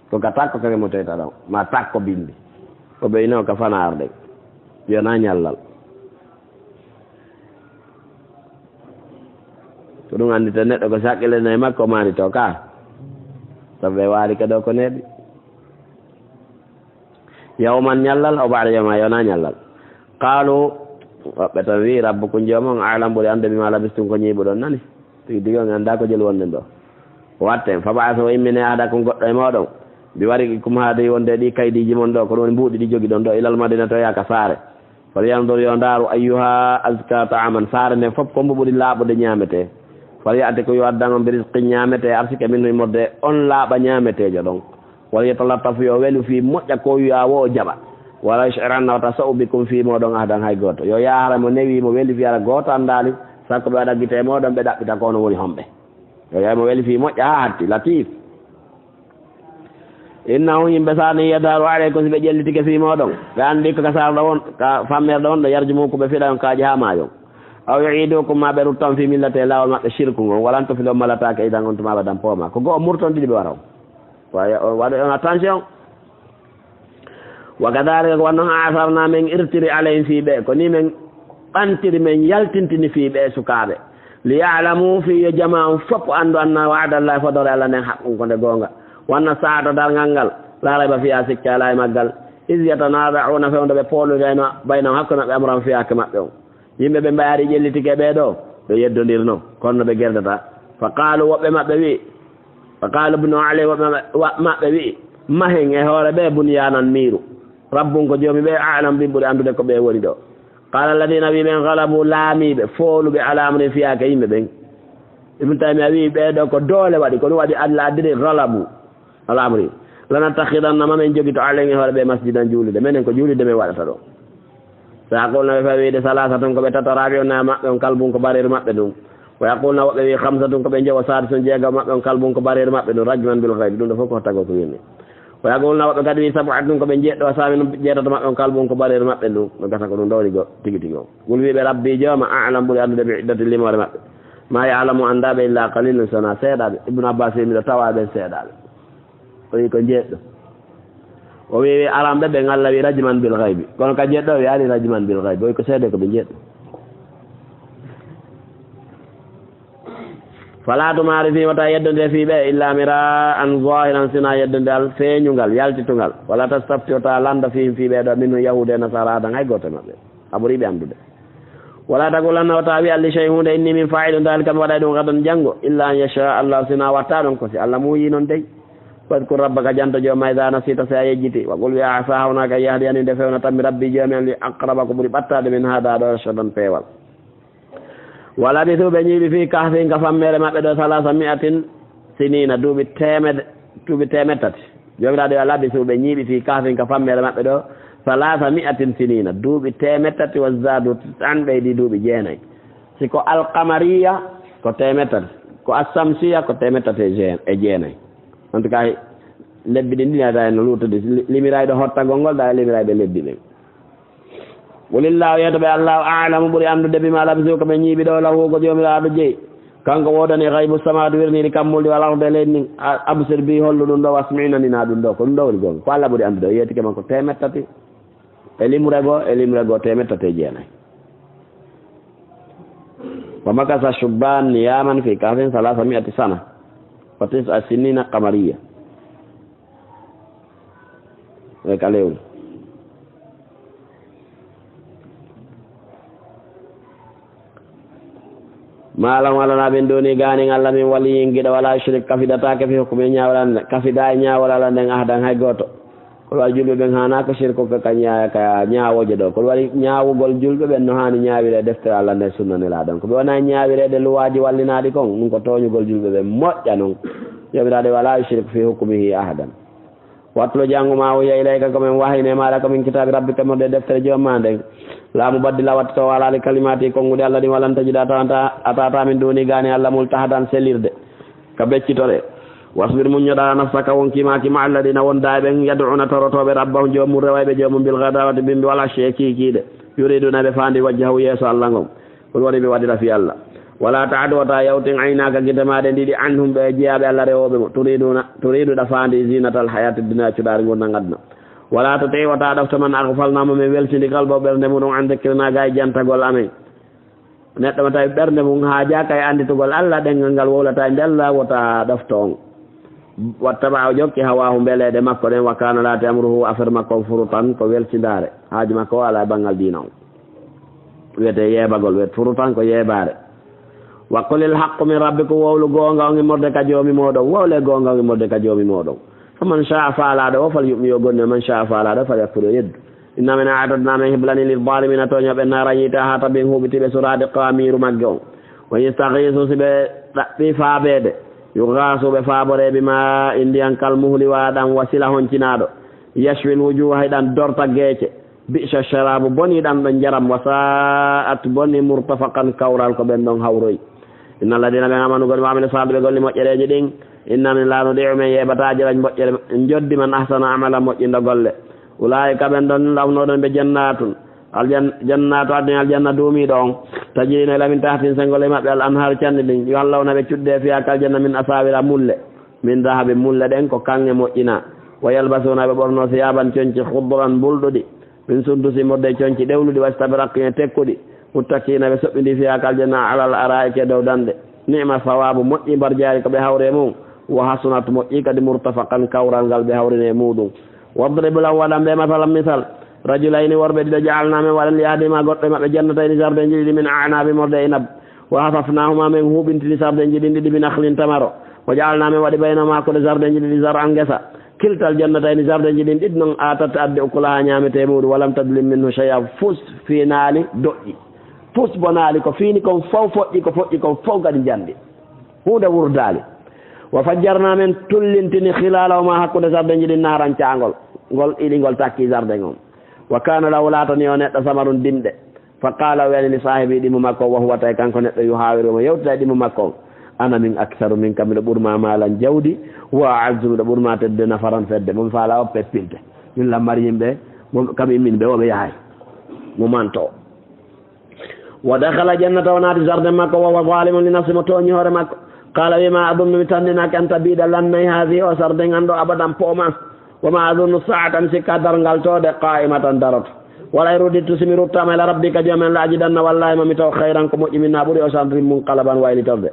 ko ka takko kake mo tewta ɗon, ma takko bimbi. Ko ɓe ino ka fana arde. Yo na ñallal. Ko ɗum anndita neɗɗo ko sakkilene e makko maani to ka. Sabu ɓe waali ka ɗo ko neeɓi. Yawman ñallal, o ba'da yawma, yona ñallal. Qaalu, woɓɓe tan wi'i, rabbukum joomon, a'lam ɓuri annde bima labistum ko ñiiɓuɗon nani. Tigi tigi on anndaa ko jelu wonɗen ɗo. Watten, fa ba'asa o immine ahadakum goɗɗo e mooɗon. Bi wariqikum haade wonde ɗi kaydiiji mon ɗo, ko ɗum woni mbuuɗi ɗi jogiɗon ɗo, ilal madina to yaaka saare. Falyanzur yo ndaaru ayyuha azka ta'aman, saare nden fof ko mbo ɓuri laaɓude ñaametee. Falya'tikum yo addan on bi rizqin ñaametee, arsike min no immorde on laaɓa ñaameteejo ɗon. Walyatalattaf yo welu fii moƴƴa ko wi'a wo o jaɓa. Wala yush'iranna wata so'u bikum fii mooɗon ahadan hay gooto. Yo yaha hara mo newi mo weli fii hara gooto anndaali, sakko ɓe waɗa gite e mooɗon ɓe ɗaɓɓita ko onon woni homɓe. Yo yaha mo weli fii moƴƴa haa hatti, latif. Innahum yimɓe saani yadharu alaykum si ɓe ƴellitike fii mooɗon. Ɓe anndi ko ka sarɗo on, ka fammerɗo on ɗo yarjumukum ɓe fiɗa on kaaƴe haa maayon. Aw yu'idukum ma ɓe rutta on fii millate laawol maɓɓe shirku ngon. Walan tuflihu on malataake idan on tuma abadan pooma. Ko go'o murton ɗiɗi ɓe wara on. Wa-, waɗu on attention. Wa kadhalika ko wanno asarna men irtiri alayhim fii ɓe. Ko ni men ɓantiri men yaltintini fii ɓe sukaaɓe. Li ya'lamu fii yo jamaa on fof anndu anna wa'dallahi fodore Alla nden haqqun ko nde goonga. Wanna saa'ata darngal ngal. La rayba fiha sikke alaa e maggal. Iz yatanaza'una fewndo ɓe poolirayno baynahum hakkunde maɓɓe amran fii hakke maɓɓe on. Yimɓe ɓe mbayaari ƴellitike ɓee ɗo, ɓe yeddondirno, kono no ɓe gerdata. Fa qaalu, woɓɓe maɓɓe wi'i, fa qaalu bnu alayhim, woɓɓe maɓɓe, wa-, maɓɓe wi'i, mahen e hoore ɓe bunyaanan miiru. Rabbun ko joomi ɓe, a'lam ɓe ɓuri anndude ko ɓe woni ɗo. Qaala alladina wi'i ɓen galabu laamiiɓe, fooluɓe ala amrin fiyaake yimɓe ɓen. Ibn Taymiya wi'i ɓee ɗo ko doole waɗi, ko ɗum waɗi Allah addiri galabu. Al'amri. Lanattakhidanna, ma men jogito, alayhim, e hoore ɓe, masjidan, juulirde. Menen ko juulirde men waɗata ɗo. Sayaquluna, ɓe faa wiide, salasatun, ko ɓe tato, rabi'una maɓɓe on, kalbun, ko bareeru maɓɓe ɗum. Wa yaquluna, woɓɓe wi, khamsatun, ko ɓe njowo, sadisun, jeegaɓo maɓɓe on, kalbun, ko bareeru maɓɓe ɗum, rajman bil ghaybi. Ɗum ɗo fof ko tago ko winni. Wa yaquluna, woɓɓe kadi wi, sab'atun, ko ɓe jeeɗiɗo, saminun, jeetato maɓɓe on, kalbun, ko bareeru maɓɓe ɗum. No gasa ko ɗum ɗo woni go-, tigi tigi on. Qul, wi'ɓe, Rabbi, jooma, a'lam, ɓuri anndude, bi iddati, limoore maɓɓe. Ma ya'lamu, anndaa ɓe, illa qalilun, sona seeɗaaɓe. Ibnu Abbas wi, miɗo tawa ɓen seeɗaaɓe. O wi ko jeeɗiɗo. O wi, wi aran ɓe ɓen, Allah wi rajman bil ghaybi. Kono ka jeeɗiɗo o wi'aali rajman bil ghaybi. O wi ko seede ko ɓe jeeɗiɗo. Fala tumari fihim, wota yeddonde fii ɓe, illa miraan zahiran, sina yeddonde al feeñungal, yaltitungal. Wala tastafti, wota landa fihim fii ɓe ɗo, minhum yahuudu e nasaara, ahadan hay gooto e maɓɓe. A ɓuri ɓe anndude. Wala taqulanna, wota wi'a, li shay'in, huunde, inni min fa'ilun dhalika, mi waɗay ɗum gadan janngo, illa an yasha Allah, sina watta ɗon ko si Allah muuyi non dey. Wadkur rabbaka, janto jooma, idha nasita, si a yejjiti. Wa qul, wi'a, asa, hawnaka, an yahdiyani, nde fewnatammi, rabbi, joomi am, li aqraba, ko ɓuri ɓattade, min hada, ɗo, rashadan, peewal. Wa labisu, ɓe ñiiɓi, fii kahfihim, ka fammeere maɓɓe ɗo, salaasa mi'atin sinina, duuɓi teemed-, duuɓi teemed tati. Joomiraaɗo, wa labisu, ɓe ñiiɓi, fii kahfihim, ka fammeere maɓɓe ɗo, salaasa mi'atin sinina, duuɓi teemed tati, wa zaadu, tan ɓeydi duuɓi jeenay. Si ko alqamariya, ko teemed tati, ko assamsiya, ko teemed tati e jeen-, e jeenay. En tout cas, lebbi ɗin ɗin, ata en no luuttude, li-, limirayɗo hottagol ngol, ɗa limirayɓe lebbi ɓen. Qulillahu, yeeto ɓe, Allahu a'lamu, ɓuri anndude, bima labisu, ko ɓe ñiiɓi ɗo, lahu, ko Joomiraaɗo jeyi. Kanko woodani ghaybu samawati, wirniiɗi kammulɗi, wal ardi, e leydi ndin. A-, absir bi, hollu ɗum ɗo, wasmi, nanina ɗum ɗo. Ko ɗum ɗo woni goonga. Ko Allah ɓuri anndude. O yeetike makko teemed tati e limre goo, e limre goo teemed tati e jeenay. Wa makasa shubban niyaman fi kahfin salasami'ati sana wa tis'a sinina qamariya. E ka lewru. Maalam alana ɓen doni gaanin Allah min waliyin giɗo, wala yushrik, kafidataake, fi hukmi, ñaawal Allah, kafida e ñaawal Allah nden, ahadan, hay gooto. Ko waɗi julɓe ɓen haana ko shirku ka, ka ña-, ka ñaawooje ɗo. Ko waɗi ñaawugol julɓe ɓen no haani ñaawire e deftere Allah nden, sunna Nelaaɗo on. Ko ɓe wona ñaawireede luwaaji wallinaaɗi kon, ɗum ko tooñugol julɓe ɓen. Moƴƴa non. Joomiraaɗo, wala yushrik fi hukmihi ahadan. Watlu, janngu, ma uhiya ilayka, ko min wahayni e maaɗa, ko min kitaabi rabbika, morde e deftere Joom maa nden. La mubaddila, wattitoowo alaa li kalimaati, konnguɗi Allah ɗin, wa lan tajida, a tawata, a tawata min duni gaanin Allah multahadan selirde ka beccitore. Wasbir, muññoɗaa, nafsaka, wonkii maa ki, ma'a alladina, wonda e ɓen, yad'una, torotooɓe, rabbahum, joomum, rewayɓe joomum, bil ghadawati, bimbi, wal ashi, e kiikiiɗe, yuriduna, ɓe faandi, wajhahu, yeeso Allah ngon. Ko ɗum waɗi ɓe waɗira fii Allah. Wala ta'du, wota yawtin, aynaka, gite maa ɗen ɗiɗi, anhum, ɓe jeyaaɓe Allah rewooɓe mo. Turiduna, turidu, ɗa faandi, zinatal hayati dunya, cuɗaari ngurndan aduna. Wala tuti, wota ɗofto, man aghfalna, mo min weltini, qalbahu, ɓernde muɗum, an dhikrina, ga e jantagol amen. Neɗɗo mo tawi ɓernde mum haajaaka e annditugol Allah, ɗemngal ngal wowlata e nde Allah, wota ɗofto on. Wattaba'a, o jokki, hawaahu, mbeleeɗe makko ɗen, wa kaana, laati, amruhu, affaire makko on, furutan, ko welsindaare. Haaju makko o alaa e banngal diina on. Wiyetee yeebagol, wiyetee furutan ko yeebaare. Wa qulil haqqu min rabbikum, wowlu goonga on immorde ka Joomi mooɗon, wowlee goonga on immorde ka Joomi mooɗon. Faman sha'a, faalaaɗo o, falyu'min, yo gomɗin, wa man sha'a, faalaaɗo o, falyakfur, yo yeddu. Inna min a'tadna, min heblani, lizzalimina, tooñooɓe, naaran, yiite, ahata bihim, huuɓiti ɓe, suradiqaha, miiru magge on. Wa in yastaghiisu, si ɓe ɗaɓɓi faabeede, yughaasu, ɓe faaboree, bima'in, ndiyan, kalmuhli, waaɗan, wa sila, honcinaaɗo, yashwil wujuuha, hiɗan dorta geece, bi'sa sharaabu, bonii ɗan ɗon njaram, wa sa'at, bonii, murtafaqan, kawral, ko ɓen ɗon hawroyi. Inna alladina, ɓen, amanu, gomɗi, wa amilu salihaati, ɓe golli moƴƴereeji ɗin, inna min, la nudi'u, min yeebataa, ajra, moƴƴere, njoddi, man ahsana amalan, moƴƴinɗo golle. Ulaa'ika, ɓen ɗon, lawnooɗon ɓe, jannaatun, aljan-, jannaatu adnin, aljanna duumiiɗo on, tajri, no ila, min tahtiha, sengol e maɓɓe, al anhaaru, canɗi ɗin, yuhallawna, ɓe cuɗdee, fiihaa, ka aljanna, min asaawira, mulle, min dahabin, mulle ɗen ko kaŋŋe moƴƴinaa, wa yalbasuuna, ɓe ɓornoo, siyaaban, conci, khudran, mbulɗuɗi, min sundusin, morde e conci ɗewluɗi, wa istabraqin, e tekkuɗi, muttakiina, ɓe soɓɓindii, fiihaa, ka aljanna, alal araa'iki, e dow danɗe. Ni'ma sawaabu, moƴƴi mbarjaari ko ɓe hawri e mum, wa hasunat, moƴƴi kadi, murtafaqan, kawral ngal ɓe hawrini e muuɗum. Wadrib lahum, waɗan ɓe masalan, misal, rajulayni, worɓe ɗiɗo, ja'alna, men waɗani, li ahadihima, goɗɗo e maɓɓe, jannatayni, sardenji ɗiɗi, min a'nabin, morde e inab, wa hafafnahuma, men huuɓintini sardenji ɗin ɗiɗi, bi nakhlin, tamaro, wa ja'alna, men waɗi, baynahuma, hakkunde sardenji ɗiɗi, zar'an, ngesa. Kiltal jannatayni, sardenji ɗin ɗiɗi non, atat, addi, ukulaha, ñaametee muuɗum, wa lam tadlim minhu shay'a, fus fiinaali, doƴƴi. Fus bonaali, ko fiini kon fow foƴƴi, ko foƴƴi kon fow kadi njanɗi. Huunde wurdaali. Wa fajjarna, men tullintini, khilalahuma, hakkunde sardenji ɗin, nahran, caangol. Ngol iɗi, ngol takki sarden on. Wa kana lahu, laatani o neɗɗo, samarun, dimɗe. Fa qala, o wi'ani, li sahibi, ɗimmo makko, wa huwa, tawi kanko neɗɗo, yuhawiru, mo yewtita e ɗimmo makko on. Ana min aktharu minka, miɗo ɓurma maalan, jawdi, wa a'azzu, miɗo ɓurma tedde, nafaran, fedde. Mo mi faala o peppinte. Min lammari yimɓe, mo kam immin ɓe, o ɓe yahay. Mo manto. Wa dakhala jannata, o naati sarden makko, wa huwa zalimun li nafsi, mo tooñi hoore makko. Qala, wi, ma adunnu, mi tanndinaaki, an tabida, lannay, hadhihi, o sarden an ɗo, abadan, pooman. Wa ma adunnu sa'ata, mi sikka darngal to de, qa'imatan, daroto. Wa la in rudidtu, si mi ruttaama, ila rabbi, ka Joomi an, la ajidanna, wallahi, ma mi taw, khayran, ko moƴƴi, minha, ɓuri o sarden, munqalaban, waylitorde.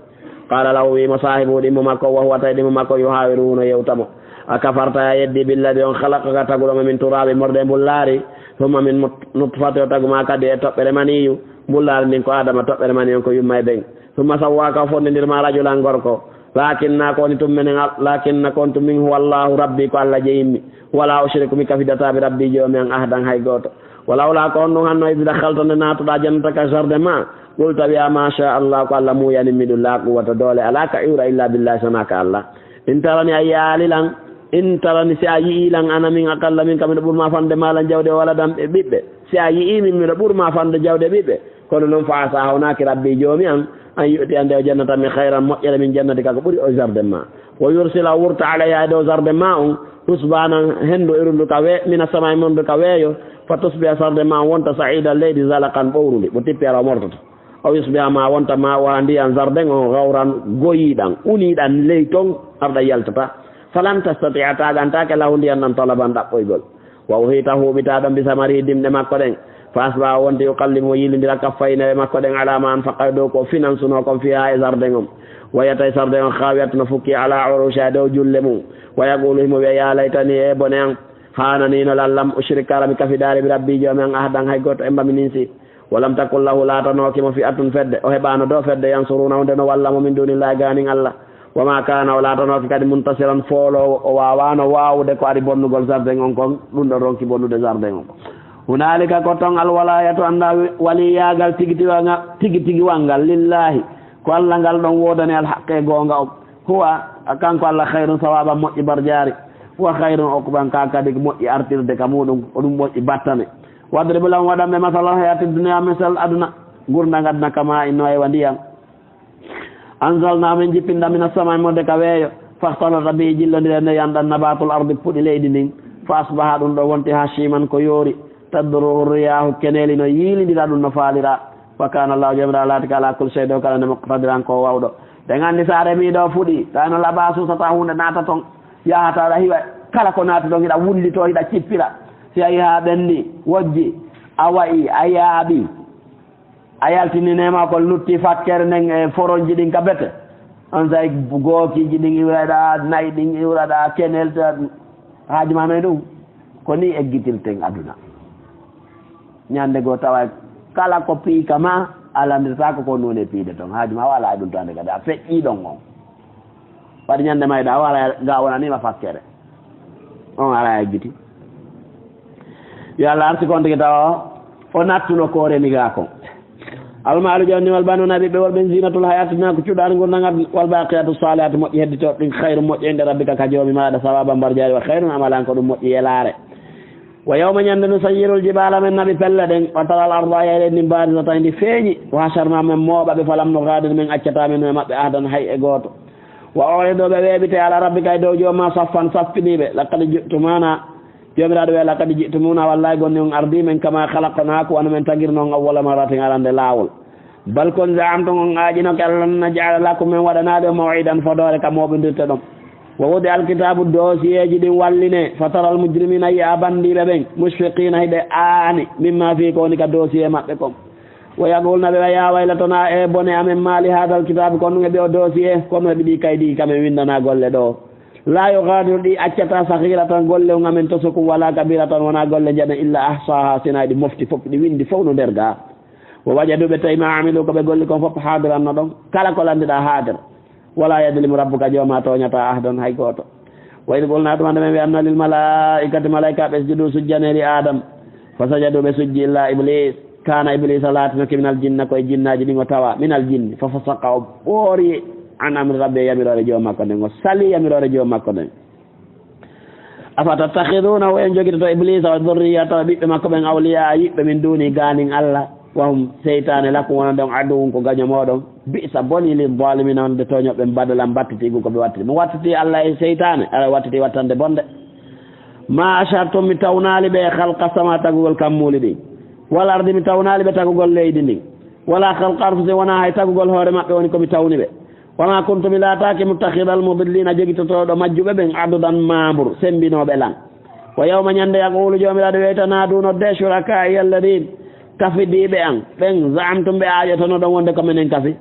Qala lahu, wi'i mo saahibuhu, ɗimmo makko, wa huwa, tawi ɗimmo makko, yuhawiruhu, no yewta mo. Akafarta, a yeddi, billadi on khalaqaka, taguɗo ma, min turabi, morde mbullaari, thumma min mut-, nutfati, o tagu ma kadi e toɓɓere maniyu, mbullaari ndin ko Adama, toɓɓere maniyu on ko yumma e ben. Thumma sawwaka, o fondindir ma rajulan, gorko. Lakinna, ko woni tun menen Al-, lakinna, ko on tun min huwa Allahu Rabbi, ko Alla jeyimmi. Wala ushriku, mi kafidata bi Rabbi, Joomi an, ahdan, hay gooto. Walawla, ko on ɗum hanno, id dakhalta, nde naatuɗa jannata ka, jardin ma, qulta, wi'a, ma sha Allah, ko Alla muuyanimmi ɗum, la quwwata, doole alaa ka iwra, illa billahi, sona ka Alla. In tarani, a yi'aali lan, in tarani, si a yi'ii lan, ana min aqalla minka, miɗo ɓurma fande ma lan jawdi, o waladan, e ɓiɓɓe. Si a yi'ii min miɗo ɓurma fande jawdi e ɓiɓɓe, kono non, fa asa, hawnaaki Rabbi Joomi an, an yu'tiya, nde o jannata min khayran, moƴƴere, min jannatika, ko ɓuri o jardin ma. Wa yursila, o wurta, alayha, e dow jardin ma on, husbanan, hendu irundu ka we-, mina samai, mondu ka weeyo, fa tusbiha, jardin ma on wonta, sa'idan, leydi, zalaqan, ɓowrundi, mo tippi ara o mortoto. Aw yusbiha, ma wonta, ma wa, ndiyan jardin on, gawran, goyiɗan, uniɗan ley ton, arɗa yaltata. Falan tastati'a, taagantake, lahu, ndiyan ɗan, talaban, ɗaɓɓoygol. Wa uhita, huuɓita ɗon, bi samarihi, dimɗe makko ɗen. Fa asbaha, o wonti, yuqallibu, o yilindira, kaffayhi, newe makko ɗen, ala ma anfaqa, dow ko o finansuno kon, fiha, e jardin on. Wa hiya, tawi jardin on, khawiyatun, no fukki, ala urushiha, dow julle mum. Wa yaqulu, himo wi'a, ya laytani, e bone an, hanani no lallam, ushrik, hara mi kafidaali, bi Rabbi, Joomi an, ahdan, hay gooto, emba mi ninsi. Walam takun lahu, laatanooki mo, fi'atun, fedde, o heɓaano ɗoo fedde, yansurunahu, nde no walla mo, min dunillahi, gaanin Alla. Wa ma kaana, o laatanooki kadi, muntasiran, fooloowo, o waawaano waawude ko ari bonnugol jardin on kon, ɗum ɗon ronki bonnude jardin on. Hunaalika, ko ton, alwalaayatu, annda, waliyaagal tigi tigi wanga-, tigi tigi wanngal, lillaahi, ko Alla ngal ɗon woodani, alhaqqi, e goonga on. Huwa, kanko Alla, khayrun, sawaaban, moƴƴi barjaari, wa khayrun uqban, ka kadi moƴƴi artirde ka muuɗum, ko ɗum moƴƴi battane. Wadrib lahum, waɗan ɓe, masalal hayaati dunya, misal aduna, ngurndan aduna, kama in, no e wa ndiyan. Anzalna, min jippinɗan, mina samai, modde ka weeyo. Fakhtalata bihi, jillondiri e ndiyan ɗan, nabatul ardi, puɗi leydi ndin. Fa asbaha, ɗum ɗo wonti, hashiman, ko yoori. Tadruhu riyahu, keneeli no yiilindira ɗum no faalira. Wa kana Allahu, Joomiraaɗo laatike, ala kulli shay'in, dow kala nde, muqtadiran, ko waawɗo. Ɗen anndi so a remii ɗo fuɗi, tawi no labaa susata huunde naata ton, yahata aɗa hiwa, kala ko naati ɗon hiɗa wullitoo, hiɗa cippira. Si a yii haa ɓenndi, wojji, a wa'i, a yaaɓi, a yaltini neema ko lutti fakkere nden e foronji ɗin ka bete. On say gookiiji ɗin iwraɗa, na'i ɗin iwraɗa, kenel ta, haaju ma no e ɗum. Ko ni eggitirten aduna. Ñande goo tawa kala ko piika ma, a lannditaako ko nune piide ton. Haaju ma wala e ɗum to hande kadi. A feƴƴii ɗon on. Waɗi ñande mayɗa, a wala ga wonaniima fakkere. On ara eggiti. Yo Allah arsi kon tigi tawa o nattuno ko reni ga kon. Almaalu jawdi wal banuna ɓiɓɓe worɓe zinatul hayati dunya ko cuɗaari ngurndan aduna wal baqiyatu salihatu moƴƴi hedditooɗe ɗin khayru moƴƴi inde rabbika ka joomi maɗa sawaban mbar jaari wa khayrun amalan ko ɗum moƴƴi yelaare. Wa yawma ñande nusayyirul jibala men naɓi pelle ɗen wa taral arda a yayɗen ɗin barizatan ndi feeñi wa hasharna men mooɓa ɓe falam nughadir men accata min e maɓɓe ahdan hay e gooto. Wa uridu ɓe weeɓite ala rabbika e dow jooma saffan saffiniiɓe laqad ji'tumana. Joomiraaɗo wi'a, "Laqad ji'tumuna, wallahi gonni on ardii men, kama khalaqnakum, wano men tagirno on, awwala marratin, arande laawol. Bal kon za'amtum, on aaƴinoke, allan naj'ala lakum, men waɗanaade on maw'idan, fodoore ka mooɓindirte ɗon. Wa wudi'a alkitaabu, doosiyee ji ɗin wallinee, fataral mujrimiina, yi'a banndiiɓe ɓen, mushfiqiina, hiɓe aani, mimma fii, ko woni ka doosiyee maɓɓe kon. Wa yaqulna, ɓe wi'a, yaa waylatanaa, e bone amen, maa li haadal kitaabi, ko honɗum heɓi oo doosiyee, ko honɗum heɓi ɗii kaydiiji ka men winndanaa golle ɗoo." Laa yugaadiru, ɗi accataa, sagiiratan, golle on amen tosokum, walaa kabiiratan, wonaa golle njaɗe, illaa ahsaahaa, sinaa ɗi mofti fof, ɗi winndi fof no nder gaa. Wa wajadu, ɓe tawi, maa amilu, ko ɓe golli kon fof, haadiran, no ɗon. Kala ko lanndiɗaa, haadir. Walaa yadlimu rabbuka, jooma tooñataa, ahadan, hay gooto. Wa id qulnaa, tuma nde men wi'anno, lil malaa'ikati, malaa'ikaaɓe, usjudu, sujjanee li Aadam. Fa sajadu, ɓe sujji, illaa Ibliis. Kaana Ibliisa laatinoke minal jinni, ko e jinnaaji ɗin o tawaa, minal jinni, fa fasaqa, o ɓoori an amri rabbi, e yamiroore joom makko nden, o salii yamiroore joom makko nden. Afatattakhiduunahu, en jogitoto Ibliisa wa durriyatahu, ɓiɓɓe makko ɓen, awliyaa, yiɓɓe min duuni, gaanin Alla, wa hum, seytaane, lakum, wonande on, aduwwun, ko gaño mooɗon, bi'sa, boni, lil zaalimiina, wonande tooñooɓe ɓen, badalan, battitiigu ko ɓe wattiti. Mo wattiti Alla e seytaane, Alla wattiti wattande bonde. Ma ashhadtum, mi tawnaali ɓe, khalqa sama, tagugol kammuuli ɗin. Wal ardi, mi tawnaali ɓe tagugol leydi ndin. Wala khalqa anfusihim, wonaa hay tagugol hoore maɓɓe woni ko mi tawni ɓe. Wa ma kuntu, mi laataake, muttakhidal mudillina, jogitotooɗo majjuɓe ɓen, adudan, maambur, sembinooɓe lan. Wa yawma, ñande, yaqulu, Joomiraaɗo wi'ayta, naadu, noddee, shuraka'i alladhin, kafidiiɓe an ɓen, za'amtum, ɓe aaƴotonoɗon wonde ko menen kafi.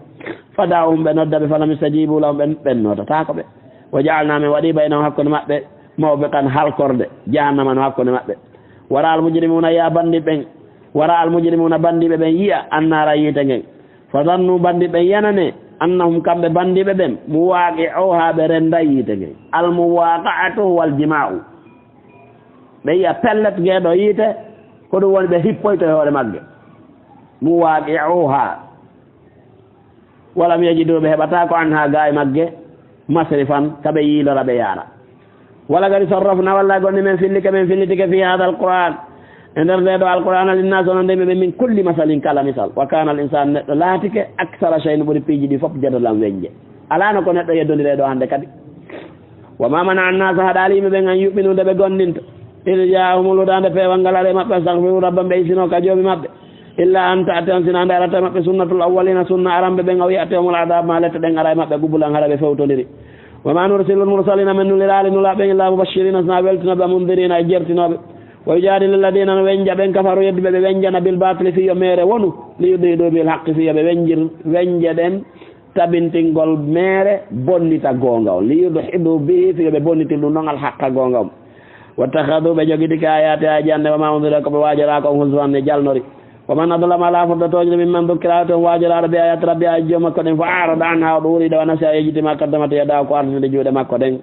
فدعوهم، ɓe nodda ɓe, فلم يستجيبوا لهم، ɓen, ɓen nootataako ɓe. وجعلنا، men waɗi, بينهم، hakkunde maɓɓe, موبقا، halkorde, جهنم no hakkunde maɓɓe. ورأى المجرمون، yi'a banndiiɓe ɓen, ورأى المجرمون، banndiiɓe ɓen yi'a, النار، yiite ngen. فظنوا، banndiiɓe ɓen yanani, أنهم، kamɓe banndiiɓe ɓen, مواقعوها، ɓe rennday yiite ngen. المواقعة هو الجماع. Ɓe yi'a pellet ngee ɗoo yiite, ko ɗum woni ɓe hippoyto e hoore magge. مواقعوها. ولم يجدوا، ɓe heɓataako, عنها، gaa e magge, مصرفا، ka ɓe yiilora ɓe yaara. ولقد صرفنا، wallay gonni men fillike, men fillitike, في هذا القرآن، e nder ndee ɗoo Alqur'aana, للناس، wonande yimɓe ɓe, من كل مثل، kala misal. وكان الإنسان، neɗɗo laatike, أكثر شيء، ɓuri piiji ɗi fof, جدلا، weñje. Alaa no ko neɗɗo yeddondiri e ɗoo hannde kadi. وما منع الناس، haɗaali yimɓe ɓen, أن يؤمنوا، nde ɓe gomɗinta, إذ جاءهم الهدى، nde peewal ngal ari e maɓɓe, يستغفروا ربهم، ɓe isinoo ka Joomi maɓɓe, إلا أن تأتيهم، sinaa nde arata e maɓɓe, سنة الأولين، sunna aranɓe ɓen, أو يأتيهم العذاب، maa lette ɗen ara e maɓɓe, قبلا، hara ɓe fewtondiri. وما نرسل المرسلين، men nuliraali Nulaaɓe ɓen, إلا مبشرين، sinaa weltinooɓe, منذرين، e jertinooɓe. ويجادل الذين، no weñja ɓen, كفروا، yedduɓe ɓe weñjana, بالباطل، fii yo meere wonu, ليدحضوا به الحق، fii yo ɓe weñjir, weñje ɗen, tabintingol meere bonnita goonga on. ليدحضوا به، fii yo ɓe bonnitir ɗum ɗon, الحق، goonga on. واتخذوا، ɓe jogitike, آياتي، aayeeji an ɗin, وما أنزلت، ko ɓe waajoraa kon, هزوا، e jalnori. ومن أظلم، alaa fotde tooñde, ممن ذكر، haa on waajoraaɗo, بآيات ربه، aayeeji Joom makko ɗen, فأعرض عنها، o ɗuurii ɗe, ونسي، o yejjiti, ما قدمت يداه، ko ardiiɗe juuɗe makko ɗen.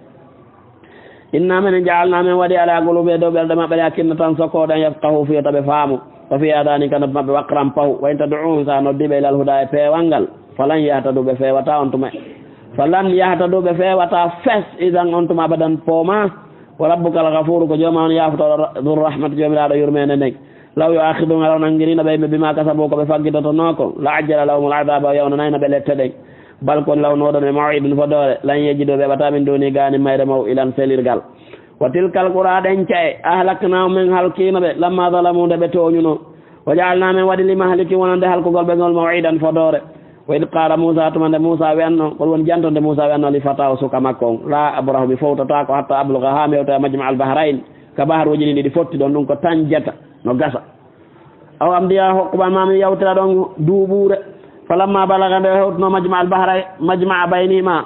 إنا، minen, جعلنا، men waɗi, على قلوبهم، e dow ɓerɗe maɓɓe ɗen, أكنة، sokooɗen, يفقهوا، fii yo taa ɓe faamu, وفي آذانهم، ka noppi maɓɓe, وقرا، pahu, وإن تدعوهم، so a noddii ɓe, إلى الهدى، e peewal ngal, فلن يهتدوا، ɓe feewataa on tuma, فلن يهتدوا، ɓe feewataa fes, إذا، on tuma, أبدا، poomaa. وربك الغفور، ko Jooma on yaafotooɗo, ذو الرحمة، Joomiraaɗo yurmeende nden. لو يؤاخذهم، hara o nanngirino ɓe, yimɓe, بما كسبوا، ko ɓe faggitotonoo kon, لعجل لهم العذاب، o yawnanayno ɓe lette ɗen. بل، kono, لهم، no ɗon, موعد، fodoore, لن يجدوا، ɓe heɓataa, من دونه، gaa e mayre, موئلا، selirgal. وتلك القرى، ɗen ca'e, أهلكناهم، men halkiino ɓe, لما ظلموا، nde ɓe tooñunoo. وجعلنا، men waɗi, لمهلكهم، wonande halkugol ɓe ngol, موعدا، fodoore. وإذ قال موسى، tuma nde Muusaa wi'annoo, ko ɗum woni janto nde Muusaa wi'annoo, لفتاه، suka makko on, لا أبرح، mi fowtataako, حتى أبلغ، haa mi hewta, مجمع البحرين، ka baharuuji ɗin ɗiɗi fotti ɗon, ɗum ko Tanjata, no gasa. أو أمضي حقبا، maa mi yawtira ɗon duuɓuure. فلما بلغا، nde o hewtunoo, مجمع البحرين، مجمع بينهما،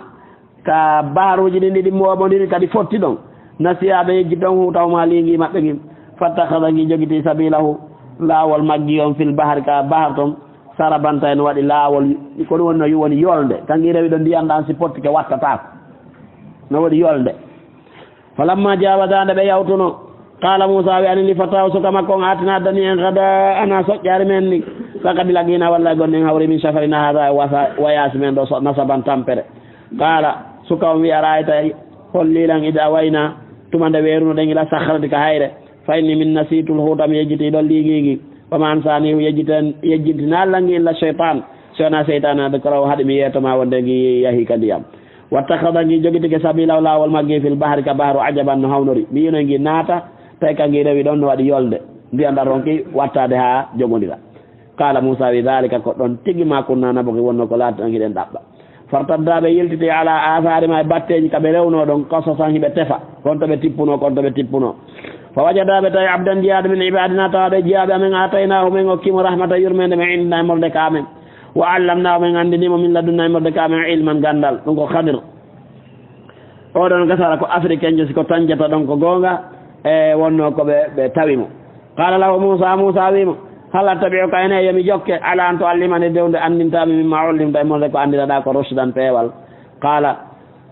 ka baharuuji ɗin ɗiɗi mooɓondiri kadi fotti ɗon. نسيا، ɓe yejjiti ɗon, حوتهما، liingi maɓɓe ngin. فاتخذ، ngi jogiti, سبيله، laawol maggi on, في البحر، ka bahar ton, سربا، tawi no waɗi laawol, ko ɗum woni, no woni yolnde. Ka ngi rewi ɗon, ndiyan ɗan si pottike wattataako. No waɗi yolnde. فلما جاوزا، nde ɓe yawtunoo, قال موسى wi'ani لفتاه، suka makko on, آتنا، addani en, غداءنا، soƴƴaari men ndin. لقد لقينا، wallay gonɗen hawri, من سفرنا هذا، e wasa-, wayaasi men ɗoo, so-, نصبا، tampere. قال، suka on wi'i, أرأيت، hollii lan, إذ أوينا، tuma nde weerunoɗen, إلى الصخرة، ka hayre. فإني، min, نسيت الحوت، mi yejjitii ɗon liingi ngin. وما أنسانيه، yejjiten-, yejjintinaali lan ngi, إلا الشيطان، si wonaa seytaane, أن أذكره، haɗi mi yeeto maa wonde ngi yahii ka ndiyam. واتخذ، ngi jogitike, سبيله، laawol maggi, في البحر، ka baharu, عجبا، no hawnori. Mi yi'ino ngi naata, tawi ka ngi rewi ɗon no waɗi yolnde. Ndiyan ɗan ronki wattaade haa jogondira. قال موسى wi'i, ذلك، ko ɗon tigi, ما كنا نبغي، wonnoo ko laatanoɗen hiɗen ɗaɓɓa. فارتدا، ɓe yiltiti, على آثارهما، e batteeji ka ɓe rewnoo ɗon, قصصا، hiɓe tefa, kon to ɓe tippunoo, kon to ɓe tippunoo. فوجدا، ɓe tawi, عبدا، jiyaaɗo, من عبادنا، tawaaɗo e jiyaaɓe amen, آتيناه، men okki mo, رحمة، yurmeende, من عندنا، e morde ka amen. وعلمناه، men anndini mo, من لدنا، e morde ka amen, علما، ganndal, ɗum ko Khadir. Oɗon gasara ko africain jo, si ko Tanjata ɗon ko goonga, e wonnoo ko ɓe, ɓe tawi mo. قال له موسى، Muusaa wi'i mo, هل أتبعك، ene yo mi jokke, على أن تعلمني، dow nde anndintaa mi, مما علمت، e morde ko anndiraɗaa ko, رشدا، peewal. قال،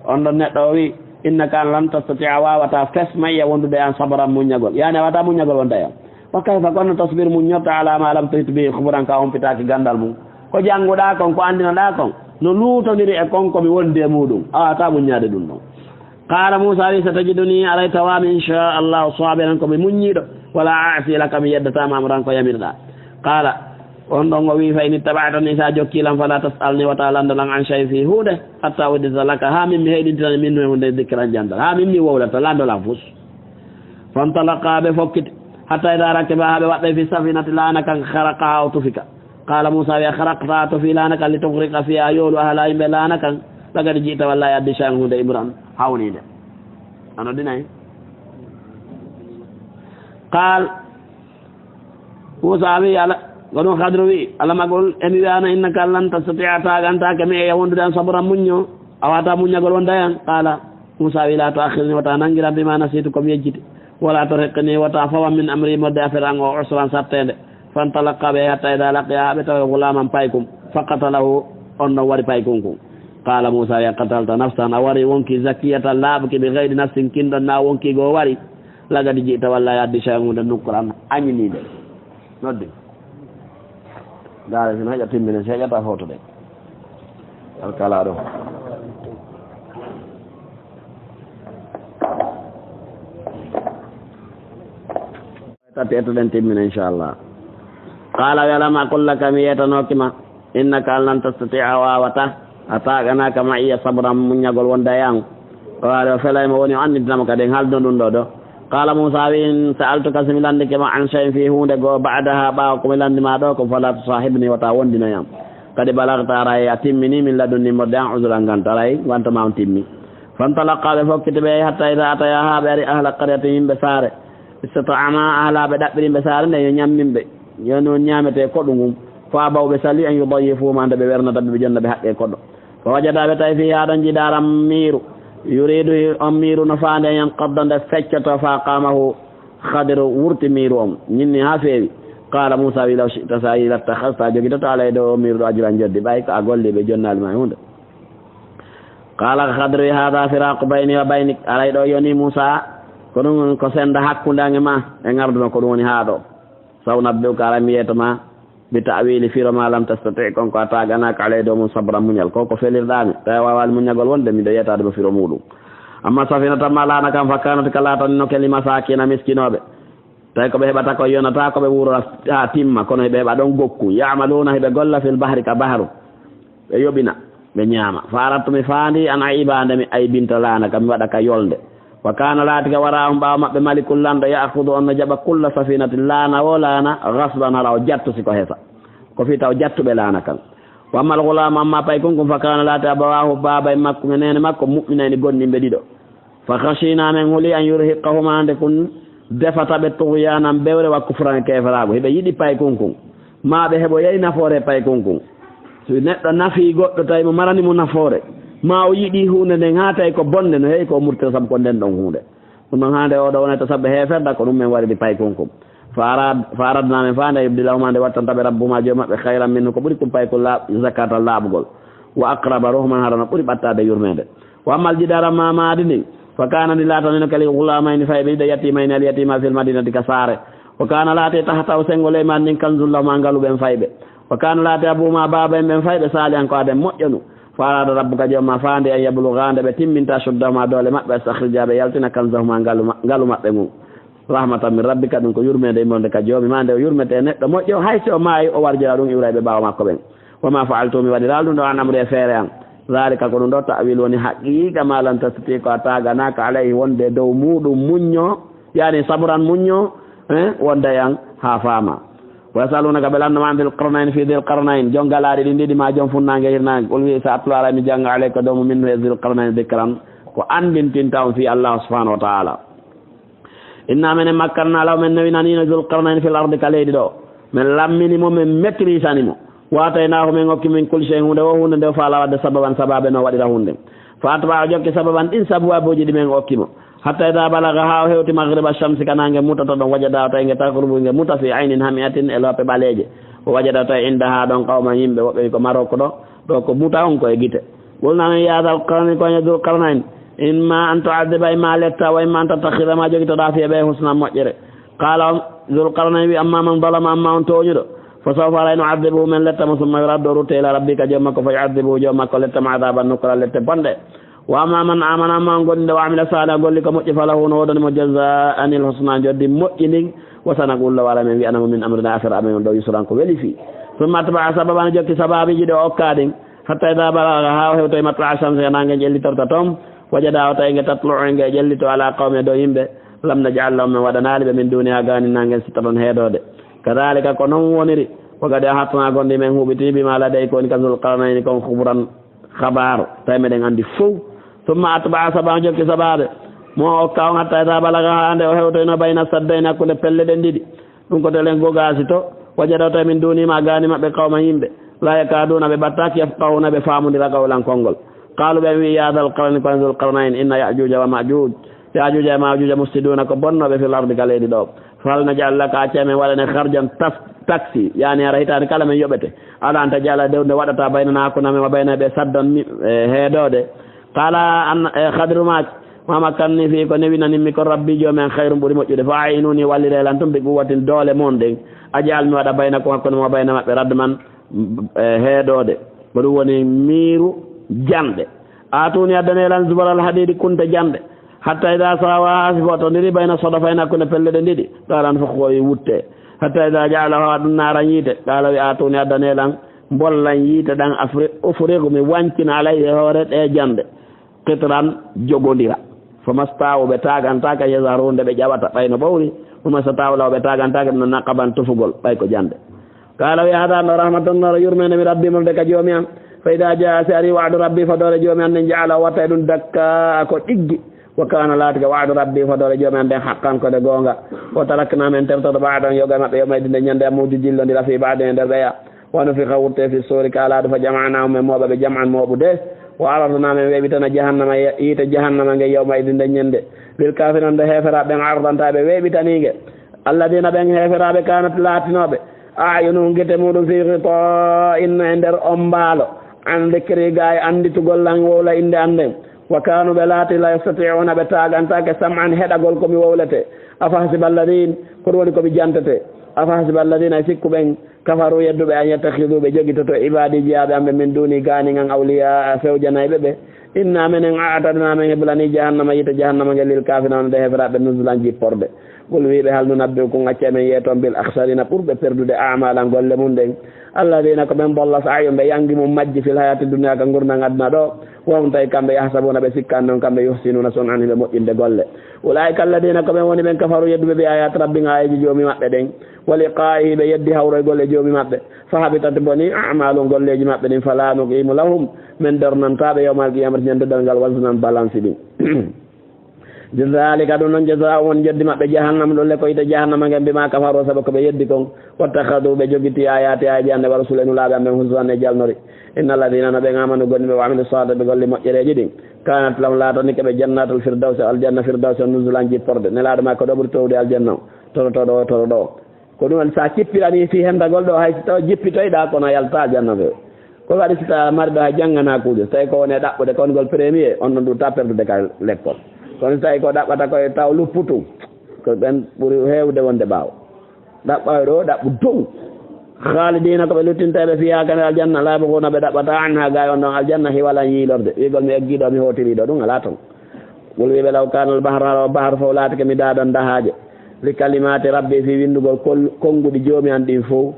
on ɗon neɗɗo o wi'i, إنك، an, لن تستطيع، a waawataa fes, معي، wondude e an, صبرا، muññagol. Yaani a waawataa muññagol wonde e an. وكيف، kono, تصبر، muññorta, على ما لم تحط به خبرا، ko a humpitaaki ganndal mum. Ko jannguɗaa kon, ko anndinoɗaa kon, no luutondiri e kon ko mi wondi e muuɗum. A waawataa muññaade ɗum ɗon. قال موسى wi'i, ستجدني، aray tawaa mi, إن شاء الله، صابرا، ko mi muññiiɗo, ولا أعصي لك، mi yeddataa ma, أمرا، ko yamirɗaa. قال، on ɗon o wi'i, فإن اتبعتني، si a jokkii lan, فلا تسألني، wata lanndo lan, عن شيء، fii huunde, حتى أحدث لك، haa min mi heyɗintinane, منه، e huunde, ذكرا، jantal, haa min mi wowlata, lanndo lan fus. فانطلقا، ɓe fokkiti, حتى إذا ركبا، haa ɓe waɗɗay, في السفينة، laana kan, خرقها، o tufi ka. قال موسى wi'i, أخرقتها، a tufii laana kan, لتغرق فيها، a yoolu أهلها، yimɓe laana kan, لقد جئت، wallay a addii, شيئا، huunde, إمرا، hawniinde. A noddinay? قال، Muusaa wi'i, ألا، Ko ɗum Khadru wi, "Alam aqul, emi wi'aano, innaka lan tastati'a, taagantaake mi e wondude an sabran muñño, a waata muññagol wonda e an?" Qala Musa wi, "La tu'akhidhni, wata nangiram, bima nasitu, ko mi yejjiti. Wala turhiqni, wata fawam min amri, modde affaire an o, usran, satteende." Fantalaqa ɓe hatta idha laqiya, ɓe tawi ghulaman paykum. Faqatalahu, on ɗon wari paykun kun. Qala Musa wi, "Qatalta nafsan, a wari wonki, zakiyatan, laaɓuki, bi ghayri nafsin, kin ɗon na wonki go wari. Lagad ji'ta, wallahi addi, shay'an, hunde, nukran, añiniinde." Noddi. Ndaare, si no heƴa timmine, si heƴata footo de. Alkala ɗo. Tati ettuɗen timmine, inchallah. Qala wi, "Alam aqul laka, mi yetanooki ma, innaka an lan tastati'a, a waawata, a taaganaka, ma'iya sabran, muññagol wonda e an." Qala, o felay mo woni o anndintanamo kadi en haalduno ɗum ɗo ɗo. Qala Musa wi, "In sa'altuka, si mi lanndike ma, an shay'in, fii huunde goo, ba'daha, ɓaawo ko mi lanndi ma ɗo ko, fala tusahibni, wata wondino e am. Qad balagta, aray a timmini, min ladunni, modde an, uzran, nganta, aray nganta ma on timmi." Fantalaqa, ɓe fokkiti ɓe, hatta idha ataya, haa ɓe ari, ahla qaryatin, yimɓe saare. Istata'ama ahla, ɓe ɗaɓɓiri yimɓe saare nden yo ñammin ɓe, yo no ñaamete koɗo ngun. Fa abaw, ɓe sali, an yudayifuhuma, nde ɓe wernata ɓe, ɓe jonna ɓe haqqe koɗo. Fa wajada, ɓe tawi, fiha, ɗon, jidaran, miiru. Yuridu, on miiru no faande, an yanqadda, nde feccoto. Fa aqamahu, Khadiru wurti miiru on, ñinni haa feewi. Qala Musa wi, "Law shi'ta, si a yiɗi, lattakhadhta, a jogitoto, alayhi, dow o miiru ɗo, ajran, joddi, ɓay ko a golli ɓe jonnaali ma e huunde." Qala Khadiru wi, "Hadha firaqu bayni wa baynik." Aray ɗo yoni Musa, ko ɗum woni ko senda hakkunde an e ma, en arduno ko ɗum woni haa ɗo. "Sa unabbi'uka, aray mi yeeto ma, bi ta'wili, firo ma, lam tastati', kon ko a taaganaaka, alayhi, dow mum, sabran, muñal." Ko ko felirɗaa mi, tawi a waawaali muññagol wonde miɗo yeetaade mo firo muuɗum. "Amma safinata, amma laana kan, fa kanat, ka laatanino ke, li masakina, miskinooɓe." Tawi ko ɓe heɓata ko yonata, ko ɓe wuurora haa timma, kono hiɓe heɓa ɗon gokku. "Ya'maluna, hiɓe golla, fil bahri, ka bahru." Ɓe yoɓina, ɓe ñaama. "Fa aradtu, mi faandi, an a'iba, nde mi aybinta laana ka, mi waɗa ka yolnde. Wa kana, laati ka, wara'ahum, ɓaawo maɓɓe, malikun, lanɗo, ya'khudhu, on no jaɓa, kulla safinatin, laana o laana, ghasban, hara o jattu, si ko hesa. Ko fii taw jattuɓe laana kan. Wa ammal ghulamu, amma paykun kun, fa kana, laati, abawahu, baaba en makko e neene makko, mu'minayni, gomɗinɓe ɗiɗo. Fa khashina, men huli, an yurhiqahuma, nde kun defata ɓe, tughyanan, bewre, wa kufran, e keeferaagu." Hiɓe yiɗi paykun kun. Maa ɓe heɓoyay nafoore e paykun kun. So neɗɗo nafii goɗɗo, tawi mo marani mo nafoore, maa o yiɗi huunde nden haa tawi ko bonde, no heewi ko o murtira sabu ko nden ɗon huunde. Ɗum ɗon haande o ɗo wonata sabu heeferda, ko ɗum men wariri paykun kun. Fa arad-, fa aradna, men faande, yubdilahuma, nde wattanta ɓe, rabbuhuma, joom maɓɓe, khayran minhu, ko ɓuri kun paykun laaɓ-, zakatan, laaɓugol. Wa aqraba ruhman, hara no ɓuri ɓattaade yurmeende. Wa ammal jidaara, amma maadi ndin, fa kana, ndi laatanino, kali ghulamayni, fayɓe ɗiɗo, yatimayni, al yatima fil madinati, ka saare. Wa kana, laati, tahtahu, senngo ley maadi ndin, kanzun lahuma, ngalu ɓen fayɓe. Wa kana, laati, abuhuma, baaba en ɓen fayɓe, salihan, ko aden moƴƴo nu. Fa arada rabbuka, joom ma faandi, an yabluga, nde ɓe timminta, ashuddahuma, doole maɓɓe, astakhrija, ɓe yaltina, kanzahuma, ngalu ma-, ngalu maɓɓe ngun. Rahmatan min rabbika, ɗum ko yurmeende immorde ka Joomi maa, nde o yurmetee neɗɗo moƴƴo, hay si o maayi, o warjora ɗum iwrayɓe ɓaawo makko ɓen. Wa ma fa'altu, mi waɗiraali ɗum ɗo, an amri, e feere an. Zalika, ko ɗum ɗo, ta'wil woni haqiiqa, ma lam tastati, ko a taaganaaka, alayhi, wonde dow muuɗum, muñño, yani sabran, muñño, eh, wonda e an, haa faama. Wa yas'alunaka, ɓe lanndoma, an Dhil Qarnayn, fii Dhil Qarnayn, jom galaaɗi ɗin ɗiɗi, maa jom funnaange e hirnaange. Qul, wi', sa atlu alayhim, mi jannga, alayka, dow ma, minhu, e Dhil Qarnayn, dhikran, ko anndintinta on fii Allah subhanahu wa ta'ala. Inna, menen, makkanna lahu, men newinaniino, Dhul Qarnayn, fil ardi, ka leydi ɗo. Men lammini mo, men maîtrisani mo. Wa ataynaahu, men okki, min kulli shay'in, huunde wo huunde nde o faala waɗde, sababan, sabaabe no waɗira huunde. Fa atba'a, o jokki sababan ɗin sabaabuuji ɗi men okki mo. Hatta idha balagha, haa o hewti, maghriba shamsi, ka naange mutata ɗon, wajada, o tawi nge, taghrubu, nge muta, fi aynin hami'atin, e loope ɓaleeje. O wajada, o tawi, indaha, ɗon, qawman, yimɓe, woɓɓe ko Maroko ɗo, ɗo ko muta on ko e gite. Qulna, men, ya Dhal Qarnayn, ko an Dhul Qarnayn, imma an tu'adhiba, imma a letta, wa imma an tattakhidha, ma jogitoɗa fii e ɓe, husnan, moƴƴere. Qala, Dhul Qarnayn wi, amma man zalama, amma on tooñuɗo, fa sawfa, aray, nu'adhibuhu, men letta mo, summa yuraddu, o rutte, ila rabbihi, ka joom makko, fa yu'adhibuhu, joom makko letta mo, adhaban nukran, lette bonɗe. Wa amma man amana, amma on gomɗinɗo, wa amila salihan, golli ko moƴƴi, falahu, no woodani mo, jazaa'anil husna, njoddi moƴƴi ndin, wa sanaqulu lahu, aray, men wi'ana mo, min amrina, affaire amen on ɗo, yusran, ko weli fii. Summa atba'a sababan, jokki sabaabiiji ɗi o okka ɗin, hatta idha balagha, haa o hewtoyi, matla'a shamsi, naange ƴellitorta ton, wajada, o tawi nge, tatlu'u, nge ƴellito, ala qawmin, dow yimɓe, lam naj'al lahum, men waɗanaali ɓe, min duniha, gaanin naange, sitran, heedoode. Kadhalika, ko non woniri, wa qad ahitna, gondi men huɓiti, bima ladayhi, ko woni ka Dhul Qarnayni kon, khubran, khabaaru, tawi meɗen anndi fow. Summa atba'a sababan, jokki sabaabe, mo o okka on, hatta idha balagha, haa nde o hewtoyno, bayna saddayni, hakkunde pelle ɗen ɗiɗi. Ɗum ko telen gogaasi to, Wajadta min dunihim, a gaani maɓɓe, qawman, yimɓe, la yakaduna, ɓe ɓattaaki, yafqahuna, ɓe faamondira, qawlan, konngol. Qalu, ɓe wi, ya dhal qarnayni, ko Dhul Qarnayni, inna Ya'juja wa Ma'juj, Ya'juja e Ma'juja, mufsiduna, ko bonnooɓe, fil ardi, ka leydi ɗo. Fahal naj'alu laka, acca men waɗane, kharjan, taf-, taksi, yani hara hitaande kala men yoɓete, ala an taj'ala, nde waɗata, baynana, hakkunde amen, wa baynahum, ɓe, saddan, mi-, e heedoode. Qala an, e Khadiru maaki, ma makkanni fi, ko newinanimmi kon Rabbi, Joomi an, khayrun, ɓuri moƴƴude. Fa a'inuni, walliree lan tun, bi quwwatin, doole mon ɗen. Aj'al, mi waɗa, baynakum, hakkunde mon, wa bayna maɓɓe, radman, e heedoode. Ko ɗum woni miiru janɗe. Atuni, addanee lan, zubaral hadidi, kunte janɗe. Hatta idha sawa, haa si fottondiri, bayna sadafayni, hakkunde pelle ɗe ɗiɗi. Qala anfukhu, o wi wutte. Hatta idha ja'alahu, haa ɗum naaran yiite. Qala, wi, atuni, addanee lan, mbollan yiite ɗan, afri-, ufrigu, mi wancina, alayhi, e hoore ɗe janɗe. Qitran, jogondira. Famasta'u, ɓe taagantake, yazharuhu, nde ɓe ƴawata, ɓay no ɓawri. Wamastata'u lahu, ɓe taagantake ɗum, naqaban, tufugol, ɓay ko janɗe. Qala, wi, hada, no rahmatun, no yurmeende, min Rabbi, mon de ka Joomi an. Fa idha jaa, si ari, wa'du Rabbi, fodoore Joomi an nden, ja'alahu, watta e ɗum, dakka, ko ɗiggi. Wa kana, laatike, wa'du Rabbi, fodoore Joomi an nden, haqqan, ko nde goonga. Wa tarakna, men tertoto, ba'dahum, yoga e maɓɓe, yawma idin, nde ñande, yammuuji, jillondira, fi ba'din, e nder ɓeya. Wa nufikha, wurte, fi suuri, kaalaaɗo, fa jama'nahum, men mooɓa ɓe, jam'an, mooɓude. Wa aradna, men weeɓitana, jahannama, yiite jahannama nge, yawma idin, nde ñande, lil kafirina, nde heeferaaɓe ɓen, ardanta ɓe weeɓitaniinge. Alladina, ɓen heeferaaɓe, kanat, laatinooɓe, a'yunuhum, gite muɗum, fi ghita'in, e nder ombaalo, an dhikri, gaa e annditugol lan, wowla innde an nden. Wa kanu, ɓe laati, la yastati'una, ɓe taagantake, sam'an, heɗagol ko mi wowlete. Afahasiba alladin, ko ɗum woni ko ɓe jantete. Afahasiba alladina, e sikku ɓen, kafaru, yedduɓe, an yattakhidu, ɓe jogitoto, ibadi, jiyaaɓe am ɓe, min duni, gaanin an, awliya, fewjanayɓe ɓe. Inna, menen, a'tadna, men heblani, jahannama, yiite jahannama nge, lil kafirina, wonde heferaaɓe, nuzulan, jipporde. Qul, wiiɓe, hal nunabbi'ukum, acca men yeeton, bil akhsarina, ɓurɓe perdude, a'malan, golle mum ɗen. Alladina, ko ɓen, dalla sa'yuhum, ɓe yangi mum majji, fil hayati dunya, ka ngurndan aduna ɗo. Wa hum, tawi kamɓe, yahsabuna, ɓe sikkan non kamɓe, yuhsinuna sun'an, hiɓe moƴƴinde golle. Ulaika alladina, ko ɓen woni ɓen, kafaru, yedduɓe, bi ayati rabbihim, aayeeji Joomi maɓɓe ɗen, wa liqa'ihi, ɓe yeddi hawroygol e Joomi maɓɓe, fa habitat, boni, a'maluhum, golleeji maɓɓe ɗin, fala nuqimu lahum, men darnantaa ɓe yawmal qiyamati, ñande darngal, waznan, balansi ɗin. Dhalika, ɗum non, jazaa'uhum, woni jeddi maɓɓe, jahannama, ɗum le ko yiite jahannama ngen, bima kafaru, sabu ko ɓe yeddi kon, wattakhadhu, ɓe jogiti, ayati, aayeeji an ɗin, wa rusuli, e nulaaɓe an ɓen, huzuwan, e jalnori. Inna alladina, no ɓen, amanu, gomɗimɓe, wa amilu salihati, ɓe golli moƴƴereeji ɗin, kanat lahum, laatanike ɓe, jannatul firdawsi, aljanna firdawsi, nuzulan, jipporde. Nelaaɗo ma, ko ɗo ɓuri toowde aljanna o, torotooɗo o, toroɗo o. Ko ɗum waɗi, sa cippirani fii hendagol ɗo, hay si taw jippitoyɗa, kono a yalta aljanna few. Ko waɗi si taw mariɗo hay janngana kuuje, so tawi ko woni e ɗaɓɓude konngol premier, on ɗon ɗum ta perdude ka lekkol. Kono so tawi ko ɗaɓɓata ko e taw lupputu, ko ɓen ɓuri heewde wonde ɓaawo. Ɗaɓɓoyɗo o ɗaɓɓu dow. Khalidina, ko ɓe luttinteeɓe, fiha, ka nder aljanna, la yabghuna, ɓe ɗaɓɓata, anha, gaa e on ɗon aljanna, hiwalan, yiilorde. Wi'gol mi eggiiɗo, mi hootiriiɗo, ɗum alaa ton. Qul, wi'ɓe, law kana al-bahru, hara o bahru fof laatike mi daadan dahaaje, li kalimati rabbi, fii winndugol kol-, konnguɗi Joomi an ɗin fof,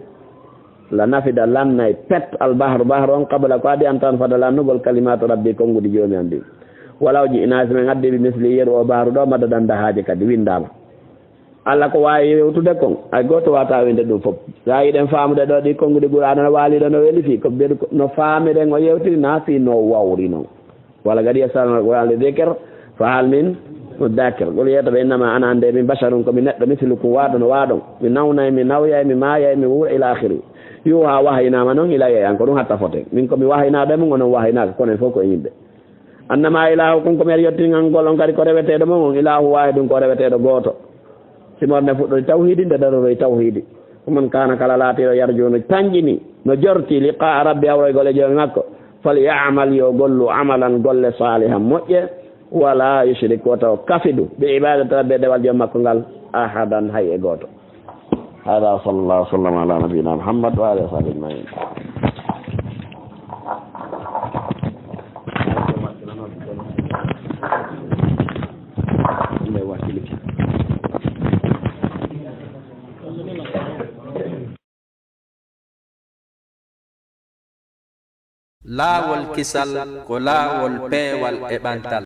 la nafida, lannay pet, al-bahru, bahru on, qabla, ko adii an tanfada, lannugol kalimatu rabbi, konnguɗi Joomi an ɗin. Walaw ji'na, si men addii, bi misli, yeru o bahru ɗo, madadan, dahaaje kadi winndaama. Alla ko waawi yewtude kon, hay gooto waawataa winnde ɗum fof. So a yiɗen faamude ɗo, ɗi konnguɗi Qur'aana no waali ɗo, no weli fii, ko ɓeɗu-, no faamiren o yewtiri, naa fii no wawri non. Wala qad yassarna al-Qur'aana lidh-dhikr, fahal min muddakir. Qul, yeeto ɓe, innama ana, annde min, basharun, ko mi neɗɗo, mislukum, waaɗo no waaɗon. Mi nawnay, mi nawyay, mi maayay, mi wuura, ila akhiri. Yuuha, wahaynaama non, ilayya, e an, ko ɗum hatta foten. Min ko mi wahaynaaɗo e mon, onon wahaynaaka, kono en fof ko en yimɓe. Annama ilahukum, ko men yottingol on kadi ko reweteeɗo mon on, ilahu wahidun, ko reweteeɗo gooto. Si morde fuɗɗori tawhiidi, nde daroroi tawhiidi. Faman kana, kala laatiiɗo, yarju, no tanƴini, no jorti, liqa'a rabbi, hawroygol e Joomi makko, falyamal, yo gollu, amalan, golle, salihan, moƴƴe, wala yushrik, wota o kafidu, bi ibadati rabbi, e dewal Joomi makko ngal, ahadan, hay e gooto. Hada, wa sallallahu wa sallam ala nabiyina Muhammad wa alihi wa sahbihi ajmain. Laawol kisal ko laawol peewal e ɓantal.